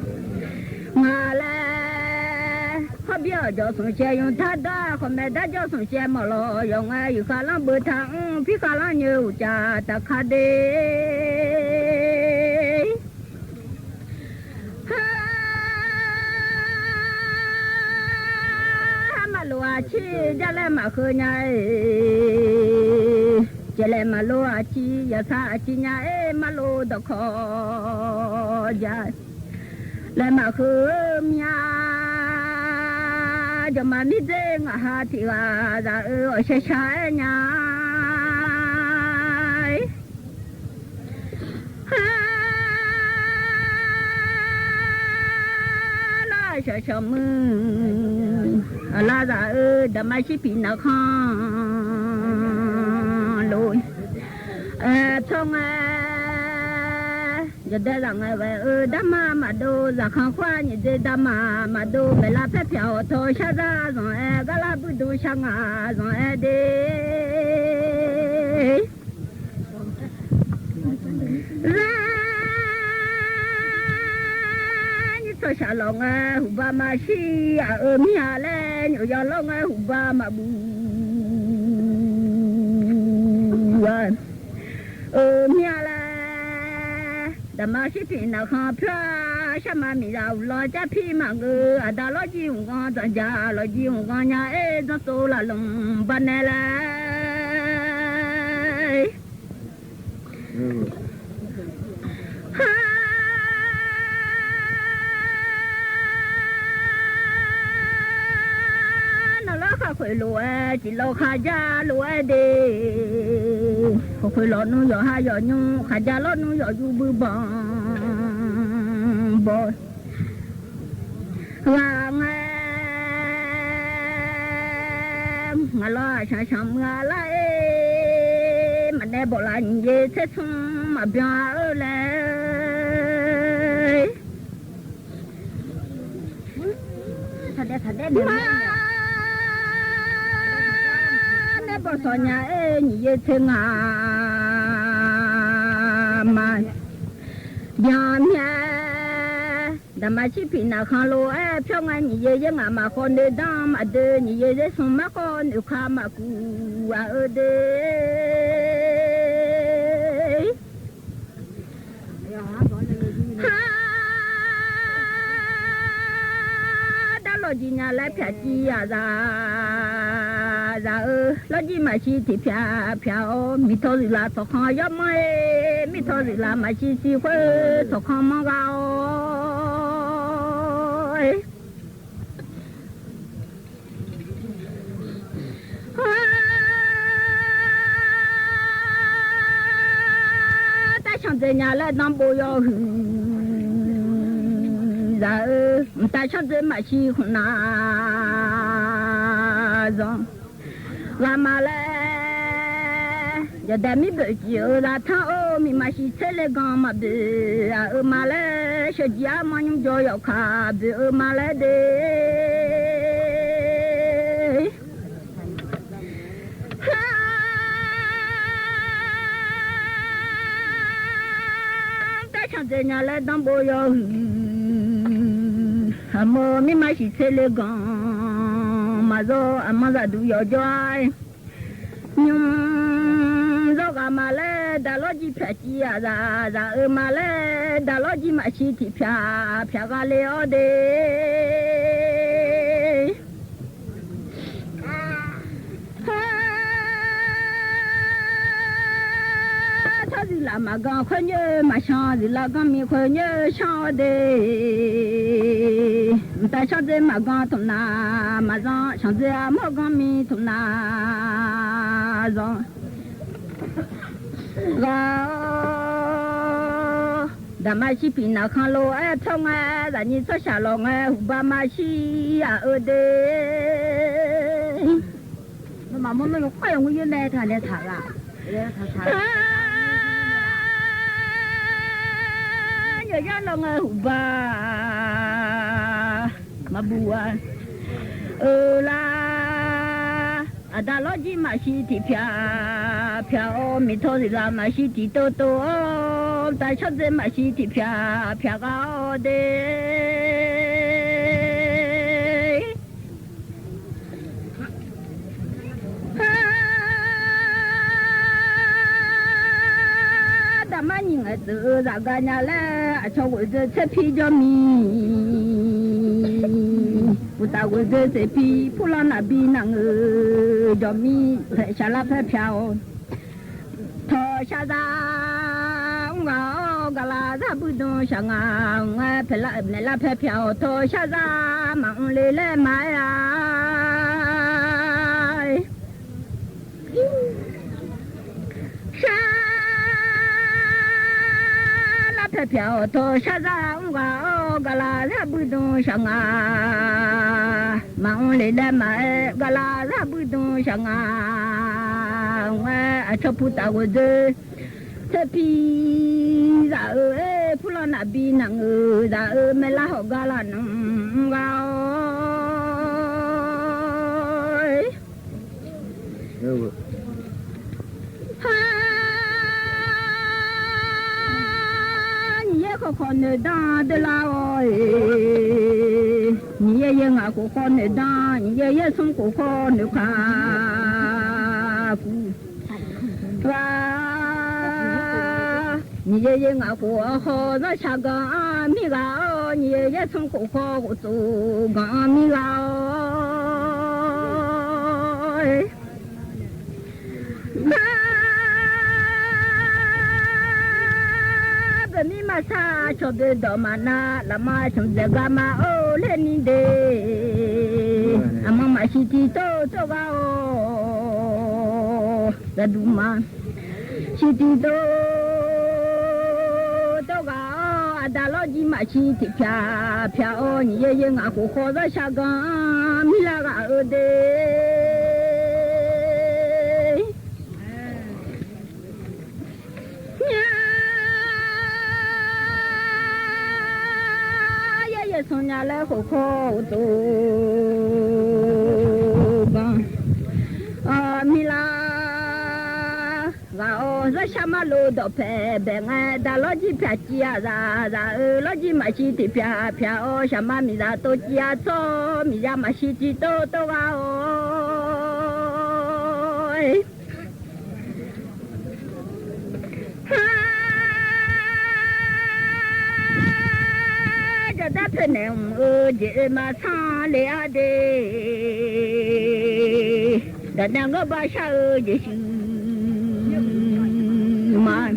ငါလဲၣ် ဟီၣ်ဘျီၣ်ကၠီသူၣ်စဲ ယူၤထါဒၣ် ခီမဲဒၣ်ကၠီသူၣ်စဲ မီၢ်လီၤ ယီၤငါ ယုၢ်ဃာ်လီၤဘၢထၢ အူဖံဃာ်လီၤညိ အူကၠၣ်တခါဒ့ ဟါ မၤလိအဆံး ယလဲၣ်မၤဃုညါအံၤ ကလဲၣ်မၤလိအဆံး ယဆါအဆံးညါအံၤ မၤလိဒီးခီ ယ လဲၤမၤဃုမၠါ ယမၤမံဒ့ ငါဟးထံၣ်ဂၤ သးအၢ အီၣ်ဆဲဆါအဲၣ်ညါ ဟါ လၢဆၢဆၢမုၢ် အလါသးအၢ ဒၣ်မၤဆံဖံးနၤခီ လိၤ အဲ ထိၣ်ငါ ယဒဲသးငါဝဲအၢ ဒၣ်မၤမၤဒိ သးခီကွၢ်ညံဒ့ ဒၣ်မၤမၤဒိ မဲာ်လါဖဲဖျါအီၤထီ ဆါသး စီၤအဲၣ် ကလၢဘုဒိ ဆါငါ စီၤအဲၣ်ဒ့ ရါ ညံထိၣ်ဆၣ်လီၤငါ ဟူးဘါမၤဆံ အအၢမံဟါလဲၣ် ညိၣ်ယီၤလီၤငါ ဟူးဘါမၤဘူ အၢမံဟါလဲၣ် ဒၣ်မၤဆံဖံးနၤခီ ဖျါ ဆၣ်မၤမံၤသး ဟူးလီၤကၠၢ်ဖံးမၤဂၢၢ် အဒါလီၤကံဟူးဂီၤ တၢ်ယၤလီၤကံဟူးဂီၤညါ အဲၣ် ဒိၣ်သိလၢလီၤ ဘၣ်နဲလဲၣ် ဟါ နီၢ်လီၤဃာ်ခွ့လိာ်ဝဲ စံးလီၤဃာ်ယၤလိာ်ဝဲဒ့ ဃာ်ခွ့လီၤနူယီၢ်ဟါယီၢ်ညိ ဃာ်ယၤလီၤနူယီၢ်ယူဘုဘီ ဘီ ဂၤငါ ငါလီၤဆၣ်ဆၣ်မုၢ်အလါအ့ မၤနဲဘီၣ်လၢ ညံယ့ဆဲဆူ မၤဘျီအၢလဲၣ် မၤနဲဘီၣ်စီၤညါအ့ ညံယ့ဆဲငါ မၤ ဘျီမၠါ ဒၣ်မၤဆံဖံးနၤခီလိာ်အဲ ဖျီငါညံယ့ယဲ ငါမၤဃီနုာ်ဒီးမၤဒုး ညံယ့ယဲ ဆူမၤဃီနုာ်ခါမၤကူအအၢဒ့ ဟါ ဒါလီၤကံညါလဲၣ် ဖျါကံယၤသး သးအၢ လီၤကံမၤဆံထံၣ်ဖျါ ဖျါအီၤ မံထီၣ်သုလၢထီၣ်ခီယီၢ်မီၢ်အ့ မံထီၣ်သုလၢမၤဆံဆံဃု ထီၣ်ခီမီၢ်ဂၤအီၤ တၢ်ဆၣ်ဒ့ညါလၢဒၢဘိယီၤဟုၣ် သးအၢ တၢ်ဆၣ်ဒ့မၤဆံဃုနၤ စီၤ ဂၤမၤလဲၣ် ယဒဲမံဘုးကံအၢ သးထီၣ်အိၣ် မံမၤဆံဆဲးလ့ၣ်ဂီၤမၤဘုး အအၢမၤလဲၣ် ဆၢကံအါမီၢ် ညူယီၤယီၤခါဘုး အၢမၤလဲၣ်ဒ့ ဟါ တၢ်ဆၣ်ဒ့ညါလၢဒၢဘိယီၤဟုၣ် အမိၢ်မံမၤဆံဆဲးလ့ၣ်ဂီၤ မၤစီၤ အမိၢ်သးဒူယီၤယီၤ ညူစီၤ ဂၤမၤလဲၣ် ဒါလီၤ ကြီးဖြတ်ကြီး အသာ အသာ အၢ မၤလဲၣ် ဒၣ်လီၤကြီးမၤရှံတံၣ် ဖြတ် ဖြတ်ဂၤလၢအီၤဒ့ ဟါ ထီၣ်စံလၤမၤကီၢ်ခွဲးညိ မၤရှီစံလၤကီၢ်မံၤခွဲးညိ ရှီအီၤဒ့ မတၤရှီစ့မၤကီၢ်ထူၣ်နၤ မၤစီ ရှီစ့အမိၢ်ကီၢ်မံၤထူၣ်နၤ စီ ဂၤ ဒၣ်မၤရှံပံၣ်နၢ်ခီလိာ် အဲ ဖျီငဲ ဒၣ်နံၣ်စီဆှၢလီၤငဲ ဟူဘၣ်မၤရှံအအၢဒ့ မမမမခွဲးငူယမဲထါလဲထါဂၤ ညိယါလီၤငဲ ဟူဘၣ် မၤဘူၣ်ဝါ အၢ လါ အဒၣ်လီၤကြီးမၤရှံတံၣ် ဖြတ် ဖြတ်အီၤ မ့ၢ်ထီၣ်စံလၤ မၤရှံတံၣ်တိတိအီၤ တၢ်ဆီၣ်စ့မၤရှံတံၣ် ဖြတ် ဖြတ်ဂၤအီၤဒ့ ဟါ ဒၣ်မၤနံၤငဲ သုးအၢ သးဂၤညါလဲၣ် အဆီၣ်ဝဲစ့ ဆဲဖံကၠီမံၤ ပူၤတၢ်ဝဲစ့ ဆဲဖံ ဖူလီၤနၢ်ဘံနၢ်ငုၢ် ကၠီမံၤ ဖဲဆှၢလါဖဲဖြတ်အီၤ ထီၣ်ဆှၢသး အူဂၤအီၤ ကလၤသးဘုဒုံဆှၢငါ ငဲ ဖဲလါ မဲာ်လါဖဲဖြတ်အီၤ ထီၣ်ဆှၢသး မၤအူလ့လဲၣ်မၤအဲၣ် ဆှၢ လါဖဲဖြတ်အီၤ ထီၣ်ဆှၢသး အူဂၤအီၤ ကလၤသးဘုဒုံဆှၢငါ မၤအူလ့လဲၣ်မၤအဲၣ် ကလၤသးဘုဒုံဆှၢငါ ဝဲအဆီၣ်ဖူတၢ်ဝဲဒၣ် ဆဲဖံ သးအၢ အဲ ဖူလီၤနၢ်ဘံနၢ်ငုၢ် သးအၢ မဲာ်လါဟီၣ်ကလၤနုၢ်ဂၤအီၤ ဟါ နံၣ်ယဲၢ်ဃီဃီနုၢ်ဒၣ်ဒၣ်လၢအီၤ နံၣ်ယဲၢ်ယဲၢ်ငါဃီဃီနုၢ်ဒၣ် နံၣ်ယဲၢ်ယဲၢ်ဆံဃီဃီနုၢ်ခါ ကူ ဝါ နံၣ်ယဲၢ်ယဲၢ်ငါဃီဃီ သးဆှၢကီမံၤဂၤအီၤ နံၣ်ယဲၢ်ယဲၢ်ဆံဃီဃီ ကီသိးကီမံၤဂၤအီၤ ပမံမၤဆါ ဆီၣ်ဘုဒီးမၤနး လၢမၤဆိၣ်စဲးဂၤမၤအိၣ်လၢနံၤဒ့ အမၤမၤရှံတံၣ်တိတိဂၤအီၤ တဒူမၤ ရှံတံၣ်တိတိဂၤအီၤ အဒၣ်လီၤကံမၤရှံတံၣ်ဖျါဖျါအီၤ နံၣ်ယဲၢ်ယဲၢ်ငါဃီဃီ သးဆှၢကီမံၤလၢဂၤအၢဒ့ ညါ ယဲယဲၢ်ဆံညါလၢဃီဃီအိၣ်သိး ဘၣ် အမံၤလၢဂၤအီၤ သးဆှၢမၤလိဒီးဖဲဘဲငဲ ဒၣ်လီၤကံဖျါကံအသး သးအၢ လီၤကံမၤရှံတံၣ်ဖျါဖျါအီၤ ဆှၢမၤမံၤသးတိကံအသီ မံၤယါမၤရှံတံၣ်တိတိဂၤအီၤ ဟါ ကၠီတၢ်ဖဲန့ၣ် အၢ ယဲမၤဆါလံအဒ့ ဒီးနဂီၢ်ဘၣ်ဆၣ်အၢ ယဲဆူ မၤ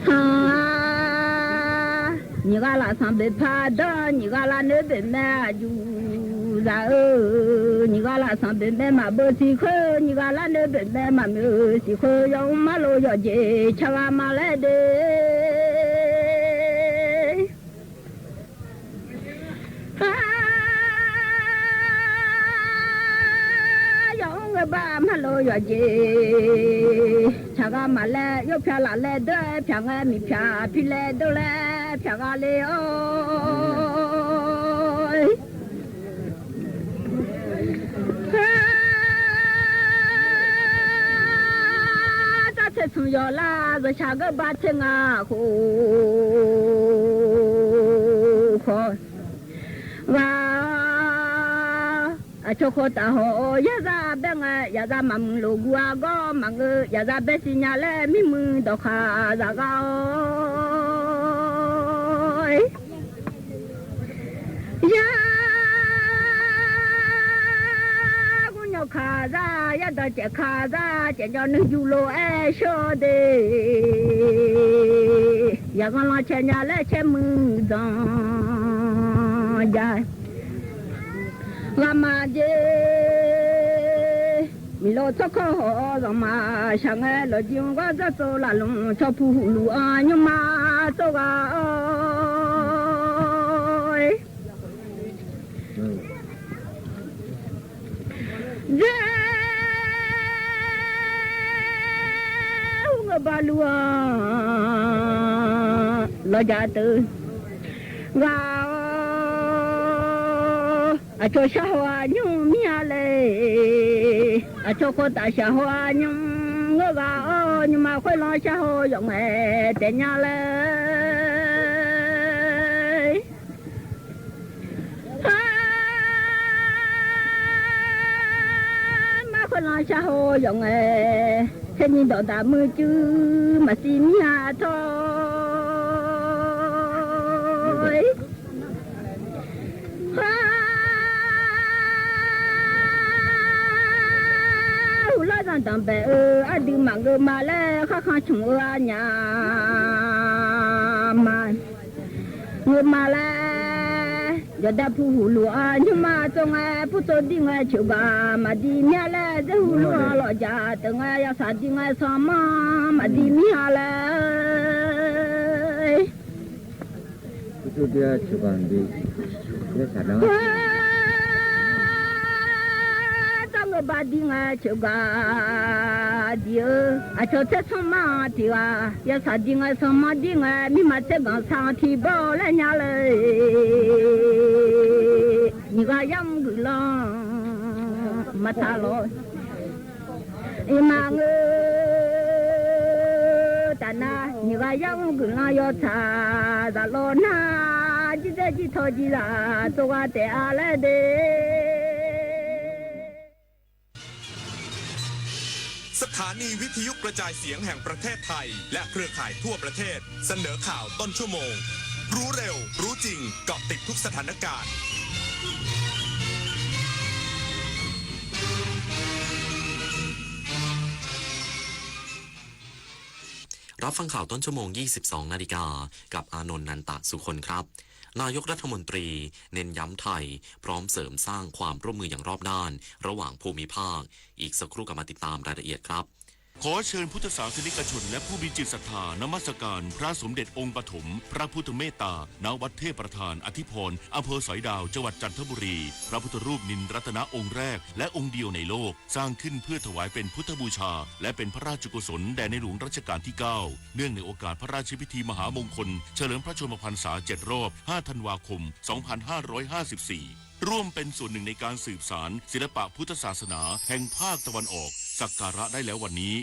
ဟါ နံၣ်ဂၤလၢ်ဆၣ်ဘ့ၣ်ဖးဒီး နံၣ်ဂၤလၢ်နၢဘ့ၣ်မဲအယူၤ သးအၢ နံၣ်ဂၤလၢ်ဆၣ်ဘ့ၣ်မဲမၤဘၢစံဃၢ နံၣ်ဂၤလၢ်နၢဘ့ၣ်မဲမၤမုာ်စံဃၢ ယွၤမၤလိယွၤက့ၤ ဆှၢဂၤမၤလဲၣ်ဒ့ ဟါ ယွၤအိၣ်ဂ့ၤဘၣ်မၤလိယွၤက့ၤ ဆှၢဂၤမၤလဲၣ် ယိၣ်ဖျါလၢ်လဲၣ်ဒၢ ဖျါငဲမံၤဖျါဖံလဲၣ်ဒိလဲၣ် ဖျါဂၤလံအီၤ ဟါ တၢ်ထဲဆူယီၤလၢ သးဆှၢကဘၣ်ထဲငါဃီ ဃီ ဂၤ အချို့ခိၣ်တၢ်ဟော ယၤစၢ်ဘဲငဲ ယၤစၢ်မၤမုာ်လိာ်ဂူာ်အဂီၢ် မၤငို ယၤစၢ်ဘဲစံၣ်ညါလၢ မံမုာ်ဒီးခးစၢ်ဂၤအို ယၤ ကူညီခးစၢ် ယၤဒီးစဲးခးစၢ် စဲးညီနုၢ်ယူၢ်လိာ်အဲၣ်ဆိဒ့ ယၤဂီၢ်လီၤဆဲးညါလၢဆဲးမုာ်ဒီး ယၤ ဂၤမၤဒ့ မ့ၢ်လီၤဆီခီၣ်ဟီၣ် ဂီၤမးဆၣ်ငဲ လီၤကံဂီၢ် ဒ်သိးလၢ်လူၤ ဆီဖူဟူလူၤအီၤ ညီမးသိဂၤအို ဒ် ဟူးဂဲၤဘၣ်လူၤအီၤ လီၤယၤတဂၤအို အဆိဆၢဟီၣ်အညိမ့ၢ်ဧါလဲၣ် အဆိခိၣ်တၢ်ဆၢဟီၣ်အညိ ဂ့ၤဂၤအို ညီမးခွဲးလီၤဆၢဟီၣ်ယီၤငဲ တဲညါလဲၣ် မးခွဲးလီၤဆၢဟီၣ်ယီၤငဲ ခဲနံၤဒီးတၢ်မုာ်စု မၤစံၣ်မံဟးထီၣ် ဟူးလီၤတၢ်တၢ်ဘဲၣ်အၢ အဒုးမၤဂ့ၤမၤလဲၣ် ဃၣ်ဃၣ်ဆိၣ်အၢအညါ မၤ ဂ့ၤမၤလဲၣ် ယဒၣ်ဖူဟူလူၤအီၤ ညီမးသိငဲ ဖူသိဒံငဲ ဆိဘၣ် မၤဒံမ့ၢ်လဲၣ် ဒ်ဟူလူၤအီၤလီၤယၤတဂၤ ယသးဒံငဲသီမီၤ မၤဒံမ့ၢ်လဲၣ် တၢ်ဂ့ၤဘၣ်ဒံငဲဆိဂၤ ဒံဧၢ အဆိထဲဆီမီၤတံၢ်ဂၤ ယသးဒံငဲဆီမီၤဒံငဲ မ့ၢ်မၤထဲဂီၤဆၣ်ထံၣ် ဘီလဲၣ်ညါလဲၣ် နံၣ်ဂၤယါမုၢ်ဂုၢ်လီၤ မၤထါလီၤ အံၤမၤငို တၢ်နၤ နံၣ်ဂၤယါမုၢ်ဂုၢ်လီၤ ယီၤထါ သးလီၤနၤ ကံၣ်တဲကံၣ်ထီၣ်ကံၣ်လၢ သိဂၤတဲအါလဲၣ်ဒ့ สถานีวิทยุกระจายเสียงแห่งประเทศไทย และเครือข่ายทั่วประเทศ เสนอข่าวต้นชั่วโมง รู้เร็ว รู้จริง เกาะติดทุกสถานการณ์ รับฟังข่าวต้นชั่วโมง ยี่สิบสองนาฬิกา กับอานนท์ นันตะสุคนครับ นายกรัฐมนตรีเน้นย้ำไทยพร้อมเสริมสร้างความร่วมมืออย่างรอบด้านระหว่างภูมิภาค อีกสักครู่กลับมาติดตามรายละเอียดครับ ขอเชิญพุทธศาสนิกชนและผู้มีจิตศรัทธานมัสการพระสมเด็จองค์ปฐมพระพุทธเมตตา ณ วัดเทพประธานอธิพร อำเภอสอยดาว จังหวัดจันทบุรี พระพุทธรูปนิลรัตนะองค์แรกและองค์เดียวในโลก สร้างขึ้นเพื่อถวายเป็นพุทธบูชา และเป็นพระราชกุศลแด่ในหลวงรัชกาลที่เก้า เนื่องในโอกาสพระราชพิธีมหามงคล เฉลิมพระชนมพรรษาเจ็ดรอบ ห้าธันวาคม สองพันห้าร้อยห้าสิบสี่ ร่วมเป็นส่วนหนึ่งในการสืบสานศิลปะพุทธศาสนาแห่งภาคตะวันออก สักการะได้แล้ววันนี้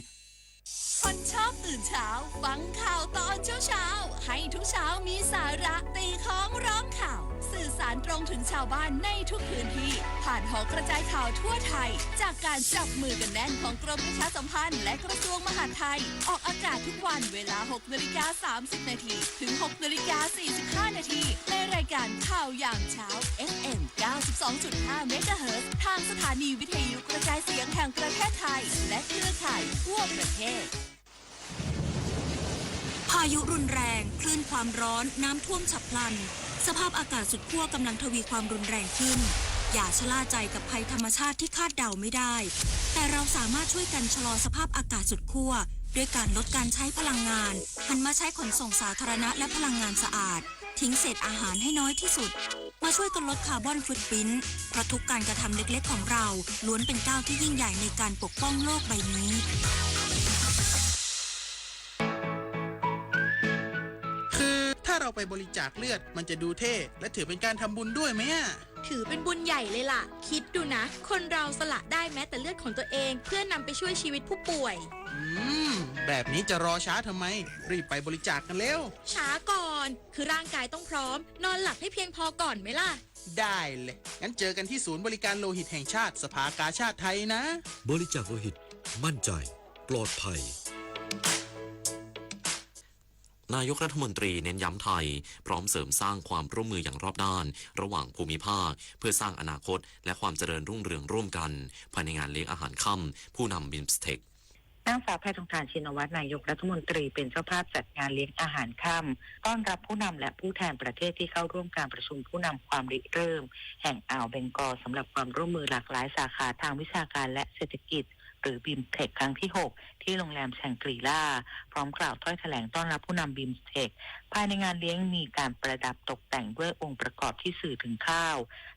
คนชอบตื่นเช้า ฟังข่าวตอนเช้าๆ ให้ทุกเช้ามีสาระ ตีค้องร้องข่าว สื่อสารตรงถึงชาวบ้านในทุกพื้นที่ ผ่านหอกระจายข่าวทั่วไทย จากการจับมือกันแน่นของกรมประชาสัมพันธ์และกระทรวงมหาดไทย ออกอากาศทุกวันเวลา หกนาฬิกาสามสิบนาที ถึง หกนาฬิกาสี่สิบห้านาที ในรายการข่าวยามเช้า เอฟเอ็ม เก้าสิบสองจุดห้าเมกะเฮิรตซ์ ทางสถานีวิทยุกระจายเสียงแห่งประเทศไทย และเครือข่ายทั่วประเทศ พายุรุนแรง คลื่นความร้อน น้ำท่วมฉับพลัน สภาพอากาศสุดขั้วกำลังทวีความรุนแรงขึ้น อย่าชะล่าใจกับภัยธรรมชาติที่คาดเดาไม่ได้ แต่เราสามารถช่วยกันชะลอสภาพอากาศสุดขั้ว ด้วยการลดการใช้พลังงาน หันมาใช้ขนส่งสาธารณะและพลังงานสะอาด ทิ้งเศษอาหารให้น้อยที่สุด มาช่วยกันลดคาร์บอนฟุตพริ้นท์ เพราะทุกการกระทำเล็กๆของเรา ล้วนเป็นก้าวที่ยิ่งใหญ่ในการปกป้องโลกใบนี้ คือถ้าเราไปบริจาคเลือด มันจะดูเท่ และถือเป็นการทำบุญด้วยไหมอะ ถือเป็นบุญใหญ่เลยล่ะ คิดดูนะ คนเราสละได้แม้แต่เลือดของตัวเอง เพื่อนำไปช่วยชีวิตผู้ป่วย อืม แบบนี้จะรอช้าทำไม รีบไปบริจาคกันเร็ว ช้าก่อน คือร่างกายต้องพร้อม นอนหลับให้เพียงพอก่อนไหมล่ะ ได้เลย งั้นเจอกันที่ศูนย์บริการโลหิตแห่งชาติสภากาชาดไทยนะ บริจาคโลหิต มั่นใจ ปลอดภัย นายกรัฐมนตรีเน้นย้ำไทยพร้อมเสริมสร้างความร่วมมืออย่างรอบด้านระหว่างภูมิภาค เพื่อสร้างอนาคตและความเจริญรุ่งเรืองร่วมกัน ภายในงานเลี้ยงอาหารค่ำผู้นำบิมสเทค นางสาวแพทองธาร ชินวัตร นายกรัฐมนตรีเป็นเจ้าภาพจัดงานเลี้ยงอาหารค่ำต้อนรับผู้นำและผู้แทนประเทศที่เข้าร่วมการประชุมผู้นำความริเริ่มแห่งอ่าวเบงกอลสำหรับความร่วมมือหลากหลายสาขาทางวิชาการและเศรษฐกิจ หรือ บิมสเทค ครั้งที่หก ที่โรงแรมแชงกรีล่า พร้อมกล่าวถ้อยแถลงต้อนรับผู้นำ บิมสเทค ภายในงานเลี้ยงมีการประดับตกแต่งด้วยองค์ประกอบที่สื่อถึงข้าว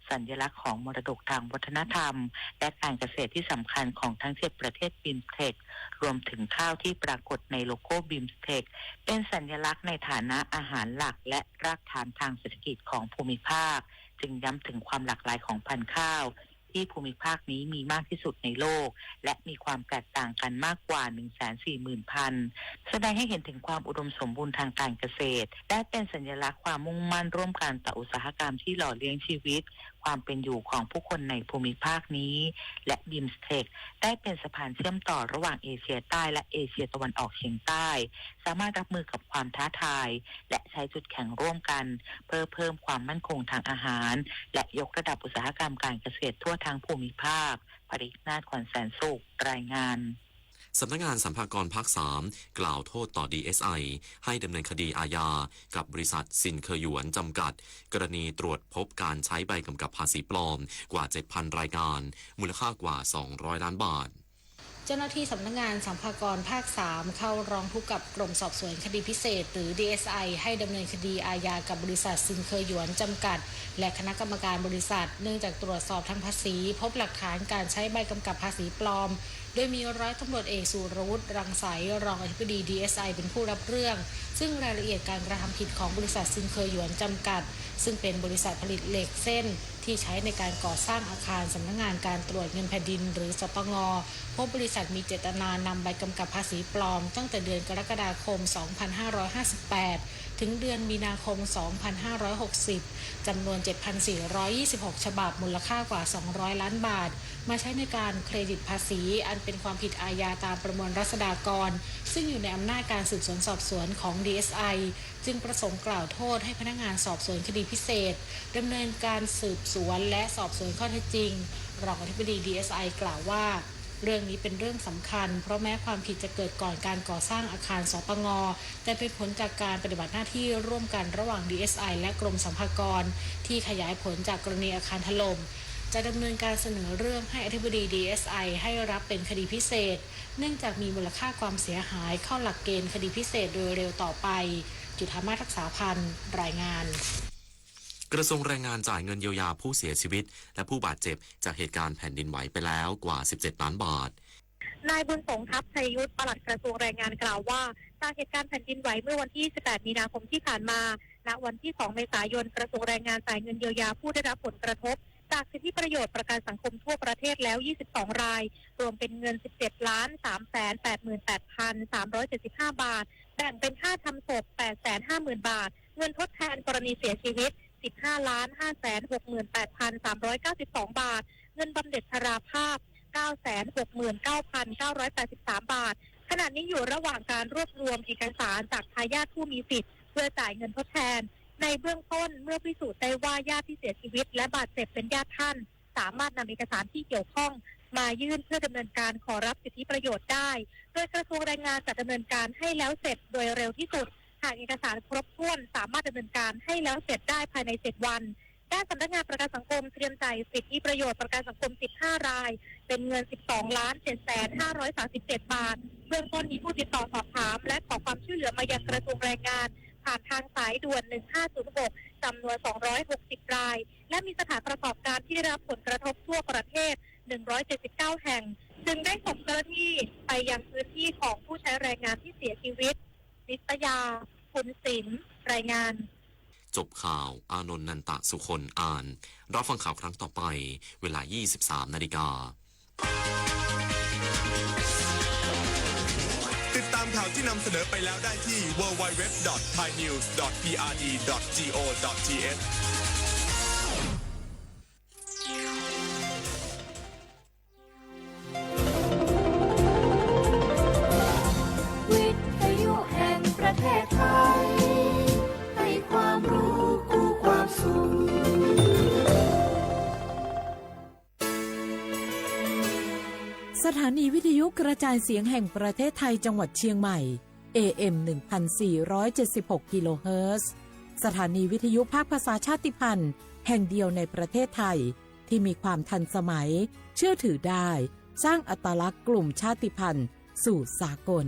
สัญลักษณ์ของมรดกทางวัฒนธรรม และการเกษตรที่สำคัญของทั้งเจ็ดประเทศ บิมสเทค รวมถึงข้าวที่ปรากฏในโลโก้ บิมสเทค เป็นสัญลักษณ์ในฐานะอาหารหลักและรากฐานทางเศรษฐกิจของภูมิภาค จึงย้ำถึงความหลากหลายของพันธุ์ข้าว ที่ภูมิภาคนี้มีมากที่สุดในโลก และมีความแตกต่างกันมากกว่า หนึ่งแสนสี่หมื่น พันธุ์ แสดงให้เห็นถึงความอุดมสมบูรณ์ทางการเกษตร ได้เป็นสัญลักษณ์ความมุ่งมั่นร่วมกันต่ออุตสาหกรรมที่หล่อเลี้ยงชีวิต ความเป็นอยู่ของผู้คนในภูมิภาคนี้ และ บิมสเทค ได้เป็นสะพานเชื่อมต่อระหว่างเอเชียใต้และเอเชียตะวันออกเฉียงใต้ สามารถรับมือกับความท้าทาย และใช้จุดแข็งร่วมกัน เพื่อเพิ่มความมั่นคงทางอาหาร และยกระดับอุตสาหกรรมการเกษตรทั่วทั้งภูมิภาค ปรินาถ ขวัญแสนสุข รายงาน สำนักงานสรรพากรภาคสาม กล่าวโทษต่อ ดีเอสไอ ให้ดำเนินคดีอาญากับบริษัทซินเคอหยวนจำกัด กรณีตรวจพบการใช้ใบกำกับภาษีปลอมกว่า เจ็ดพัน รายการ มูลค่ากว่า สองร้อย ล้านบาท เจ้าหน้าที่สำนักงานสรรพากรภาคสาม เข้าร้องทุกข์กับกรมสอบสวนคดีพิเศษ หรือ ดีเอสไอ ให้ดำเนินคดีอาญากับบริษัทซินเคอหยวนจำกัด และคณะกรรมการบริษัท เนื่องจากตรวจสอบทางภาษี พบหลักฐานการใช้ใบกำกับภาษีปลอม โดยมีร้อยตำรวจเอกสุรวุฒิ รังสรรค์ รองอธิบดี ดีเอสไอ เป็นผู้รับเรื่อง ซึ่งรายละเอียดการกระทำผิดของบริษัทซินเคอหยวนจำกัด ซึ่งเป็นบริษัทผลิตเหล็กเส้นที่ใช้ในการก่อสร้างอาคารสำนักงานการตรวจเงินแผ่นดิน หรือ สตง พบบริษัทมีเจตนานำใบกำกับภาษีปลอม ตั้งแต่เดือนกรกฎาคม สองพันห้าร้อยห้าสิบแปด ถึงเดือนมีนาคม สองพันห้าร้อยหกสิบ จำนวน เจ็ดพันสี่ร้อยยี่สิบหก ฉบับ มูลค่ากว่า สองร้อย ล้านบาท มาใช้ในการเครดิตภาษี อันเป็นความผิดอาญาตามประมวลรัษฎากร ซึ่งอยู่ในอำนาจการสืบสวนสอบสวนของ ดีเอสไอ จึงประสงค์กล่าวโทษให้พนักงานสอบสวนคดีพิเศษ ดำเนินการสืบสวนและสอบสวนข้อเท็จจริง รองอธิบดี ดีเอสไอ กล่าวว่า เรื่องนี้เป็นเรื่องสำคัญ เพราะแม้ความผิดจะเกิดก่อนการก่อสร้างอาคาร สตง แต่เป็นผลจากการปฏิบัติหน้าที่ร่วมกันระหว่าง ดีเอสไอ และกรมสรรพากร ที่ขยายผลจากกรณีอาคารถล่ม จะดำเนินการเสนอเรื่องให้อธิบดี ดีเอสไอ ให้รับเป็นคดีพิเศษ เนื่องจากมีมูลค่าความเสียหายเข้าหลักเกณฑ์คดีพิเศษโดยเร็วต่อไป จุฑามาศ รักษาพันธ์ รายงาน กระทรวงแรงงานจ่ายเงินเยียวยาผู้เสียชีวิต และผู้บาดเจ็บจากเหตุการณ์แผ่นดินไหวไปแล้วกว่า สิบเจ็ด ล้านบาท นายบุญสงฆ์ ทัพชัยยุทธ ปลัดกระทรวงแรงงานกล่าวว่า จากเหตุการณ์แผ่นดินไหวเมื่อวันที่ สิบแปด มีนาคมที่ผ่านมา ณ วันที่ สอง เมษายน กระทรวงแรงงานจ่ายเงินเยียวยาผู้ได้รับผลกระทบ จากสิทธิประโยชน์ประกันสังคมทั่วประเทศแล้ว ยี่สิบสอง ราย รวมเป็นเงิน สิบเจ็ด ล้าน สามแสน แปดหมื่น แปดพัน สามร้อยเจ็ดสิบห้า บาท แบ่งเป็นค่าทำศพ แปดแสนห้าหมื่น บาท เงินทดแทนกรณีเสียชีวิต สิบห้า ล้าน ห้าแสน หกหมื่น แปดพัน สามร้อยเก้าสิบสอง บาท เงินบำเหน็จชราภาพ เก้าแสน หกหมื่น เก้าพัน เก้าร้อย แปดสิบสาม บาท ขณะนี้อยู่ระหว่างการรวบรวมเอกสารจากทายาทผู้มีสิทธิ์ เพื่อจ่ายเงินทดแทน ในเบื้องต้นเมื่อพิสูจน์ได้ว่าญาติที่เสียชีวิตและบาดเจ็บเป็นญาติท่าน สามารถนำเอกสารที่เกี่ยวข้องมายื่นเพื่อดำเนินการขอรับสิทธิประโยชน์ได้ โดยกระทรวงแรงงานจะดำเนินการให้แล้วเสร็จโดยเร็วที่สุด หากเอกสารครบถ้วน สามารถดำเนินการให้แล้วเสร็จได้ภายใน เจ็ด วัน ด้านสำนักงานประกันสังคมเตรียมจ่ายสิทธิประโยชน์ประกันสังคม สิบห้า ราย เป็นเงิน สิบสอง ล้าน เจ็ดแสน ห้าร้อย สามสิบเจ็ด บาท เบื้องต้นมีผู้ติดต่อสอบถาม และขอความช่วยเหลือมายังกระทรวงแรงงาน ผ่านทางสายด่วน หนึ่งห้าศูนย์หก จำนวน สองร้อยหกสิบ ราย และมีสถานประกอบการที่ได้รับผลกระทบทั่วประเทศ หนึ่งร้อยเจ็ดสิบเก้า แห่ง จึงได้ส่งเจ้าหน้าที่ไปยังพื้นที่ของผู้ใช้แรงงานที่เสียชีวิต นิตยา คุณสิน รายงาน จบข่าว อานนท์ นันตะสุคน อ่าน รับฟังข่าวครั้งต่อไป เวลา ยี่สิบสาม นาฬิกา ติดตามข่าวที่นำเสนอไปแล้วได้ที่ ดับเบิลยู ดับเบิลยู ดับเบิลยู ดอท ไทยนิวส์ ดอท พี อาร์ ดี ดอท จี โอ ดอท ที เอช สถานีวิทยุกระจายเสียงแห่งประเทศไทยจังหวัดเชียงใหม่ เอ เอ็ม หนึ่งพันสี่ร้อยเจ็ดสิบหก กิโลเฮิรตซ์ สถานีวิทยุภาคภาษาชาติพันธุ์แห่งเดียวในประเทศไทย ที่มีความทันสมัย เชื่อถือได้ สร้างอัตลักษณ์กลุ่มชาติพันธุ์สู่สากล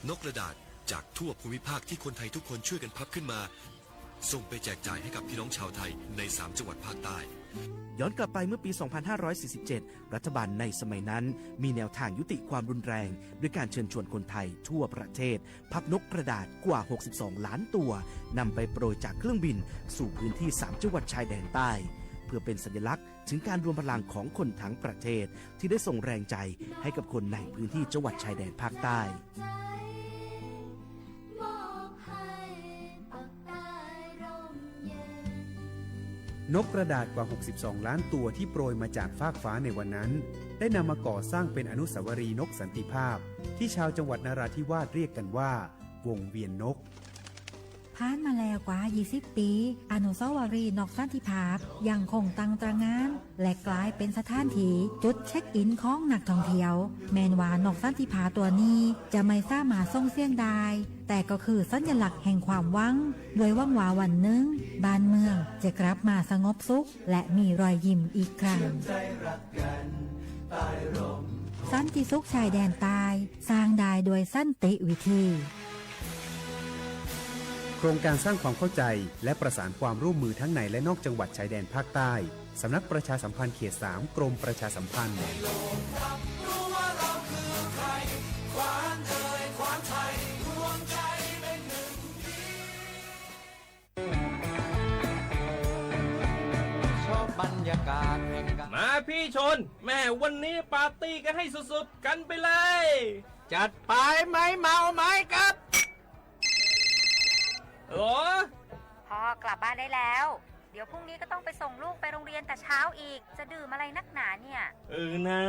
นกกระดาษจากทั่วภูมิภาคที่คนไทยทุกคนช่วยกันพับขึ้นมา ส่งไปแจกจ่ายให้กับพี่น้องชาวไทยในสามจังหวัดภาคใต้ ย้อนกลับไปเมื่อปี สองพันห้าร้อยสี่สิบเจ็ด รัฐบาลในสมัยนั้นมีแนวทางยุติความรุนแรง ด้วยการเชิญชวนคนไทยทั่วประเทศ พับนกกระดาษกว่า หกสิบสองล้านตัว นำไปโปรยจากเครื่องบินสู่พื้นที่สามจังหวัดชายแดนใต้ เพื่อเป็นสัญลักษณ์ถึงการรวมพลังของคนทั้งประเทศ ที่ได้ส่งแรงใจให้กับคนในพื้นที่จังหวัดชายแดนภาคใต้ นกกระดาษกว่า หกสิบสองล้านตัวที่โปรยมาจากฟากฟ้าในวันนั้น ได้นำมาก่อสร้างเป็นอนุสาวรีย์นกสันติภาพ ที่ชาวจังหวัดนราธิวาสเรียกกันว่า วงเวียนนก ผ่านมาแล้วกว่า ยี่สิบ ปี อนุสาวรีย์นกสันติภาพยังคงตั้งตระหง่าน และกลายเป็นสถานที่จุดเช็คอินของนักท่องเที่ยว แม้นว่านกสันติภาพตัวนี้จะไม่สามารถส่งเสียงได้ แต่ก็คือสัญลักษณ์แห่งความหวัง ด้วยหวังว่าวันหนึ่งบ้านเมืองจะกลับมาสงบสุข และมีรอยยิ้มอีกครั้ง สันติสุขชายแดนใต้ สร้างได้ด้วยสันติวิธี โครงการสร้างความเข้าใจและประสานความร่วมมือทั้งในและนอกจังหวัดชายแดนภาคใต้ สำนักประชาสัมพันธ์เขตสาม กรมประชาสัมพันธ์ ชอบบรรยากาศแห่งการ มาพี่ชน แม่วันนี้ปาร์ตี้กันให้สุดๆ กันไปเลย จัดไป ไม้เมาไม้กับ โหล พ่อกลับบ้านได้แล้ว เดี๋ยวพรุ่งนี้ก็ต้องไปส่งลูกไปโรงเรียนแต่เช้าอีก จะดื่มอะไรนักหนาเนี่ย เออนา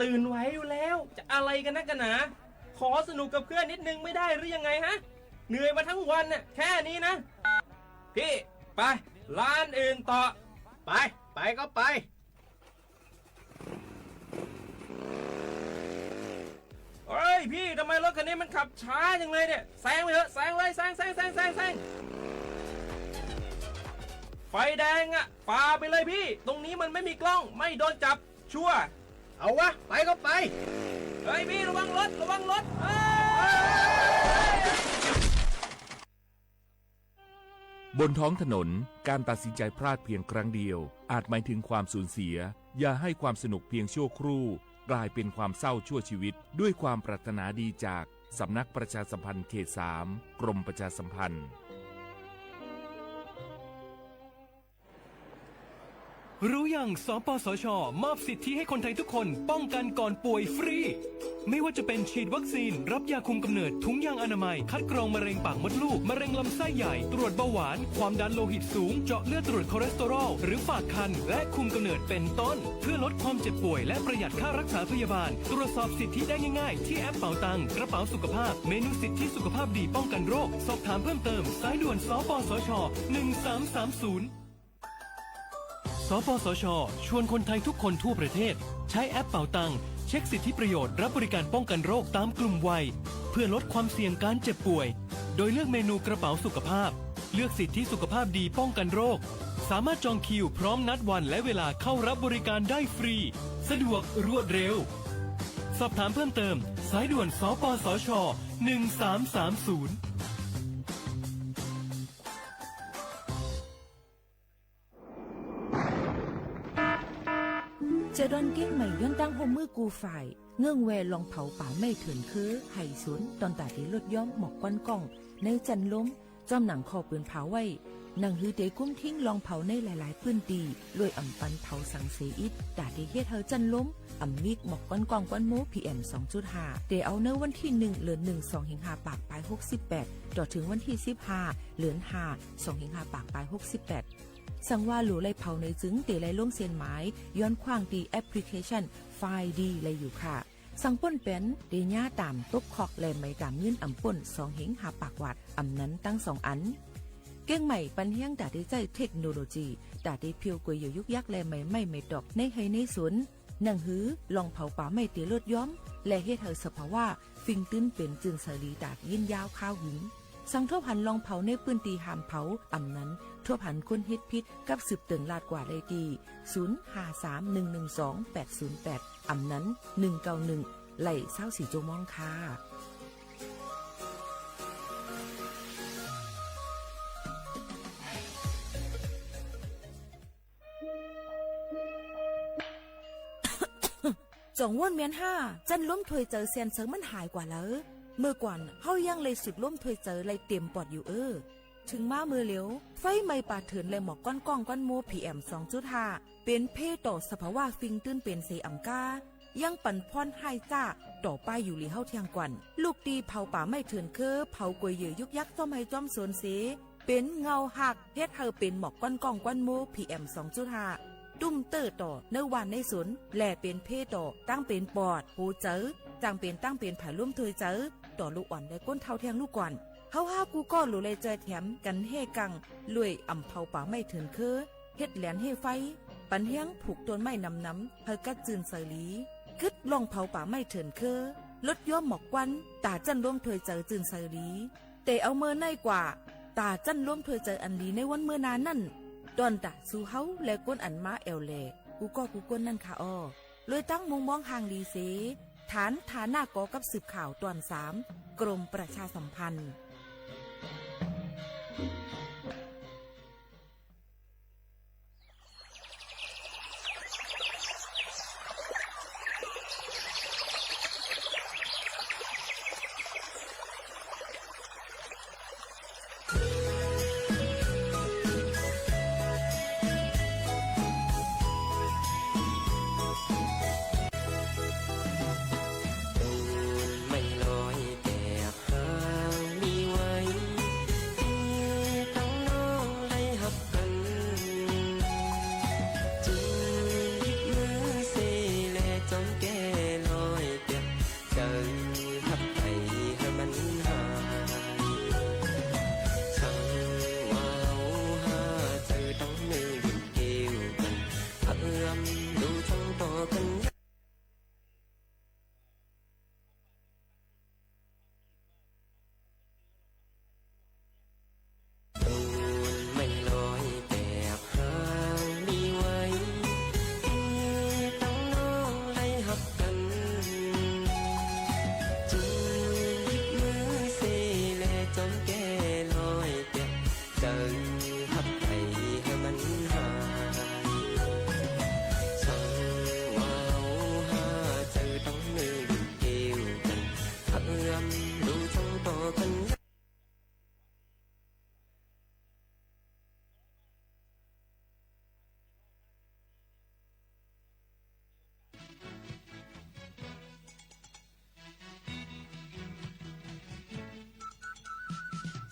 ตื่นไหวอยู่แล้ว จะอะไรกันนักกันหนา ขอสนุกกับเพื่อนนิดนึงไม่ได้หรือยังไงฮะ เหนื่อยมาทั้งวันน่ะ แค่นี้นะ พี่ ไป ร้านอื่นต่อ ไป ไปก็ไป เฮ้ยพี่ ทำไมรถคันนี้มันขับช้าจังเลยเนี่ย แซงไปเถอะ แซงเลย แซง แซง แซง แซง แซง ไฟแดงอะ ฝ่าไปเลยพี่ ตรงนี้มันไม่มีกล้อง ไม่โดนจับ ชัวร์ เอาวะ ไปก็ไป เฮ้ยพี่ ระวังรถ ระวังรถ เฮ้ย บนท้องถนน การตัดสินใจพลาดเพียงครั้งเดียว อาจหมายถึงความสูญเสีย อย่าให้ความสนุกเพียงชั่วครู่ กลายเป็นความเศร้าชั่วชีวิต ด้วยความปรารถนาดีจากสำนักประชาสัมพันธ์เขตสาม กรมประชาสัมพันธ์ รู้ยัง สปสช มอบสิทธิให้คนไทยทุกคนป้องกันก่อนป่วยฟรี ไม่ว่าจะเป็นฉีดวัคซีน รับยาคุมกำเนิด ถุงยางอนามัย คัดกรองมะเร็งปากมดลูก มะเร็งลำไส้ใหญ่ ตรวจเบาหวาน ความดันโลหิตสูง เจาะเลือดตรวจคอเลสเตอรอล หรือฝากครรภ์ และคุมกำเนิด เป็นต้น เพื่อลดความเจ็บป่วย และประหยัดค่ารักษาพยาบาล ตรวจสอบสิทธิได้ง่ายๆ ที่แอปเป๋าตัง กระเป๋าสุขภาพ เมนูสิทธิสุขภาพดีป้องกันโรค สอบถามเพิ่มเติม สายด่วน สปสช หนึ่งสามสามศูนย์ สปสช ชวนคนไทยทุกคนทั่วประเทศ ใช้แอปเป๋าตัง เช็คสิทธิประโยชน์รับบริการป้องกันโรคตามกลุ่มวัย เพื่อลดความเสี่ยงการเจ็บป่วย โดยเลือกเมนูกระเป๋าสุขภาพ เลือกสิทธิสุขภาพดีป้องกันโรค สามารถจองคิวพร้อมนัดวันและเวลาเข้ารับบริการได้ฟรี สะดวกรวดเร็ว สอบถามเพิ่มเติม สายด่วน สปสช หนึ่งสามสามศูนย์ จะด้อนเก๊กใหม่ย้อนตั้งฮ่วมมือกู้ฝ่าย เงื่อนแวลองเผาป่าไม้เถินเคือ ไฮ่สน ตอนต๋าดีลดย้อมหมอกควันก้อง ในจั้นลม จ้อมหนังข้อปืนเผาไว้ หนังหือเต๋ยกุ้มทิ้งลองเผาในหลายๆ ปื้นตี้ โดยอ่ำปันเผาสังเสียอิด ต๋าดีเฮ็ดหื้อจั้นลม อ่ำมีหมอกควันก้องควันโม พีเอ็ม สองจุดห้า เต๋ยเอาในวันตี้หนึ่ง เดือนหนึ่ง สองเฮงห้าปากปายหกสิบแปด ต่อเถิงวันตี้สิบห้า เดือนห้า สองเฮงห้าปากปายหกสิบแปด สังว่าหลู่ไล่เผาเน่ยจึงเต๋ยไล่ลงเส้นหมาย ย้อนขว้างตี้แอปพลิเคชัน ไฟล์ดี ไล่อยู่ค่ะ สังป้นแป๋น เต๋ยหญ้าต๋ามตกคอกและไหมต๋ามเงินอ่ำป้น สองเฮงห้าปากวาท อ่ำนั้นตังสองอัน เก้งใหม่ปันแฮงต๋าได้ใจ๊เทคโนโลยี ต๋าได้เผี้ยวก๋วยเหยื่อยุกยักษ์และใหม่ไม้ใหม่ตอกในไฮ่ในสวน หนังหือล่องเผาป่าไม้เตียลดย้อม และเฮ็ดหื้อสภาวะ ฟิงตื้นเป๋นจื้นใสหลีต๋ายินยาวคาวหึง สังทบหันล่องเผาในปื้นตี้ห้ามเผา อ่ำนั้น ทบหันคนเฮ็ดผิดกับสืบเติ่งลาดกว่าได้ตี้ ศูนย์ ห้า สาม หนึ่ง หนึ่ง สอง แปด ศูนย์ แปด อ่ำนั้น หนึ่ง เก้า หนึ่ง ไล่ ซาวสี่ จั่วโมงค่ะ จ่องว้นเมียนห้า จั๊นลมถ้วยใจ๋แสนเสิงมันหายกว่าเลิ เมื่อก่อนเฮายังไล่สูดลมถ้วยใจ๋ไล่เต๋มปอดอยู่เอ้อ เถิงมาเมื่อเหลียว ไฟไหม้ป่าเถื่อนและหมอกควันก้องควันโม พีเอ็ม สองจุดห้า เป๋นภัยต่อสภาวะฟิงตื้นเป๋นเสอ่ำก้า ยังปั๋นผลฮ้ายจ๊าต่อป้ายอยู่หลีเฮาเที่ยงกวัน ลูกตี้เผาป่าไม้เถื่อนเค้อ เผาก๋วยเหยื่อยุกยักษ์จ้อมไฮ่จ้อมสวนเส เป๋นเงาหัก เฮ็ดหื้อเป๋นหมอกควันก้องควันโม พีเอ็ม สองจุดห้า ตุ้มเต๊อะต่อในบ้านในสวน และเป๋นภัยต่อตั้งเป๋นปอด หัวใจ๋ จ่างเป๋นตั้งเป๋นผายลมถ้วยใจ๋ ต่อลูกอ่อนและคนเฒ่าเที่ยงลูกก่อน เฮาฮ้ากู้ก้อหลู่ไล่จ่อยแถมกั๋นแฮ่กัง รวยอ่ำเผาป่าไม้เถื่อนเค้อ เฮ็ดแหลนเฮ่ไฟ ปันแฮงผูกต้นไม้หนำๆ หื้อกัดจื้นใสหลี กึ๊ดล่องเผาป่าไม้เถื่อนเค้อ ลดย้อมหมอกควัน ต๋าจั๊นลมถ้วยใจ๋จื้นใสหลี แต่เอาเมื่อไหนกว่า ต๋าจั๊นลมถ้วยใจ๋อันดีในวันเมื่อหน้านั้น ต้อนต๋าสู่เฮาและคนอันมาแอ่วแหล่ กู้ก้อกู้คนนั้นค่ะอ้อ รวยตั้งมุมมองห่างหลีเส ฐานฐานะก่อกับสืบข่าวต๋อนสาม กรมประชาสัมพันธ์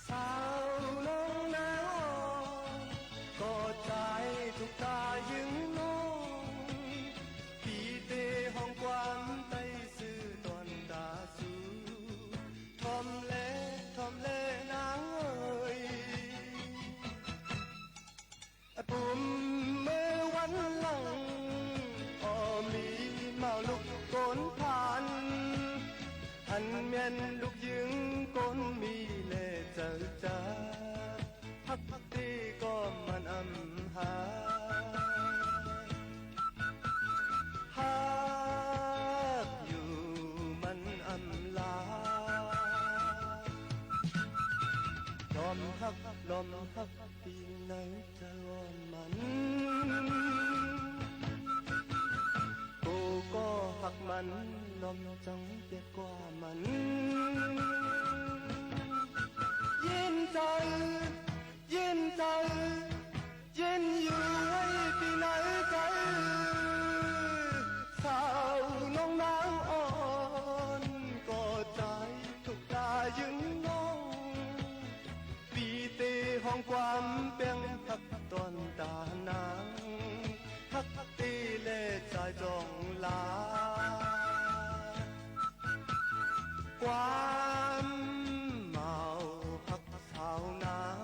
สาวน้องนางอ่อน ก็ใจ๋ถูกต๋ายึงน้อง ปี้เต้ฮ้องความใต้ซื่อต้อนต๋าสู่ ถ่อมแล ถ่อมแลนางเอ๋ย อะ ปุ้มเมื่อวันหลัง อ่อมีบ่าวลูกโกนผ่าน อันแม่นลูกยึงโกนมีแลเจ้าจ๋า ฮักตี้ก็มันอำหา ฮักอยู่มันอำลา ลอมฮัก ลอมฮัก ตี้ในเจ้ามัน กูก็ฮักมัน ลอมจังเปียกกว่ามัน ยินใจ๋ ยินใจ๋ ยินอยู่ไว้ตี้ในใจ๋ สาวน้องนางอ่อน ก็ใจ๋ถูกต๋ายึงน้อง ปี้เต้ฮ้องความแป้งฮักต้อนต๋านาง ฮักตี้แลจายจ้องลา ความเมาฮักสาวนาง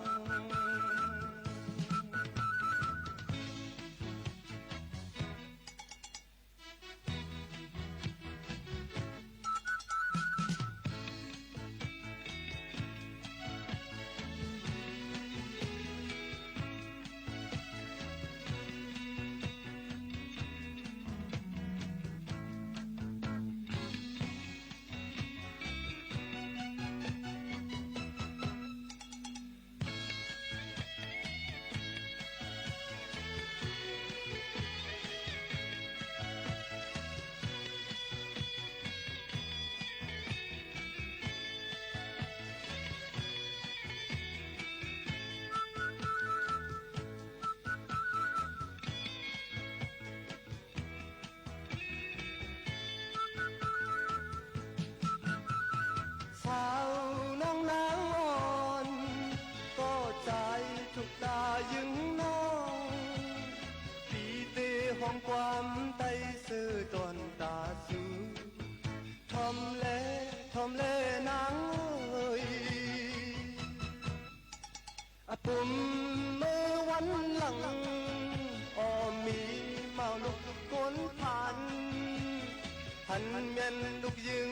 อันแม่นลูกญิง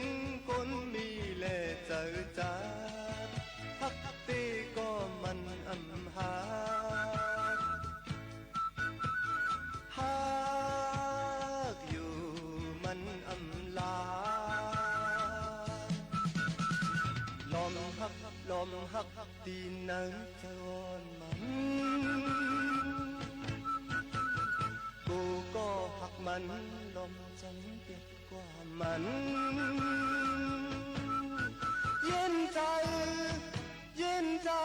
คนมีแลเจ้าจ๋า ฮักเต้ก็มันอำฮัก ฮักอยู่มันอำลา ลอมฮัก ลอมฮัก ตี้ในจอมัน กูก็ฮักมัน ลอมจังเปียกกว่ามัน เย็นใจ๋ เย็นใจ๋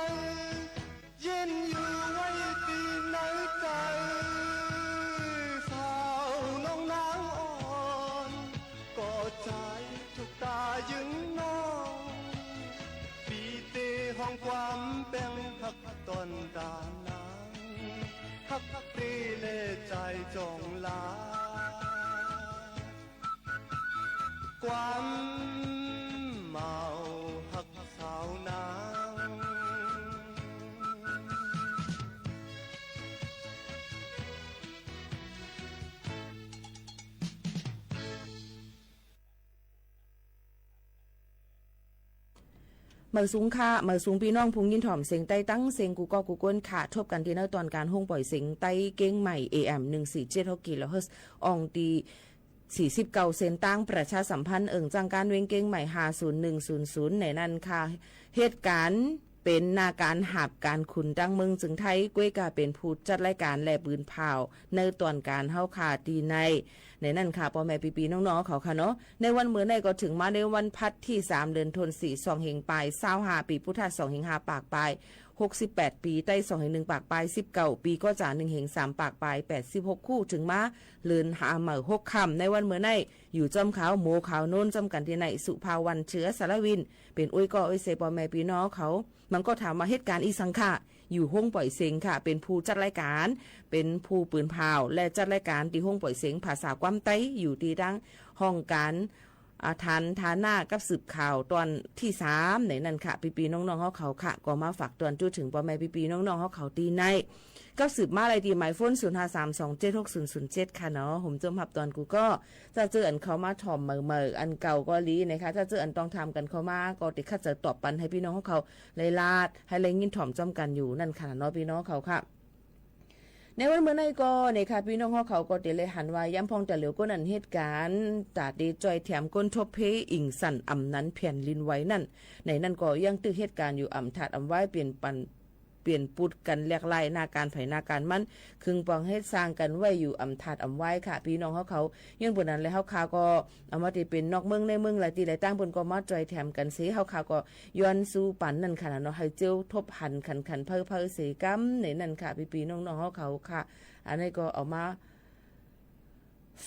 เย็นอยู่ไว้ตี้ในใจ๋ สาวน้องนางอ่อน ก็ใจ๋ถูกตายึงน้อง ปี้เต้ฮ้องความแป้งฮักต๋อนต๋านาง ฮักเต้แลใจ๋จ่องลา ความเมาฮักสาวนาง เมิกสุงค่ะ เมิกสุงปี้น้องผู้ยินถ่อมเสียงใต้ตังเสียงกู้ก๊อกกู้ก้นค่ะ ทบกั๋นตี้ในต๋อนก๋านโฮงป่อยเสียงใต้เกียงใหม่ เอ เอ็ม หนึ่งสี่เจ็ดหก กิโลเฮิรตซ์ อ่องตี้ สี่สิบเก้า เส้นตางประชาสัมพันธ์ เอิงจ้างก๋านเวียงเกียงใหม่ ห้าศูนย์หนึ่งศูนย์ศูนย์ ในนั้นค่ะ เหตุก๋ารณ์เป๋นหน้าก๋านหาบก๋านขุนตางเมืองเจิงไทย ก้วยก้าเป๋นผู้จัดรายก๋านและปืนผ่าว ในต๋อนก๋านเฮาค่ะตี้ใน ในนั้นค่ะ ป้อแม่ปี้ๆ น้องๆ เขาค่ะเนาะ ในวันเมื่อในก็เถิงมาในวันพัดตี้สาม เดือนธันวา สองเฮงปายซาวห้า ปี๋พุทธศักราช สองเฮงห้าปากปาย หกสิบแปด ปี๋ ไต้ สองเฮงหนึ่งปากปาย สิบเก้า ปี๋ ก็จ๋า หนึ่งเฮงสามปากปาย แปดสิบหก คู่ เถิงมาเลินหาเมิกหกค่ำ ในวันเมื่อใน อยู่จ้อมขาวโมขาวโน้น จ้อมกั๋นตี้ใน สุภาวัน เชื้อสารวิน เป๋นอุ้ยก้ออุ้ยเซป้อแม่ปี้น้องเขา มันก็ถามว่าเหตุก๋ารณ์อีสังค่ะ อยู่โฮงป่อยเสียงค่ะ เป๋นผู้จัดรายก๋าน เป๋นผู้ปืนผ่าว และจัดรายก๋านตี้โฮงป่อยเสียงภาษาความไต้ อยู่ตี้ตางห้องก๋าน อ่า ฐานฐานะกับสืบข่าวต๋อนตี้สาม ในนั้นค่ะ ปี้ๆ น้องๆ เฮาเขาค่ะ ก็มาฝากตวนจู๊เถิงป้อแม่ปี้ๆ น้องๆ เฮาเขาตี้ใน กับสืบมาได้ตี้หมายโฟน ศูนย์ห้าสามสองเจ็ดหกศูนย์ศูนย์เจ็ด ค่ะเนาะ ผมจมฮับตวนกู้ก๊อก จะเจออันเข้ามาถ่อมเมิกๆ อันเก่าก็ดีนะคะ จะเจออันต้องถามกั๋นเข้ามา ก็ติดขัดจะตอบปันหื้อปี้น้องเฮาเขาได้ลาด หื้อได้ยินถ่อมจ้อมกั๋นอยู่นั่นค่ะเนาะ ปี้น้องเขาค่ะ ในวันเมื่อในก็ในค่ะ ปี้น้องเฮาเขาก็เต๋ได้หันว่า ยามพ่องต๋าเหลียวก้นอันเหตุก๋ารณ์ ต๋าเต๋จ้อยแถมก้นทบเพอิงสั่นอ่ำนั้นแผ่นดินไหวนั้น ในนั้นก็ยังตึกเหตุก๋ารณ์อยู่อ่ำถาดอ่ำวาย เปลี่ยนปัน เปลี่ยนปุดกั๋นแหลกหลาย หน้าก๋านไผหน้าก๋านมัน เคิงปองเฮ็ดสร้างกั๋นไว้อยู่อ่ำถาดอ่ำวายค่ะ ปี้น้องเฮาเขา ย้อนเปื้อนั้นแลเฮาค่ะก็ เอามาตี้เป๋นนอกเมืองในเมืองหลายตี้หลายตาง เปิ้นก็มาจ้อยแถมกั๋นเส เฮาค่ะก็ย้อนสู้ปันนั่นค่ะเนาะ หื้อเจ้าทบหันขันๆ เผาๆ เสกำในนั้นค่ะ ปี้ๆ น้องๆ เฮาเขาค่ะ อันนี้ก็เอามา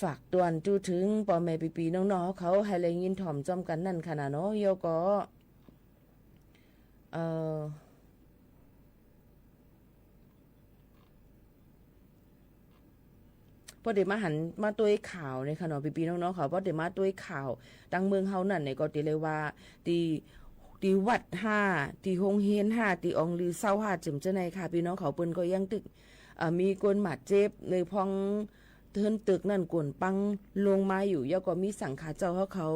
ฝากตวนจู๊เถิงป้อแม่ปี้ๆ น้องๆ เฮาเขา หื้อได้ยินถ่อมจ้อมกั๋นนั่นค่ะเนาะ เยียวก็ เอ่อ ป้อเต๋มาหันมาตวยข่าวในค่ะเนาะ ปี้ๆ น้องๆ เขา ป้อเต๋มาตวยข่าวตางเมืองเฮานั่นในก็เต๋เลยว่า ตี้ ตี้วัดห้า ตี้โฮงเฮียนห้า ตี้อองลือซาวห้า เจิ่มเจ้าในค่ะ ปี้น้องเขา เปิ้นก็ยังตึก เอ่อ มีคนบาดเจ็บ ในพ่องเทินตึกนั่น ก๋นปังลงมาอยู่ เยียวก็มีสังฆาเจ้าเฮาเขา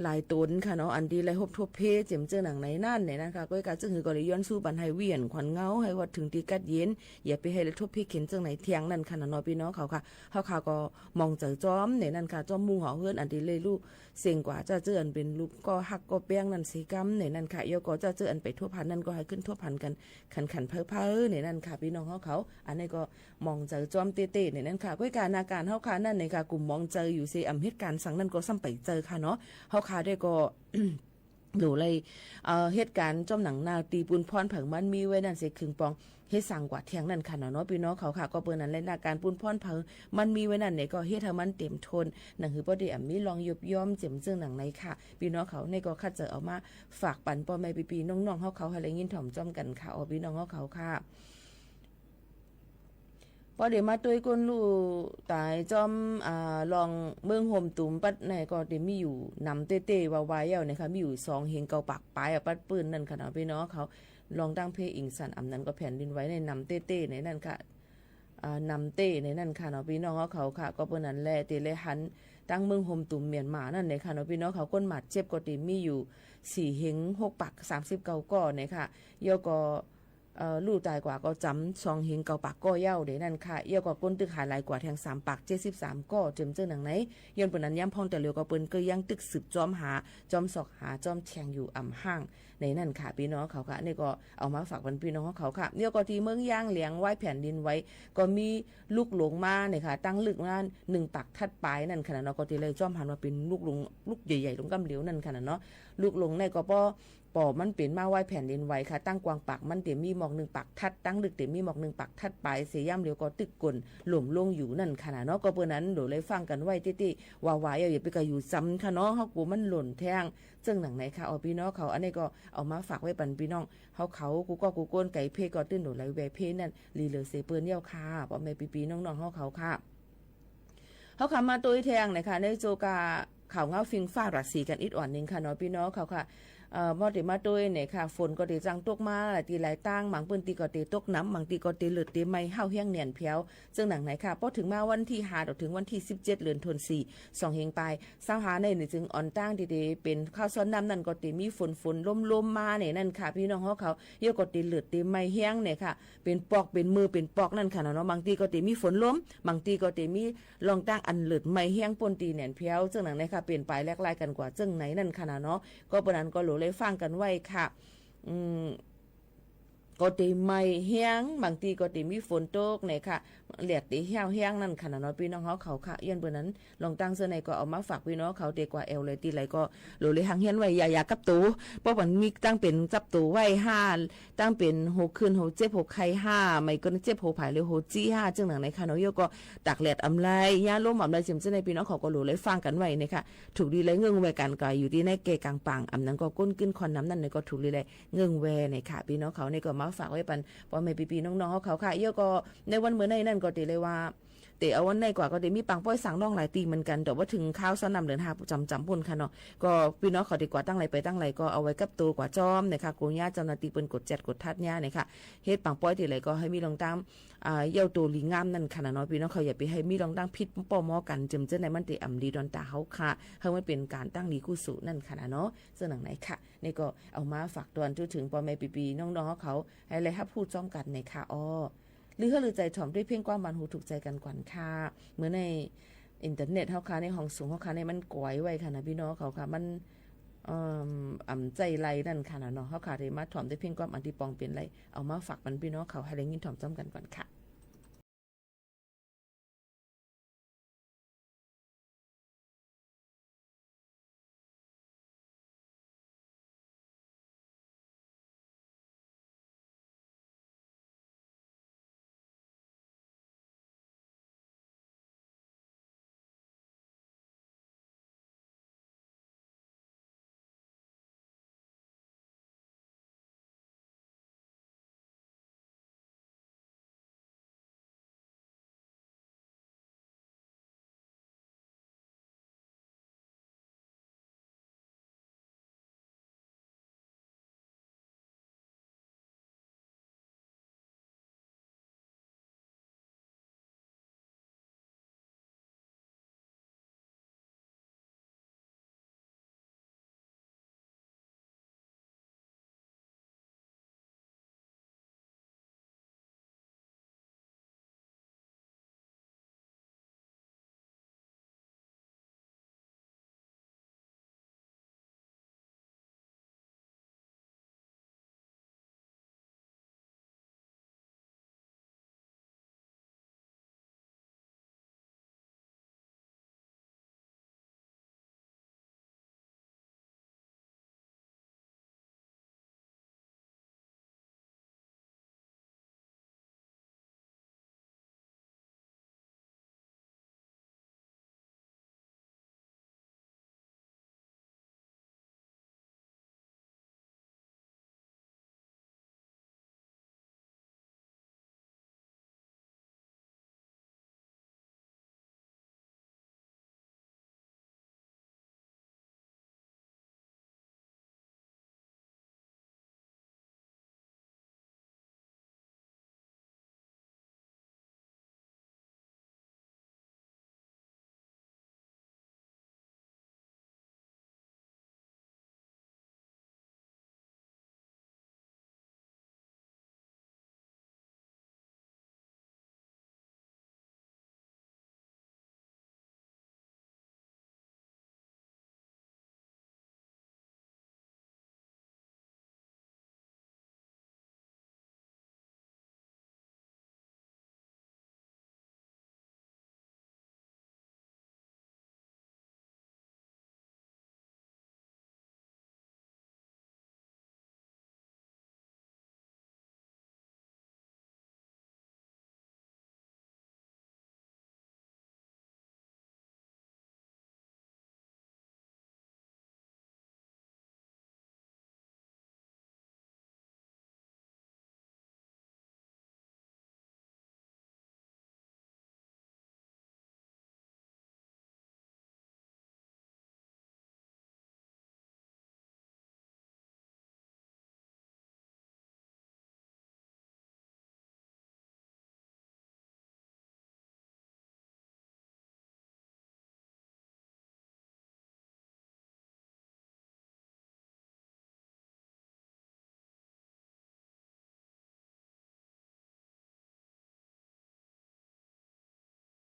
หลายต๋นค่ะเนาะ อันตี้ได้ฮบทบเพเจ็มเจ้าหนังในนั้นในนั้นค่ะ ก้อยกาจึ่งหื้อก็เลยย้อนสู้ปันหื้อเวียนขวัญเหงา หื้อฮอดเถิงตี้กั๊ดเย็น อย่าไปหื้อได้ทบเพเข็ญเจ้าไหนเที่ยงนั่นค่ะเนาะ ปี้น้องเขาค่ะ เฮาค่ะก็หมองใจ๋จ้อมในนั้นค่ะ จ้อมหมู่หอเฮือนอันตี้ได้ลู่เสี้ยงกว่า เจ้าเจ้าอันเป๋นลูกก็ฮักก็แป้งนั่นเสกำในนั้นค่ะ เยียวก็เจ้าเจ้าอันไปทบหันนั่นก็หื้อขึ้นทบหันกั๋น ขันๆ เผาๆ ในนั้นค่ะ ปี้น้องเฮาเขา อันนี้ก็ หมองใจ๋จ้อมเต๊ๆ ในนั้นค่ะ ก้อยกาหน้าก๋านเฮาค่ะนั่นในค่ะ กุ่มหมองใจ๋อยู่เส อ่ำเหตุก๋ารณ์สังนั้นก็ซ้ำไปเจอค่ะเนาะ เฮาค่ะได้ก็ หลูเลย เอ่อ เหตุก๋ารณ์จ้อมหนังนาตี้ปูนพ่อนเผิงมันมีไว้นั่นเส เคิงปองเฮ็ดสร้างกว่าเที่ยงนั่นค่ะเนาะ ปี้น้องเขาค่ะ ก็เปิ้นนั้นแหละ หน้าก๋านปูนพ่อนเผิงมันมีไว้นั่นในก็เฮ็ดหื้อมันเต๋มถ้วน หนังหื้อป้อเต๋อ่ำมีร่องยุบย่อนเจ็มเจ้าหนังในค่ะ ปี้น้องเขา นี่ก็ขัดจะเอามาฝากปันป้อแม่ปี้ๆ น้องๆ เฮาเขาหื้อได้ยินถ่อมจ้อมกั๋นค่ะ อ๋อ ปี้น้องเฮาเขาค่ะ ป้อเต๋มาตวยก้นลู่ต๋ายจ้อม อ่า ร่องเมืองโฮมตูมปัดในก็เต๋มีอยู่นำเต๊ๆ ว่าๆ เย้าในค่ะ มีอยู่สองเฮงเก้าปากปายอะ ปัดปื้นนั่นค่ะเนาะ ปี้น้องเขา ร่องตางเพอิงสั่นอ่ำนั้นก็แผ่นดินไหวในนำเต๊ๆ ในนั้นค่ะ อ่า นำเต๊ในนั้นค่ะเนาะ ปี้น้องเขาค่ะ ก็เปิ้นนั้นแหละ เต๋เลยหัน ตางเมืองโฮมตุ่มเมียนมานั่นเน่ยค่ะเนาะ ปี้น้องเขา คนบาดเจ็บก็เตมีอยู่สี่เฮงหกปากสามสิบเก้าก้อเน่ยค่ะ แล้วก็ เอ่อ ลู่ต๋ายกว่าก็จ๋ำสองเฮงเก้าปากก้อเย้าเดี๋ยวนั้นค่ะ แล้วก็คนตึกหายหลายกว่าแทงสามปากเจ็ดสิบสามก้อ เจิ่มเจ้าหนังไหน ย้อนเปิ้นนั้นยามพ่องแต่เหลียวก็เปิ้นก็ยังตึกสืบจ้อมหา จ้อมซอกหา จ้อมแทงอยู่อ่ำห้างในนั้นค่ะ ปี้น้องเขาค่ะ นี่ก็เอามาฝากปันปี้น้องเขาค่ะ แล้วก็ตี้เมืองยางแหลง วายแผ่นดินไหว ก็มีลุกลงมาเน่ยค่ะ ตังลึกมาหนึ่งปากทัดป๋ายนั่นค่ะเนาะ ก็ตี้เลยจ้อมหันว่าเป๋นลุกลง ลุกใหญ่ๆ ลงก้ำเดียวนั่นค่ะเนาะ ลุกลงในก็ป้อ ป้อมันเป๋นมาวายแผ่นดินไหวค่ะ ตังกว้างปากมันเตมีหมอกหนึ่งปากทัด ตังลึกเตมีหมอกหนึ่งปากทัดป๋าย เสียยามเหลียวก็ตึกก่นหล่มลงอยู่นั่นค่ะเนาะ ก็เปิ้นนั้นโดยเลยฟังกั๋นไว้ตี้ๆ ว่าๆ อย่าไปกะอยู่จ๋ำค่ะเนาะ เฮากั๋วมันหล่นแทง เจิ่งหนังไหนค่ะ อ้อ ปี้น้องเขา อันนี้ก็เอามาฝากไว้ปันปี้น้องเฮาเขา กู้ก้อกู้ก้น ไก๋เพ่ก็ตื้นโดยเลยแวเพ่นั่น ลีเหลือเสยเปิ้นเย้าค่ะ ป้อแม่ปี้ๆ น้องๆ เฮาเขาค่ะ เฮาค่ะมาตวยแทงเน่ยค่ะ ในโจกาข่าวเงาฟิงฟ้าราศีกั๋นอิดอ่อนนึ่งค่ะเนาะ ปี้น้องเขาค่ะ เอ่อ เมื่อเตมาตวยเน่ยค่ะ ฝนก็เตจังตกมาหลายตี้หลายตาง บางปื้นตี้ก็เตตกหนำ บางตี้ก็เตเลิดเตไหม้ห้าวแฮงแหนนแผว เจิ่งหนังไหนค่ะ พอเถิงมาวันตี้ห้าต่อเถิงวันตี้สิบเจ็ด เดือนธันวา สองเฮงป๋าย ซาวหาในนี่จึงอ่อนตางตี้เตเป๋นคาวซ้อนน้ำนั่นก็เตมีฝน ฝนลมๆ มาเน่ยนั่นค่ะ ปี้น้องเฮาเขา แล้วก็เตเลิดเตไหม้แฮงเน่ยค่ะ เป๋นปอก เป๋นมือ เป๋นปอกนั่นค่ะเนาะ บางตี้ก็เตมีฝนลม บางตี้ก็เตมี ลองตางอันเลิดไหม้แฮงป้นตี้แหนนแผว เจิ่งหนังไหนค่ะ เป๋นป๋ายแหลกหลายกั๋นกว่าเจิ่งไหนนั่นค่ะเนาะ ก็เปิ้นนั้นก็โหลเลยฟังกั๋นไว้ค่ะ อืม ก็เตไหม้แฮง บางตี้ก็เตมีฝนตกเน่ยค่ะ แดดเตห้าวแฮงนั่นค่ะเนาะ ปี้น้องเฮาเขาค่ะ ย้อนเปิ้นนั้น ลองตางเสื้อในก็เอามาฝากปี้น้องเขา เตกว่าแอ่วเลยตี้ไหลก็โหลเลยหังเฮียนไว้ อย่า อย่ากับตั๋ว ป้อมันมีตังเป๋นจับตั๋วไหว้ห้า ตังเป๋นหัวขื่น หัวเจ็บ หัวไข้ห้า ไม่ก็เจ็บหัวผายหรือหัวจี๊ห้า เจิ่งหนังไหนค่ะเนาะ แล้วก็ตากแดดอำไร ยาลมอำไร เจิ่มเจ้าใน ปี้น้องเขาก็โหลเลยฟังกั๋นไว้เน่ยค่ะ ถูกดีเลยเงิ่งแวกั๋น ก็อยู่ตี้ในแก่ก๋างป่าง อำนั้นก็ก้นกึ้นคอนน้ำนั่นเน่ย ก็ถูกดีเลยเงิ่งแวเน่ยค่ะ ปี้น้องเขา นี่ก็มาฝากไว้ปันป้อแม่ปี้ๆ น้องๆ เฮาเขาค่ะ แล้วก็ในวันเมื่อในนั่นก็เตเลยว่า เตเอาวันในกว่าก็เตมีปางป้อยสางน่องหลายตี้เหมือนกั๋น แต่ว่าเถิงคาวซ้อนน้ำเดือนห้าจ๋ำๆ ป้นค่ะเนาะ ก็ปี้น้องเขาเตกว่าตังไหลไปตังไหลก็เอาไว้กับตั๋วกว่าจ้อมเน่ยค่ะ กั๋วยาเจ้าหน้าตี้เปิ้นกวดแจ๊ดกวดทัดยาเน่ยค่ะ เฮ็ดปางป้อยตี้ไหลก็หื้อมีลองตาง อ่า เย้าตั๋วหลีงามนั่นค่ะเนาะ ปี้น้องเขา อย่าไปหื้อมีลองตางผิดป้อมอกั๋น เจิ่มเจ้าในมันเตอ่ำดีดอนต๋าเฮาค่ะ หื้อมันเป๋นก๋านตั้งดีกู้สูนั่นค่ะเนาะ เจิ่งหนังไหนค่ะ นี่ก็เอามาฝากตวยเถิงป้อแม่ปี้ๆ น้องๆ เฮาเขา หื้อได้ฮับฮู้จ้อมกั๋นเน่ยค่ะ อ้อ ลือหื้อลือใจ๋ถ่อมตวยเพียงความหวานหูถูกใจ๋กั๋นก่อนค่ะ เมื่อในอินเทอร์เน็ตเฮาค่ะ ในห้องสูงเฮาค่ะ ในมันก๋อยไว้ค่ะนะ ปี้น้องเขาค่ะ มัน เอิ่ม อ่ำใจ๊ไล่นั่นค่ะนะเนาะ เฮาค่ะ ได้มาถ่อมตวยเพียงความอันตี้ปองเป๋นไล่ เอามาฝากปันปี้น้องเขา หื้อได้ยินถ่อมจ้อมกั๋นก่อนค่ะ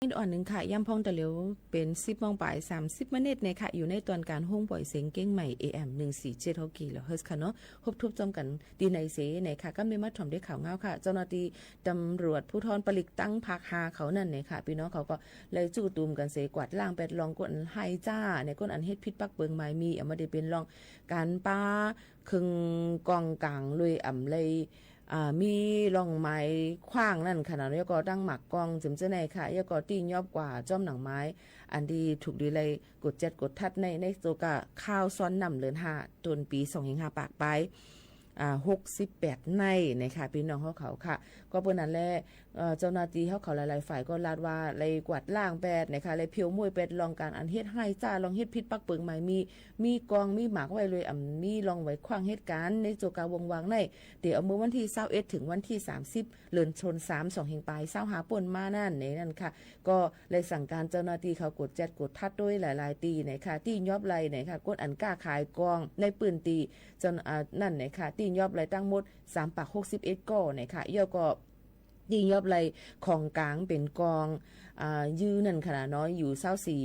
นิดอ่อนนึ่งค่ะ ยามพ่องตะเหลียวเป๋นสิบโมงป๋ายสามสิบมินิตนะคะ อยู่ในตอนก๋านโฮงป่อยเสียงเกียงใหม่ เอ เอ็ม หนึ่งสี่เจ็ด หกกิโลเฮิรตซ์ค่ะเนาะ ฮบทบจ้อมกั๋นตี้ในเสนะคะ ก้ำเน่มาถ่อมด้วยข่าวเงาค่ะ เจ้าหน้าตี้ตำรวจภูธรปลิกตั้งภาคห้าเขานั่นนะคะ ปี้น้องเขาก็เลยจู้ตุมกั๋นเสกวาดล้างแปดล่องก้นอันไฮ่จ้า ในก้นอันเฮ็ดผิดปักเปิงหมายมี อ่ะ บ่ได้เป๋นล่องก๋านปาเคิ่งกองก๋างลุย อ่ำเลย อ่า มีล่องไม้ขว้างนั่นค่ะเนาะ แล้วก็ตั้งหมากกองเจิมเจ้าในค่ะ แล้วก็ตี้ยอบกว่าจ้อมหนังไม้ อันตี้ถูกดีไล่กวดแจ๊ดกวดทัดใน ในโจกาข้าวซ้อนน้ำเลินห้า ต้นปี๋สองเฮงห้าปากป๋าย อ่า หกสิบแปดในนะคะ ปี้น้องเฮาเขาค่ะ ก็เปิ้นนั้นแหละ เอ่อ เจ้าหน้าตี้เฮาเขาหลายๆ ฝ่ายก็ลาดว่าไล่กวาดล้างแปดนะคะ ไล่เผียวม้วยแปดล่องก๋านอันเฮ็ดไฮ่จ้า ล่องเฮ็ดผิดปักเปิงหมายมี มีกองมีหมากไว้เลย อ่ำมีล่องไว้ขว้างเหตุก๋ารณ์ในโจกาวงวางใน เตียวเมื่อวันตี้ซาวเอ็ดเถิงวันตี้สามสิบ เดือนธันวา สองเฮงป๋ายซาวห้าป้นมานั่น ในนั้นค่ะ ก็เลยสั่งก๋านเจ้าหน้าตี้เขากวดแจ๊ดกวดทัดตวยหลายๆ ตี้นะคะ ตี้ยอบไล่นะคะ ก้นอันก้าขายกองในปื้นตี้ เจ้า อ่า นั่นนะคะ ตี้ยอบไล่ตังหมดสามปากหกสิบเอ็ดก้อนะคะ แล้วก็ตี้ยอบไล่ของก๋างเป๋นกอง อ่า ยื้อนั่นค่ะเนาะ อยู่ซาวสี่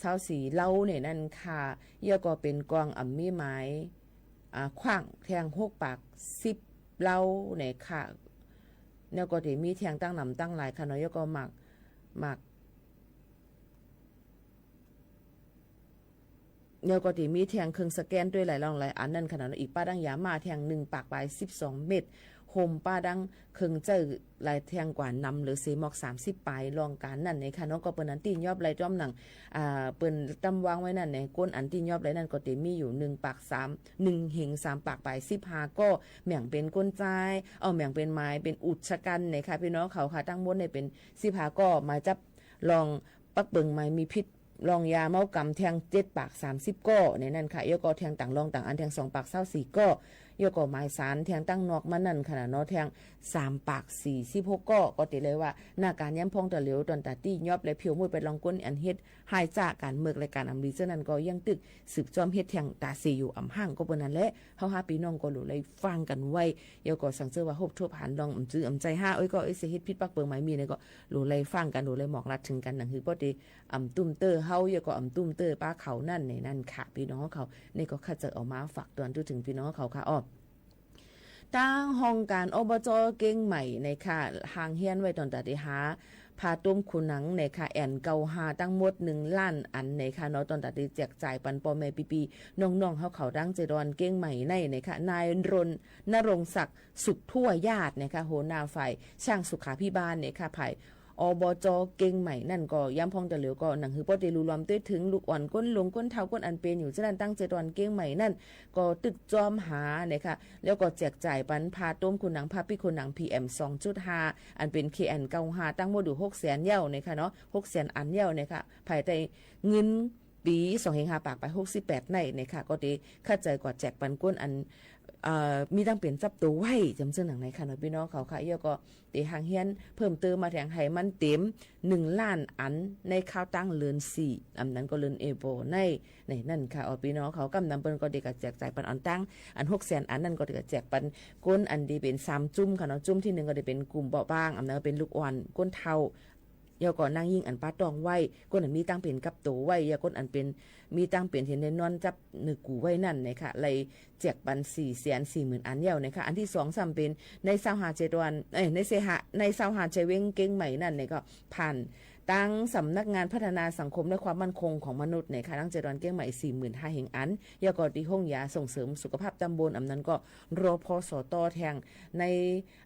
ซาวสี่เล้าในนั้นค่ะ แล้วก็เป๋นกองอ่ำมีหมาย อ่า ขว้างแทงหกปากสิบเล้านะคะ แล้วก็ตี้มีแทงตั้งหนำตั้งหลายค่ะเนาะ แล้วก็หมาก หมาก แล้วก็ตี้มีแทงเคิ่งสแกนตวยหลายล่องหลายอันนั่นค่ะเนาะ อีกป้าดั้งยาม่าแทงหนึ่งปากป๋ายสิบสองเม็ด โฮมป้าดั้งเคิ่งเจ้าหลายแทงกว่านำเหลือเสหมอกสามสิบป๋ายล่องก๋านนั่นนะคะเนาะ ก็เปิ้นอันตี้ยอบไล่จ้อมหนัง อ่า เปิ้นตำวางไว้นั่นเนี่ย ก้นอันตี้ยอบไล่นั่นก็ตี้มีอยู่หนึ่งปากสาม หนึ่งเฮงสามปากป๋ายสิบห้าก้อ แบ่งเป๋นก้นจ้าย เอ่อ แบ่งเป๋นหมายเป๋นอุกชะกัณฑ์นะคะ ปี้น้องเขาค่ะ ตังหมดเนี่ยเป๋นสิบห้าก้อ หมายจับล่องปักเปิงหมายมีผิด ล่องยาเมากำแทงเจ็ดปากสามสิบก้อในนั้นค่ะ แล้วก็แทงต่างล่องต่างอันแทงสองปากซาวสี่ก้อ แล้วก็หมายสารแทงตั้งนอกมานั่นค่ะเนาะ แทงสามปากสี่สิบหกก้อ ก็ตี้เลยว่า หน้าก๋านยามพ่องตะเหลียวตอนตาตี้ยอบและเผียวม้วยแปดล่องก้นอันเฮ็ดไฮ่จ้าก๋านเมิกและก๋านอ่ำดีเจ้านั้นก็ยังตึกสืบจ้อมเฮ็ดแทงต๋าเสอยู่อ่ำห่าง ก็เปิ้นนั้นแหละ เฮาห้าปี้น้องก็หลู่ไล่ฟังกั๋นไว้ แล้วก็สังเจอว่าฮบทบหันล่องอ่ำจื้ออ่ำใจ๋ห้า เอ้ย ก็เอ้ย เสียเฮ็ดผิดปักเปิงหมายมีเนี่ยก็หลู่ไล่ฟังกั๋น หลู่ไล่หมอกลัดเถิงกั๋น หนังหื้อป้อเต อ่ำตุ้มเตื้อเฮา แล้วก็อ่ำตุ้มเตื้อป้าเขานั่นในนั้นค่ะ ปี้น้องเขา นี่ก็ข้าเจ้าเอามาฝากตวนเถิงปี้น้องเขาค่ะ อ้อ ตางห้องก๋าน อบจ. เกียงใหม่นะคะ หางเฮียนไว้ตอนตาตี้หาผ้าตุ้มขุนหนังนะคะ เอ็นเก้าห้า ตังหมดหนึ่งล้านอันนะคะเนาะ ตอนตาตี้แจกจ่ายปันป้อแม่ปี้ๆ น้องๆ เฮาเขาตางเจดอนเกียงใหม่ในนะคะ นายรณ ณรงค์ศักดิ์ สุขทั่วญาตินะคะ หัวหน้าฝ่ายช่างสุขาภิบาลนะคะ ฝ่าย อบจ. เกียงใหม่นั่นก็ยามพ่องตะเหลียวก็หนังหื้อป้อเตหลู่ลอมตวยเถิงลูกอ่อนก้นหลวงก้นเฒ่าก้นอันเป๋นอยู่เจ้านั้นตางเจดอนเกียงใหม่นั่น ก็ตึกจ้อมหานะคะ แล้วก็แจกจ่ายปันผ้าตุ้มขุนหนัง ผ้าปิ๊กขุนหนัง พี เอ็ม สองจุดห้า อันเป๋น เค เอ็น เก้าห้า ตังหมดอยู่หกแสนเย้านะคะเนาะ หกแสนอันเย้านะคะ ภายใต้เงิน ปี๋สองเฮงห้าปากป๋ายหกสิบแปดในนะคะ ก็ตี้คัดเจาะกวาดแจกปันก้นอัน เอ่อ มีตังเป๋นจับตั๋วไว้ จำเจิ่งหนังในค่ะเนาะ ปี้น้องเขาค่ะ แล้วก็ตี้หางเฮียนเพิ่มเติมมาแทงหื้อมันเต๋มหนึ่งล้านอันในคาวตางเดือนสี่ อ่ำนั้นก็เดือนเอโปรใน ในนั้นค่ะ อ้อ ปี้น้องเขา ก้ำนำเปิ้นก็ตี้กะแจกจ่ายปันอันตัง อันหกแสนอันนั่นก็ตี้กะแจกปันก้นอันตี้เป๋นสามจุ้มค่ะเนาะ จุ้มตี้นึ่งก็ตี้เป๋นกุ่มเบาะบาง อ่ำนั้นก็เป๋นลูกอ่อนก้นเฒ่า แล้วก็นางยิ่งอันป้าต้องไว้ ก้นอันมีตังเป๋นกับตั๋วไว้ แล้วก้นอันเป๋น มีตังเป๋นเหียนได้นอนจับเนื้อกู้ไว้นั่นนะคะ ไล่แจกปันสี่แสนสี่หมื่นอันแล้วนะคะ อันตี้สองซ้ำเป๋นในซาวห้าเจดอน เอ้ย ในเซหะ ในซาวห้าเจเว็งเกียงใหม่นั่นนะคะ ผ่านตางสำนักงานพัฒนาสังคมและความมั่นคงของมนุษย์นะคะ ตางเจดอนเกียงใหม่สี่หมื่นห้าเฮงอัน แล้วก็ตี้ห้องยาส่งเสริมสุขภาพตำบล อ่ำนั้นก็ รพสต. แทง ใน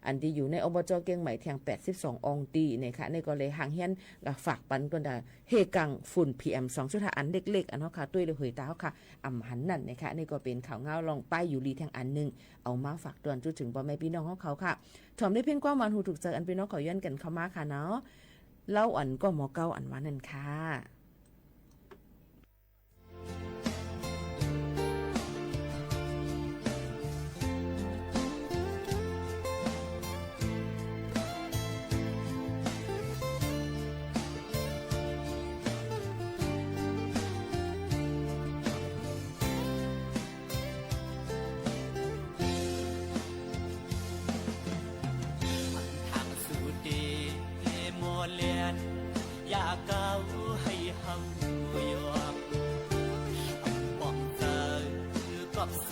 อันตี้อยู่ใน อบจ. เกียงใหม่แทงแปดสิบสองอองตี้นะคะ นี่ก็เลยหางเฮียนกะฝากปันก้นตาเฮกังฝุ่น พี เอ็ม สองจุดห้า อันเล็กๆ อันเฮาค่ะ ตวยเลยเหยต๋าเฮาค่ะ อ่ำหันนั่นนะคะ นี่ก็เป๋นข่าวเงาล่องป้ายอยู่ลีแทงอันนึ่ง เอามาฝากตวนจุดเถิงป้อแม่ปี้น้องเฮาเขาค่ะ ถ่อมด้วยเพลงความหวานหูถูกใจ๋อันปี้น้องเขาย้อนกั๋นเข้ามาค่ะเนาะ เล้าอันก็หมอเก้าอันว่านั่นค่ะ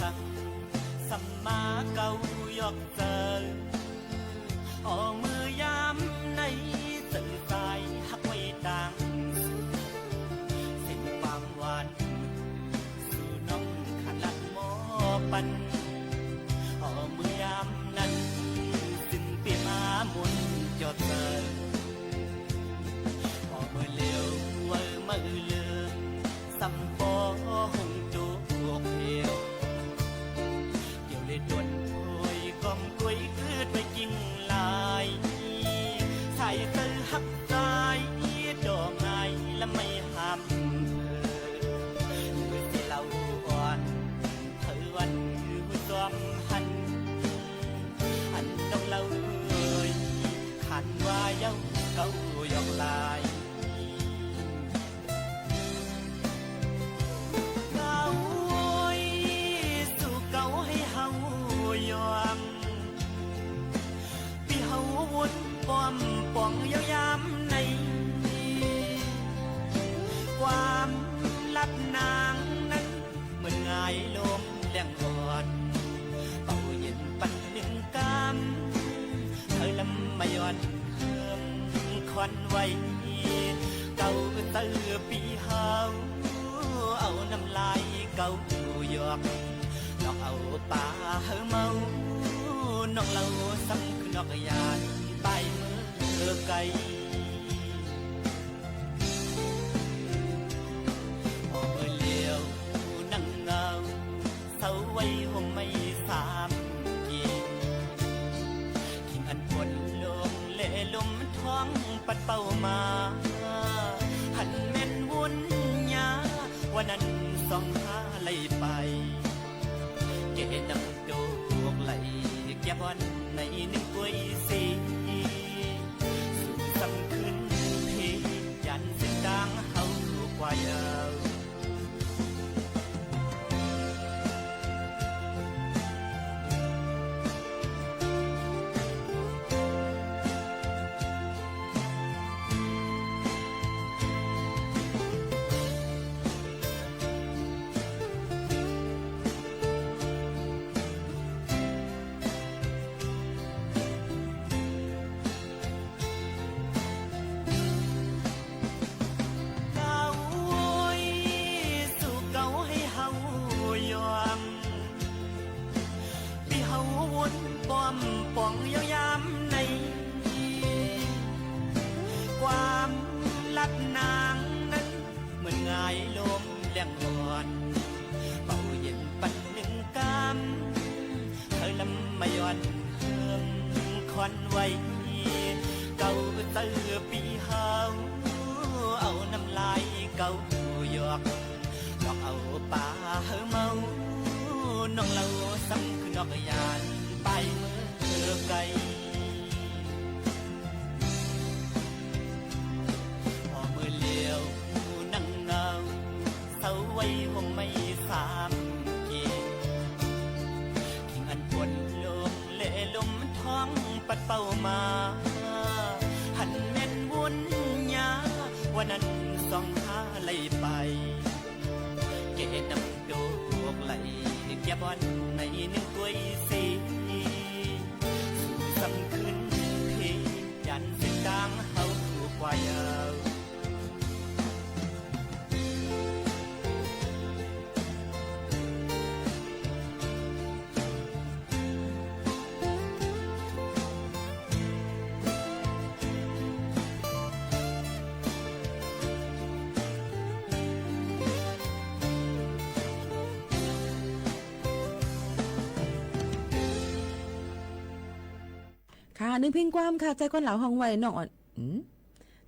สัง สัมมาเก่ายอกเจิญ อ่อ เมื่อยามใน เจิญสายฮักไว้ตางสูง เส้นความหวาน สู่น้องขนาดมอบปัน อ่อ เมื่อยามนั้น ซึ่งเปียมามนต์จอดเจิญ อ่อ เมื่อเหลียวเวิเมื่อเลิง ซ้ำปอหงโจกเหียว เดี๋ยวเลยดวนโอยก้อมกวยกึ๊ดไว้กิ่งลาย สายเต๋อฮักสายดอกไม้ละไม่ห้ามเอ่ย เมื่อสิเล่าอ่อน เผยวันอยู่ซ้อมหัน อันน้องเล่าเอ่ย ขันว่าเย้าเก่ายอกลาย เก่าโอย สู่เก่าให้เฮายอม ปี้เฮาวนป้อมป๋องยาวยามใน ความลับนางนั้น เหมือนหงายลมแหลงอ่อน เป่าเย็นปันนึ่งกำ เฮาลำมาย้อนเพิ่มควันไว้ เก่าเต๋อปี้เฮา เอาน้ำลายเก่ายอก นอกเอาปาเฮาเมา นอกเหล้าซ้ำคือนอกยาน ไปเมื่อไกล อ่อ เมื่อเหลียวนั่งเหงา เศร้าไว้ห่มไม้สามกิ่ง กิ่งอันฝนลงและลมท้องปัดเป่ามา หันแม่นวุ้นยา ว่านั้นส่องหาไหลไป แก่น้ำโจกไหล แก่บ่อนในนึ่งกวยสี สู่ซ้ำคืนเพ ย่านเส้นตางเฮากว่ายาว เก่าโอย สู่เก่าให้เฮายอม ปี้เฮาวนป้อมป๋องยาวยามใน ความลับนางนั้น เหมือนหงายลมแหลงอ่อน เป่าเย็นปันนึ่งกำ เฮาลำมาย้อนเพิ่มควันไว้ เก่าเต๋อปี้เฮา เอาน้ำลายเก่ายอก นอกเอาปาเฮาเมา นอกเหล้าซ้ำคือนอกยาน ไปเมื่อไกล อ่อ เมื่อเหลียวนั่งเหงา เศร้าไว้ห่มไม้สามกิ่ง กิ่งอันฝนลงและลมท้องปัดเป่ามา หันแม่นวุ้นยา ว่านั้นส่องหาไหลไป แก่น้ำโจกไหล แก่บ่อนในนึ่งกวยสี สู่ซ้ำคืนเพ ย่านเส้นตางเฮากว่ายาว ค่ะ นึ่งเพลงความค่ะ ใจ๊ก้อนลาวฮ้องไว้น้องอ่อน อืม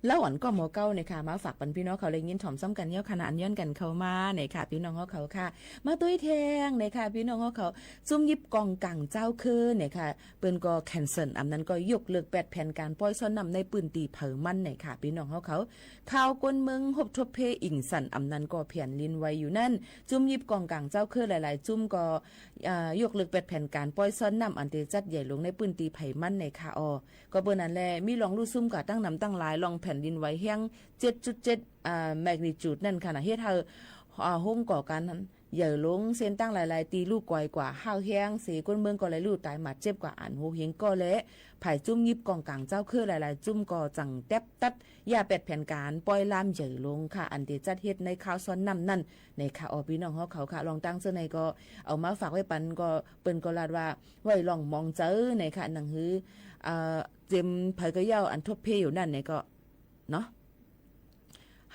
เล่าอ่อนก็หมอเก้าเนี่ยค่ะ มาฝากปันปี้น้องเขาได้ยินถ่อมซ้ำกั๋นเย้าค่ะนะ อันย้อนกั๋นเข้ามาเนี่ยค่ะ ปี้น้องเขาค่ะ มาตุ้ยแทงเนี่ยค่ะ ปี้น้องเขา จุมยิบก๋องก๋างเจ้าเค้อเนี่ยค่ะ เปิ้นก็แคนเซิล อำนั้นก็ยกเลิกแป๊ดแผนก๋านป้อยซ่อนน้ำในปื้นตี้เผามันเนี่ยค่ะ ปี้น้องเขา ข่าวก้นเมืองฮบทบเพอิงสัน อำนั้นก็แผ่นดินไหวอยู่นั้น จุมยิบก๋องก๋างเจ้าเค้อหลายๆ จุมก็ อ่า ยกเลิกแป๊ดแผนก๋านป้อยซ่อนน้ำอันเตจัดใหญ่หลวงในปื้นตี้เผามันเนี่ยค่ะ อ่อ ก็เปิ้นนั้นแหละ มีลองลู่ซุ่มก๋าตั้งนำตั้งหลาย ลองแผ่นดินไหวแฮง เจ็ดจุดเจ็ด อ่า แมกนิจูดนั่นค่ะนะ เฮ็ดหื้อ อ่า โฮงก่อก๋านนั้น ใหญ่ลง เส้นตางหลายๆ ตี้ลู่ก๋อยกว่าฮ้าวแฮงเส คนเมืองก็เลยลู่ต๋ายหมดเจ็บกว่าอั้น โหเฮงก็แล ผายจุ้มยิบก๋องก๋างเจ้าเค้อหลายๆ จุ้มก็จั่งแต๊บตัด ย่าแปดแผนก๋านป้อยลามใหญ่ลงค่ะ อันเตียจัดเฮ็ดในคาวซ่อนน้ำนั่น ในค่ะ อ้อ ปี้น้องเฮาเขาค่ะ ลองตังเจ้าในก็เอามาฝากไว้ปัน ก็เปิ้นก็ลาดว่าไว้ลองมองเจิ๋นในค่ะ หนังหื้อ อ่า เจมไผก็เย้าอันทบเพอยู่นั่นในก็ เนาะ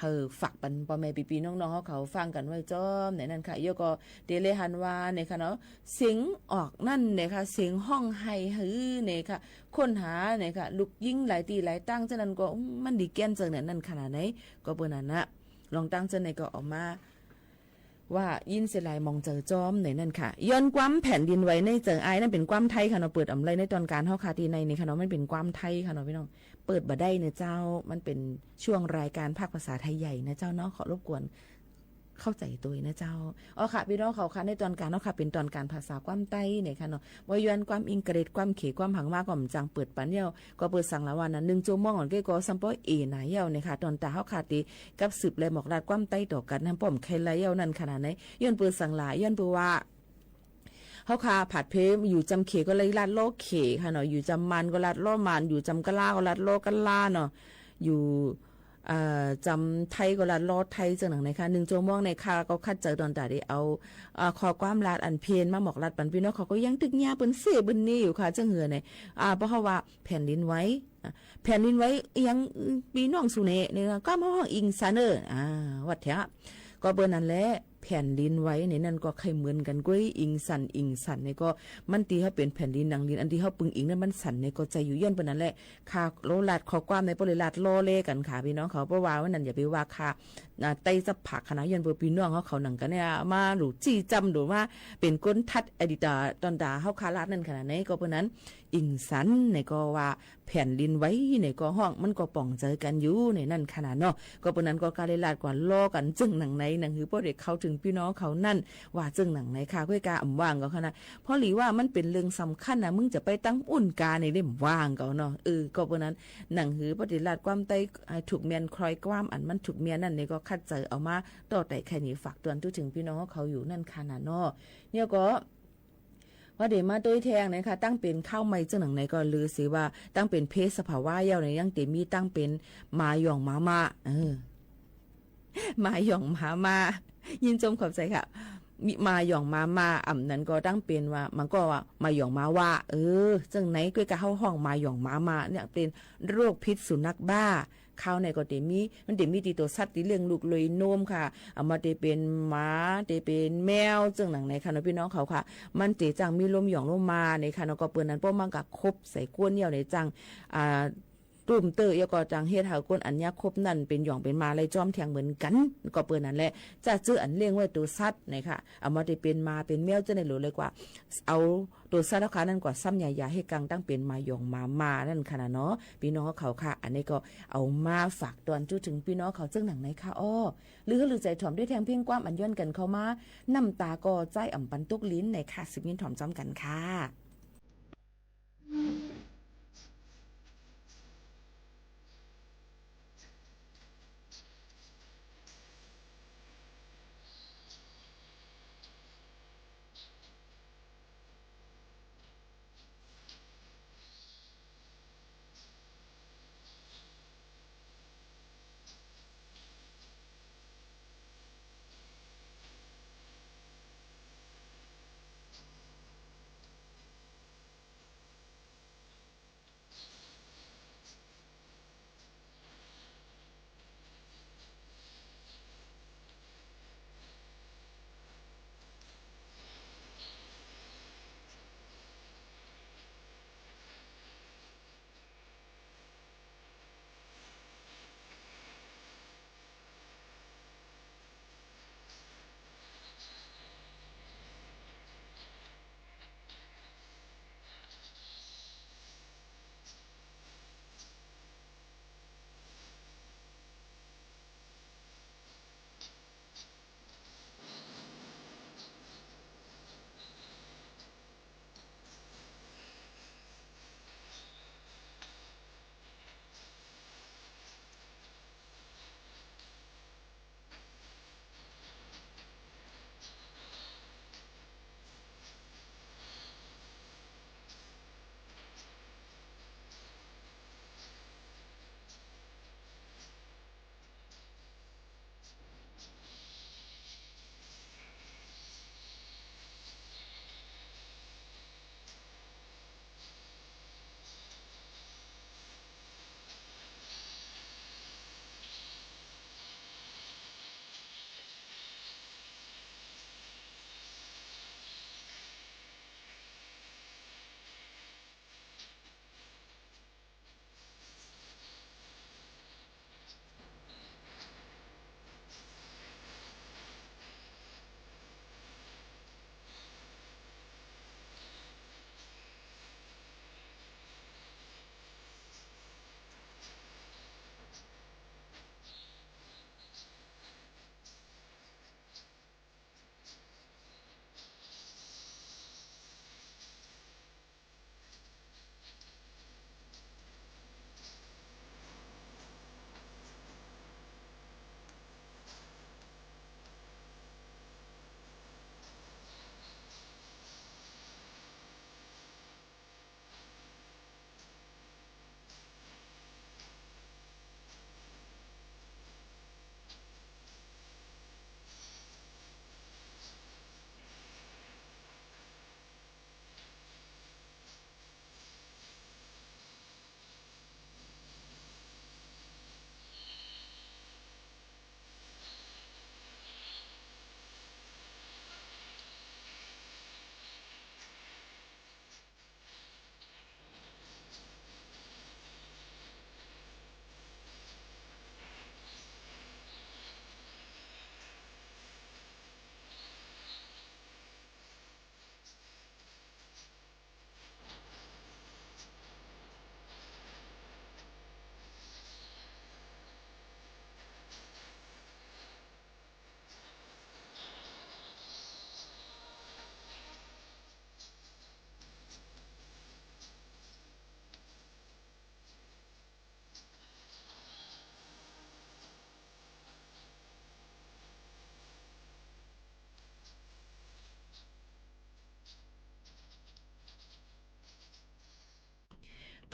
หื้อฝากปันป้อแม่ปี้ๆ น้องๆ เฮาเขาฟังกั๋นไว้จ้อมในนั้นค่ะ เยียะก็เตียเลยหันว่าในค่ะเนาะ เสียงออกนั่นในค่ะ เสียงฮ้องไห้หื้อในค่ะ ค้นหาในค่ะ ลูกยิงหลายตี้หลายตางเจ้านั้นก็ อืม มันดีแก้นเจิงในนั้นขนาดไหน ก็เปิ้นนั้นนะ ลองตังเจ้าในก็ออกมา ว่ายินเสียหลายมองเจิ๋นจ้อมในนั้นค่ะ ย้อนความแผ่นดินไหวในเจิงอ้าย นั่นเป๋นความไทยค่ะเนาะ เปิดอ่ำไลในตอนก๋านเฮาค่ะ ตี้ในนี่ค่ะเนาะ มันเป๋นความไทยค่ะเนาะปี้น้อง เปิดบ่ได้นะเจ้า มันเป๋นช่วงรายก๋านภาคภาษาไทยใหญ่นะเจ้าเนาะ ขอรบกวนเข้าใจ๋ตวยนะเจ้า อ้อค่ะ ปี้น้องเขาค่ะ ในตอนก๋านเฮาค่ะ เป๋นตอนก๋านภาษาความไต้ในค่ะเนาะ บ่ย้อนความอังกฤษ ความเข ความหังมาก็บ่จั่งเปิดปันเย้า ก็เปิดสังหละวันน่ะ นึ่งจั่วโมงก่อนเก้ก็ซ้ำป้อเอหนาเย้าในค่ะ ตอนต๋าเฮาค่ะ ตี้กับสืบและหมอกลาดความไต้ต่อกั๋นนะ ป้อมใค่ไล่เย้านั่นขนาดไหน ย้อนเปิดสังหละ ย้อนเปิดว่า เฮาค่ะ ผัดเพอยู่จำเขก็เลยลาดล้อเขค่ะเนาะ อยู่จำมานก็ลาดล้อมาน อยู่จำกะลาก็ลาดล้อกะลาเนาะ อยู่ เอ่อ จำไทยก็ลาดล้อไทยเจิงหนังในค่ะ นึ่งจั่วโมงในค่ะ ก็คัดเจอตอนต๋าได้เอา อ่า ข้อความลาดอันเพี้ยนมาหมอกลาดปันปี้น้องเขา ก็ยังตึกเยียะเปิ้นเส้นเปิ้นนี่อยู่ค่ะ เจิงเหือใน อ่า เพราะเขาว่าแผ่นดินไหว อ่ะ แผ่นดินไหวอิหยังปี้น้องสูเน่ ในนั้นก็มาฮ้องอิงสันเน่อ อ่า ว่าแต๊ ก็เปิ้นนั้นแหละ แผ่นดินไหวในนั้นก็ใค่เหมือนกั๋นก้วย อิงสัน อิงสันในก็ มันตี้เฮาเป๋นแผ่นดินหนังดิน อันตี้เฮาปึงอิงนั้นมันสันในก็ใจ๋อยู่ ย้อนเปิ้นนั้นแหละ ค่ะ ลาดข้อความในป้อเลยลาดล้อเล่กั๋นค่ะ ปี้น้องเขา เพราะว่าวันนั้นอย่าไปว่าค่ะ อ่า ไต้จับผากค่ะนะ ย้อนเปิ้นปี้น้องเขา เขาหนังกั๋นเนี่ย มาหลู่จี้จำหลู่มาเป๋นคนทัดอดีตต๋า ตอนต๋าเฮาค่ะลาดนั่นขนาดไหน ก็เปิ้นนั้น อิงสันในก็ว่า แผ่นดินไหวในก็ฮ้อง มันก็ป๋องเจิงกั๋นอยู่ในนั้นขนาดเนาะ ก็เปิ้นนั้นก็กาเลยลาดกว่าล้อกั๋นเจิงหนังใน หนังหื้อป้อได้เข้าเถิงปี้น้องเขานั่น ว่าเจิงหนังในค่ะ ก้วยกาอ่ำว่างก็ค่ะนะ เพราะหลีว่ามันเป๋นเรื่องสำคัญนะ มึงจะไปตั้งอุ่นกาในเล่มว่างก็เนาะ เออ ก็เปิ้นนั้น หนังหื้อป้อได้ลาดความไต้ ให้ถูกเมี้ยนคอยความอันมันถูกเมี้ยนนั่นในก็คัดเจอเอามาต่อไต่ไขนี่ฝากตวนทู่เถิงปี้น้องเขาอยู่นั่นขนาดเนาะ เนี่ยก็ ว่าเดี๋ยวมาตวยแทงนะคะ ตั้งเป๋นข้าวใหม่เจิงหนังในก็ลือสิว่า ตั้งเป๋นเพศสภาวะเย้าในยังเต๋มีตั้งเป๋นหมาหย่องหมามา เออ หมาหย่องหมามา ยินจมขอบใจ๋ค่ะ มีหมาหย่องหมามา อ่ำนั้นก็ตั้งเป๋นว่า มันก็ว่าหมาหย่องหมาว่า เออ เจิงในก้วยกาเฮาฮ้องหมาหย่องหมามา เนี่ยเป๋นโรคพิษสุนัขบ้า ข้าวในก็เต๋มี มันเต๋มีตี้ตั๋วสัตว์ตี้เลี้ยงลูกเลยนมค่ะ อ่า บ่ว่าเต๋เป๋นหมา เต๋เป๋นแมว เจิงหนังในค่ะเนาะ ปี้น้องเขาค่ะ มันเต๋จั่งมีลมหย่องลมมาในค่ะเนาะ ก็เปิ้นนั้นป้อมันก็คบใส่ก้นเย้าในจั่ง อ่า ตุ้มเต๊อะ แล้วก็จั่งเฮ็ดหื้อก้นอันเยียะคบนั่นเป๋นหย่องเป๋นมาไล่จ้อมแทงเหมือนกั๋น ก็เปิ้นนั้นแหละ จะเจื้ออันเลี้ยงไว้ตั๋วสัตว์ในค่ะ อ่า บ่ว่าเต๋เป๋นหมาเป๋นแมวเจ้าในหลูเลยกว่า เอาตั๋วสัตว์เฮาค่ะนั่นกว่าซ้ำยา อย่าหื้อกั๋งตั้งเป๋นหมาหย่องหมามานั่นค่ะนะเนาะ ปี้น้องเขาค่ะ อันนี้ก็เอามาฝากตวนทู่เถิงปี้น้องเขาเจิงหนังในค่ะอ้อ หรือหื้อใจ๋ถ่อมตวยแทงเพียงความอันย้อนกั๋นเข้ามา น้ำตาก็ใจ๊อ่ำปันตกลิ้นในค่ะ สืบยินถ่อมจ้อมกั๋นค่ะ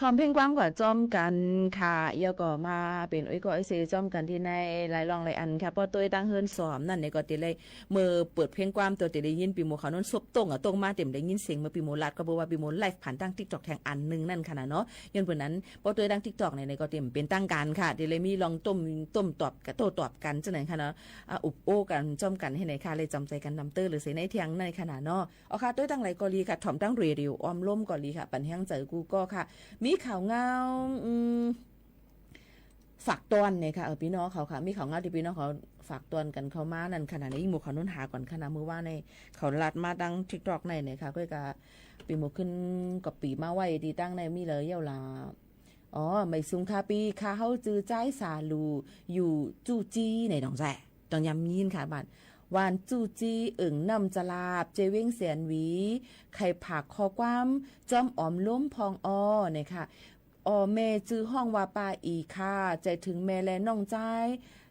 ถ่อมเพลงกว้างกว่าจ้อมกั๋นค่ะ แล้วก็มาเป๋นเอื้อยก้อเอื้อยเซ้อจ้อมกั๋นตี้ในหลายร่องหลายอันค่ะ ป้อตวยตังเฮือนสอมนั่นเนี่ยก็เต๋ได้ เมื่อเปิดเพลงกว้างตวยเต๋ได้ยินปี้หมวกขาวนุ่นซบโต้งอะโต้งมาเต๋ได้ยินเสียงเมื่อปี้หมวกลาด ก็เป๋นว่าปี้หมวกไลฟ์ผ่านตังติ๊กต็อกแถงอันนึ่งนั่นค่ะน่ะเนาะ ย้อนเป๋นนั้น ป้อตวยตังติ๊กต็อกเนี่ย เนี่ยก็เต๋เป๋นตังก๋านค่ะ เต๋เลยมีร่องโต้ม โต้มตอบกั๋น โต้ตอบกั๋นจั่งนั้นค่ะเนาะ อ่า อุบโอ้กั๋นจ้อมกั๋นเหียไหนค่ะ เลยจ๋ำใจ๋กั๋นนำเตื้อหรือเสียในเที่ยงในขณะเนาะ เอาค่ะ ตวยตังหลายก็ดีค่ะ ถ่อมตังเรดิโออ้อมล้มก็ดีค่ะ ปั๋นแฮงใจ๋กูก็ค่ะ มีข่าวเงา อืม ฝากตอนเนี่ยค่ะ เออ ปี้น้องเขาค่ะ มีข่าวเงาตี้ปี้น้องเขาฝากตอนกั๋นเข้ามานั่นค่ะน่ะ ยิ่งหมวกขาวนุ่นหาก่อนค่ะน่ะ เมื่อวานเนี่ยเขาลาดมาตังติ๊กต็อกในเนี่ยค่ะ ก็กะปี้หมวกขึ้นก๊อปปี้มาไว้ตี้ตังในมีเลยเย้าหล่า อ๋อ ไหมสุงค่ะปี้ ข้าเฮาจื้อจ้ายสาลู อยู่จู้จี้ในหนองแจ้ ต้องย้ำยีนค่ะ บ้าน บ้านจู้จี้ เอิ่งน้ำจาลาบ เจเวียงแสนหวี ใค่ฝากข้อความจ้อมอ้อมล้มพ่องอ้อเนี่ยค่ะ อ้อแม่จื้อฮ้องว่าป้าอีค่ะ ใจ๋เถิงแม่และน้องจ้าย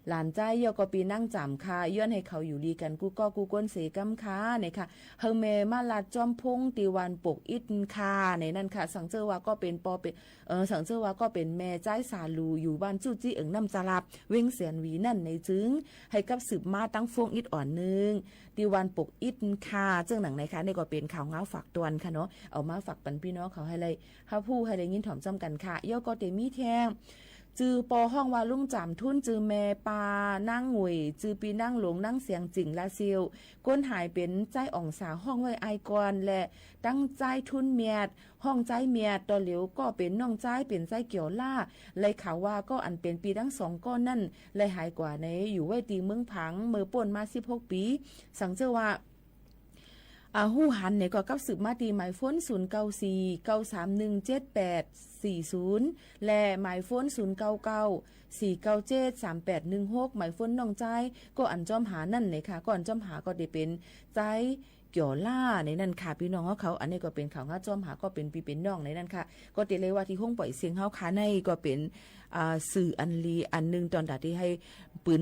หลานจ้าย แล้วก็ปี้นางจ๋ำค่ะ ย้อนหื้อเขาอยู่ดีกั๋นกู้ก้อกู้ก้นเสก๋ำค่ะเนี่ยค่ะ หื้อแม่มาลาดจ้อมพงตี้บ้านปกอิฐค่ะ ในนั้นค่ะ สังเจ้าว่าก็เป๋นป้อเป๋น เออ สังเจ้าว่าก็เป๋นแม่จ้ายสาลู อยู่บ้านจู้จี้ เอิ่งน้ำจาลาบ เวียงแสนหวีนั่นในจึง หื้อกับสืบมาตังฟงอิฐอ่อนนึ่ง ตี้บ้านปกอิฐค่ะ เจิ่งหนังในค่ะ เนี่ยก็เป๋นข่าวเงาฝากตอนค่ะเนาะ เอามาฝากปั๋นปี้น้องเขาหื้อได้ฮับฮู้ หื้อได้ยินถ่อมจ้อมกั๋นค่ะ แล้วก็เต๋มีแทง จื้อป้อฮ้องว่าลุงจ๋ำทุน จื้อแม่ป้านางหงุย จื้อปี้นางหลวงนางเสียงจิ่งลาซิว ก้นหายเป๋นจ้ายอ่องสาฮ้องว่าอ้ายก่อน และตังจ้ายทุนเมียด ฮ้องจ้ายเมียด ต่อเหลียวก็เป๋นน้องจ้าย เป๋นจ้ายเกี่ยวล่า เลยข่าวว่าก็อันเป๋นปี้ตังสองก้อนนั่น เลยหายกว่าในอยู่ไว้ตี้เมืองผาง เมื่อป้นมาสิบหกปี๋ สังเจ้าว่า อ่า ฮู้หันเนี่ยก็กับสืบมาตี้หมายโฟน ศูนย์เก้าสี่ เก้าสามหนึ่ง เจ็ดแปดสี่ศูนย์ และหมายโฟน ศูนย์เก้าเก้า สี่เก้าเจ็ด สามแปดหนึ่งหก หมายโฟนน้องจ้าย ก็อันจ้อมหานั่นเนี่ยค่ะ ก็อันจ้อมหาก็ได้เป๋นจ้ายเกี่ยวล่าในนั่นค่ะ ปี้น้องเฮาเขา อันนี้ก็เป๋นข่าวเงาจ้อมหาก็เป๋นปี้เป๋นน้องในนั่นค่ะ ก็เต๋เลยว่าตี้ห้องป่อยเสียงเฮาค่ะในก็เป๋น อ่า สื่ออันดีอันนึ่งตอนตาตี้หื้อปืน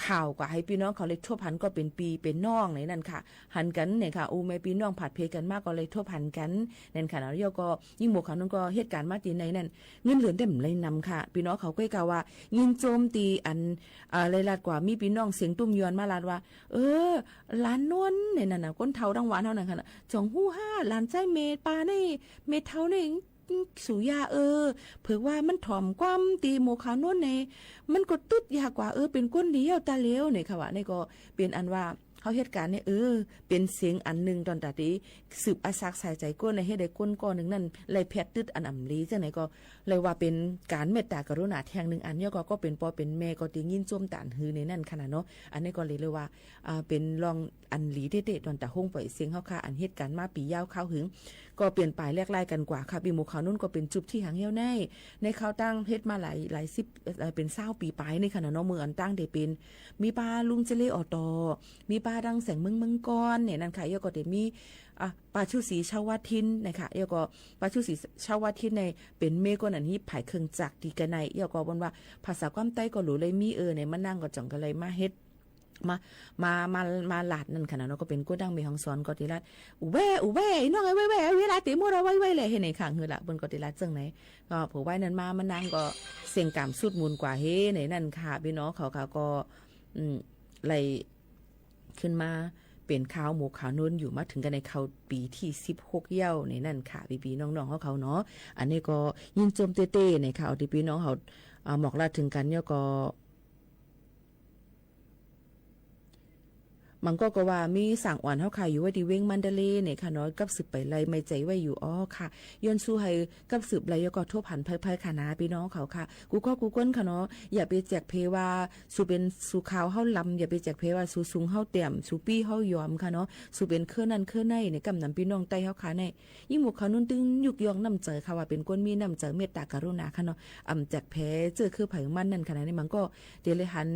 ข่าวกว่าหื้อปี้น้องเขาเลยทบหันก็เป๋นปี้เป๋นน้องในนั่นค่ะ หันกั๋นเนี่ยค่ะ อู้แม่ปี้น้องผลัดเผกั๋นมาก็เลยทบหันกั๋น นั่นค่ะเนาะ แล้วก็ยิ่งหมวกขาวนุ่นก็เหตุก๋ารณ์มาตี้ในนั่น เงินเหลือเต็มเลยนำค่ะ ปี้น้องเขาก็กล่าวว่า ยินโจมตี้อัน อ่า เลยลาดกว่า มีปี้น้องเสียงตุ้มยวนมาลาดว่า เออ หลานนวลเนี่ยนั่นน่ะ คนเฒ่าตังหวานเฮานั่นค่ะน่ะ จ๋องฮู้ฮ้า หลานจ้ายเมดปาใน เมดเฒ่าใน สูยาเออ เผิกว่ามันถ่อมความตี้หมวกขาวนวลใน มันก็ตึ๊ดยากว่า เออ เป๋นคนดีเย้าตาเหลวเนี่ยค่ะว่า นี่ก็เป๋นอันว่า เฮาเหตุก๋ารณ์เนี่ย เออ เป๋นเสียงอันนึ่งตอนตาตี้ สืบอาศักสายใจ๋ก้นใน เฮ็ดหื้อก้นก้อนนึ่งนั่น ไล่แผดตึ๊ดอันอ่ำลี จั่งใดก็ เลยว่าเป๋นก๋านเมตตากรุณาแท่งนึ่งอัน แล้วก็ ก็เป๋นป้อเป๋นแม่ก็ตี้ยินโจมตานหื้อในนั่นค่ะน่ะเนาะ อันนี้ก็เลย เลยว่า อ่า เป๋นร่อง อันหลีเต๊ๆ ตอนตาห้องป่อยเสียงเฮาค่ะ อันเหตุก๋ารณ์มาปี๋ยาวคาวหึง ก็เปลี่ยนไปแหลกหลายกั๋นกว่าค่ะ ปี้หมวกขาวนุ่นก็เป๋นจุบตี้หางเหี้ยวใน ในคาวตั้งเฮ็ดมาหลาย หลายสิบ เอ่อ เป๋นซาวปี๋ป๋ายนี่ค่ะน่ะเนาะ เมื่ออันตั้งเต๊เป๋น มีป้าลุงเจเลออตอ มีป้าดังแสงเมืองเมืองกอนเนี่ยนั่นค่ะ แล้วก็เต๊มี อ่ะ ป้าชูศรีชาวาทินนะคะ แล้วก็ป้าชูศรีชาวาทินเนี่ยเป๋นเมย์ก้นอันฮีบผายเครื่องจักรตี้กะไหน แล้วก็บ่นว่าภาษาความใต้ก็หลูเลยมี เออ ในมะนางก็จ๋องกะเลยมาเฮ็ด มา มา มา มาลาดนั่นค่ะน่ะเนาะ ก็เป๋นก้นดั้งแม่ฮ่องสอนก็ตี้ลาด อู่แว่ อู่แว่ ไอ้น้องเอ้ย แว่ แว่ เวลาเต๊หมดเอาไว้ ไว้แหละ เฮ็ดไหนค่ะ หื้อละ เปิ้นก็ตี้ลาดจั่งใด ก็เผื่อไว้นั่นมา มะนางก็เสียงก๋ามสุดมูลกว่า เฮ้ ในนั่นค่ะ ปี้น้องเขาค่ะ ก็ อืม ไล่ขึ้นมาเป๋นคาวหมวกขาวนุ่นอยู่มาเถิงกะในคาวปี๋ตี้สิบหกเย้าในนั่นค่ะ ปี้ๆ น้องๆ เฮาเขาเนาะ อันนี้ก็ยินโจมเต๊ๆ ในค่ะ เอาตี้ปี้น้องเฮา อ่า หมอกลาดเถิงกั๋น แล้วก็ บางก้อก็ว่ามีสางอ่อนเฮาค่ะ อยู่ไว้ตี้เวียงมันดาเลย์เนี่ยค่ะเนาะ กับสืบไปไล่ไม่ใจ๋ไว้อยู่ อ๋อค่ะ ย้อนสู้หื้อกับสืบไล่ แล้วก็ทบหันไพ่ๆ ค่ะนะ ปี้น้องเขาค่ะ กู้ก้อกู้ก้นค่ะเนาะ อย่าไปแจกเผยว่าสูเป๋นสูขาวเฮาลำ อย่าไปแจกเผยว่าสูสูงเฮาเตี้ยม สูปี้เฮายอมค่ะเนาะ สูเป๋นเครือนั่นเครือในเนี่ย กำนำปี้น้องใต้เฮาค่ะใน ยิ่งหมวกขาวนุ่นตึงยุกย่องน้ำใจ๋ค่ะ ว่าเป๋นก้นมีน้ำใจ๋เมตตากรุณาค่ะเนาะ อ่ำแจกเผยเจ้อคือไผมันนั่นค่ะนะ ในบางก้อเต๊เลยหัน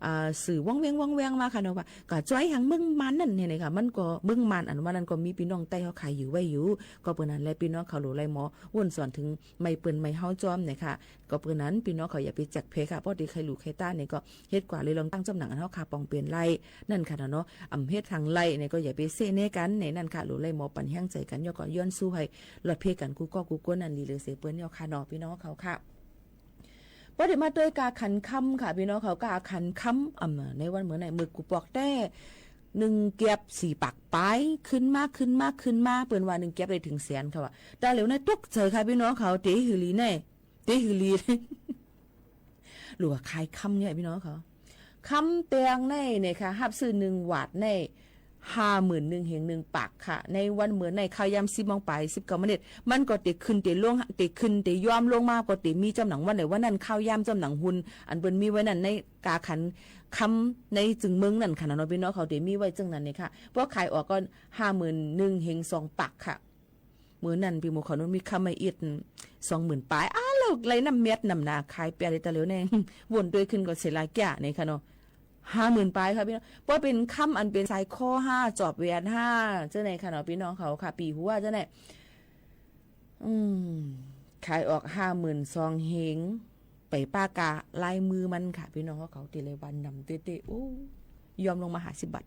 อ่า สื่อว่องแว่งว่องแว่งมาค่ะเนาะ ว่า ก็จ้อย ตางเมืองมานนั่นเนี่ยนะคะ มันก็ เมืองมานอันว่านั้นก็มีปี้น้องใต้เฮาขายอยู่ไว้อยู่ ก็เปื้อนั้นแหละปี้น้องเขาหลู่ไลหมอว่นสอนเถิงไมค์เปิ้นไมค์เฮาจ้อมเนี่ยค่ะ ก็เปื้อนั้นปี้น้องเขาอย่าไปจักเพค่ะ เพราะตี้ใครหลู่ใครต้านเนี่ยก็เฮ็ดกว่าเลยลองตั้งจ้อมหนังอันเฮาขาปองเป๋นไลน์นั่นค่ะเนาะ อ่ำเฮ็ดตางไลน์เนี่ยก็อย่าไปเซเน่กั๋นในนั้นค่ะ หลู่ไลหมอปั๋นแฮงใจ๋กั๋น ย่อก็ย้อนสู้หื้อรอดเพกั๋นกู้ก้อกู้ก้นนั่นดีเหลือเสียเปิ้นย่อค่ะเนาะ ปี้น้องเขาค่ะ ปอเดี๋ยวมาตวยก๋าขันคำค่ะ ปี้น้องเขา ก๋าขันคำ อ่ำ ในวันเมื่อไหน เมื่อกูปอกแต๊ นึ่งเกียบสี่ปากปาย ขึ้นมา ขึ้นมา ขึ้นมา เปิ้นว่านึ่งเกียบได้เถิงแสนค่ะว่า แต่เหลียวนี้ตกใจ๋ค่ะ ปี้น้องเขา เต๋หื้อหลีแน่ เต๋หื้อหลี หรือว่าขายคำเนี่ย ปี้น้องเขา คำแตงในเนี่ยค่ะ ฮับซื้อนึ่งหวาดใน ห้าหมื่นนึ่งเฮงนึ่งปากค่ะ ในวันเมื่อในข้าวย่ำสิบโมงปาย สิบเก้ามินิต มันก็เต๋ขึ้นเต๋ลง เต๋ขึ้นเต๋ย่อมลงมา ก็เต๋มีจ้อมหนังวันไหนวันนั้น ข้าวย่ำจ้อมหนังหุ้น อันเปิ้นมีไว้นั่น ในก๋าขันคำในจึงเมืองนั่นค่ะเนาะ ปี้น้องเขา เต๋มีไว้จึงนั้นเนี่ยค่ะ ปอขายออกก็ห้าหมื่นนึ่งเฮงสองปากค่ะ เมื่อนั้นปี้หมู่เขานั้นมีคำมาอิด สองหมื่นปาย อ้าว แล้วไล่น้ำเม็ดน้ำหนา ขายแปดเลยแต่เหลียวแน่ ว่นตวยขึ้นก็เสียหลายแก่เนี่ยค่ะเนาะ ห้าหมื่นปายค่ะ ปี้น้อง ปอเป๋นคำอันเป๋นสายคอห้า จอบแหวนห้า เจ้าไหนค่ะเนาะ ปี้น้องเขาค่ะ ปี่หัวเจ้าไหน อืม ขายออกห้าหมื่นสองเฮง ไปป้าก๋าลายมือมันค่ะ ปี้น้องเขา ตี้ไล่วันนำเต๊ๆ โอ้ ย่อมลงมาห้าสิบบาท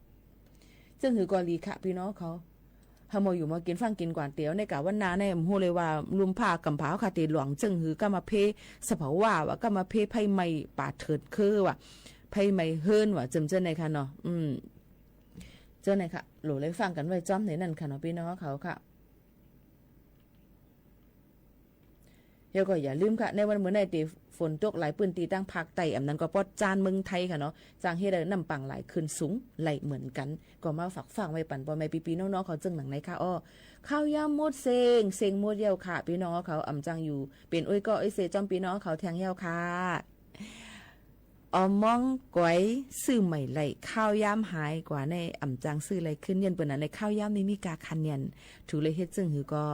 เจิ่งหื้อก็หลีค่ะ ปี้น้องเขา เฮาหมออยู่หมอกิ๋นฟั่งกิ๋นกว่าเตี๋ยว ในก๋าวันนาใน บ่ฮู้เลยว่าลุ่มผ้ากำผาค่ะ เต๋หลวงเจิ่งหื้อ ก้ามาเพสภาวะว่า ก้ามาเพไฟไหม้ป่าเถิดคือว่า ไฟไหม้เฮือนว่า เจิ่งเจ้าไหนค่ะเนาะ อืม เจ้าไหนค่ะ หลู่ไล่ฟั่งกั๋นไว้จ้อมในนั้นค่ะเนาะ ปี้น้องเขาค่ะ แล้วก็อย่าลืมค่ะ ในวันเมื่อในเต๋ฝนตกหลายปื้นตี้ตังภาคใต้ อ่ำนั้นก็ปอดจานเมืองไทยค่ะเนาะ จางเฮ็ดหื้อน้ำปังไหลขึ้นสูงไหลเหมือนกั๋น ก็มาฝากฟั่งไว้ปั๋นป้อแม่ปี้ๆน้องๆเขาเจิ่งหนังในค่ะอ้อ ข้าวย่ำหมดเส้ง เส้งหมดแล้วค่ะ ปี้น้องเขา อ่ำจางอยู่เป๋นโอ้ยก้อโอ้ยเซจ้อมปี้น้องเขาแทงแล้วค่ะ ออมมองก๋วย ซื้อใหม่ไหล่ ข้าวย่ำหายกว่าใน อ่ำจางซื้อไหล่ขึ้น เยียะเปิ้นอันในข้าวย่ำนี่มีก๋าคะแนน ถูกเลยเฮ็ดเจิ่งหื้อก็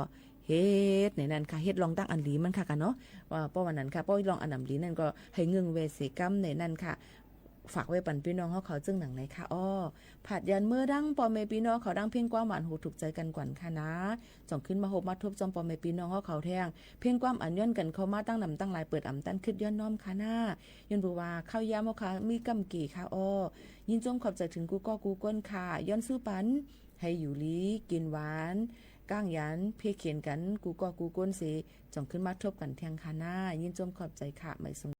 เฮ็ดในนั้นค่ะ เฮ็ดลองตั้งอันหลีมันค่ะกั๋นเนาะ ว่าป้อวันนั้นค่ะ ป้อลองอันอ่ำหลีนั่นก็หื้อเงิ่งแวเสกำในนั้นค่ะ ฝากไว้ปั๋นปี้น้องเขาเขาเจิ่งหนังในค่ะอ้อ ผาดยันเมื่อดังป้อแม่ปี้น้องเขาดังเพียงความหวานหูถูกใจ๋กั๋นก่อนค่ะนะ จ่องขึ้นมาฮบมาทบจ้อมป้อแม่ปี้น้องเขาเขาแทง เพียงความอันย้อนกั๋นเข้ามาตั้งนำตั้งหลาย เปิดอ่ำตันขึ้นย้อนน้อมค่ะนะ ย้อนเปื้อว่าข้าวย่ำเฮาค่ะ มีก้ำกี่ค่ะอ้อ ยินจมขอบใจ๋เถิงกู้ก้อกู้ก้นค่ะ ย้อนสู้ปั๋น หื้ออยู่หลี กิ๋นหวาน ก้างหยัน เพ่เขียนกั๋น กู้ก้อกู้ก้นเส จ่องขึ้นมาทบกั๋นแทงค่ะนะ ยินจมขอบใจ๋ค่ะ หมายสง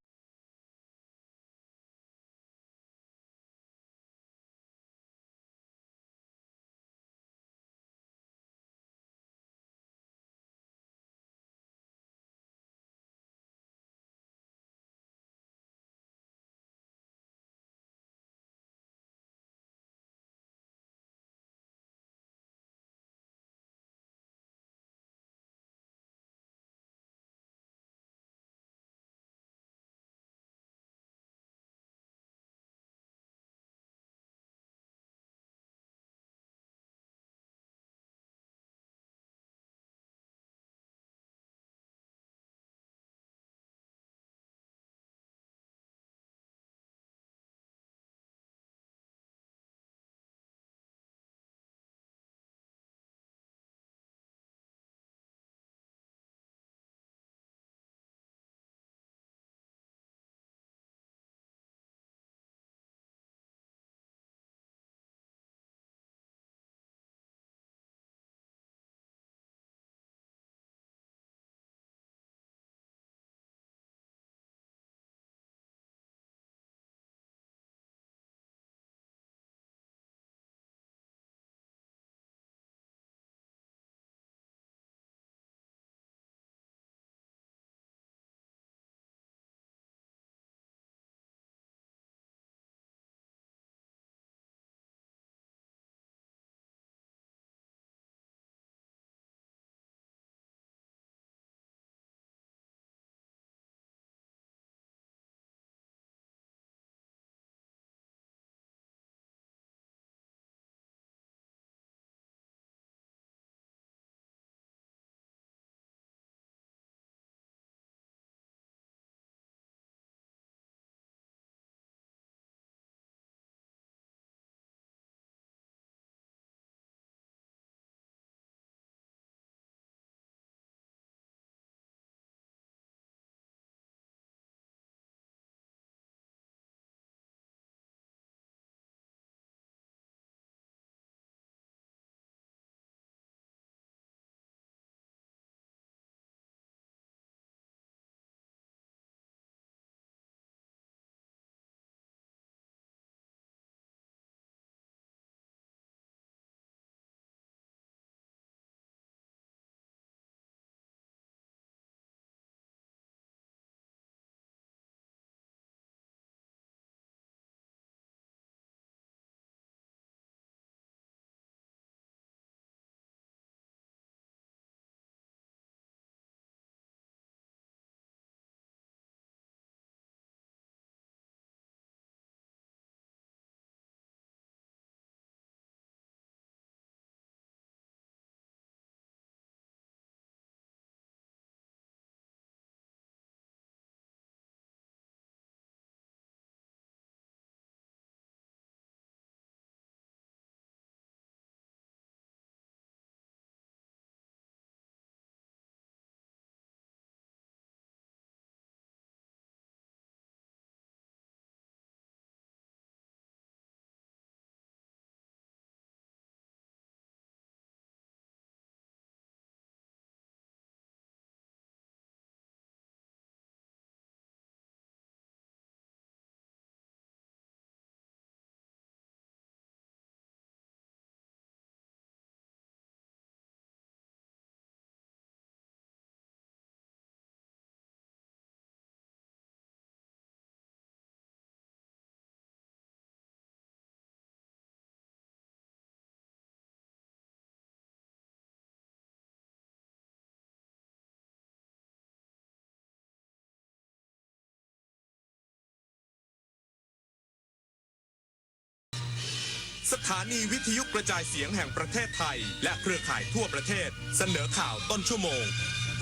สถานีวิทยุกระจายเสียงแห่งประเทศไทย และเครือข่ายทั่วประเทศ เสนอข่าวต้นชั่วโมง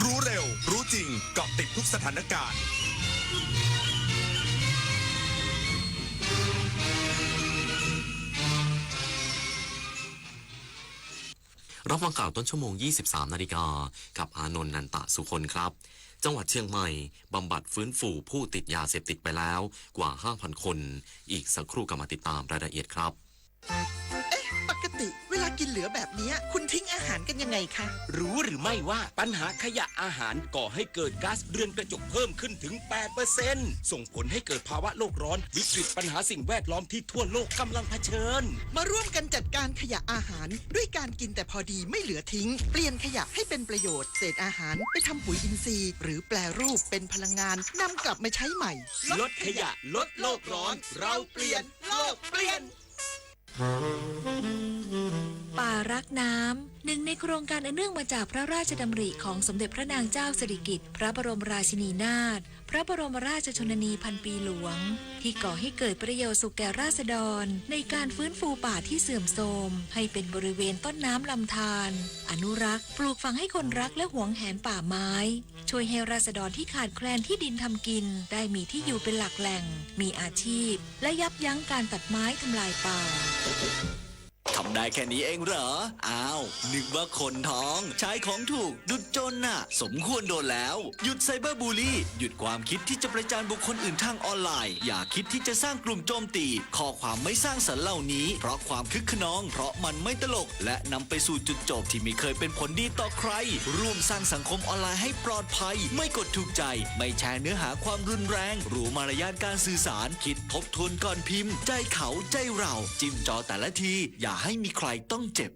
รู้เร็ว รู้จริง เกาะติดทุกสถานการณ์ รับฟังข่าวต้นชั่วโมง ยี่สิบสาม นาฬิกา กับอานนท์ นันตะสุคนครับ จังหวัดเชียงใหม่ บำบัดฟื้นฟูผู้ติดยาเสพติดไปแล้วกว่า ห้าพัน คน อีกสักครู่กลับมาติดตามรายละเอียดครับ เอ๊ะ ปกติเวลากินเหลือแบบเนี้ย คุณทิ้งอาหารกันยังไงคะ รู้หรือไม่ว่าปัญหาขยะอาหารก่อให้เกิดก๊าซเรือนกระจกเพิ่มขึ้นถึง แปดเปอร์เซ็นต์ ส่งผลให้เกิดภาวะโลกร้อน วิกฤตปัญหาสิ่งแวดล้อมที่ทั่วโลกกำลังเผชิญ มาร่วมกันจัดการขยะอาหาร ด้วยการกินแต่พอดีไม่เหลือทิ้ง เปลี่ยนขยะให้เป็นประโยชน์ เศษอาหารไปทำปุ๋ยอินทรีย์ หรือแปรรูปเป็นพลังงาน นำกลับมาใช้ใหม่ ลดขยะ ลดโลกร้อน เราเปลี่ยน โลกเปลี่ยน ป่ารักน้ำ หนึ่งในโครงการอันเนื่องมาจากพระราชดำริของสมเด็จพระนางเจ้าสิริกิติ์ พระบรมราชินีนาถ พระบรมราชชนนีพันปีหลวง ที่ก่อให้เกิดประโยชน์สุขแก่ราษฎร ในการฟื้นฟูป่าที่เสื่อมโทรม ให้เป็นบริเวณต้นน้ำลำธาร อนุรักษ์ ปลูกฝังให้คนรักและหวงแหนป่าไม้ ช่วยให้ราษฎรที่ขาดแคลนที่ดินทำกิน ได้มีที่อยู่เป็นหลักแหล่ง มีอาชีพ และยับยั้งการตัดไม้ทำลายป่า ทำได้แค่นี้เองเหรอ อ้าว นึกว่าคนท้อง ใช้ของถูก ดุจจนน่ะ สมควรโดนแล้ว หยุดไซเบอร์บูลลี่ หยุดความคิดที่จะประจานบุคคลอื่นทางออนไลน์ อย่าคิดที่จะสร้างกลุ่มโจมตี ข้อความไม่สร้างสรรค์เหล่านี้ เพราะความคึกคะนอง เพราะมันไม่ตลก และนำไปสู่จุดจบที่ไม่เคยเป็นผลดีต่อใคร ร่วมสร้างสังคมออนไลน์ให้ปลอดภัย ไม่กดถูกใจ ไม่แชร์เนื้อหาความรุนแรง รู้มารยาทการสื่อสาร คิดทบทวนก่อนพิมพ์ ใจเขา ใจเรา จิ้มจอแต่ละที อย่าให้มีใครต้องเจ็บ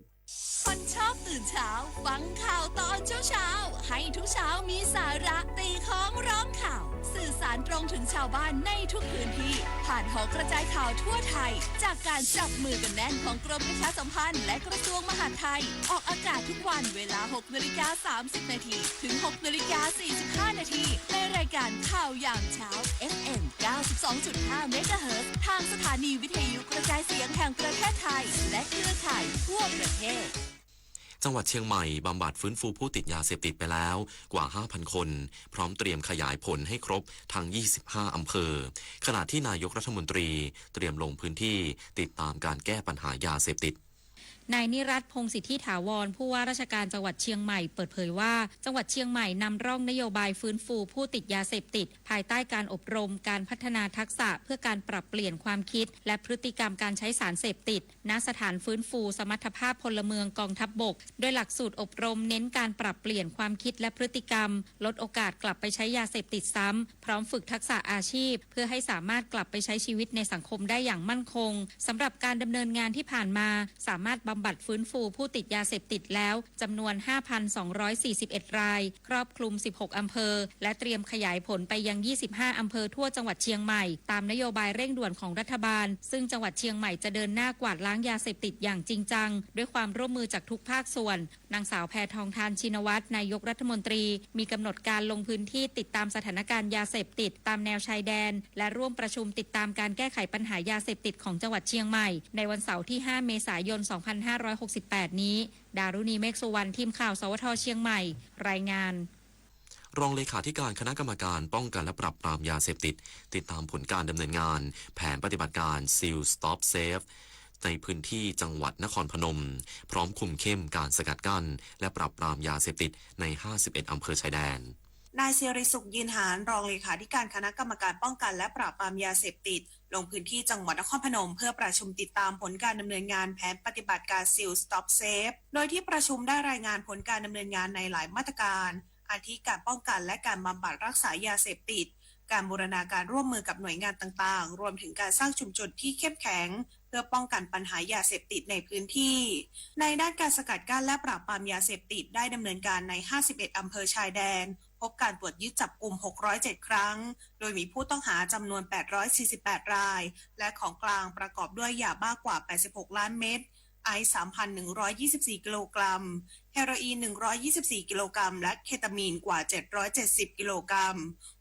คนชอบตื่นเช้า ฟังข่าวตอนเช้าๆ ให้ทุกเช้ามีสาระ ตีค้องร้องข่าว สื่อสารตรงถึงชาวบ้านในทุกพื้นที่ ผ่านหอกระจายข่าวทั่วไทย จากการจับมือกันแน่นของกรมประชาสัมพันธ์ และกระทรวงมหาดไทย ออกอากาศทุกวันเวลา หกนาฬิกา สามสิบนาที ถึง หกนาฬิกา สี่สิบห้านาที ในรายการข่าวยามเช้า เอฟเอ็ม เก้าสิบสองจุดห้า เมกะเฮิรตซ์ ทางสถานีวิทยุกระจายเสียงแห่งประเทศไทย และเครือข่ายทั่วประเทศ จังหวัดเชียงใหม่บำบัดฟื้นฟูผู้ติดยาเสพติดไปแล้วกว่า ห้าพัน คน พร้อมเตรียมขยายผลให้ครบทั้ง ยี่สิบห้า อำเภอ ขณะที่นายกรัฐมนตรีเตรียมลงพื้นที่ติดตามการแก้ปัญหายาเสพติด นายนิรัตน์ พงษ์สิทธิถาวร ผู้ว่าราชการจังหวัดเชียงใหม่ เปิดเผยว่า จังหวัดเชียงใหม่นำร่องนโยบายฟื้นฟูผู้ติดยาเสพติด ภายใต้การอบรม การพัฒนาทักษะเพื่อการปรับเปลี่ยนความคิด และพฤติกรรมการใช้สารเสพติด ณ สถานฟื้นฟูสมรรถภาพพลเมืองกองทัพบก โดยหลักสูตรอบรมเน้นการปรับเปลี่ยนความคิดและพฤติกรรม ลดโอกาสกลับไปใช้ยาเสพติดซ้ำ พร้อมฝึกทักษะอาชีพ เพื่อให้สามารถกลับไปใช้ชีวิตในสังคมได้อย่างมั่นคง สำหรับการดำเนินงานที่ผ่านมา สามารถบำบัดฟื้นฟูผู้ติดยาเสพติดแล้วจำนวน ห้าพันสองร้อยสี่สิบเอ็ด ราย ครอบคลุม สิบหก อำเภอ และเตรียมขยายผลไปยัง ยี่สิบห้า อำเภอทั่วจังหวัดเชียงใหม่ ตามนโยบายเร่งด่วนของรัฐบาล ซึ่งจังหวัดเชียงใหม่จะเดินหน้ากวาดล้างยาเสพติดอย่างจริงจัง ด้วยความร่วมมือจากทุกภาคส่วน นางสาวแพทองธาร ชินวัตร นายกรัฐมนตรี มีกำหนดการลงพื้นที่ติดตามสถานการณ์ยาเสพติดตามแนวชายแดน และร่วมประชุมติดตามการแก้ไขปัญหายาเสพติดของจังหวัดเชียงใหม่ ในวันเสาร์ที่ ห้า เมษายน สองพันห้าร้อยหกสิบแปด นี้ ดารุณี เมฆสุวรรณ ทีมข่าว สวท เชียงใหม่ รายงาน รองเลขาธิการคณะกรรมการป้องกันและปราบปรามยาเสพติด ติดตามผลการดำเนินงานแผนปฏิบัติการ Seal Stop Safe ในพื้นที่จังหวัดนครพนม พร้อมคุมเข้มการสกัดกั้น และปราบปรามยาเสพติดใน ห้าสิบเอ็ด อำเภอชายแดน นายสิริสุข ยืนหาร รองเลขาธิการคณะกรรมการป้องกันและปราบปรามยาเสพติด ลงพื้นที่จังหวัดนครพนม เพื่อประชุมติดตามผลการดำเนินงานแผนปฏิบัติการ Seal Stop Safe โดยที่ประชุมได้รายงานผลการดำเนินงานในหลายมาตรการ อาทิการป้องกันและการบำบัดรักษายาเสพติด การบูรณาการร่วมมือกับหน่วยงานต่างๆ รวมถึงการสร้างชุมชนที่เข้มแข็ง เพื่อป้องกันปัญหายาเสพติดในพื้นที่ ในด้านการสกัดกั้นและปราบปรามยาเสพติดได้ดำเนินการใน ห้าสิบเอ็ด อำเภอชายแดน พบการตรวจยึดจับกุม หกร้อยเจ็ด ครั้ง โดยมีผู้ต้องหาจำนวน แปดร้อยสี่สิบแปด ราย และของกลางประกอบด้วยยาบ้ากว่า แปดสิบหก ล้านเม็ด ไอซ์ สามพันหนึ่งร้อยยี่สิบสี่ กิโลกรัม เฮโรอีน หนึ่งร้อยยี่สิบสี่ กิโลกรัม และเคตามีนกว่า เจ็ดร้อยเจ็ดสิบ กิโลกรัม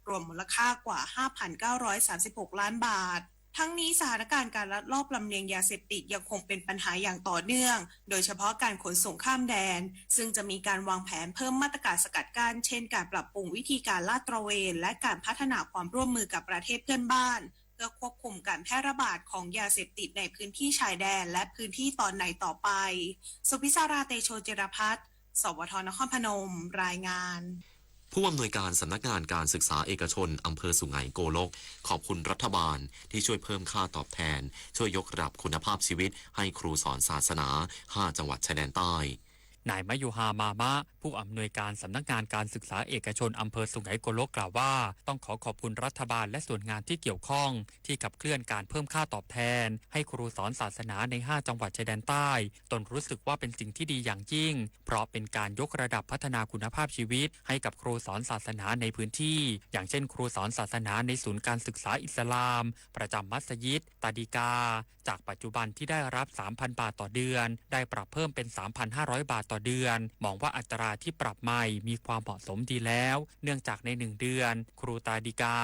รวมมูลค่ากว่า ห้าพันเก้าร้อยสามสิบหก ล้านบาท ทั้งนี้สถานการณ์การลักลอบลำเลียงยาเสพติดยังคงเป็นปัญหาอย่างต่อเนื่อง โดยเฉพาะการขนส่งข้ามแดน ซึ่งจะมีการวางแผนเพิ่มมาตรการสกัดกั้น เช่นการปรับปรุงวิธีการลาดตระเวน และการพัฒนาความร่วมมือกับประเทศเพื่อนบ้าน เพื่อควบคุมการแพร่ระบาดของยาเสพติดในพื้นที่ชายแดน และพื้นที่ตอนในต่อไป สุพิศรา เตโชจิรพัฒน์ สวท นครพนม รายงาน ผู้อำนวยการสำนักงานการศึกษาเอกชนอำเภอสุไหงโกลก ขอบคุณรัฐบาลที่ช่วยเพิ่มค่าตอบแทน ช่วยยกระดับคุณภาพชีวิตให้ครูสอนศาสนา ห้า จังหวัดชายแดนใต้ นายมะยูฮา มามะ ผู้อำนวยการสำนักงานการศึกษาเอกชนอำเภอสุไหงโกลกกล่าวว่า ต้องขอขอบคุณรัฐบาลและส่วนงานที่เกี่ยวข้อง ที่ขับเคลื่อนการเพิ่มค่าตอบแทน ให้ครูสอนศาสนาใน ห้า จังหวัดชายแดนใต้ ตนรู้สึกว่าเป็นสิ่งที่ดีอย่างยิ่ง เพราะเป็นการยกระดับพัฒนาคุณภาพชีวิตให้กับครูสอนศาสนาในพื้นที่ อย่างเช่นครูสอนศาสนาในศูนย์การศึกษาอิสลาม ประจำมัสยิด ตาดีกา จากปัจจุบันที่ได้รับ สามพัน บาทต่อเดือน ได้ปรับเพิ่มเป็น สามพันห้าร้อย บาทต่อเดือน มองว่าอัตราที่ปรับใหม่มีความเหมาะสมดีแล้ว เนื่องจากในหนึ่งเดือน ครูตาดีกา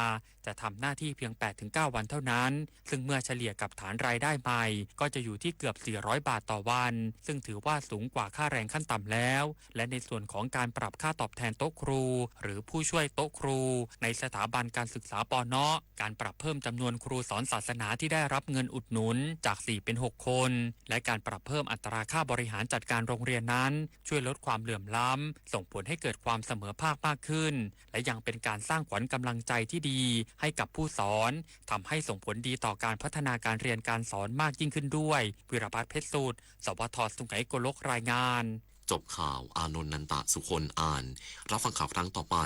จะทำหน้าที่เพียง แปดถึงเก้า วันเท่านั้น ซึ่งเมื่อเฉลี่ยกับฐานรายได้ใหม่ ก็จะอยู่ที่เกือบ สี่ร้อย บาทต่อวัน ซึ่งถือว่าสูงกว่าค่าแรงขั้นต่ำแล้ว และในส่วนของการปรับค่าตอบแทนโต๊ะครู หรือผู้ช่วยโต๊ะครู ในสถาบันการศึกษา ป.เนาะ การปรับเพิ่มจำนวนครูสอนศาสนาที่ได้รับเงินอุดหนุนจาก สี่ เป็น หก คน และการปรับเพิ่มอัตราค่าบริหารจัดการโรงเรียนนั้น ช่วยลดความเหลื่อมล้ำ ส่งผลให้เกิดความเสมอภาคมากขึ้น และยังเป็นการสร้างขวัญกำลังใจที่ดีให้กับผู้สอน ทำให้ส่งผลดีต่อการพัฒนาการเรียนการสอนมากยิ่งขึ้นด้วย วิรพัฒน์ เพชรสุด สวท สุไหงโกลก รายงาน จบข่าว อานนท์ นันตะสุคน อ่าน รับฟังข่าวครั้งต่อไป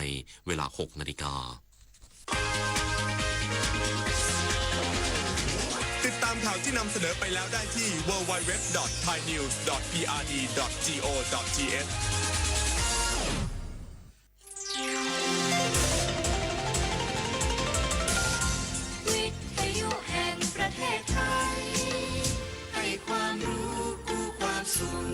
เวลา หก นาฬิกา ติดตามข่าวที่นำเสนอไปแล้วได้ที่ ดับเบิลยู ดับเบิลยู ดับเบิลยู ดอท ไทยนิวส์ ดอท พี อาร์ ดี ดอท จี โอ ดอท ที เอช วิทยุแห่งประเทศไทย ให้ความรู้คู่ความสุข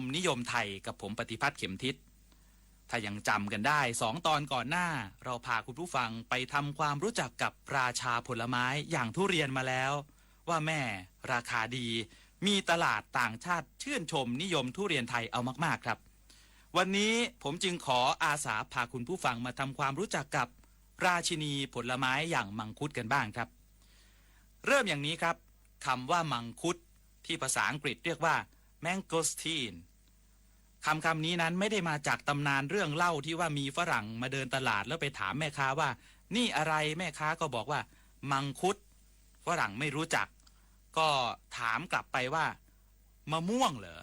มนิยมไทยกับผมปฏิพัฒน์เข็มทิศ ถ้ายังจ๋ำกันได้ สองตอนก่อนหน้า เราพาคุณผู้ฟังไปทำความรู้จักกับราชาผลไม้อย่างทุเรียนมาแล้ว ว่าแม่ราคาดี มีตลาดต่างชาติชื่นชมนิยมทุเรียนไทยเอามากๆครับ วันนี้ผมจึงขออาสาพาคุณผู้ฟังมาทำความรู้จักกับราชินีผลไม้อย่างมังคุดกันบ้างครับ เริ่มอย่างนี้ครับ คำว่ามังคุดที่ภาษาอังกฤษเรียกว่า mangosteen คำคำนี้นั้นไม่ได้มาจากตำนานเรื่องเล่าที่ว่ามีฝรั่งมาเดินตลาดแล้วไปถามแม่ค้าว่า "นี่อะไร" แม่ค้าก็บอกว่า "มังคุด" ฝรั่งไม่รู้จัก ก็ถามกลับไปว่า "มะม่วงเหรอ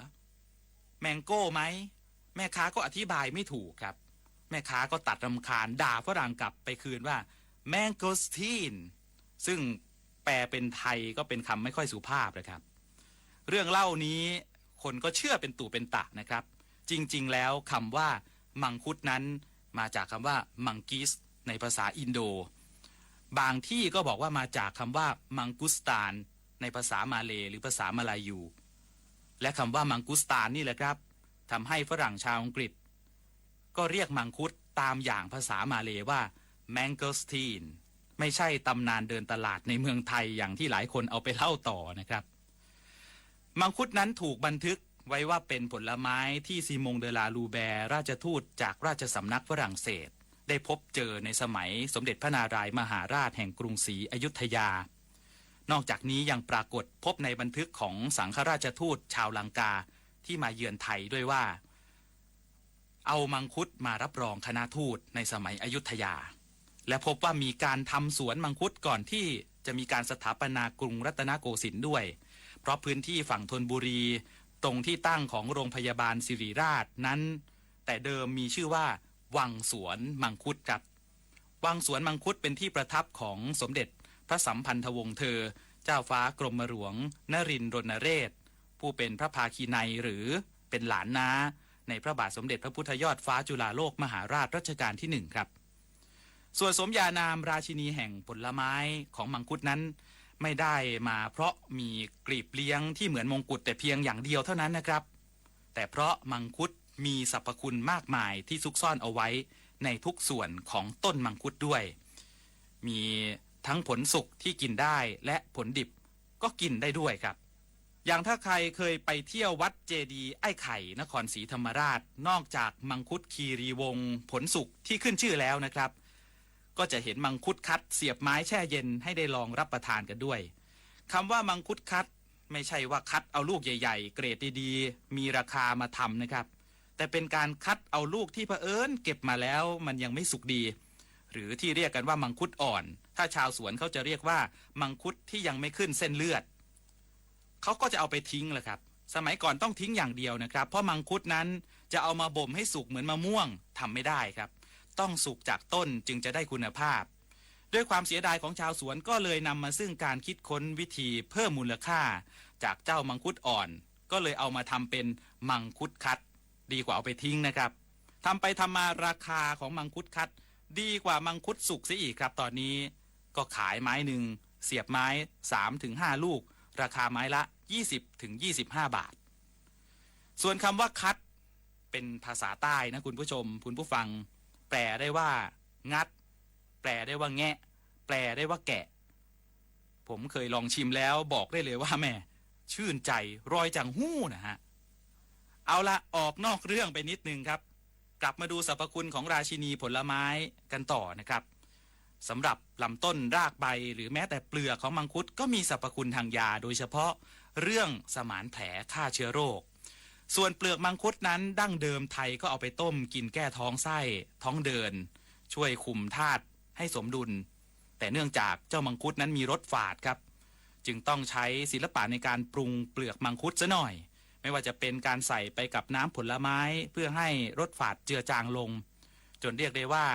mango ไหม" แม่ค้าก็อธิบายไม่ถูกครับ แม่ค้าก็ตัดรำคาญด่าฝรั่งกลับไปคืนว่า mangosteen ซึ่งแปลเป็นไทยก็เป็นคำไม่ค่อยสุภาพนะครับ เรื่องเล่านี้คนก็เชื่อเป็นตุเป็นตะนะครับ จริงๆแล้วคำว่ามังคุดนั้นมาจากคำว่า monkeys ในภาษาอินโด บางที่ก็บอกว่ามาจากคำว่า mangustan ในภาษามาเลย์หรือภาษามาลายู และคำว่า mangustan นี่แหละครับทำให้ฝรั่งชาวอังกฤษ ก็เรียกมังคุดตามอย่างภาษามาเลย์ว่า mangosteen ไม่ใช่ตำนานเดินตลาดในเมืองไทยอย่างที่หลายคนเอาไปเล่าต่อนะครับ มังคุดนั้นถูกบันทึกไว้ว่าเป็นผลไม้ที่ Simon de la Loubière ราชทูตจากราชสำนักฝรั่งเศส ได้พบเจอในสมัยสมเด็จพระนารายณ์มหาราชแห่งกรุงศรีอยุธยา นอกจากนี้ยังปรากฏพบในบันทึกของสังฆราชทูตชาวลังกาที่มาเยือนไทยด้วยว่า เอามังคุดมารับรองคณะทูตในสมัยอยุธยา และพบว่ามีการทำสวนมังคุดก่อนที่จะมีการสถาปนากรุงรัตนโกสินทร์ด้วย เพราะพื้นที่ฝั่งธนบุรี ตรงที่ตั้งของโรงพยาบาลศิริราชนั้น แต่เดิมมีชื่อว่าวังสวนมังคุดครับ วังสวนมังคุดเป็นที่ประทับของสมเด็จพระสัมพันธวงศ์เธอ เจ้าฟ้ากรมหลวงนรินทร์รณเรศ ผู้เป็นพระภาคีนัยหรือเป็นหลานน้า ในพระบาทสมเด็จพระพุทธยอดฟ้าจุฬาโลกมหาราชรัชกาลที่หนึ่งครับ ส่วนสมญานามราชินีแห่งผลไม้ของมังคุดนั้น ไม่ได้มาเพราะมีกลีบเลี้ยงที่เหมือนมงกุฎแต่เพียงอย่างเดียวเท่านั้นนะครับ แต่เพราะมังคุดมีสรรพคุณมากมายที่ซุกซ่อนเอาไว้ในทุกส่วนของต้นมังคุดด้วย มีทั้งผลสุกที่กินได้และผลดิบก็กินได้ด้วยครับ อย่างถ้าใครเคยไปเที่ยววัดเจดีย์ไอ้ไข่นครศรีธรรมราช นอกจากมังคุดคีรีวงศ์ผลสุกที่ขึ้นชื่อแล้วนะครับ ก็จะเห็นมังคุดคัดเสียบไม้แช่เย็นให้ได้ลองรับประทานกันด้วย คำว่ามังคุดคัด ไม่ใช่ว่าคัดเอาลูกใหญ่ๆ เกรดดีๆ มีราคามาทำนะครับ แต่เป็นการคัดเอาลูกที่เผอิญเก็บมาแล้วมันยังไม่สุกดี หรือที่เรียกกันว่ามังคุดอ่อน ถ้าชาวสวนเขาจะเรียกว่ามังคุดที่ยังไม่ขึ้นเส้นเลือด เขาก็จะเอาไปทิ้งแหละครับ สมัยก่อนต้องทิ้งอย่างเดียวนะครับ เพราะมังคุดนั้นจะเอามาบ่มให้สุกเหมือนมะม่วง ทำไม่ได้ครับ ต้องสุกจากต้นจึงจะได้คุณภาพ ด้วยความเสียดายของชาวสวนก็เลยนำมาซึ่งการคิดค้นวิธีเพิ่มมูลค่าจากเจ้ามังคุดอ่อน ก็เลยเอามาทำเป็นมังคุดคัด ดีกว่าเอาไปทิ้งนะครับ ทำไปทำมาราคาของมังคุดคัด ดีกว่ามังคุดสุกเสียอีกครับ ตอนนี้ก็ขายไม้หนึ่ง เสียบไม้ สามถึงห้า ลูก ราคาไม้ละ ยี่สิบถึงยี่สิบห้า บาท ส่วนคำว่าคัด เป็นภาษาใต้นะคุณผู้ชม คุณผู้ฟัง แปลได้ว่างัด แปลได้ว่าแงะ แปลได้ว่าแกะ ผมเคยลองชิมแล้วบอกได้เลยว่าแหม่ ชื่นใจ ร่อยจังฮู้นะฮะ เอาละ ออกนอกเรื่องไปนิดนึงครับ กลับมาดูสรรพคุณของราชินีผลไม้กันต่อนะครับ สำหรับลำต้นรากใบหรือแม้แต่เปลือกของมังคุดก็มีสรรพคุณทางยา โดยเฉพาะเรื่องสมานแผลฆ่าเชื้อโรค ส่วนเปลือกมังคุดนั้นดั้งเดิมไทยก็เอาไปต้มกินแก้ท้องไส้ท้องเดิน ช่วยคุมธาตุให้สมดุล แต่เนื่องจากเจ้ามังคุดนั้นมีรสฝาดครับ จึงต้องใช้ศิลปะในการปรุงเปลือกมังคุดซะหน่อย ไม่ว่าจะเป็นการใส่ไปกับน้ำผลไม้เพื่อให้รสฝาดเจือจางลง จนเรียกได้ว่า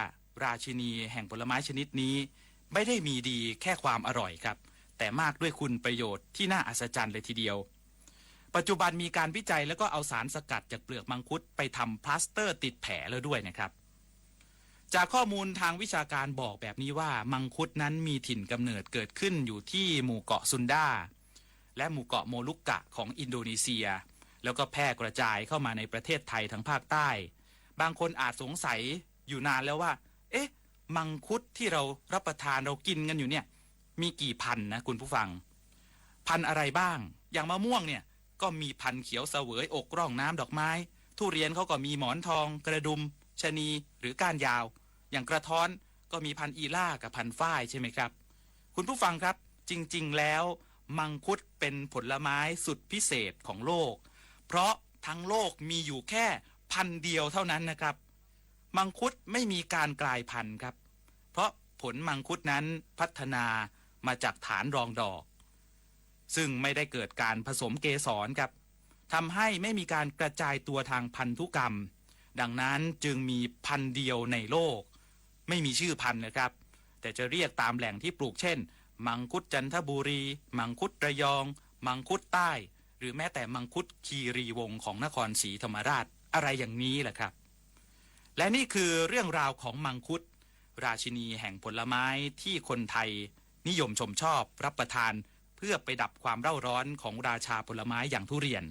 ราชินีแห่งผลไม้ชนิดนี้ ไม่ได้มีดีแค่ความอร่อยครับ แต่มากด้วยคุณประโยชน์ที่น่าอัศจรรย์เลยทีเดียว ปัจจุบันมีการวิจัยแล้วก็เอาสารสกัดจากเปลือกมังคุดไปทำพลาสเตอร์ติดแผลแล้วด้วยนะครับ จากข้อมูลทางวิชาการบอกแบบนี้ว่ามังคุดนั้นมีถิ่นกำเนิดเกิดขึ้นอยู่ที่หมู่เกาะซุนดา และหมู่เกาะโมลุกกะของอินโดนีเซีย แล้วก็แพร่กระจายเข้ามาในประเทศไทยทางภาคใต้ บางคนอาจสงสัยอยู่นานแล้วว่า เอ๊ะ มังคุดที่เรารับประทานเรากินกันอยู่เนี่ย มีกี่พันธุ์นะคุณผู้ฟัง พันธุ์อะไรบ้าง อย่างมะม่วงเนี่ย ก็มีพันธุ์เขียวเสวย อกร่อง น้ำดอกไม้ ทุเรียนเขาก็มีหมอนทอง กระดุม ชะนี หรือก้านยาว อย่างกระท้อนก็มีพันธุ์อีล่ากับพันธุ์ฝ้ายใช่ไหมครับ คุณผู้ฟังครับ จริงๆ แล้วมังคุดเป็นผลไม้สุดพิเศษของโลก เพราะทั้งโลกมีอยู่แค่พันธุ์เดียวเท่านั้นนะครับ มังคุดไม่มีการกลายพันธุ์ครับ เพราะผลมังคุดนั้นพัฒนามาจากฐานรองดอก ซึ่งไม่ได้เกิดการผสมเกสรครับ ทำให้ไม่มีการกระจายตัวทางพันธุกรรม ดังนั้นจึงมีพันธุ์เดียวในโลก ไม่มีชื่อพันธุ์นะครับ แต่จะเรียกตามแหล่งที่ปลูก เช่น มังคุดจันทบุรี มังคุดระยอง มังคุดใต้ หรือแม้แต่มังคุดคีรีวงศ์ของนครศรีธรรมราช อะไรอย่างนี้แหละครับ และนี่คือเรื่องราวของมังคุด ราชินีแห่งผลไม้ที่คนไทยนิยมชมชอบรับประทาน เพื่อไปดับความเร่าร้อนของราชาผลไม้อย่างทุเรียน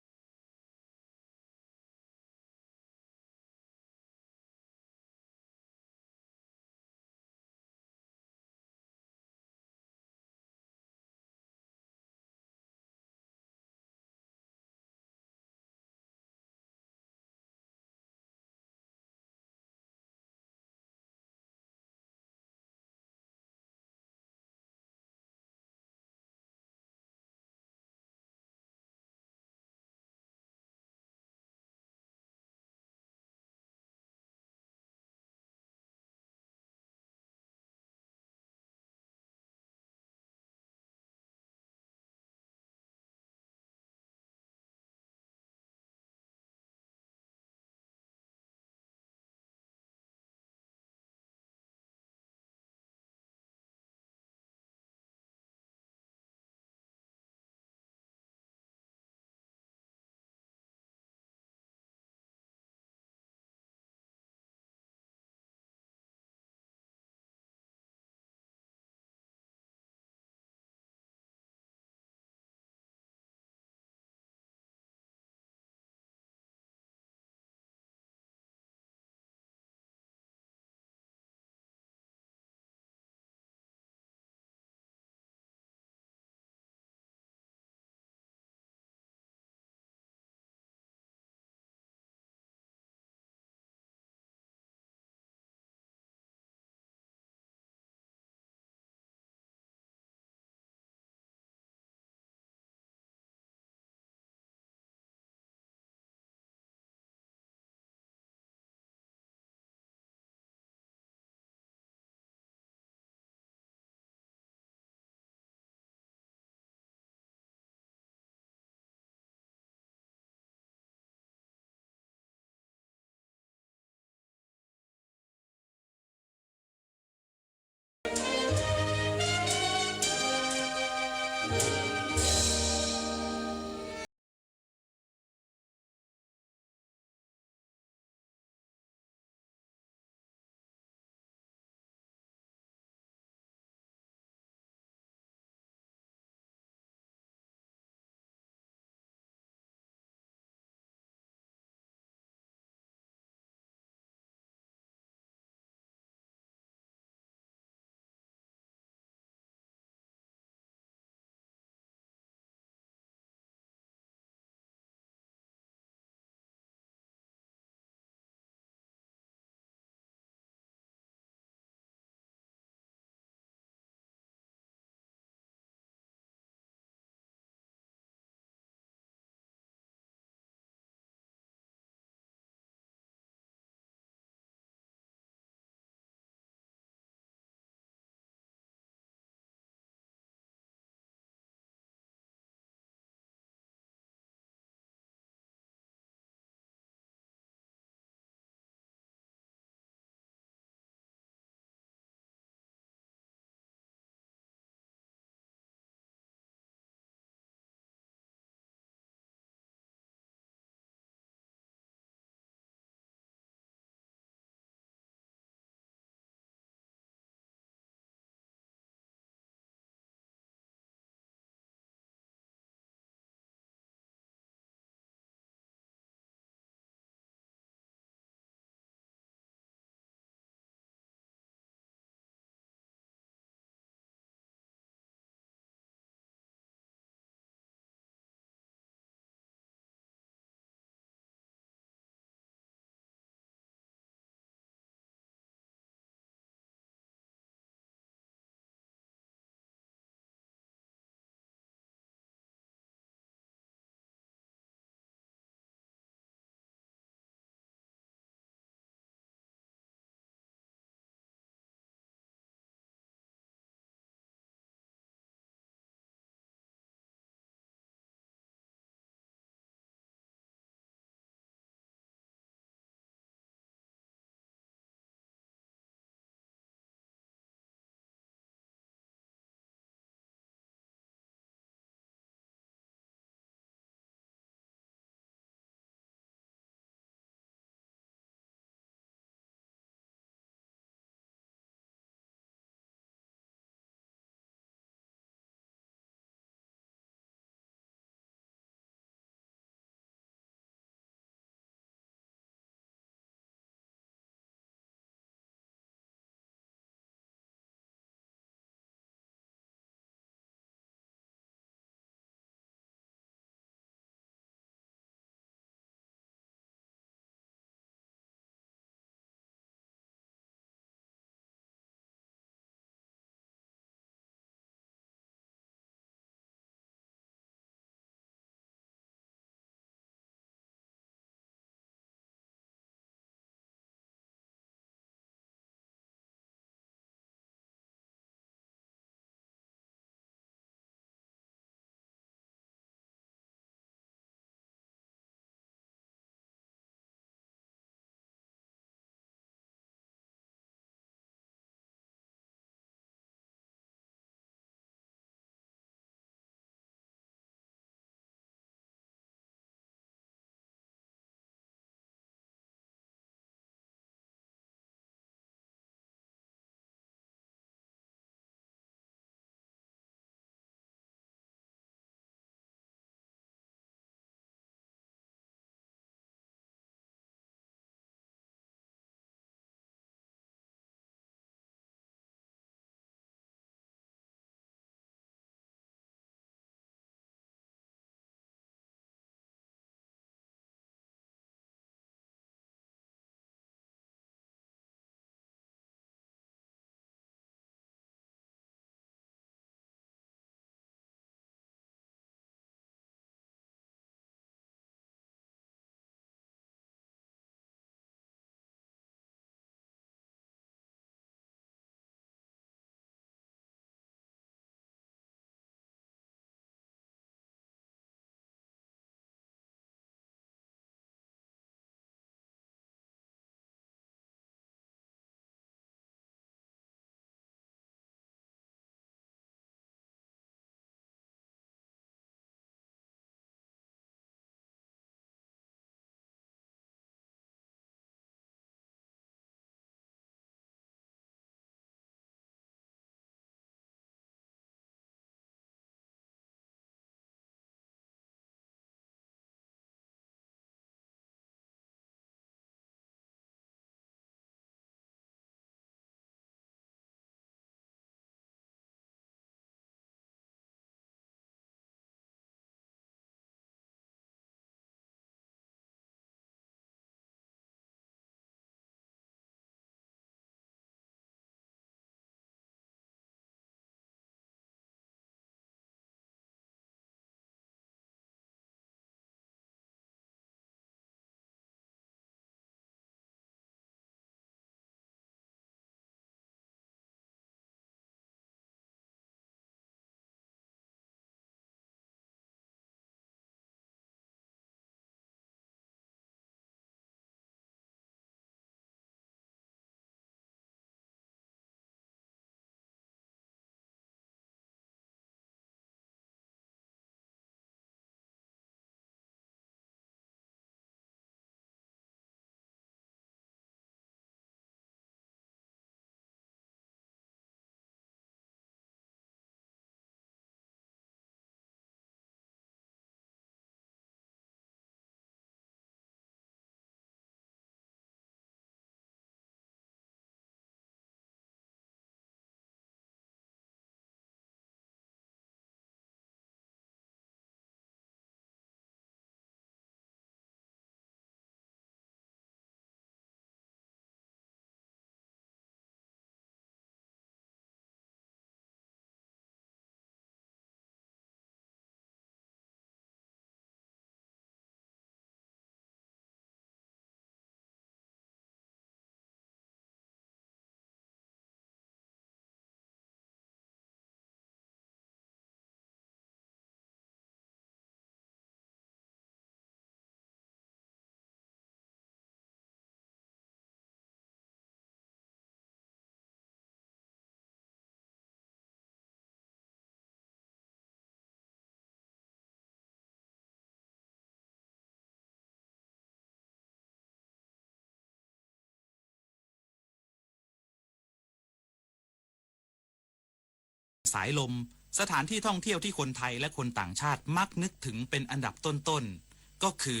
สายลม สถานที่ท่องเที่ยวที่คนไทยและคนต่างชาติมักนึกถึงเป็นอันดับต้นๆ ก็คือ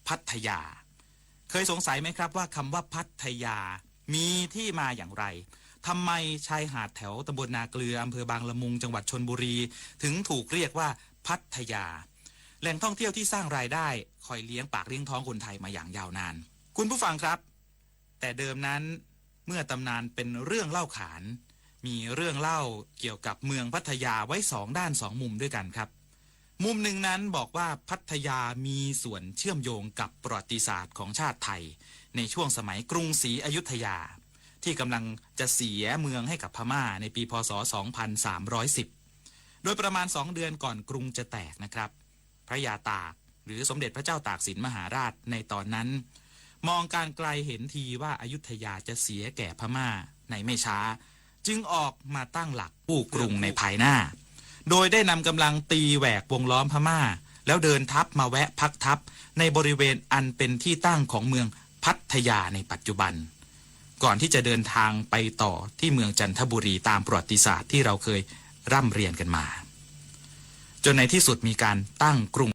พัทยา เคยสงสัยไหมครับว่าคำว่าพัทยามีที่มาอย่างไร ทำไมชายหาดแถวตำบลนาเกลือ อำเภอบางละมุง จังหวัดชลบุรี ถึงถูกเรียกว่าพัทยา แหล่งท่องเที่ยวที่สร้างรายได้คอยเลี้ยงปากเลี้ยงท้องคนไทยมาอย่างยาวนาน คุณผู้ฟังครับ แต่เดิมนั้นเมื่อตำนานเป็นเรื่องเล่าขาน มีเรื่องเล่าเกี่ยวกับเมืองพัทยาไว้สองด้านสองมุมด้วยกันครับ มุมหนึ่งนั้นบอกว่าพัทยามีส่วนเชื่อมโยงกับประวัติศาสตร์ของชาติไทย ในช่วงสมัยกรุงศรีอยุธยา ที่กำลังจะเสียเมืองให้กับพม่าในปี พ.ศ. สองพันสามร้อยสิบ โดยประมาณสองเดือนก่อนกรุงจะแตกนะครับ พระยาตาก หรือสมเด็จพระเจ้าตากสินมหาราชในตอนนั้น มองการไกลเห็นทีว่าอยุธยาจะเสียแก่พม่าในไม่ช้า จึงออกมาตั้งหลักกู้กรุงในภายหน้า โดยได้นำกำลังตีแหวกวงล้อมพม่า แล้วเดินทัพมาแวะพักทัพในบริเวณอันเป็นที่ตั้งของเมืองพัทยาในปัจจุบัน ก่อนที่จะเดินทางไปต่อที่เมืองจันทบุรีตามประวัติศาสตร์ที่เราเคยร่ำเรียนกันมา จนในที่สุดมีการตั้งกรุง